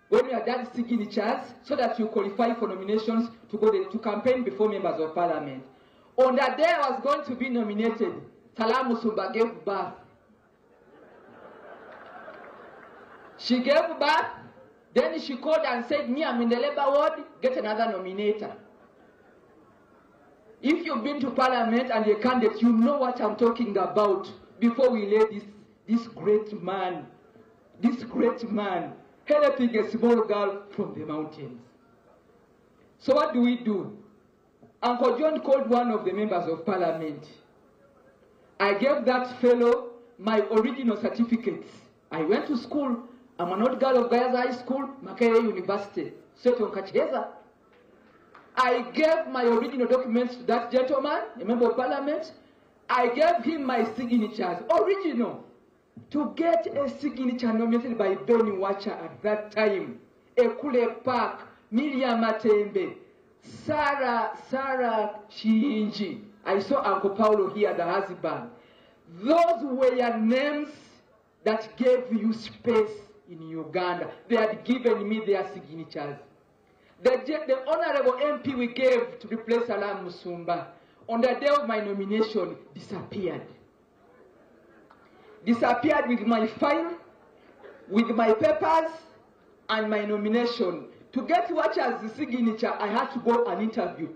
when we had done signatures so that you qualify for nominations to go to campaign before members of Parliament. On the day I was going to be nominated, Salam Musumba gave birth. She gave birth, then she called and said, me, I'm in the labor ward, get another nominator. If you've been to Parliament and you're a candidate, you know what I'm talking about before we lay this great man, helping a small girl from the mountains. So what do we do? Uncle John called one of the members of Parliament. I gave that fellow my original certificates. I went to school. I'm an old girl of Gayaza High School, Makerere University, Seton Kacheza. I gave my original documents to that gentleman, a member of Parliament. I gave him my signatures, original, to get a signature nominated by Benny Wacha at that time, Ekule Park, Miriam Matembe, Sarah Chinji. I saw Uncle Paulo here, the husband. Those were names that gave you space in Uganda. They had given me their signatures. The honorable MP we gave to replace Salam Musumba, on the day of my nomination, disappeared. Disappeared with my file, with my papers, and my nomination. To get Wacha's signature, I had to go and interview.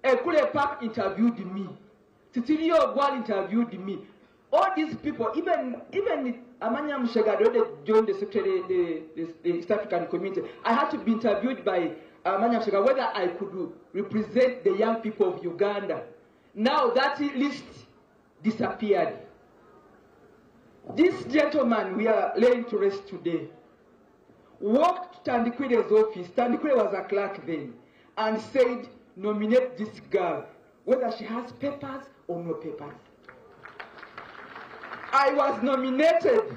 Ekule Park interviewed me. Cecilia Ogwal interviewed me. All these people, even Amanya Mushega already joined the secretary, the East African Community. I had to be interviewed by Amanya Mushega whether I could represent the young people of Uganda. Now that list disappeared. This gentleman we are laying to rest today walked to Tandikwire's office. Tandikwire was a clerk then, and said, nominate this girl, whether she has papers or no papers. I was nominated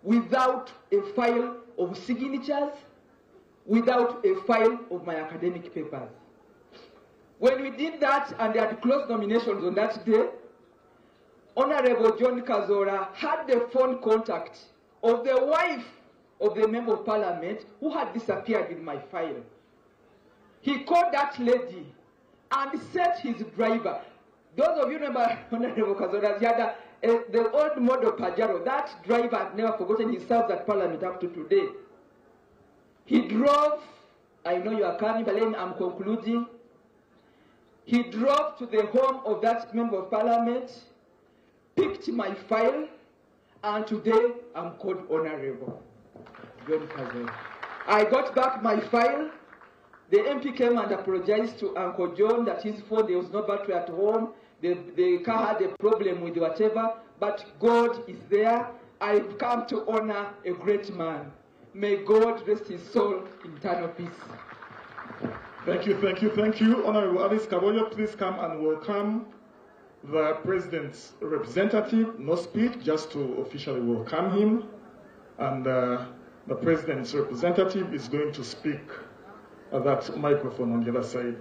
without a file of signatures, without a file of my academic papers. When we did that, and they had closed nominations on that day, Honorable John Kazoora had the phone contact of the wife of the member of Parliament who had disappeared with my file. He called that lady and sent his driver. Those of you remember Honorable Kazoora, he had the old model Pajero. That driver had never forgotten. He serves at Parliament up to today. He drove, I know you are coming, but then I'm concluding. He drove to the home of that member of parliament, picked my file, and today I'm called Honorable John Kazoora. I got back my file. The MP came and apologized to Uncle John that his phone, there was no battery at home, the car had a problem with whatever, but God is there. I've come to honor a great man. May God rest his soul in eternal peace. Thank you, thank you, thank you. Honorable Alice Kaboyo, please come and welcome the President's representative. No speech, just to officially welcome him. And the President's representative is going to speak at that microphone on the other side.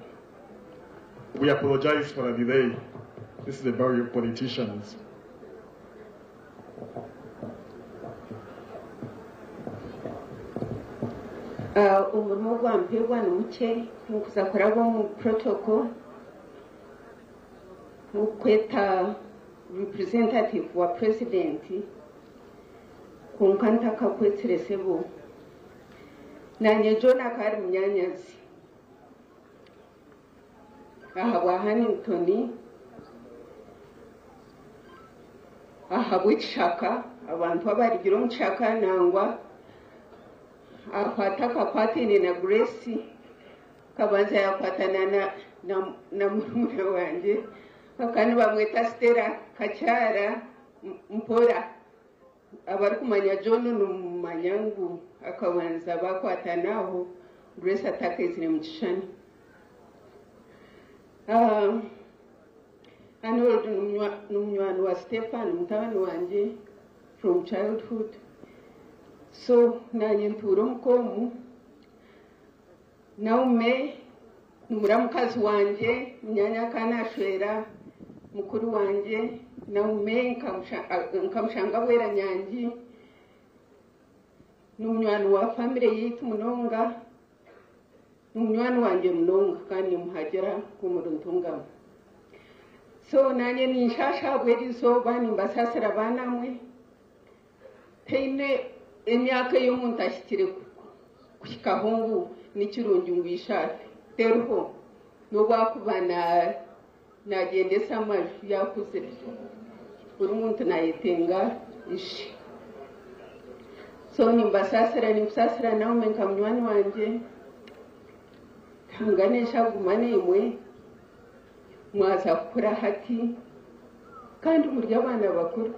We apologize for the delay. This is the barrier of politicians. Umurimo gwampebwa ni muke nkuza kuraba omu protocol nkukweta representative wa president konka ntakakwetsire bo nanye John akari munyanyazi aha bwa Hannington aha bw'ekishaka abantu abarigira omu kishaka nangwa akwata akakwatine na Grace kabanza yakwatana na murumuna wanje akandi bamweta Stella Kakyara Mpora abarikumanya John numumanya ngu akabanza bakwatanaho Grace atakaizire mu kishushani. Arnold n'omunywani wa Stefan mutabani wanje from childhood. So nanye ntuura omukomu Naume nimuramukazi wanje munyanya akanashwera mukuru wanje Naume nkamushanga bwera nyangi n'omunywani wa famire yitu munonga n'omunywani wanje munonga kandi nimuhagira kumuruntungamo. So nanye ninshasha bw'erizooba nimbasasira baanamwe teine emyaka ey'omuntu ahikire kuhikaho ngu nikirungi ngu ishafe teriho n'obwakuba nagyendesa amaju yakuzire buri muntu nayetenga ishe. So nimbasasira ninkusasira Naume nka munywani wangye hangane nshagumane imwe mwaza kukura hati kandi muri abaana bakuru.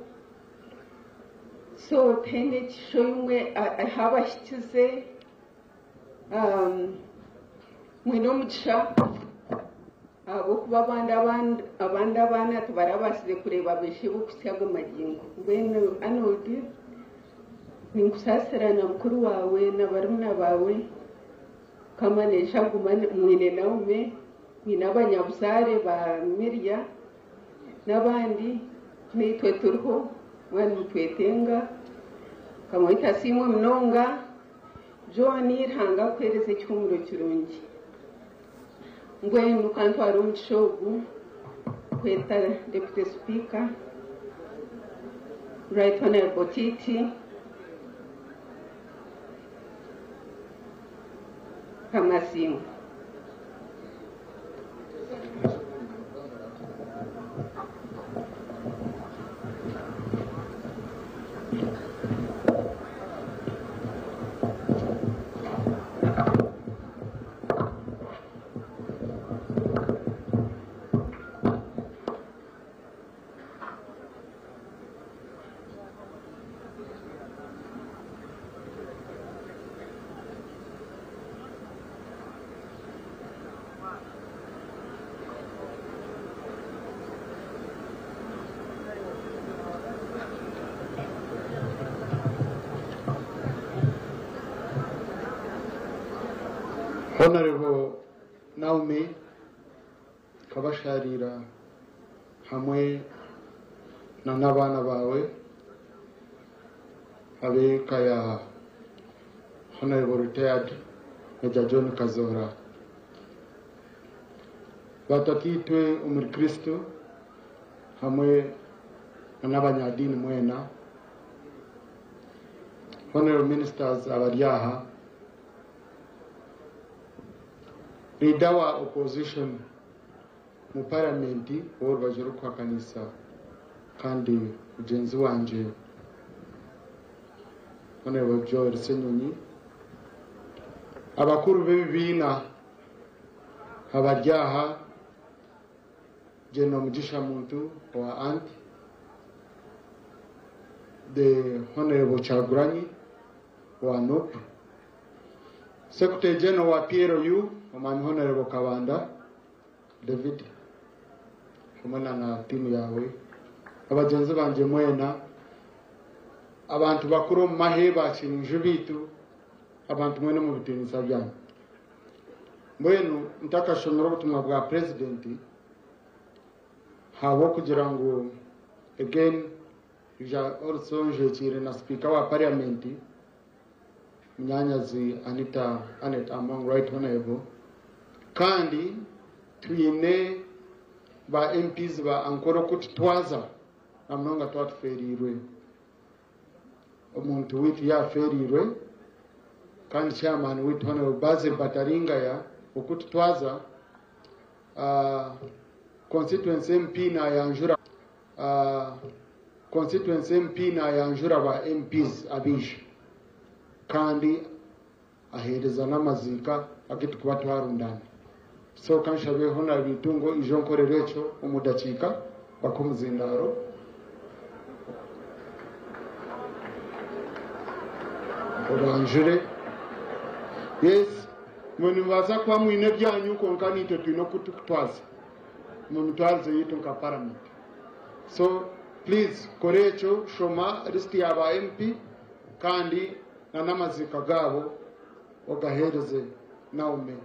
So tene kisho imwe ahabashikize mwine omugisha ahabw'okuba abandi abaana tibarabasize kureeba beshe bokusya ago magingo. Mbwenu Arnold ninkusasira na mukuru wawe na barumuna bawe kama neshaguma mwine Naume mwine abanyabuzaare ba Miria n'abandi naitwe turiho mwana nitwetenga kamwita simwe munonga John Ruhanga akuhereza ekihumuro kirungi. Mbwenu kantwara omugisha ogu kweta Deputy Speaker Right Honorable Titi Kamasimu. Honorable Naomi Kabasharira hamwe na n'abaana bawe ab'eka ya Honorable retired Major John Kazoora batatitwe omuri Kristo hamwe na n'abanyadini mwena Honorable ministers abari aha Leader wa opposition mu paramenti ow'orubaju orurikuhakanisa kandi mugyenzi wangye Honourable Joel Ssenyonyi, abakuru b'ebibiina abari aha, General Mugisha Muntu owa Ant, the Honourable Kyagulanyi owa NUP, Secretary General wa PLU Omwami Honourable Kabanda David hamwe na tiimu yaawe, abagyenzi bangye mwena, abantu bakuru omu mahe bakirungi baitu, abantu mwena omu bitiinisa byanyu. Mbwenu ntakashomire obutumwa bwa Purezidenti, ahabw'okugira ngu again ja also njwekiire na sipiika wa parliament, munyanyazi Anita Annet Among Right Honorable, kandi twine ba MPs ba Ankole okututwaza na munonga twatufeeriirwe omuntu waitu yaafeeriirwe kandi chairman waitu Honorable Basil Bataringaya okututwaza constituency MP nayanjura constituency MP nayanjura ba MPs abaija kandi aheereza n'amaziika agu tukuba twarundana. So kanshabe Honorable Itungo ijo nkorera ekyo omu dakiika baka omuzindaaro. Obanjure. Yes, mwe nimubaasa kuba mwine ebyanyu kwonka naitwe twine oku turikutwaza omu mitwarize yaitu nka paramenti. So please kora ekyo, shoma lisiti ya ba MP kandi n'amaziika gaabo ogaheereze Naomi.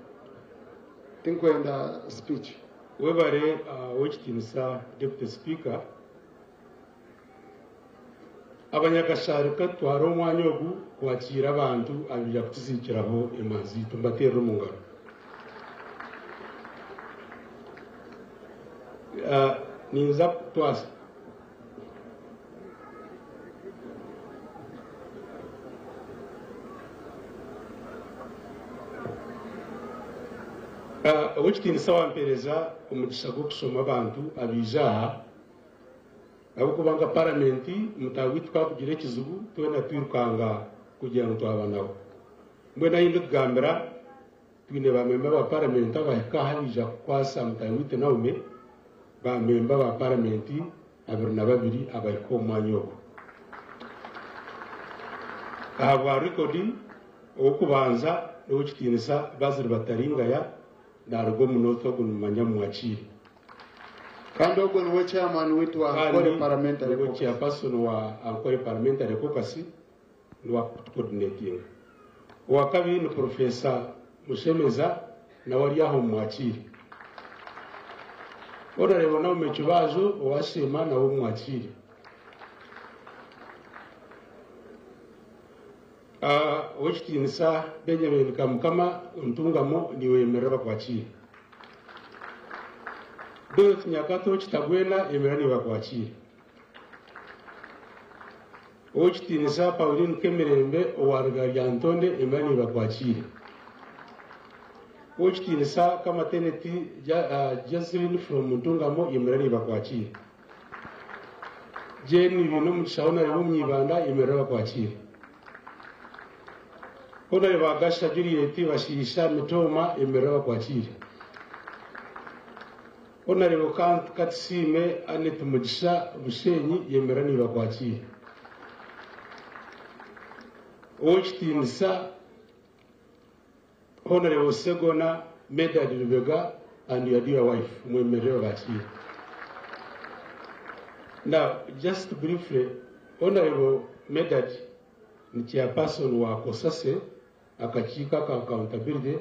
Tinkwenda speech. Webare Owekitiinisa Deputy Speaker. Abanyakashari katutwara omwanya ogu kwakiira abantu abaija kutuziikiraho emanzi zaitu, mbateerere omu ngaro. Ninza kutwasa Owekitiinisa wampeereza omugisha gw'okushoma abantu abaija aha, ahabw'okuba nka paramenti mutaahi waitu twakugira ekizibu twena twirukanga kugira ngu twaba nabo. Mbwenu ahi ndikugambira twine ba memba ba paramenti abahika aha abaija kukwasa mutaahi waitu Naume, ba memba ba paramenti 22 abahika omu mwanya ogu. Ahabwa rekodi, ow'okubanza n'owekitiinisa Basil Bataringaya naaruga omu North, ogu nimumanya mumwakiire. Kandi ogwo niwe chairman waitu wa Ankole Kandi Parliamentary niwe Caucus. chairperson wa Ankole Parliamentary Caucus, niwe akutucoordinatinga. Owakabiri ni Professor Mushemeza, nawe ari aho mumwakiire. Honourable Naomi Kibazo owa Sheema nawe mumwakiire. Owekitiinisa Benjamin Kamukama Ntungamo niiwe yemerera bakwakiire. Dorothy Nyakato Kitagwena yemerera niiwe bakwakiire. Owekitiinisa Pauline Kemirembe owa Ruga Lyantonde yemerera niiwe bakwakiire. Owekitiinisa Kamateneti Jocelyn from Ntungamo yemerera niiwe bakwakiire. Jane Binomugisha Honorable Omunyibanda yemerera bakwakiire. Honorable Agasha Juliet Bashiisha Mitooma yemerera bakwakiire. Honorable Katisiime Annet Mugisha Bushenyi yemerera niiwe bakwakiire. Owekitiinisa Honorable Segona Medard Lubega and your dear wife mwemerere babakiire. Now, just briefly, Honorable Medard ni chairperson wa COSASE, akakiiko aka accountability,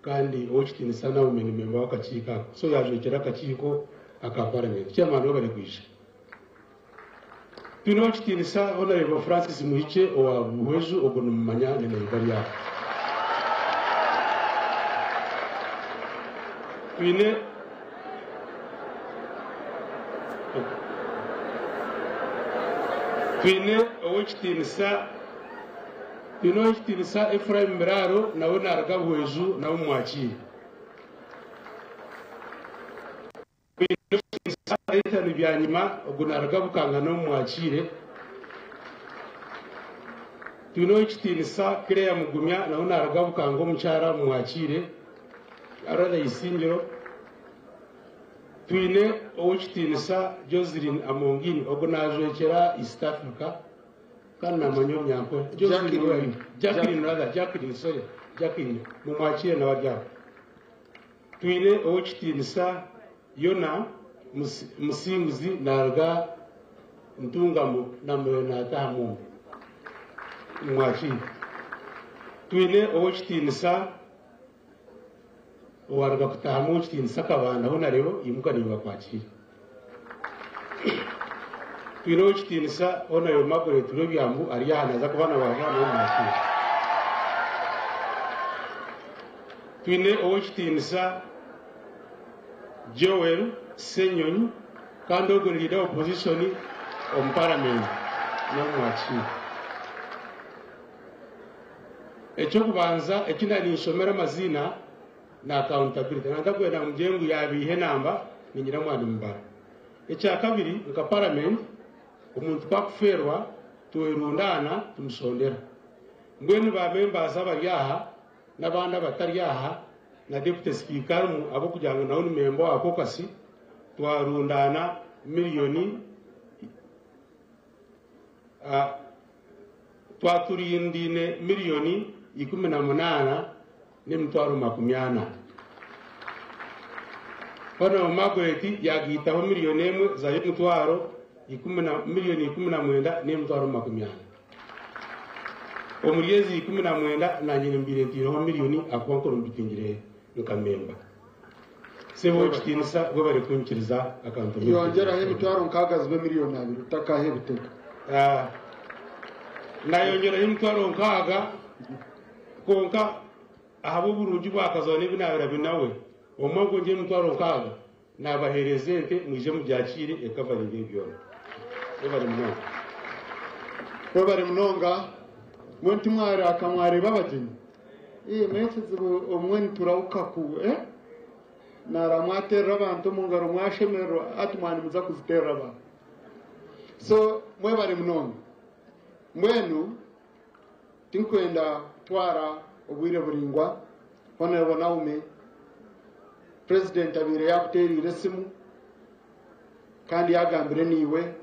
kandi owekitiinisa Naomi ni member w'akakiiko ako. So yajwekyera akakiiko aka parliament. Chairman webale kwija. Twine owekitiinisa Honorable Francis Muhikye owa Buhweju, ogwo nimumanya ni neighbor ryaho. Twine owekitiinisa Ephraim Miraaro, nawe naruga Buhweju, nawe mumwakiire. Twine ekitiinisa Ethan Byanyima ogu naruga Bukanga n'omumwakiire. Twine ow'ekitiinisa Clare Mugumya nawe naruga Bukanga omukyara mumwakiire. Rather Isingiro. Twine ow'ekitiinisa Joseline Amongin ogu najwekyera East Africa kandi namanya Orunyankore. Joseline where are you? Jacqueline rather Jacqueline sorry Jacqueline mumwakiire nawe ari aho. Twine ow'ekitiinisa Yona Musinguzi naaruga Ntungamo namureeba naataaha mwombi. Mumwakiire. Twine ow'ekitiinisa owaaruga kutaahamu ow'ekitiinisa Kabanda hoona reeba imuka naiwe bakwakiire. Twine ow'ekitiinisa Honourable Margaret Rwebyambu ari aha naaza kuba nabaza nawe mumwakiire. Twine ow'ekitiinisa Joel Ssenyonyi kandi ogwo ni Leader of Opposition omu Paramenti nawe mumwakiire. Eky'okubanza eki nari ninshomera amaziina na accountability. Naba ntakwenda ngu ngire ngu yabiiha enamba niinyira mwaba nimubara. Ekyakabiri nka Paramenti omuntu ku akufeerwa twerundaana tumushondera. Mbwenu ba members abari aha n'abandi abatari aha na Deputy Speaker arimu ahabw'okugira ngu nawe ni member owa caucus, twarundaana miriyoni twaturindiine miriyoni 18 n'emitwaro 40. Honourable Margaret yagaitaho miriyoni emwe zayo emitwaro ikumi na miriyoni 19 n'emitwaro 40. Omuri ezi 19 nanye mbaire ntaireho miriyoni ahakuba nkora mbitingire nka memba. Sebo ow'ekitiinisa webare kunyikiriza akantu. Yongyeraho emitwaro 6 zibe 2 miliyoni utakaha ebitega. Nayongyeraho emitwaro 6 kwonka ahabw'oburungi bwakazoora n'ebi nabira binawe omwe ngongyera emitwaro 6 nabaheereza ente mwije mubyakiire ekavaringa ebyona. Webare munonga. Webare munonga. Mwe ntimwaraka mwareba abagyenyi n'ekizibu omwe niturahuka ku nara mwaterera abantu omu ngaro mwashemererwa ati mwanimuza kuziterera abantu. So mwebare munonga. Mbwenu tinkwenda kutwara obwire buringwa. Honorable Naomi, President abaire yakuteriire esimu kandi yagambire niiwe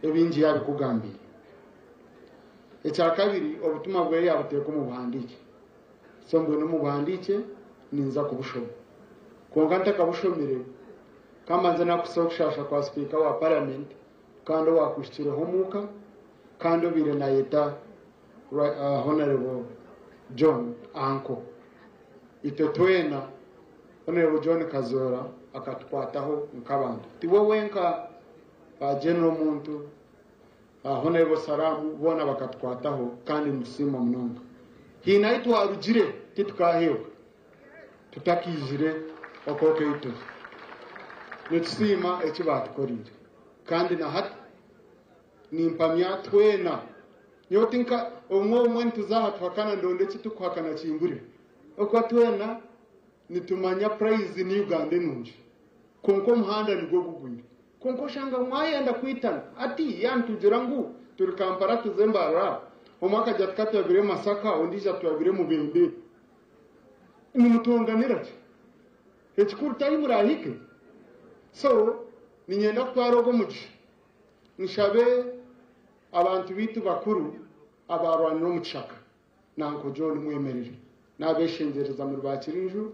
ebingi yabikugambiire. Ekyakabiri, obutumwa bwe yabuteeka omu buhandiike, so mbwenu omu buhandiike ninza kubushoma, kwonka ntakabushomire kambanze nakusa okushasha kwa Sipiika wa Parliament kandi owakuhikireho omuuka kandi obaire nayeta Honorable John uncle. Itwe twena Honorable John Kazoora akatukwataho nk'abantu, tiwe wenka, ba General Muntu, Honorable Salamu, boona bakatukwataho kandi nitusiima munonga. Hiine ahi twarugire titukaheebwa tutakijire okwokeituri. Nitusiima eki batukorire kandi na hati nimpamya twena nyowe tinka omwe omwe nituza aha tuhakana ndonda eki tukuhakana kimbure okuba twena nitumanya prize ni Uganda enungi, kwonka omuhanda nigwo gugwire, kwonka oshanga mwayenda kwitana ati yanitugira ngu turi Kampala tuze Mbarara, omwe akajya tukatwabire Masaka, ondiijo atwabire Mubende, nimutonganira ki? Ekikuru tahi murahike. So ninyenda kutwara ogwo omugisha nshabe abantu bitu bakuru abarwanira omu kishaka nanko John mwemerere. Nabeshengereza muri bakirinju,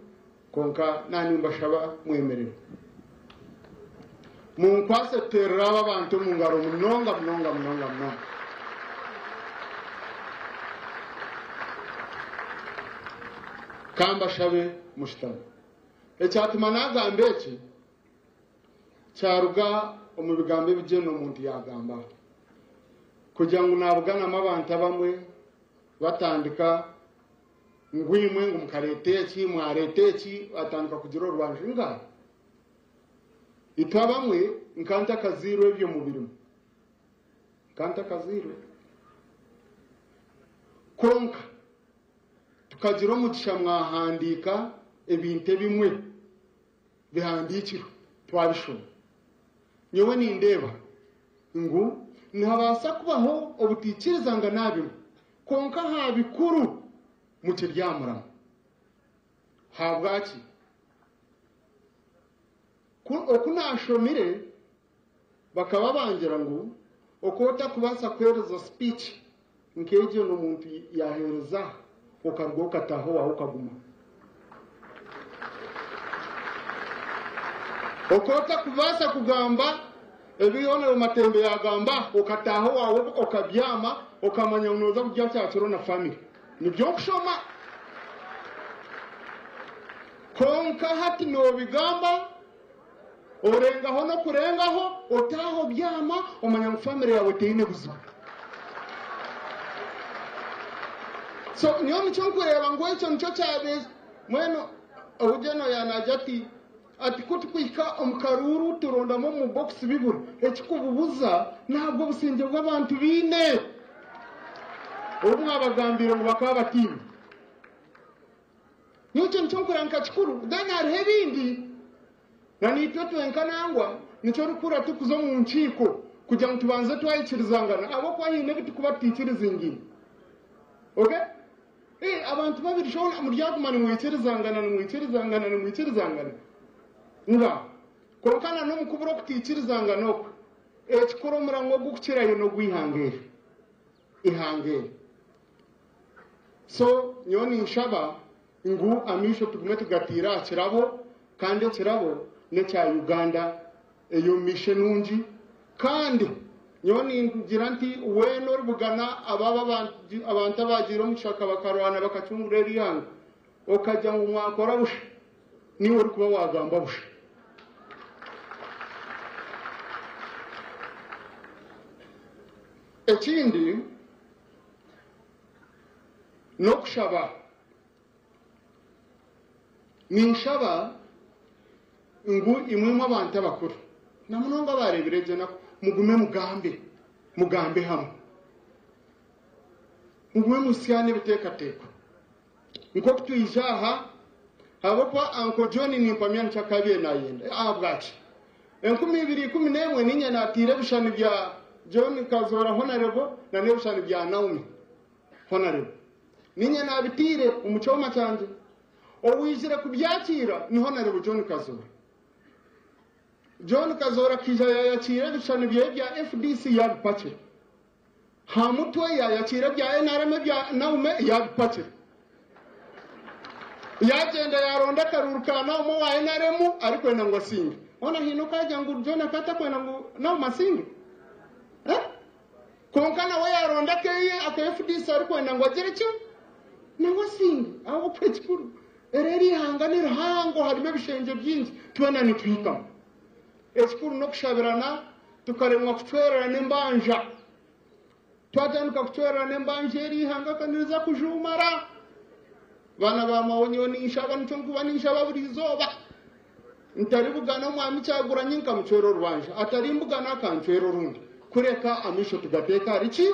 konka nani mbashaba mwemerere munkwase tuterera aba abantu omu ngaro munonga munonga munonga munonga. Kambashabe mushitame. Ekyatuma nagamba eki kyaruga omu bigambo ebigyena omuntu yagamba kugira ngu nabuganamu abantu abamwe batandika ngu imwe ngu mukareta eki mwareta eki, batandika kugira orubanja nga itwe abamwe nka ntakaziirwe ebyo mubirimu nka ntakaziirwe, konka tukagira omugisha mwahandiika ebintu ebimwe bihandiikirwe. Twabishoma. Nyowe nindeeba ngu nihabaasa kubaho obutaikirizangana aha bimwe, kwonka aha bikuru mukiryamuramu. Ahabwaki? Ku oku naashomire bakaba bangira ngu oku otakubaasa kuheereza speech nk'egyo n'omuntu yaaheereza okaruga okataaha owaawe okaguma. Oku otakubaasa kugamba ebi Honourable Matembe yaagamba okataaha owaawe okabyama okamanya ngu nooza kurya kyakiro na family. Nibyo nkushoma. Kwonka hati noobigamba orengaho n'okurengaho otaaha obyama omanya ngu family yaawe teine buzibu. So nyowe nikyo nkureeba ngu ekyo nikyo kyabaire mbwenu Obugyeno yaanagira ati ati ku tukuhika omu karuuru turondamu omu bokisi bibura ekikububuza n'ahabw'obusingye bw'abantu baine obu mwabagambiire ngu bakaba bataine. Nyowe ekyo nikyo nkureba nka kikuru. Then hariho ebindi na naitwe twenka nangwa nikyo orikuhurira turikuza omu nkiiko kugira ngu tubanze twaikirizangana ahabw'okuba haine ebi turikuba tutaikirizingaine. Okay? Eh, abantu babiri shoona muryaguma nimwikirizangana nimwikirizangana nimwikirizangana? Nga. Kwonka na n'omu kubura okutaikirizangana okwe, ekikuru omurango ogukukirayo n'ogw'eihanga eri. Eihanga eri. So, nyowe ninshaba ngu amaisho tugume tugataire aha kirabo, kandi ekirabo n'ekya Uganda ey'omu maisho enungi, kandi nyowe ningira nti weena oribugana abo abantu abaagiire omu kishaka bakarwana bakacungura eri ihanga, okagira ngu mwakora busha, niiwe orikuba waagamba busha. Ekindi n'okushaba. Ninshaba ngu imwe imwe abantu abakuru, na munonga abaareebire egyo enaku, mugume mugambe, mugambe hamwe. Mugume musyane ebiteekateeko. Nk'oku twija aha, ahabw'okuba Uncle John nimpamya nikyo akaabaire naayenda. Ahabwaki? 2011 niinye naataire ebishushani bya John Kazoora Honarebo na n'ebishushani bya Naomi Honarebo. Niinye naabitaire omu kyoma kyangye. Owaizire kubyakiira ni Honarebo John Kazoora. John Kazoora akaija yaayakiira ebishushani bye bya FDC yaabipakira. Ha mutwe yaayakiira ebya NRM ebya Naume yaabipakira. Yaagyenda yaaronda akaruuru ka Naume owa NRM arikwenda ngu asinge. Hoona haine oku agira ngu John akaba atakwenda ngu Naume asinge? Eh? Kwonka nawe yaaronda akeye aka FDC arikwenda ngu agire ki? Nawe asinge. Ahabw'okuba ekikuru, eri eri ihanga ni rihango harimu ebishengye bingi, twena nituhikamu. Ekikuru n'okushabirana tukaremwa kucwererana embanja. Twatandika kucwererana embanja eri ihanga ka niriza kujuumara. Baana ba maawe nyowe ninshaba nikyo nkuba ninshaba buri izooba. Ntaribugana omwami Kyagulanyi nkamucwera orubanja, atarimbugana akancwera orundi. Kureka amaisho tugateeke ahari ki?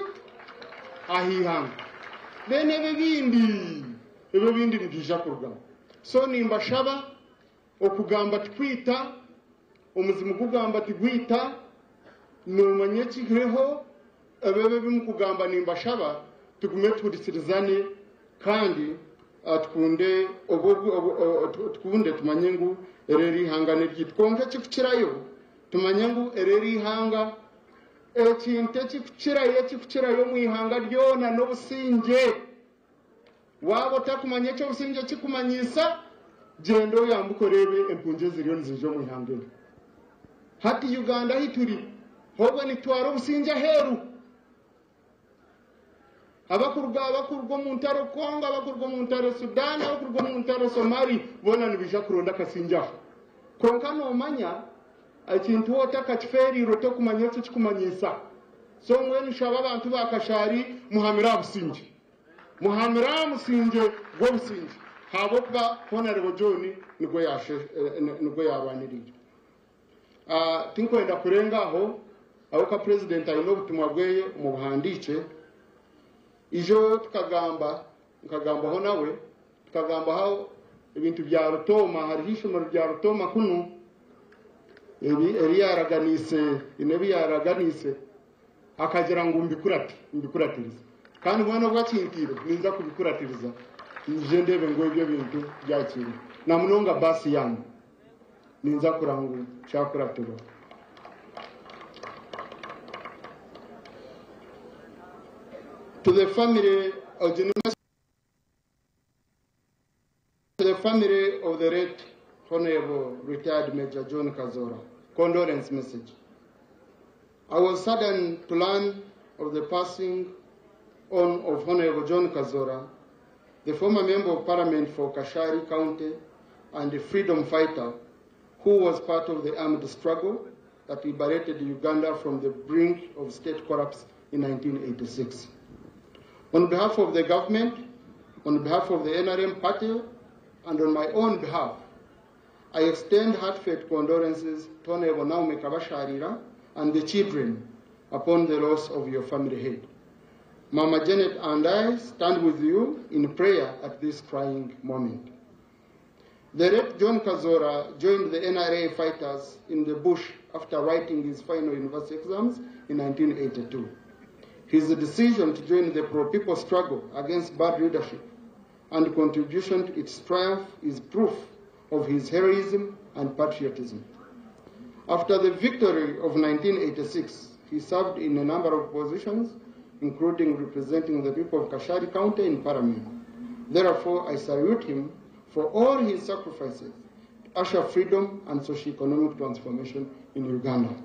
Aha ihanga. Then ebi ebindi, ebi ebindi nibiija kurugamu. So nimbashaba okugamba tikwita, omuzimu gugamba tigwita, noomanya ekiriho, ebyo ebi mukugamba nimbashaba tugume tuhurikirizane kandi tukunde tukunde tumanye ngu eri eri ihanga n'eryaitu. Kwonka ekirikukirayo tumanye ngu eri eri ihanga, ekintu ekirikukirayo ekirikukirayo omu ihanga ryona n'obusingye. Waaba otakumanya eki obusingye kirikumanyisa, gyenda oyambuke oreebe empungi eziriyo niziija omu ihanga eri. Hati Uganda ahu turi, hoobwe nitutwara obusingye aheeru. Abakuruga abakuruga omu ntaro Congo, abakuruga omu ntaro Sudan, abakuruga omu ntaro Somali, boona nibaija kuronda akasingye aho. Kwonka noomanya, ekintu waaba otakakifeereirwe tokumanya eki kirikumanyisa. So mbwenu nshaba abantu ba Kashari muhamire aha busingye. Muhamire aha musingye gw'obusingye ahabw'okuba Honarebo John nigwo nigwo yaarwaniriire. Tinkwenda kurenga aho ahabw'okuba Purezidenti aine obutumwa bweye omu buhandiikye. Ijo tukagamba, nkagambaho nawe, tukagambaho ebintu bya Rutooma, hariho eishomero rya Rutooma kunu. Ebi yaraganiise haine ebi yaraganiise akagira ngu mbikurate mbikuratirize kandi mbwenu obu akintiire ninza kubikuratiriza nyije ndeebe ngu ebyo ebintu byakiire na munonga baasi yanyu ninza kureba ngu kyakuratirwa. To the family of To the family of the late Honorable Retired Major John Kazora, condolence message. I was saddened to learn of the passing on of Honorable John Kazora, the former Member of Parliament for Kashari County and a freedom fighter who was part of the armed struggle that liberated Uganda from the brink of state collapse in 1986. On behalf of the government, on behalf of the NRM party, and on my own behalf, I extend heartfelt condolences to Honorable Naomi Kabasharira and the children upon the loss of your family head. Mama Janet and I stand with you in prayer at this trying moment. The late John Kazora joined the NRA fighters in the bush after writing his final university exams in 1982. His decision to join the pro-people struggle against bad leadership and contribution to its triumph is proof of his heroism and patriotism. After the victory of 1986, he served in a number of positions, including representing the people of Kashari County in Parliament. Therefore, I salute him for all his sacrifices to usher freedom and socio-economic transformation in Uganda.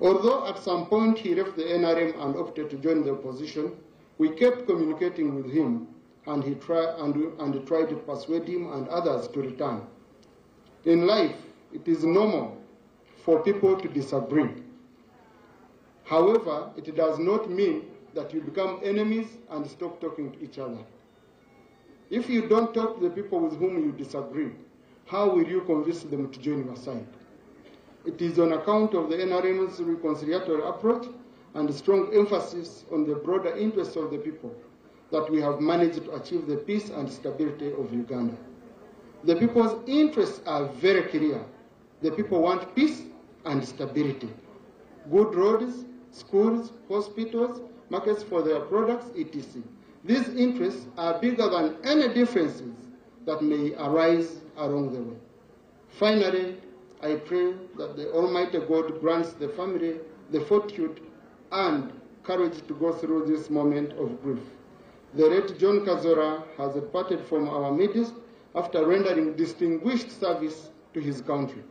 Although at some point he left the NRM and opted to join the opposition, we kept communicating with him and he try, and, and tried to persuade him and others to return. In life, it is normal for people to disagree. However, it does not mean that you become enemies and stop talking to each other. If you don't talk to the people with whom you disagree, how will you convince them to join your side? It is on account of the NRM's reconciliatory approach and strong emphasis on the broader interests of the people that we have managed to achieve the peace and stability of Uganda. The people's interests are very clear. The people want peace and stability, good roads, schools, hospitals, markets for their products, etc. These interests are bigger than any differences that may arise along the way. Finally, I pray that the Almighty God grants the family the fortitude and courage to go through this moment of grief. The late John Kazora has departed from our midst after rendering distinguished service to his country.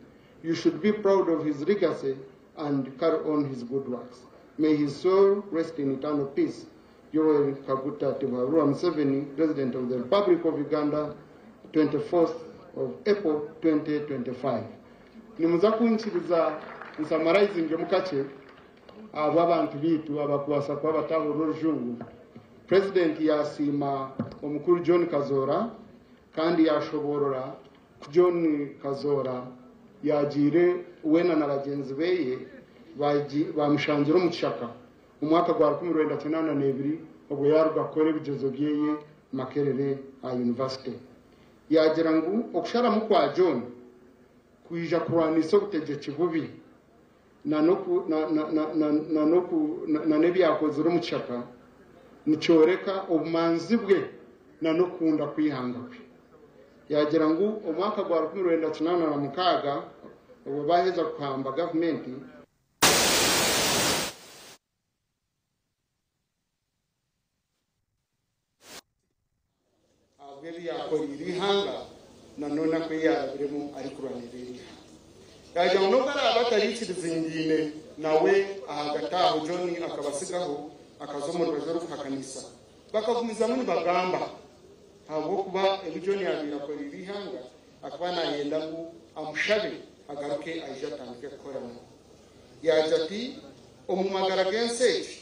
You should be proud of his legacy and carry on his good works. May his soul rest in eternal peace. Yoweri Kaguta Tibuhaburwa Museveni, President of the Republic of Uganda, 24th of April 2025. Nimuza kunkiriza nsummarizinge mukakye abo abantu bitu abakubaasa kuba batahurira orujungu. President yasiima omukuru John Kazora kandi yashoborora ku John Kazora yagiire weena na bagyenzi beye bamushangira omu kishaka omwaka gwa 1982 obwo yaruga kukora ebigyezo byeye Makerere aha University. Yagira ngu okusharamu kwa John kwija kurwanisa obutegyeki bubi na n'ebyakozire omu kishaka nikyoreka obumanzi bwe na n'okukunda kwihanga kwe. Yagira ngu omwaka gwa 1986 obwo baheza kuhamba gavumenti ahabw'ebi ihanga nanone aku yarabiremu arikurwanirira ihanga. Yagira ngu n'obu araabe atarikirizingiine nawe ahagati aho John akabasigaho akaza omu rubaju orikuhakanisa bakagumizamu nibagamba ahabw'okuba ebi John yabaire akoreire ihanga akaba nayenda ngu amushabe agaruke aije atandike kukoramu. Yagira ati omu magara g'ensi egi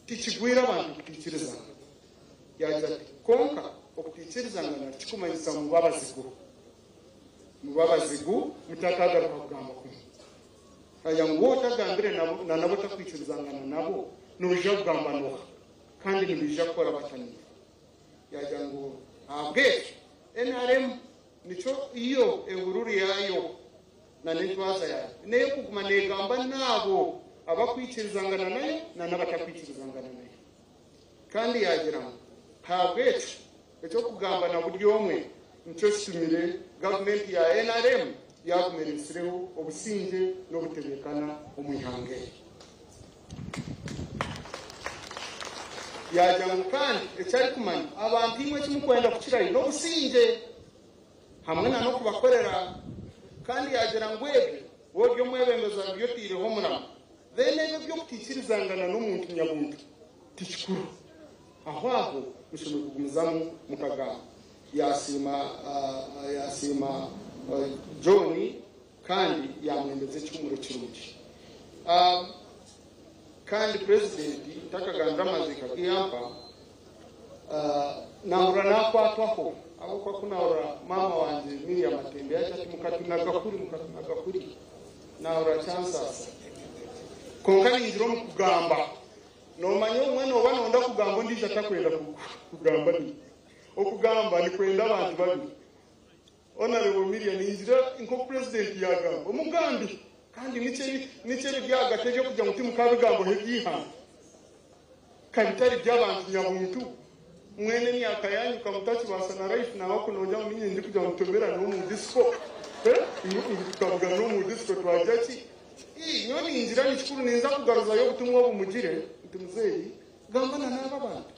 tikigwire abantu kutiikirizana. Yagira ati konka okutiikirizangana tikikumanyisa muba abazigu muba abazigu mutatagaruka kugamba kumwe. Aya ngu otagambire na nabo otakwikirizangana nabo noija kugamba noha kandi nibaija kukora bataniire. Yagira ngu ahabw'ekyo NRM nikyo iyo ehururu yaayo na n'entwaza yangye n'ey'okuguma neegamba n'abo abakwikirizangana nayo na n'abatakwikirizangana nayo. Kandi yaagira ngu ahabw'ekyo eky'okugamba na buri omwe nikyo kitumire gavumenti ya NRM yaaguma ereetsireho obusingye n'obutebeekana omu ihanga eri. Yaagira ngu kandi eki arikumanya abantu imwe eki murikwenda kukirayo n'obusingye hamwe na n'okubakorera kandi yaagira ngu ebyo waaba ori omwebembezi aribyo otaireho omuramwa then ebyo eby'okutaikirizangana n'omuntu nyabuntu tikikuru. Aho aho mushemereire kugumizamu mukagamba. Yaasiima yaasiima John kandi yaamwendeza ekihumuro kirungi. Kandi Purezidenti ntakagambire amaziika agu yampa, nahurira nakwatwaho ahabw'okuba ku nahurira maama wangye Miriam Matembe yaagira ati mukatunaga kuri, mukatunaga kuri, nahurira kyansaasa. Kwonka ningira omu kugamba, noomanya obumwe nooba nooyenda kugamba ondiijo atakwenda kugamba naiwe. Okugamba nikwenda abantu babiri. Honourable Miriam, ningira nk'oku Purezidenti yaagamba, omugambi kandi nikyo nikyo ebi byahagati eby'okugira ngu timukabigambaho eby'eihanga ka bitari by'abantu nyabuntu mwena emyaka yaanyu ka mutakibaasa na life nangwa ku noogira ngu niinye ndikugira ngu tutomerane omu disco eh ngu tukabugana omu disco twagira ki? Ii nyowe ningira ni kikuru ninza kugaruzayo obutumwa obu mugire nti muzeeyi gamba na n'aba abantu.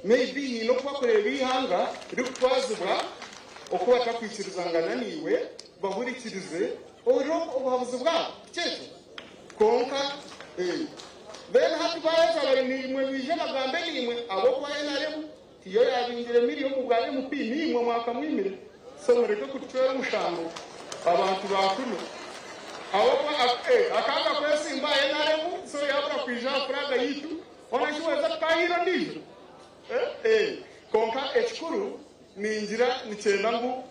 Maybe haine oku bakureeba eihanga ririkutwazibwa oku batakwikirizangana naiwe, bahurikirize ohurire obuhabuzi bwabo, tikyekyo? Kwonka eh. Then hati baaheza bari naimwe baije bagambe naimwe ahabw'okuba nrm tiyo yaabingire Miriam omu bwa MP, naimwe mwakamwimire. So mureke kutucwera omushango abantu ba kunu ahabw'okuba eh akanga kwesimba aha nrm so yaabura kwija aha flag yaitu. Hoona shi weeza kutaahiira ondiijo? Eh, kwonka ekikuru ningira nikyenda ngu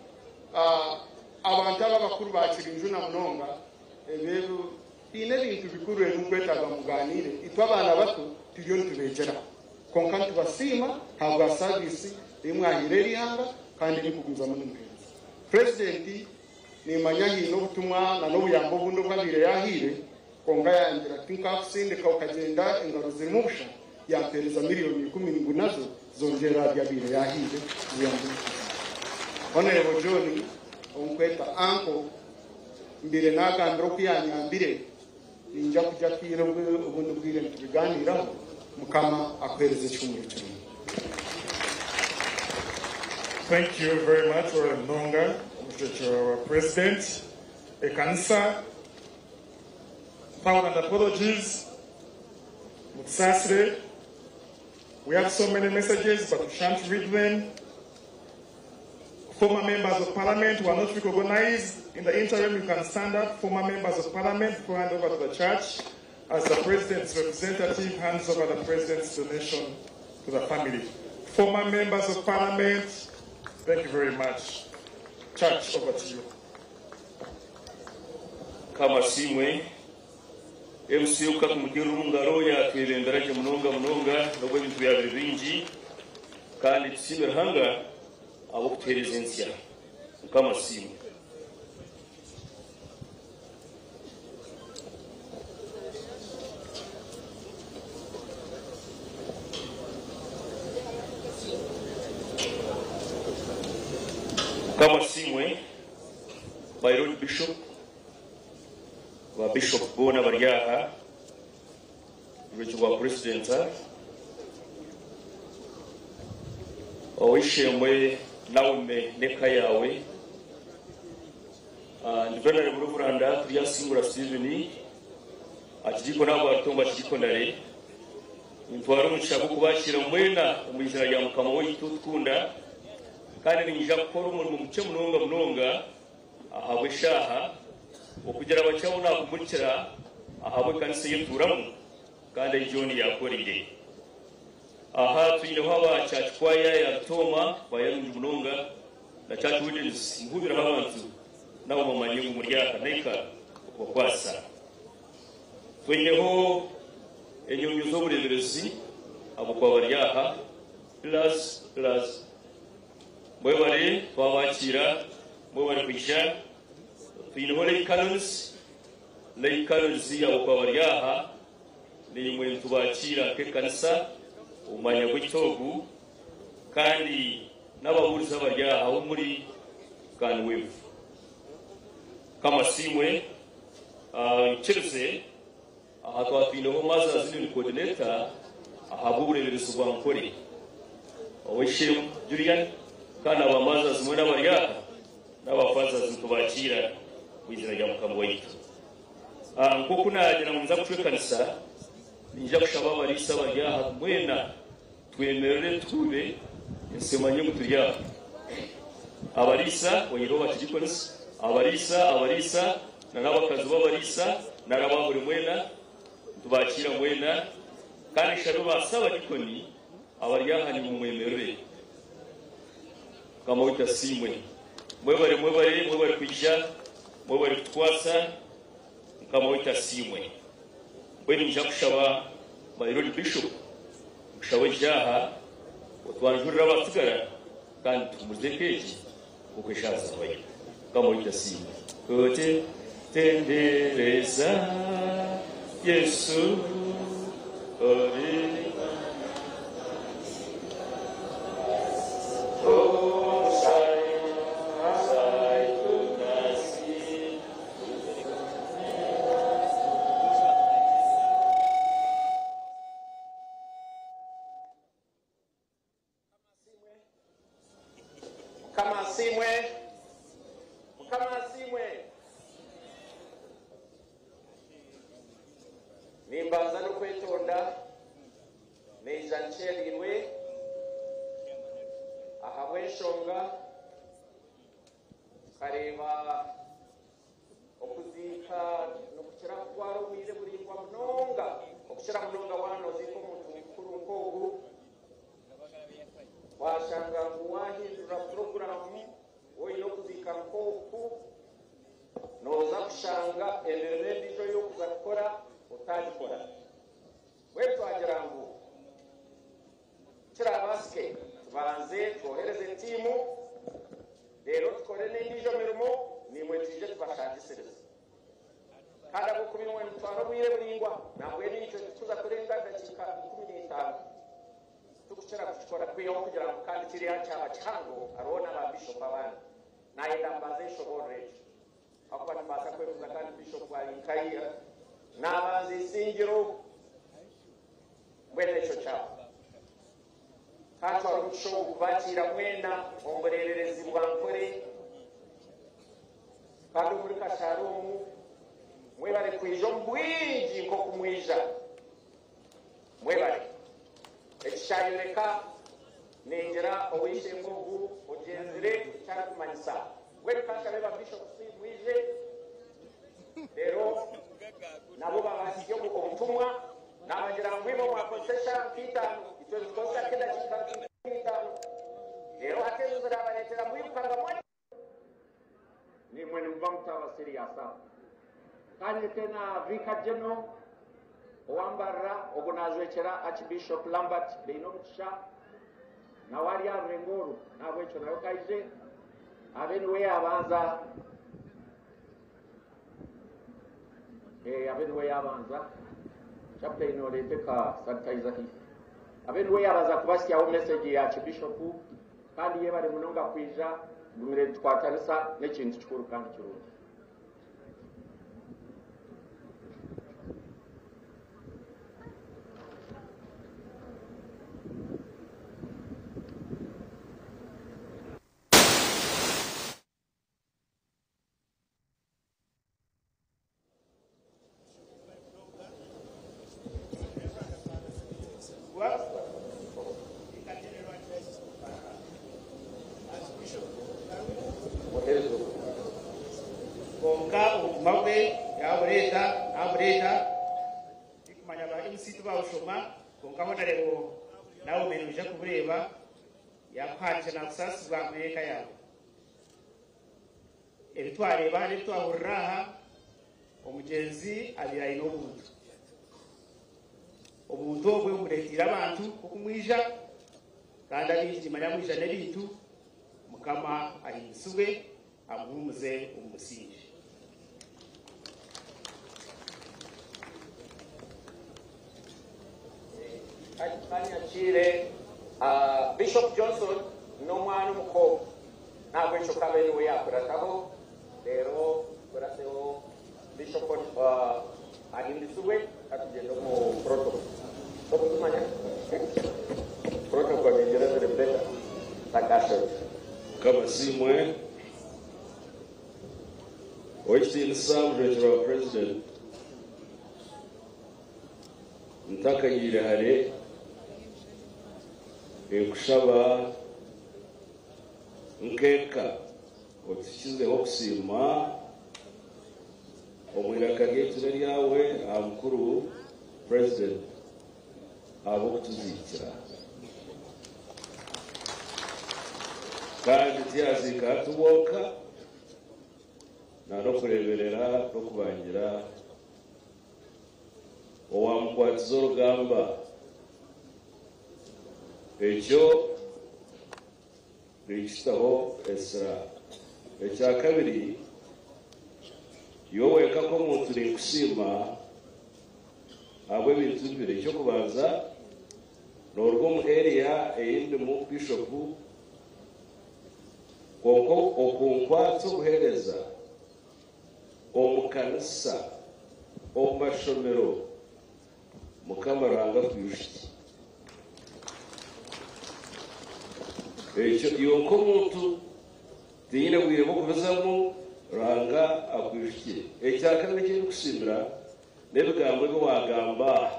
abantu aba abakuru baakira enju na munonga ebyo haine ebintu bikuru ebi mukwetaaga mugaaniire. Itwe abaana bato turiyo nitubeegyeraho. Kwonka nitubasiima ahabwa saviisi ei mwahaire eri ihanga kandi ei murikugumizamu nimuheereza. Purezidenti nimanya haine obutumwa na n'obuyambi obundi obu abaire yaahaire. Kwonka yangira ati, Nkaakusindika okagyenda engaro zirimu busha, yampeereza miriyoni ikumi ngu nazo zongyere aha bi abaire yaahaire ziyambe omu kuziika. Honourable John, ou nkweta Uncle, mbaire naagambire oku yaanyambire, niinyija kugya akaire obundi bwire nitubigaaniiraho. Mukama akuheereze ekihumuro kirungi. Thank you very much Reverend Munonga, Omushwekye wa President. Ekanisa. Pardon and apologies. Mutusaasire. We have so many messages, but we shan't read them. Former members of parliament who are not recognized. In the interim, you can stand up. Former members of parliament before hand over to the church as the president's representative hands over the president's donation to the family. Former members of parliament, thank you very much. Church, over to you. Mukama asiimwe. MC oku katumugirira omu ngaro yatwebembera gye munonga munonga n'obu ebintu byabire bingi kandi tusiime Ruhanga ahabw'okutuheereza ensya. Mukama asiimwe. Mukama asiimwe. My Lord Bishop, ba Bishop boona abari aha, orwigi rwa President, ow'eishe-emwe Naome n'eka yaawe, ndi Venerable Reverend Turyasingura Stephen, Arkidiikoni aha bwa Rutongo Arkidiikonare, nintwara omugisha gw'okubakiira mwena omu izina rya Mukama waitu otukunda. Kandi niinyija kukora omurimo mukye munonga munonga ahabw'eshaaha, okugira bakye abu naakumurikira ahabw'ekanisa ei ntuuramu kandi ei John yaakoreire. Aha twineho aba Church Choir ya Rutooma, kwaya nungi munonga, na Church Wardens. Muhuubireho abantu nabo bamanye ngu muri aha n'eka okubakwatsa. Twineho enyomyo z'obureeberezi ahabw'okuba bari aha, pillars, pillars. Mwebare twabakiira, mwebare kwija. Twineho Lay Canons, Lay Canons ahabw'okuba bari aha, naimwe nitubakiira nk'ekanisa omu mwanya gwaitu ogu, kandi n'ababuurizi abari aha ahu muri can wave. Mukama asiimwe. Nyikirize aha twaba twineho Mothers Union Coordinator ahabw'obureeberezi bwa Nkore, Ow'eishe-emwe Julian, kandi aba Mothers mwena abari aha n'aba Fathers nitubakiira omu eiziina rya Mukama waitu. Nk'oku naagira ngu ninza kucwekanisa, niinyija kushaba abariisa abari aha mwena twemerere tuhuube ensi emanye ngu turi aha. Abariisa, oyihireho bakidikonisi, abariisa, abariisa, na n'abakazi b'abariisa, nari abaahuri mwena, nitubakiira mwena, kandi nshabe ba sabadikoni abari aha nimwe mwemerere. Mukama waitu asiimwe. Mwebare, mwebare, mwebare kwija, mwebare kutukwatsa. Mukama waitu asiimwe. Mbwenu niinyija kushaba my Lord Bishop, nkushabe oije aha otwanjurire abatsigara kandi tuhumurize eka egi nk'oku eshaaha zaabaire. Mukama waitu asiimwe. Oti tendereza Yesu ori Mukama asiimwe! Mukama asiimwe! Nimbanza n'okwetonda naija nkyereirwe ahabw'enshonga nkareeba okuziika nikukira kutwara obwire buraingwa munonga okukira munonga waaba nooziika omuntu mukuru nk'ogu. Twashanga ngu waahindura puroguraamu oine okuziika nk'oku, nooza kushanga emirimo endiijo ei orikuza kukora otaagikora. Mbwenu twagira ngu kirabaasike tubanze twohereze tiimu reero tukore n'endiijo mirimo naimwe twije tubashangisirize. Kandi ahabw'okuba imwe nimutwara obwire buraingwa, nambwenu itwe tituza kurenga dakiika 15. Tikukira kukikora kwihaho kugira ngu kandi kiriya kyaba kihango hariho n'aba Bishop abandi. Nayenda mbanze nshoboorore ekyo ahakuba nimbaasa kwebuuza kandi Bishop ari nkahi nabanza Isingiro mbwenu ekyo kyaba. Kantware omugisha ogu kubakiira mwena omu bureeberezi bwa Nkore kandi omuri Kashaari omu mwebare kwija omu bwingi nk'oku mwija. Mwebare. Eki kyayoreka ningira ow'eishe-emwe ogu ogyenzire eki arikumanyisa. Mbwenu kanshabe ba bishops mwije reero nabo babahitsye obutumwa. Naabagira ngu imwe mwakozesa eshaaha nk'itaano, itwe nitukozesa nk'edakiika nk'itaano. Reero hati ezo ziraabareetera mwirukanga mwanywa. Naimwe nimuba mutaba serious aho. Kandi nyete na Vicar General owa Mbarara, ogwo naajwekyera Archbishop Lambert Bainomugisha, nawe ari aha rurengo oru, n'ahabw'ekyo nawe k'aije abe niwe yaabanza, abe niwe yaabanza, Chaplain oreete ka sanitizer haihi, abe niwe yaabanza kubasyaho message ya Archbishop. Kandi yebare munonga kwija, tugumire nitukwatanisa n'ekintu kikuru kandi kirungi. Kwonka obutumwa bwe yaabureeta, naabureeta, ndikumanya ba MC tibaabushoma, kwonka Honarebo Naomi noija kubureeba, yaakuhandiikira naakusaasibwa hamwe n'eka yaawe. Ebi twareeba aha n'ebi twahurira aha, omugyenzi abaire aine obuntu. Obuntu obwe bumureeteire abantu okumwija kandi abaingi nimanya mwija n'ebintu. Mukama ahimbisibwe amuhuumuze omu busingye. Kanyakiire Bishop Johnson n'omwana omukobwa nahabwekyo kabe niwe yakurataho reero tukurateho Bishop Ahimbisibwe katugyende omu protocol. Tokutumanya? Protocol ningira ziri better takashoti. Mukama asiimwe. Ow'ekitiinisa Mujwekyerwa wa Purezidenti, ntakagiire hare, ninkushaba nk'eka otuhikizeho okusiima omu iraka ryaitu n'eryawe aha mukuru Purezidenti ahabw'okutuziikira. Kandi tiyaziika hati bwonka, n'okureeberera n'okubangira owaamukwatize orugamba. Ekyo nikitaho esira. Ekya kabiri, iwe wenka nk'omuntu ninkusiima ahabw'ebintu bibiri. Eky'okubanza, nooruga omu area ei ndimu Bishopu, kwonka okunkwatsa obuheereza omu kanisa, omu mashomero, Mukama Ruhanga akwijukye. Ekyo iwe nk'omuntu tinyine bwire bw'okubizamu, Ruhanga akwijukye. Ekya kabiri eki ndikusiimira n'ebigambo ebi waagamba aha.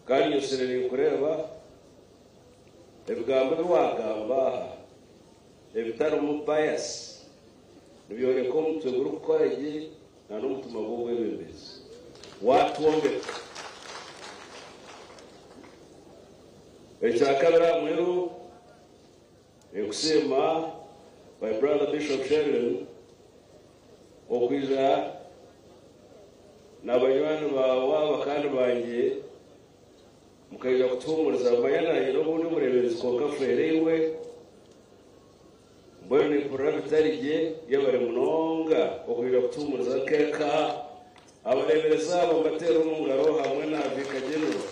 Kandi nyosire ninkureeba, ebigambo ebi waagamba aha ebitarimu bias nibyoreka omutwe gurikukora gye na n'omutima gw'obwebembezi. Waatwombeka. Ekya kabiri aha muheru, ninkusiima my brother Bishop Sheldon okwija na banywani baawe aba kandi bangye mukaija kutuhuumuriza. Manya naanye n'obu ndi omureeberezi kwonka nfeereirwe. Mbwenu nimpurira bitari gye, yebare munonga okwija kutuhumuriza nk'eka. Abareeberezi aba mbateere omu ngaro hamwe na Vicar General.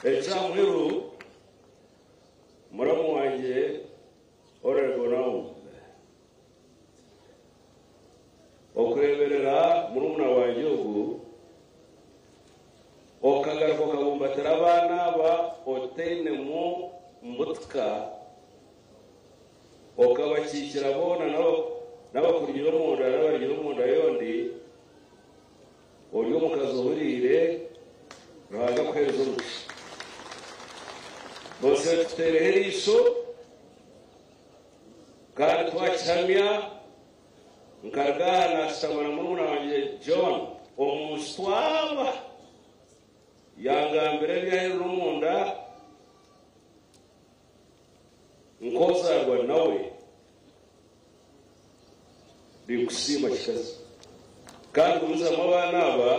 Ekya muheru, muramu wangye Honourable Naomi, okureeberera murumuna wangye ogu, okagaruka okabumbatira abaana aba otainemu mbutika, okabakiikira boona n'abakurugire omunda n'abarugire omunda y'ondi, ori omukazi ohuriire, Ruhanga akuheereze omugisha. Bosire tukuteereho eriisho kandi twakihamya. Nkaruga aha naashutama na murumuna wangye John omu nju twaba. Yangambira eby'aheeru n'omunda nk'ozaarwa nawe. Ninkusiima kikazi. Kandi gumizamu abaana aba,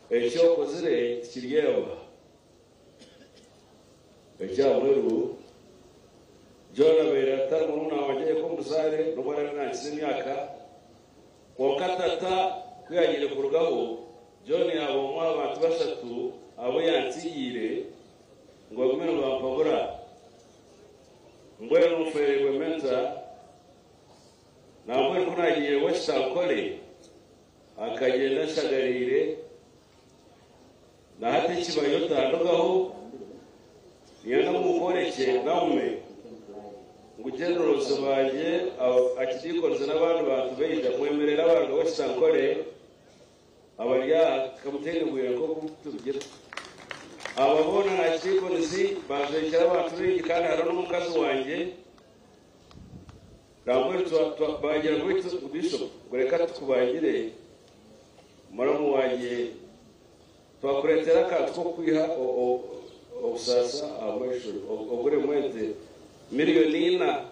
eki okozire tikiryebwa. Ekya muheru, John abaire atari murumuna wangye aheeka omu buzaare n'obu araabe naankiza emyaka. Kwonka tata ku yaagiire kurugaho, John yaaba omwe aha bantu bashatu abu yantsigiire ngu bagume nibampabura. Mbwenu nfeereirwe mentor, nambwenu ku naagiire West Ankole akagyenda anshagariire. Na hati ekibayo otandugaho, niinyenda ngu nkworekye Naume ngu generals bangye, archdeacons n'abandi bantu baija mwemerere abaruga West Ankole abari aha kamutaine bwire nk'oku tubigira. Aba boona na archdeacons bajwekyera abantu baingi kandi hariho n'omukazi wangye. Nambwenu bagira ngu beitu Bishop ngu reka tukubangire muramu wangye. Twakureetera akantu k'okukwiha obusaasi aha maisho, oguremu ente miriyoni ina,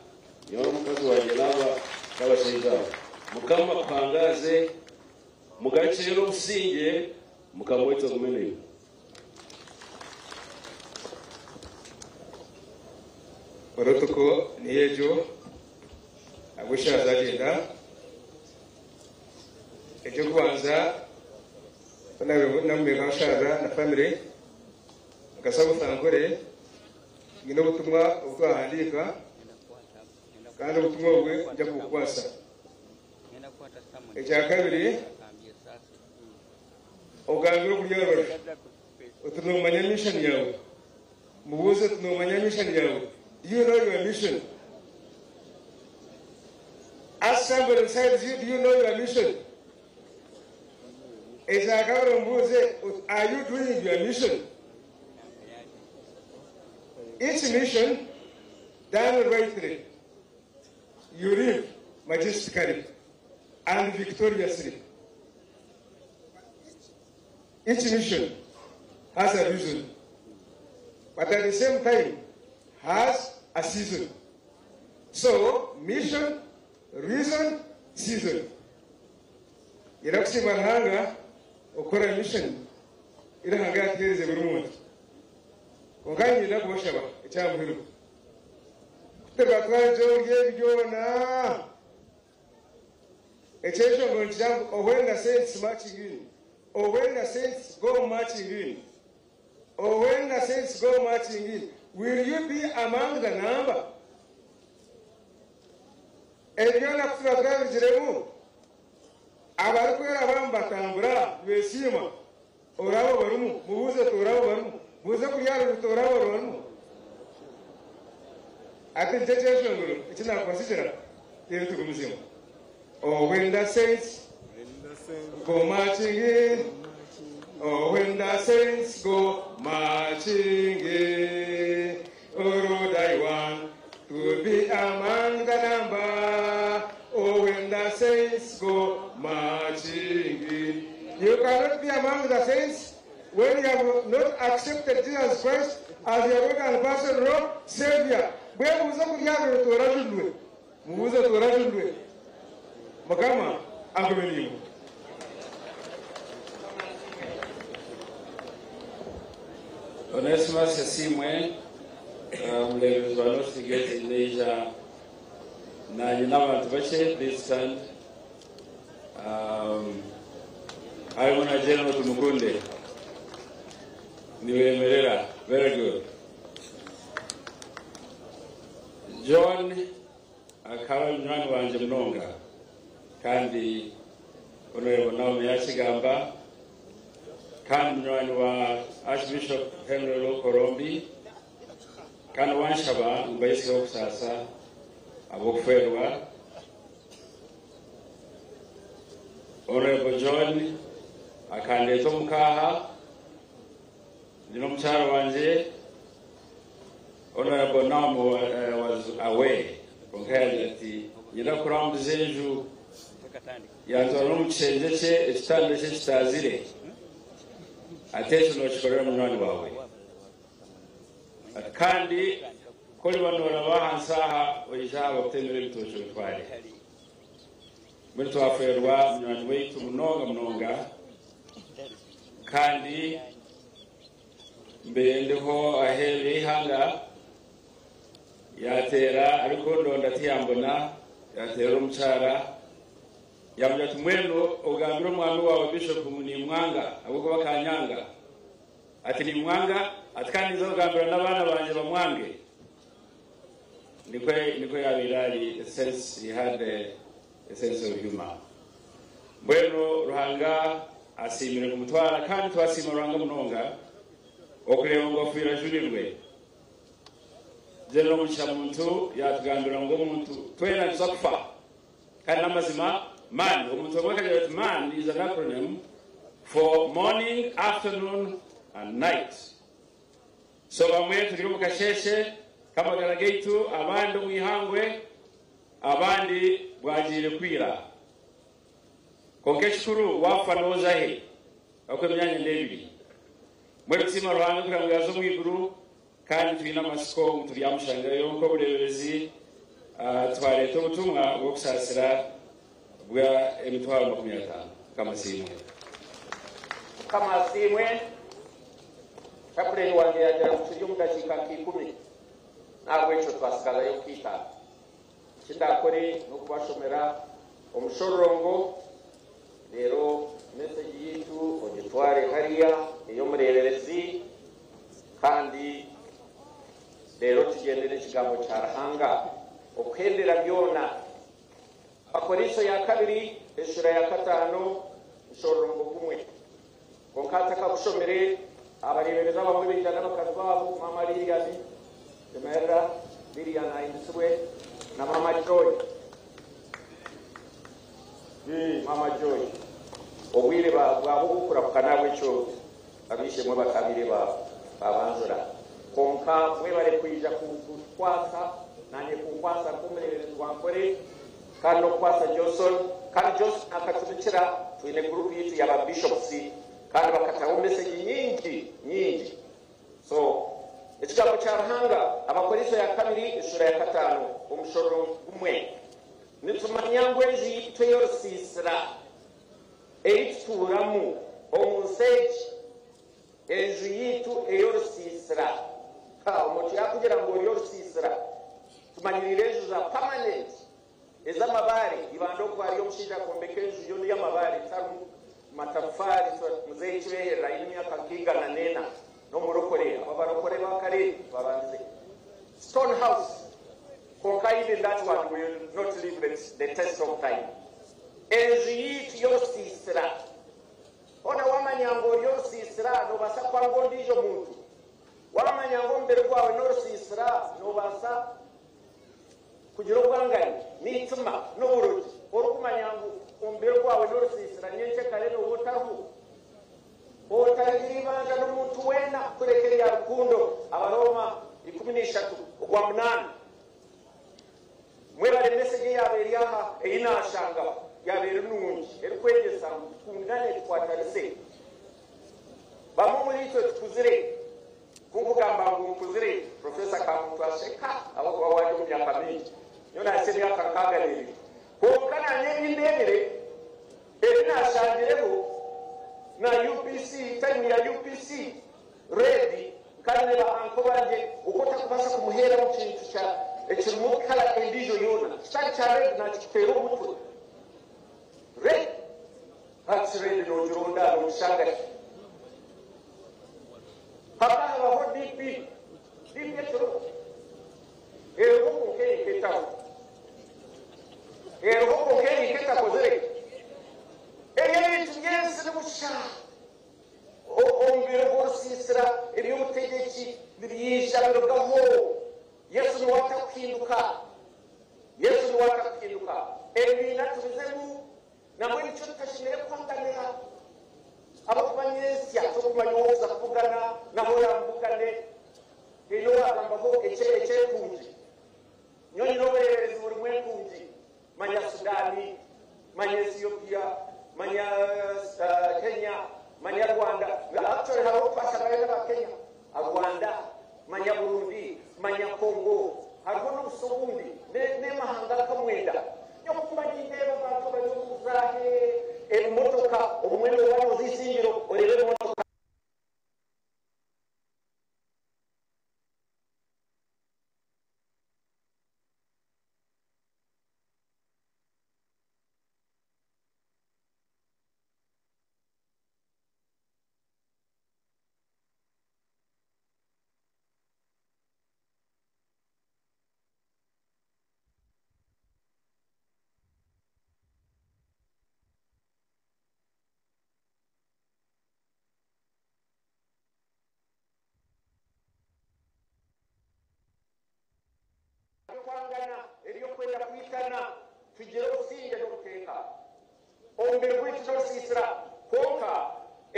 nyowe n'omukazi wangye n'abashaija aba. Mukama akuhangaaze, mugarukyeyo n'obusingye, Mukama waitu agume naimwe. Protocol niyo egyo, ahabw'eshaaha zagyenda. Eky'okubanza. Naomi Kabasharira na family nka South Ankole nyine obutumwa obu twahandiika kandi obutumwa obwe nja kubukukwasa. Ekyakabiri, ogambire okuri aha rubaju oti noomanya mission yaawe, mubuuze oti noomanya mission yaawe, do you know your mission? Ask somebody beside you, do you know your mission? Ekyakabiri omubuuze oti are you doing your mission? Each mission done rightly, you live majestically and victoriously. Each mission has a vision, but at the same time has a season. So, mission, reason, season. Era kusiima Ruhanga okukora mission ei Ruhanga yaatuheerize buri muntu. Kwonka niinyenda kubashaba eky'aha muheru. Ku turibatwara gye omuri ebi byona, ekyeshongoro nikigira ngu oh when the saints marching in, oh when the saints go marching in, oh when the saints go marching in, will you be among the number? Ebi byona ku turiba twabirugiremu, abarikwera baaba nibatambura nibeesiima, oraaba obarimu? Mubuuze oti oraaba obarimu? Buuza okuri aha rubaju oti oraaba obarimu? Hati nikyo ekyeshongoro eki naakubatsigira, reero tugumizemu. Oh when the saints go marching in, oh when the saints go marching in, oh Lord I want to be among the number, oh when the saints go marching in. You cannot be among the saints when you have not accepted Jesus Christ as your Lord and personal Savior. Mbwenu muze kuryabira oti orajunwe, mubuuze oti orajunwe. Mukama agume naimwe. Onesimus Asiimwe, omureeberezi wa North Gate naija naanye n'abantu bakye, please stand. Um, harimu na General Tumukunde. Nibemerera. Very good. John akaba munywani wangye munonga kandi Honorable Naomi yakigamba kandi munywani wa Archbishop Henry Luke kandi wanshaba ngu mbahiseho okusaasa ahabw'okufeerwa Honorable John akandeeta omu ka aha ndi n'omukyara wangye Honorable Naomi was away kwonka yagira ati nyenda kukurambuza enju yantwara n'omu kishengye kye ekitanda kye kitaazire ati ekyo nookikorera munywani waawe ati kandi ku oriba nooraba ahansi aha oije aha bakutemere ebitookye obitware. Mbwenu twafeerwa munywani waitu munonga munonga kandi mbaire ndiho aheeru y'eihanga yaateera arikundonda tiyambona yaateerera omukyara yaamugira ati mbwenu ogambire omwami waawe Bishop ngu nimwanga ahabw'okuba akanyanga ati nimwanga ati kandi ninza kugambira n'abaana bangye bamwange. Nikwo nikwo yaabaire ari a sense he had a, a sense of humor. Mbwenu Ruhanga asiimire kumutwara kandi twasiima Ruhanga munonga okureeba ngu afiire ajunirwe. General Mugisha Muntu yaatugambira ngu omuntu twena nituza kufa kandi n'amazima man omuntu omwe akagira ati man is an acronym for morning, afternoon and night. So bamwe turi omu kasheeshe k'amagara gaitu, abandi omu ihangwe, abandi bwagiire kwira. Kwonka ekikuru waafa nooza he? Ahabw'okuba emyanya n'ebiri. Mbwenu tusiima Ruhanga kugira ngu yaaza omu iguru kandi twine amatsiko ngu turyamushangayo nk'obureeberezi twareeta obutumwa bw'okusaasira bwa emitwaro 50. Mukama asiimwe. Mukama asiimwe. Chaplain wangye yaagira ngu kiri omu dakiika nka ikumi, n'ahabw'ekyo twasigazayo nk'itaano. Eki ndaakore n'okubashomera omushororongo Reero mesegi yaitu ogitware hariya ey'omureeberezi kandi reero tugyende n'ekigambo kya Ruhanga okuhendera byona. Abakorinso ya kabiri eshuura ya kataano omushororongo gumwe. Kwonka atakagushomire, abareeberezi abamwe baija n'abakazi baabo, Maama Lilian, Emerda, Lilian ahimbisibwe, na Maama Joy. Maama Joy. Obwire bwaba obw'okurahuka n'ahabw'ekyo ab'eishe-emwe bakabaire babanjura. Kwonka mwebare kwija kutukwasa, naanye kunkwasa nk'omureeberezi wa Nkore kandi n'okukwasa Johnson. Kandi Johnson akatumikira, twine guruupu yaitu ya ba bishopusi kandi bakataho mesegi nyingi nyingi. So, Ekigambo kya Ruhanga, Abakorinso ya kabiri eshuura ya kataano omushororongo gumwe. Nitumanya ngu enju yaitu ey'orusiisira ei tutuuramu omu nsi egi, enju yaitu ey'orusiisira, ha, omuntu yaakugira ngu ori orusiisira, tumanyiriire enju za permanent ez'amabaare, ibanda okwo hariyo omushaija akombeka enju yoona ey'amabaare etarimu matafaari, muzeeyi Kibeherera aine emyaka nka igana n'ena, n'omurokore, abo abarokore ba kare babandize stone house. Kwonka even that one will not live the test of time. Enju yaitu y'orusiisira. Hoona waamanya ngu ori orusiisira, noobaasa kwanga ondiijo muntu. Waamanya ngu omubiri gwawe n'orusiisira, noobaasa kugira obwangani n'eitima n'oburogi. Orikumanya ngu omubiri gwawe n'orusiisira, nyencekare nooba otariho. Otarigira eibanja n'omuntu weena, kureka erya rukundo. Abarooma 13 ogwa munaana. Mwebare mesegi eyaaba eri aha ei naashangaho yaaba eri nungi erikwegyesa ngu tukundane tukwatanise. Bamwe omuriitwe tukuzire. Ku nkugamba ngu nkuzire, Professor Kamuntu asheka ahabw'okuba waari omu myaka mingi. Nyowe naahitsya emyaka 62. Kwonka naanye ebi ndeebire, ebi naashangireho na UPC, time ya UPC, Red, Kandi ba uncle bangye oku otakubaasa kumuheeramu kintu kya ekirimu colour endiijo yoona kitari kya red nakikuteera omutwe. Red hati red nogironda nogishanga hi? Hakaba habaho DP, DP ekiriho? Eriho kwonka eri nk'etariho. Eriho kwonka eri nk'etakozire. Ebyo ebintu by'ensi ni busha. Omubiri gw'orusiisira, eby'obutegyeki nibyija birugaho. Yesu niwe atakuhinduka. Yesu niwe atakuhinduka. Ebibiina tubizemu, nambwenu nikyo tutashemereire kwanganira. Ahabw'okuba nyentsya tokumanya ou orikuza kubugana nahu oraamubugane. Haine owaagambaho eky'empungi. Nyowe nyine obureeberezi burimu empungi. Manya Sudan, manya Ethiopia, manya Kenya, manya Rwanda. Actually hariho obu twashangayo n'aba Kenya, Rwanda, manya Burundi, manya Congo, hariho n'obusi obundi n'emahanga nka mwenda. Nyowe ku mba nindeeba abantu abari omu buzaahe, ebimotoka, obumwe nooba nooza eisingiro oreeba ebimotoka. Eby'okwangana, eby'okwenda kwitana, tugire obusingye n'obuteeka. Omubiri gwaitu n'orusiisira, kwonka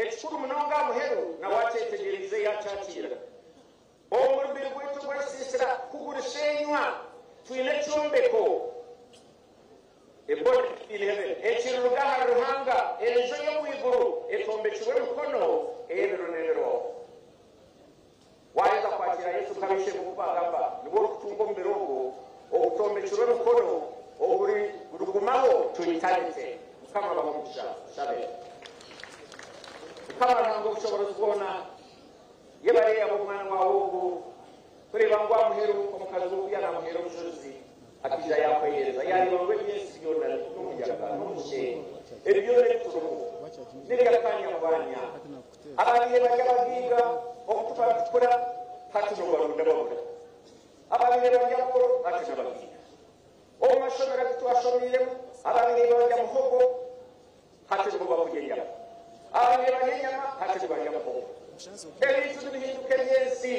ekikuru munonga aha muheru nawe akyetegyereize yaakyakiira. Omubiri gwaitu ogw'orusiisira ku gurisheenywa, twine ekyombeko, a body in heaven, ekiriruga ahari Ruhanga, enju ey'omu iguru etombekirwe emikono ey'ebiro n'ebiro. Waaheza kwakiira Yesu nka Bishop oku bagamba, nibwo orikutunga omubiri ogwo ogutombekirwe emikono oguri gurigumaho to eternity. Mukama abahe omugisha. Tushabe. Mukama Ruhanga ow'obushoboorozi bwona, yebare ahabw'omwana waawe ogu kureeba ngu aha muheru omukazi we oku yaanamuheera obujurizi akaija yaakweheereza yaareeba ngu eby'ensi byona n'omuyaga n'omusheenyi ebi byona ebi turimu n'ebyakanya bwanya ababiire barya abagiiga okutuba tukura hati nobarunda babura ababiire barya boro hati nabagiiga omu mashomero agu twashomiiremu ababiire barya muhogo hati nibo bakurya enyama ababiire barya enyama hati nibarya muhogo ebintu nibihinduka ebyensi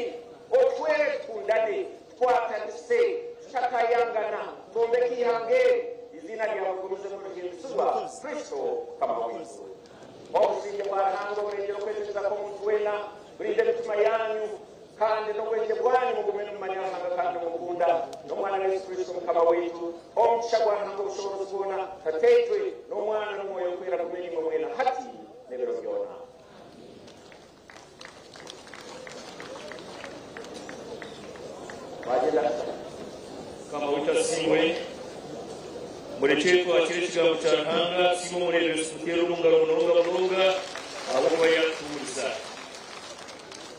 otwekundane tukwatanise tutakayangana twombeke ihange izina lyawe gumize kuruhimbisibwa Kristo kama witu obusinge bwa Ruhanga oburengera okwetegereza kw'omuntu weena burinde emitima yanyu kandi n'obwenge bwanyu mugume n'omumanya Ruhanga kandi mukunda n'omwana wa Yesu Kristo mukama waitu omugisha gwa Ruhanga obushobozi bwona Tataitwe n'omwana n'omwoyo okwera gume nimwe mwena hati n'ebiro byona. Mukama waitu asiimwe mureke twakire ekigambo kya Ruhanga siima omureeberezi tuteere omungaro munonga munonga ahabw'okuba yaatutuurisa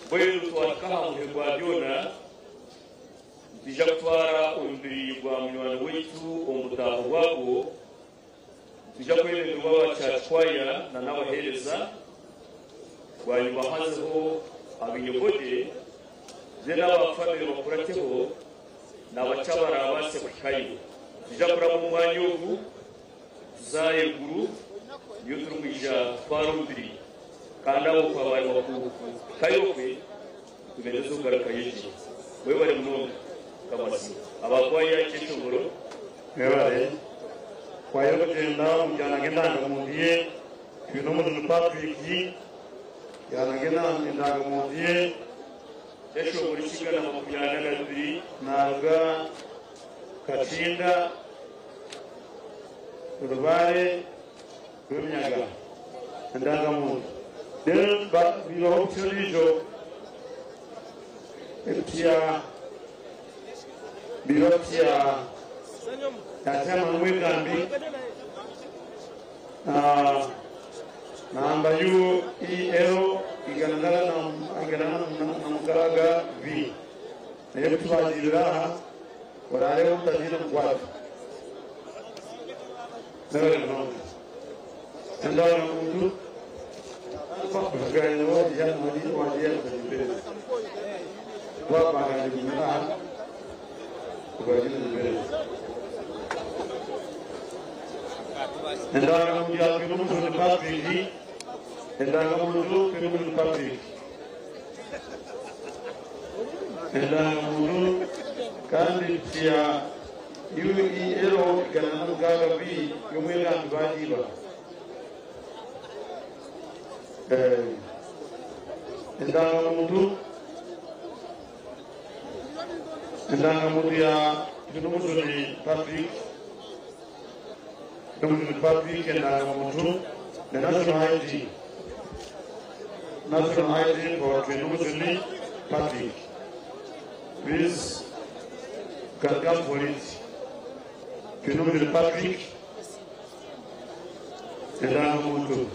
mbwenu twahika aha muhe gwa byona nitwija kutwara omubiri gwa munywani waitu omu butaaho bwagwo nitwija kwebemberwa aba church choir na n'abaheereza bwanyuma hazeho abinyogode then abafamily bakurateho nabaca barabase kuhikayo tuja kuraba omwanya ogu tuzayo eiguru niyo turikwija kutwara omubiri kandi abo kwabaye bakuhikayo kwe tugende tugarukayo gye mwebare munonga kamasi abakwaya ekyeshongoro mwebare kwayo kugenda mujyanaga indangamuntu ye uyu ni umuntu Patrick yanaga indangamuntu ye Kyeshongoro kigana 22 naga Katinga Rubare Rw'Eminyaga indangamuntu rero bibaho kirijo epya biro bya chairman w'Egambi namba UEL iganagara na mukaraga V naye tubagirira aha orareho mutagira mukwata nawe munonga indangamuntu kuganira wagiye imbere wapangana aha kubagira imbere indangamuntu ya Twinomujuni Patrick indangamuntu Twinomujuni Patrick indangamuntu kandi ya UEL 106 B y'omwegambi bagiba indangamuntu ya Twinomujuni Patrick Twinomujuni Patrick indangamuntu the national ID for Twinomujuni Patrick. Please can come for it. Twinomujuni Patrick indangamuntu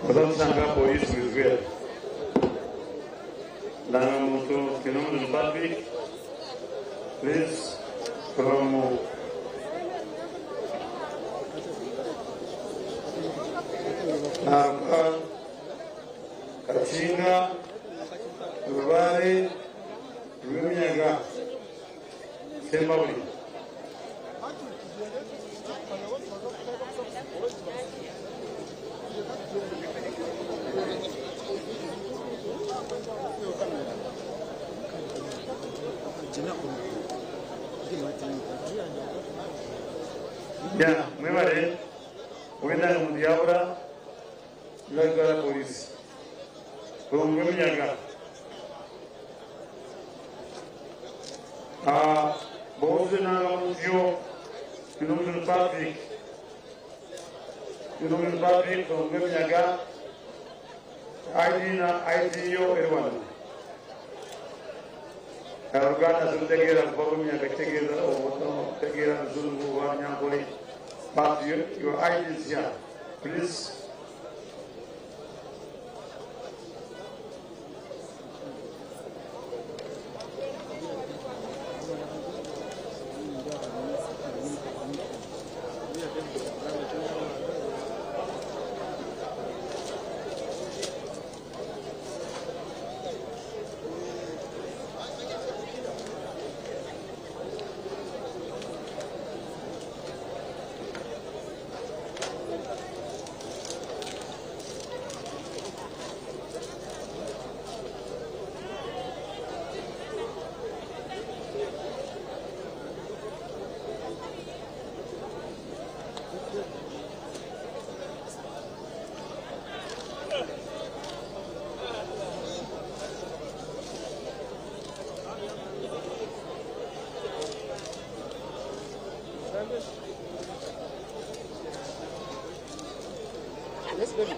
Bazasanga polisi wizwera indangamuntu Twinomujuni Patrick please from Naruka Katinga Rubare Rw'Eminyaga Sembabule. Ya, mwebare owendangamuntu yabura ibagara polisi from Rw'Eminyaga. Boze indangamuntu yo Twinomujuni Patrick Twinomujuni Patrick from Rw'Eminyaga ID na ID yo eri wano Uganda z'okutegeera kuva Rw'Eminyaga kitegeeza otegeera Luzungu oba Runyankore but your ID is here please. Yes, baby.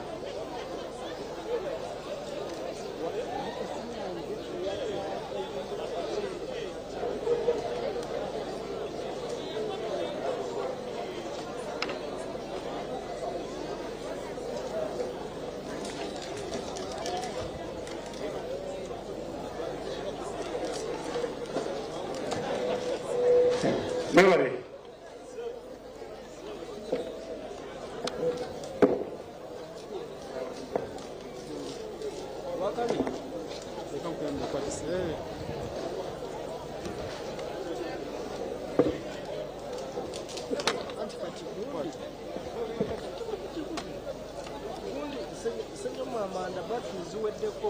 Mwebale. Amanda battery ziweddeko.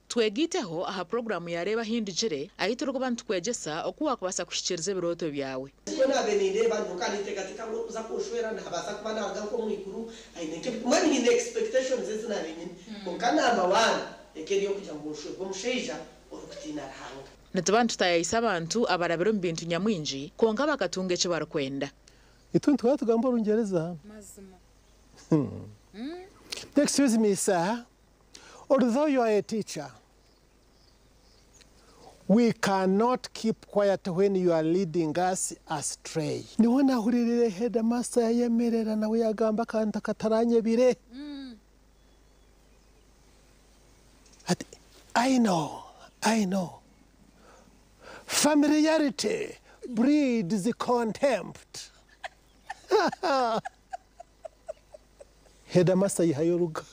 Twegaiteho aha puroguraamu ya Reeba Ahindugire ahu turikuba nitukwegyesa oku waakubaasa kuhikiiriza ebirooto byawe. Nikwo naabaire nindeeba nyowe ninteekateeka ngu orikuza kunshwera naabaasa kuba naaruga nk'omu iguru aine nk'ebi mbwenu nyine expectations ezi naabaire nyine kwonka number one eka eri ey'okugira ngu nshwerwe omushaija orikutiina Ruhanga. Nituba nitutaayaayisa abantu abarabire omu bintu nyamwingi kwonka bakatunga eki barikwenda. Itwe nituba tugamba Orungyereza. Excuse me, sir. Although you are a teacher, we cannot keep quiet when you are leading us astray. Niho nahuririre headmaster yayemerera nawe yagamba akantu akataranyebire. Ati, I know, I know. Familiarity breeds contempt. Headmaster yihayo oruga.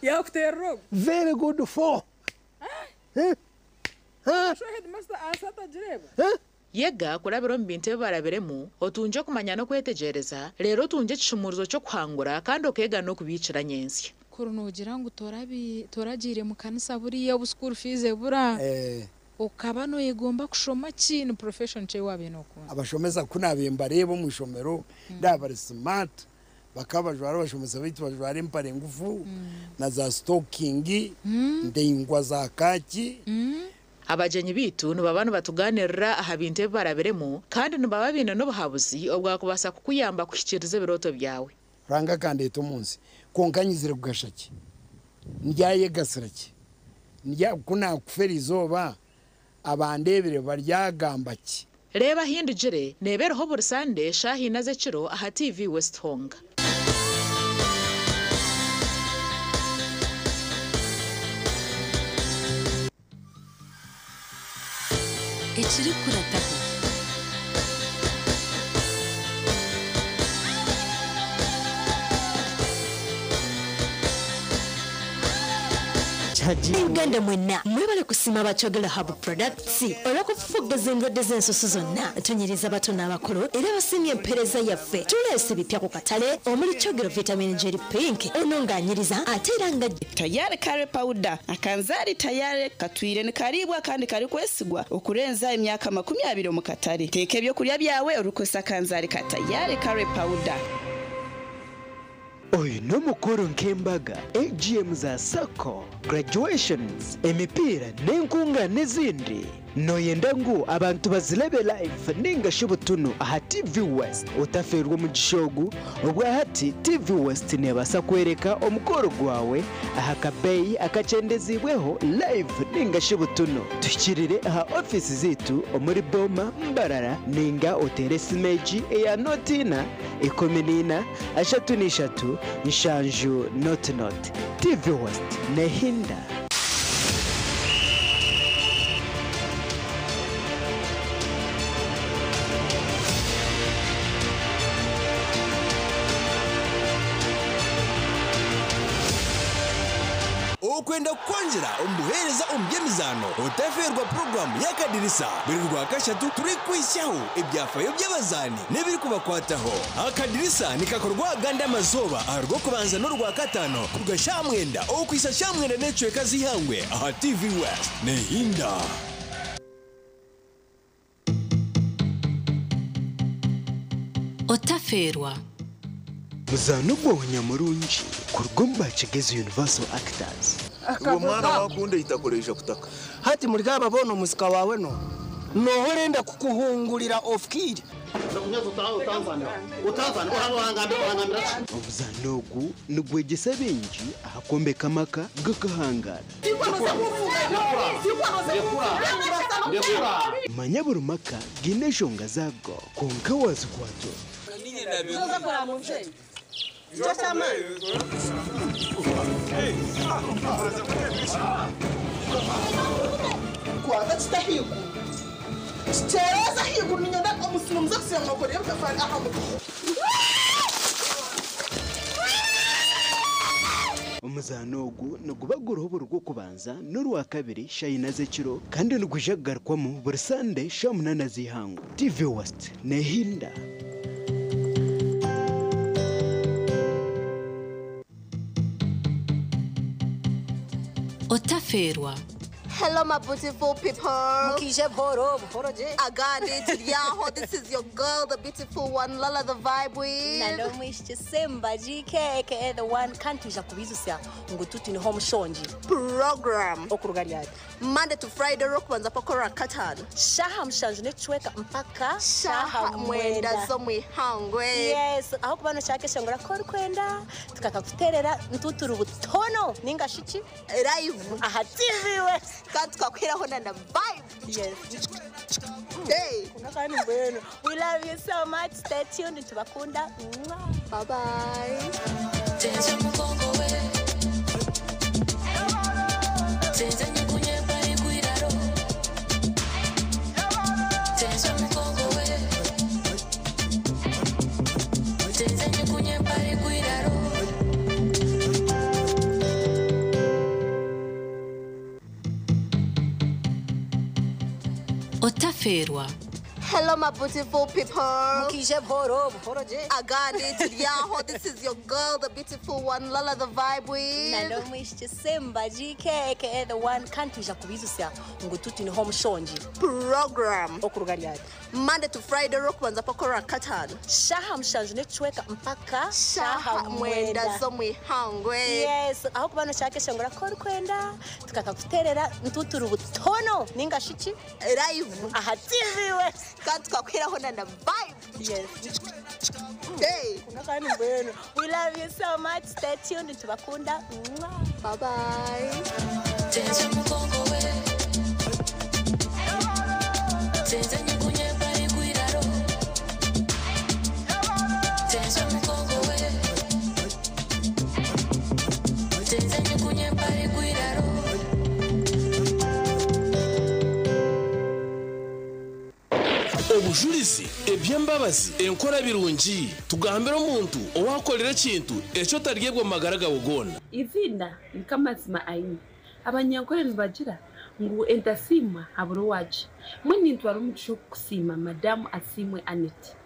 Yakuteerera ogwo. Very good for. Eh? Sho headmaster ahansi atagireeba. Yega kurabira omu bintu ebi barabiremu, otungye okumanya n'okwetegyereza, reero otungye ekishumuurizo ky'okuhangura kandi okeega n'okubiikira nyentsya. Kuri noogira ngu toragiire mu kanisa buriya obu school fees ebura, okaba nooyegomba kushoma ki? Ni profession ki ei waabaire nookunda? Abashomesa ku naabaire mbareeba omu ishomero, ndaaba bari smart, bakaba bajwara abashomesa baitu bajwara empare ngufu na za sitokingi ndaingwa za kaaki. Abagyenyi baitu nibaba nibatugaaniirira aha bintu ebi barabiremu kandi nibaba baine n'obuhabuzi obwakubaasa kukuyamba kuhikiiriza ebirooto byawe. Ruhanga akandeeta omu nsi, kwonka nyizire kugasha ki? Ndyayegasira ki? Ndya, ku naakufa eriizooba, abandeebire baryagamba ki? Reeba Ahindugire neeba eriho buri Sande shaaha ina z'ekiro aha TV West Honga. Ekirikurataho. Uganda mwenna mwebale kusiima aba Kyogero Herbal Products olw'okufufuggaza endwadde z'ensusu zonna. Tunyiriza abato n'abakulu era basiimye empeereza yaffe. Tuleese ebipya ku katale omuli Kyogero Vitamin Jelly Pink ono ng'anyiriza ate era nga Tayari Curry Powder akanzaari tayari katwire nikariibwa kandi karikwesigwa okurenza emyaka 20 omu katare. Teeka ebyokurya byawe orikukozesa akanzaari ka Tayari Curry Powder. Oyu n'omukoro nk'embaga, AGM za sacco, graduations, emipiira n'enkungaana ezindi. Nooyenda ngu abantu bazirebe live ninga shi butunu aha TV West? Otafeerwa omugisha ogu, obwa hati TV West neebaasa kworeka omukoro gwawe aha kabeeyi akakyendeziibweho live ninga shi butunu. Tuhikirire aha ofiisi zaitu omuri Boma, Mbarara ninga oteere esimu egi eya nooti ina, 14, 33, 70 nooti nooti. TV West neehinda. Okwenda kukwongyera omu buheereza omu by'emizaano, otafeerwa puroguraamu y'Akadirisa buri Rwakashatu turikukwitsyaho ebyafayo by'abazaani n'ebirikubakwataho. Akadirisa nikakorwa agandi amazooba aha Rwokubanza n'Orwakataano kuruga shaaha mwenda okuhitsya shaaha mwenda n'ekicweka z'eihangwe aha TV West. Nehinda! Otafeerwa. Muzaano gwawe nyamurungi kuruga omu ba Kigezi Universal Actors. Iwe mwana wakunda eitaka oraija kutaka. Hati muri aba boona omusika waawe n'oha? N'oha orenda kukuhungurira ofikiire? Omuzaano ogu nigwegyesa baingi aha kwombeka amaka g'akahangaara. Manya buri maka gaine enshonga zaago kwonka waazikwatura. Kwata kita ahaiguru kiteereze ahaiguru niinyenda omusiri muze kusiiba mwakora ebitafaari aha mutwe. Omuzaano ogu niguba guriho buri Rwokubanza n'Orwakabiri shaaha ina z'ekiro kandi nigwija kugarukwamu buri Sande shaaha munaana z'eihangwe. TV West neehinda. Otafeerwa. Hello, my beautiful people. Mukije buhoro, buhoro je. Agandi Tidyaho. This is your girl, the beautiful one, Lala the Vibe with. Nando mwishiki Simba GK aka the one kantuja kubizusya ngu tuti niho mushonji. Program. Okuruga ryari. Monday to Friday, rokubanza pakora katano. Shaha mushanju nechweka mpaka Shaha mwenda z'omwihangwe. Yes, aho kuba noshaka ngora kora kwenda tukakakuterera ntuturu butono ninga shiki live aha TV we kandi tukakwiraho na vibe. Yes. Hey. Kandi mbwenu. We love you so much. Stay tuned tubakunda. Bye bye. Tenza mugongo we Tenza nyikunye pari kwiraro Tenza mugongo we Tenza nyikunye pari kwiraro Otaferwa. Hello, my beautiful people. Mukije buhoro, buhoro je. Agandi Tidyaho. This is your girl, the beautiful one, Lala the Vibe with. Nando mwishiki Simba GK aka the one kantuja kubizusya ngu tuti niho mushonji. Program. Okuruga ryari. Monday to Friday, rokubanza pakora katano. Shaha mushanju nechweka mpaka Shaha mwenda z'omwihangwe. Yes, aho kuba noshaka ngora kora kwenda tukakakuterera ntuturu butono ninga shiki live aha TV we kandi tukakwiraho na vibe. Yes. Hey. Kandi mbwenu. We love you so much. Stay tuned tubakunda. Bye bye. Tenza mugongo we Tenza nyikunye pari kwiraro Tenza mugongo we Tenza nyikunye pari kwiraro Obujulizi, eby'embabazi, enkora birungi, tugambire omuntu owakorera ekintu ekyo otaryebwa mu magara gawe goona. Izina nikamazima aine abanyankore nibagira ngu entasiimwa habura owaaje mwe nintwara omugisha okukusiima madamu Asiimwe Annet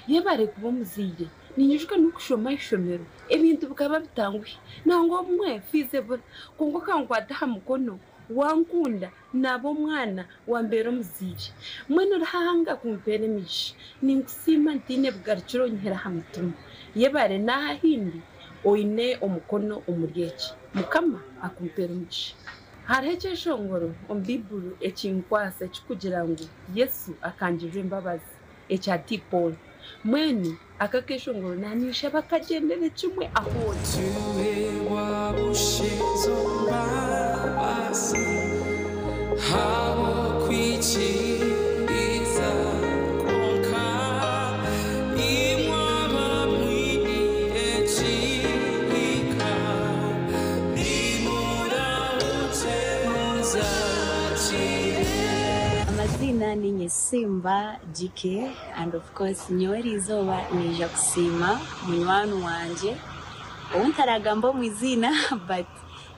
yebare kuba omuzaire ninyijuka n'okushoma ishomero ebintu bikaba bitanguhi nangwa obumwe fiizi ebura kwonka okankwata aha mukono wankunda naba omwana wambeera omuzaire mwene Ruhanga kumpeera emigisha ninkusiima ntiine bugarukiro onyihire aha mutima yebare n'aha ahindi oine omukono omuri eki mukama akumpeera omugisha hariho ekyeshongoro omu Bibuli ekinkwasa ekikugira ngu Yesu akangirira embabazi ekya T. Paul mwene aka keshongoro nanisha bakagyendere kimwe ahoori. Amazina ni Nyesimba GK and of course nyowe eriizooba niija kusiima munywani wangye ou ntaragamba omu izina but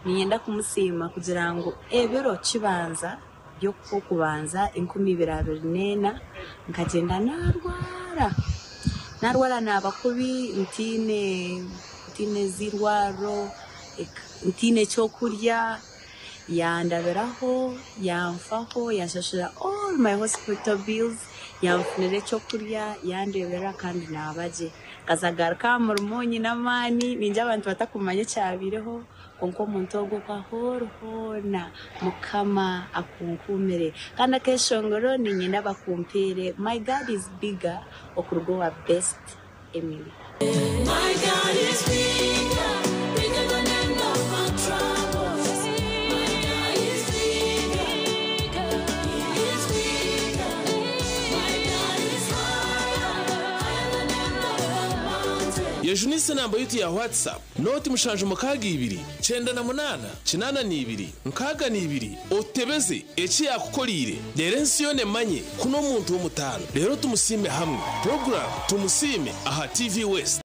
niinyenda kumusiima kugira ngu ebiro kibanza by'okubanza 2024 nkagyenda narwara naaba kubi ntiine zirwaro ntiine ekyokurya yandabiraho yanfaho yanshashura all my hospital bills yanfunira ekyokurya yandeberera kandi naabagye nkazagaruka aha murimo nyine amaani ningira abantu batakumanya ekyabireho kwonka omuntu ogwo okahorohoona mukama akunkumire kandi akeshongoro niinyenda bakumpeere my God is bigger okuruga owa best Emily. My God is bigger, bigger than any of my troubles. My God is bigger, He is bigger. My God is higher, higher than any of the mountains. Yejunise namba yitu ya WhatsApp noti 762 98 82 62 otebeze eki yakukoriire rero ensi yoona emanye kuno omuntu w'omutaano rero tumusime hamwe program tumusime aha TV West.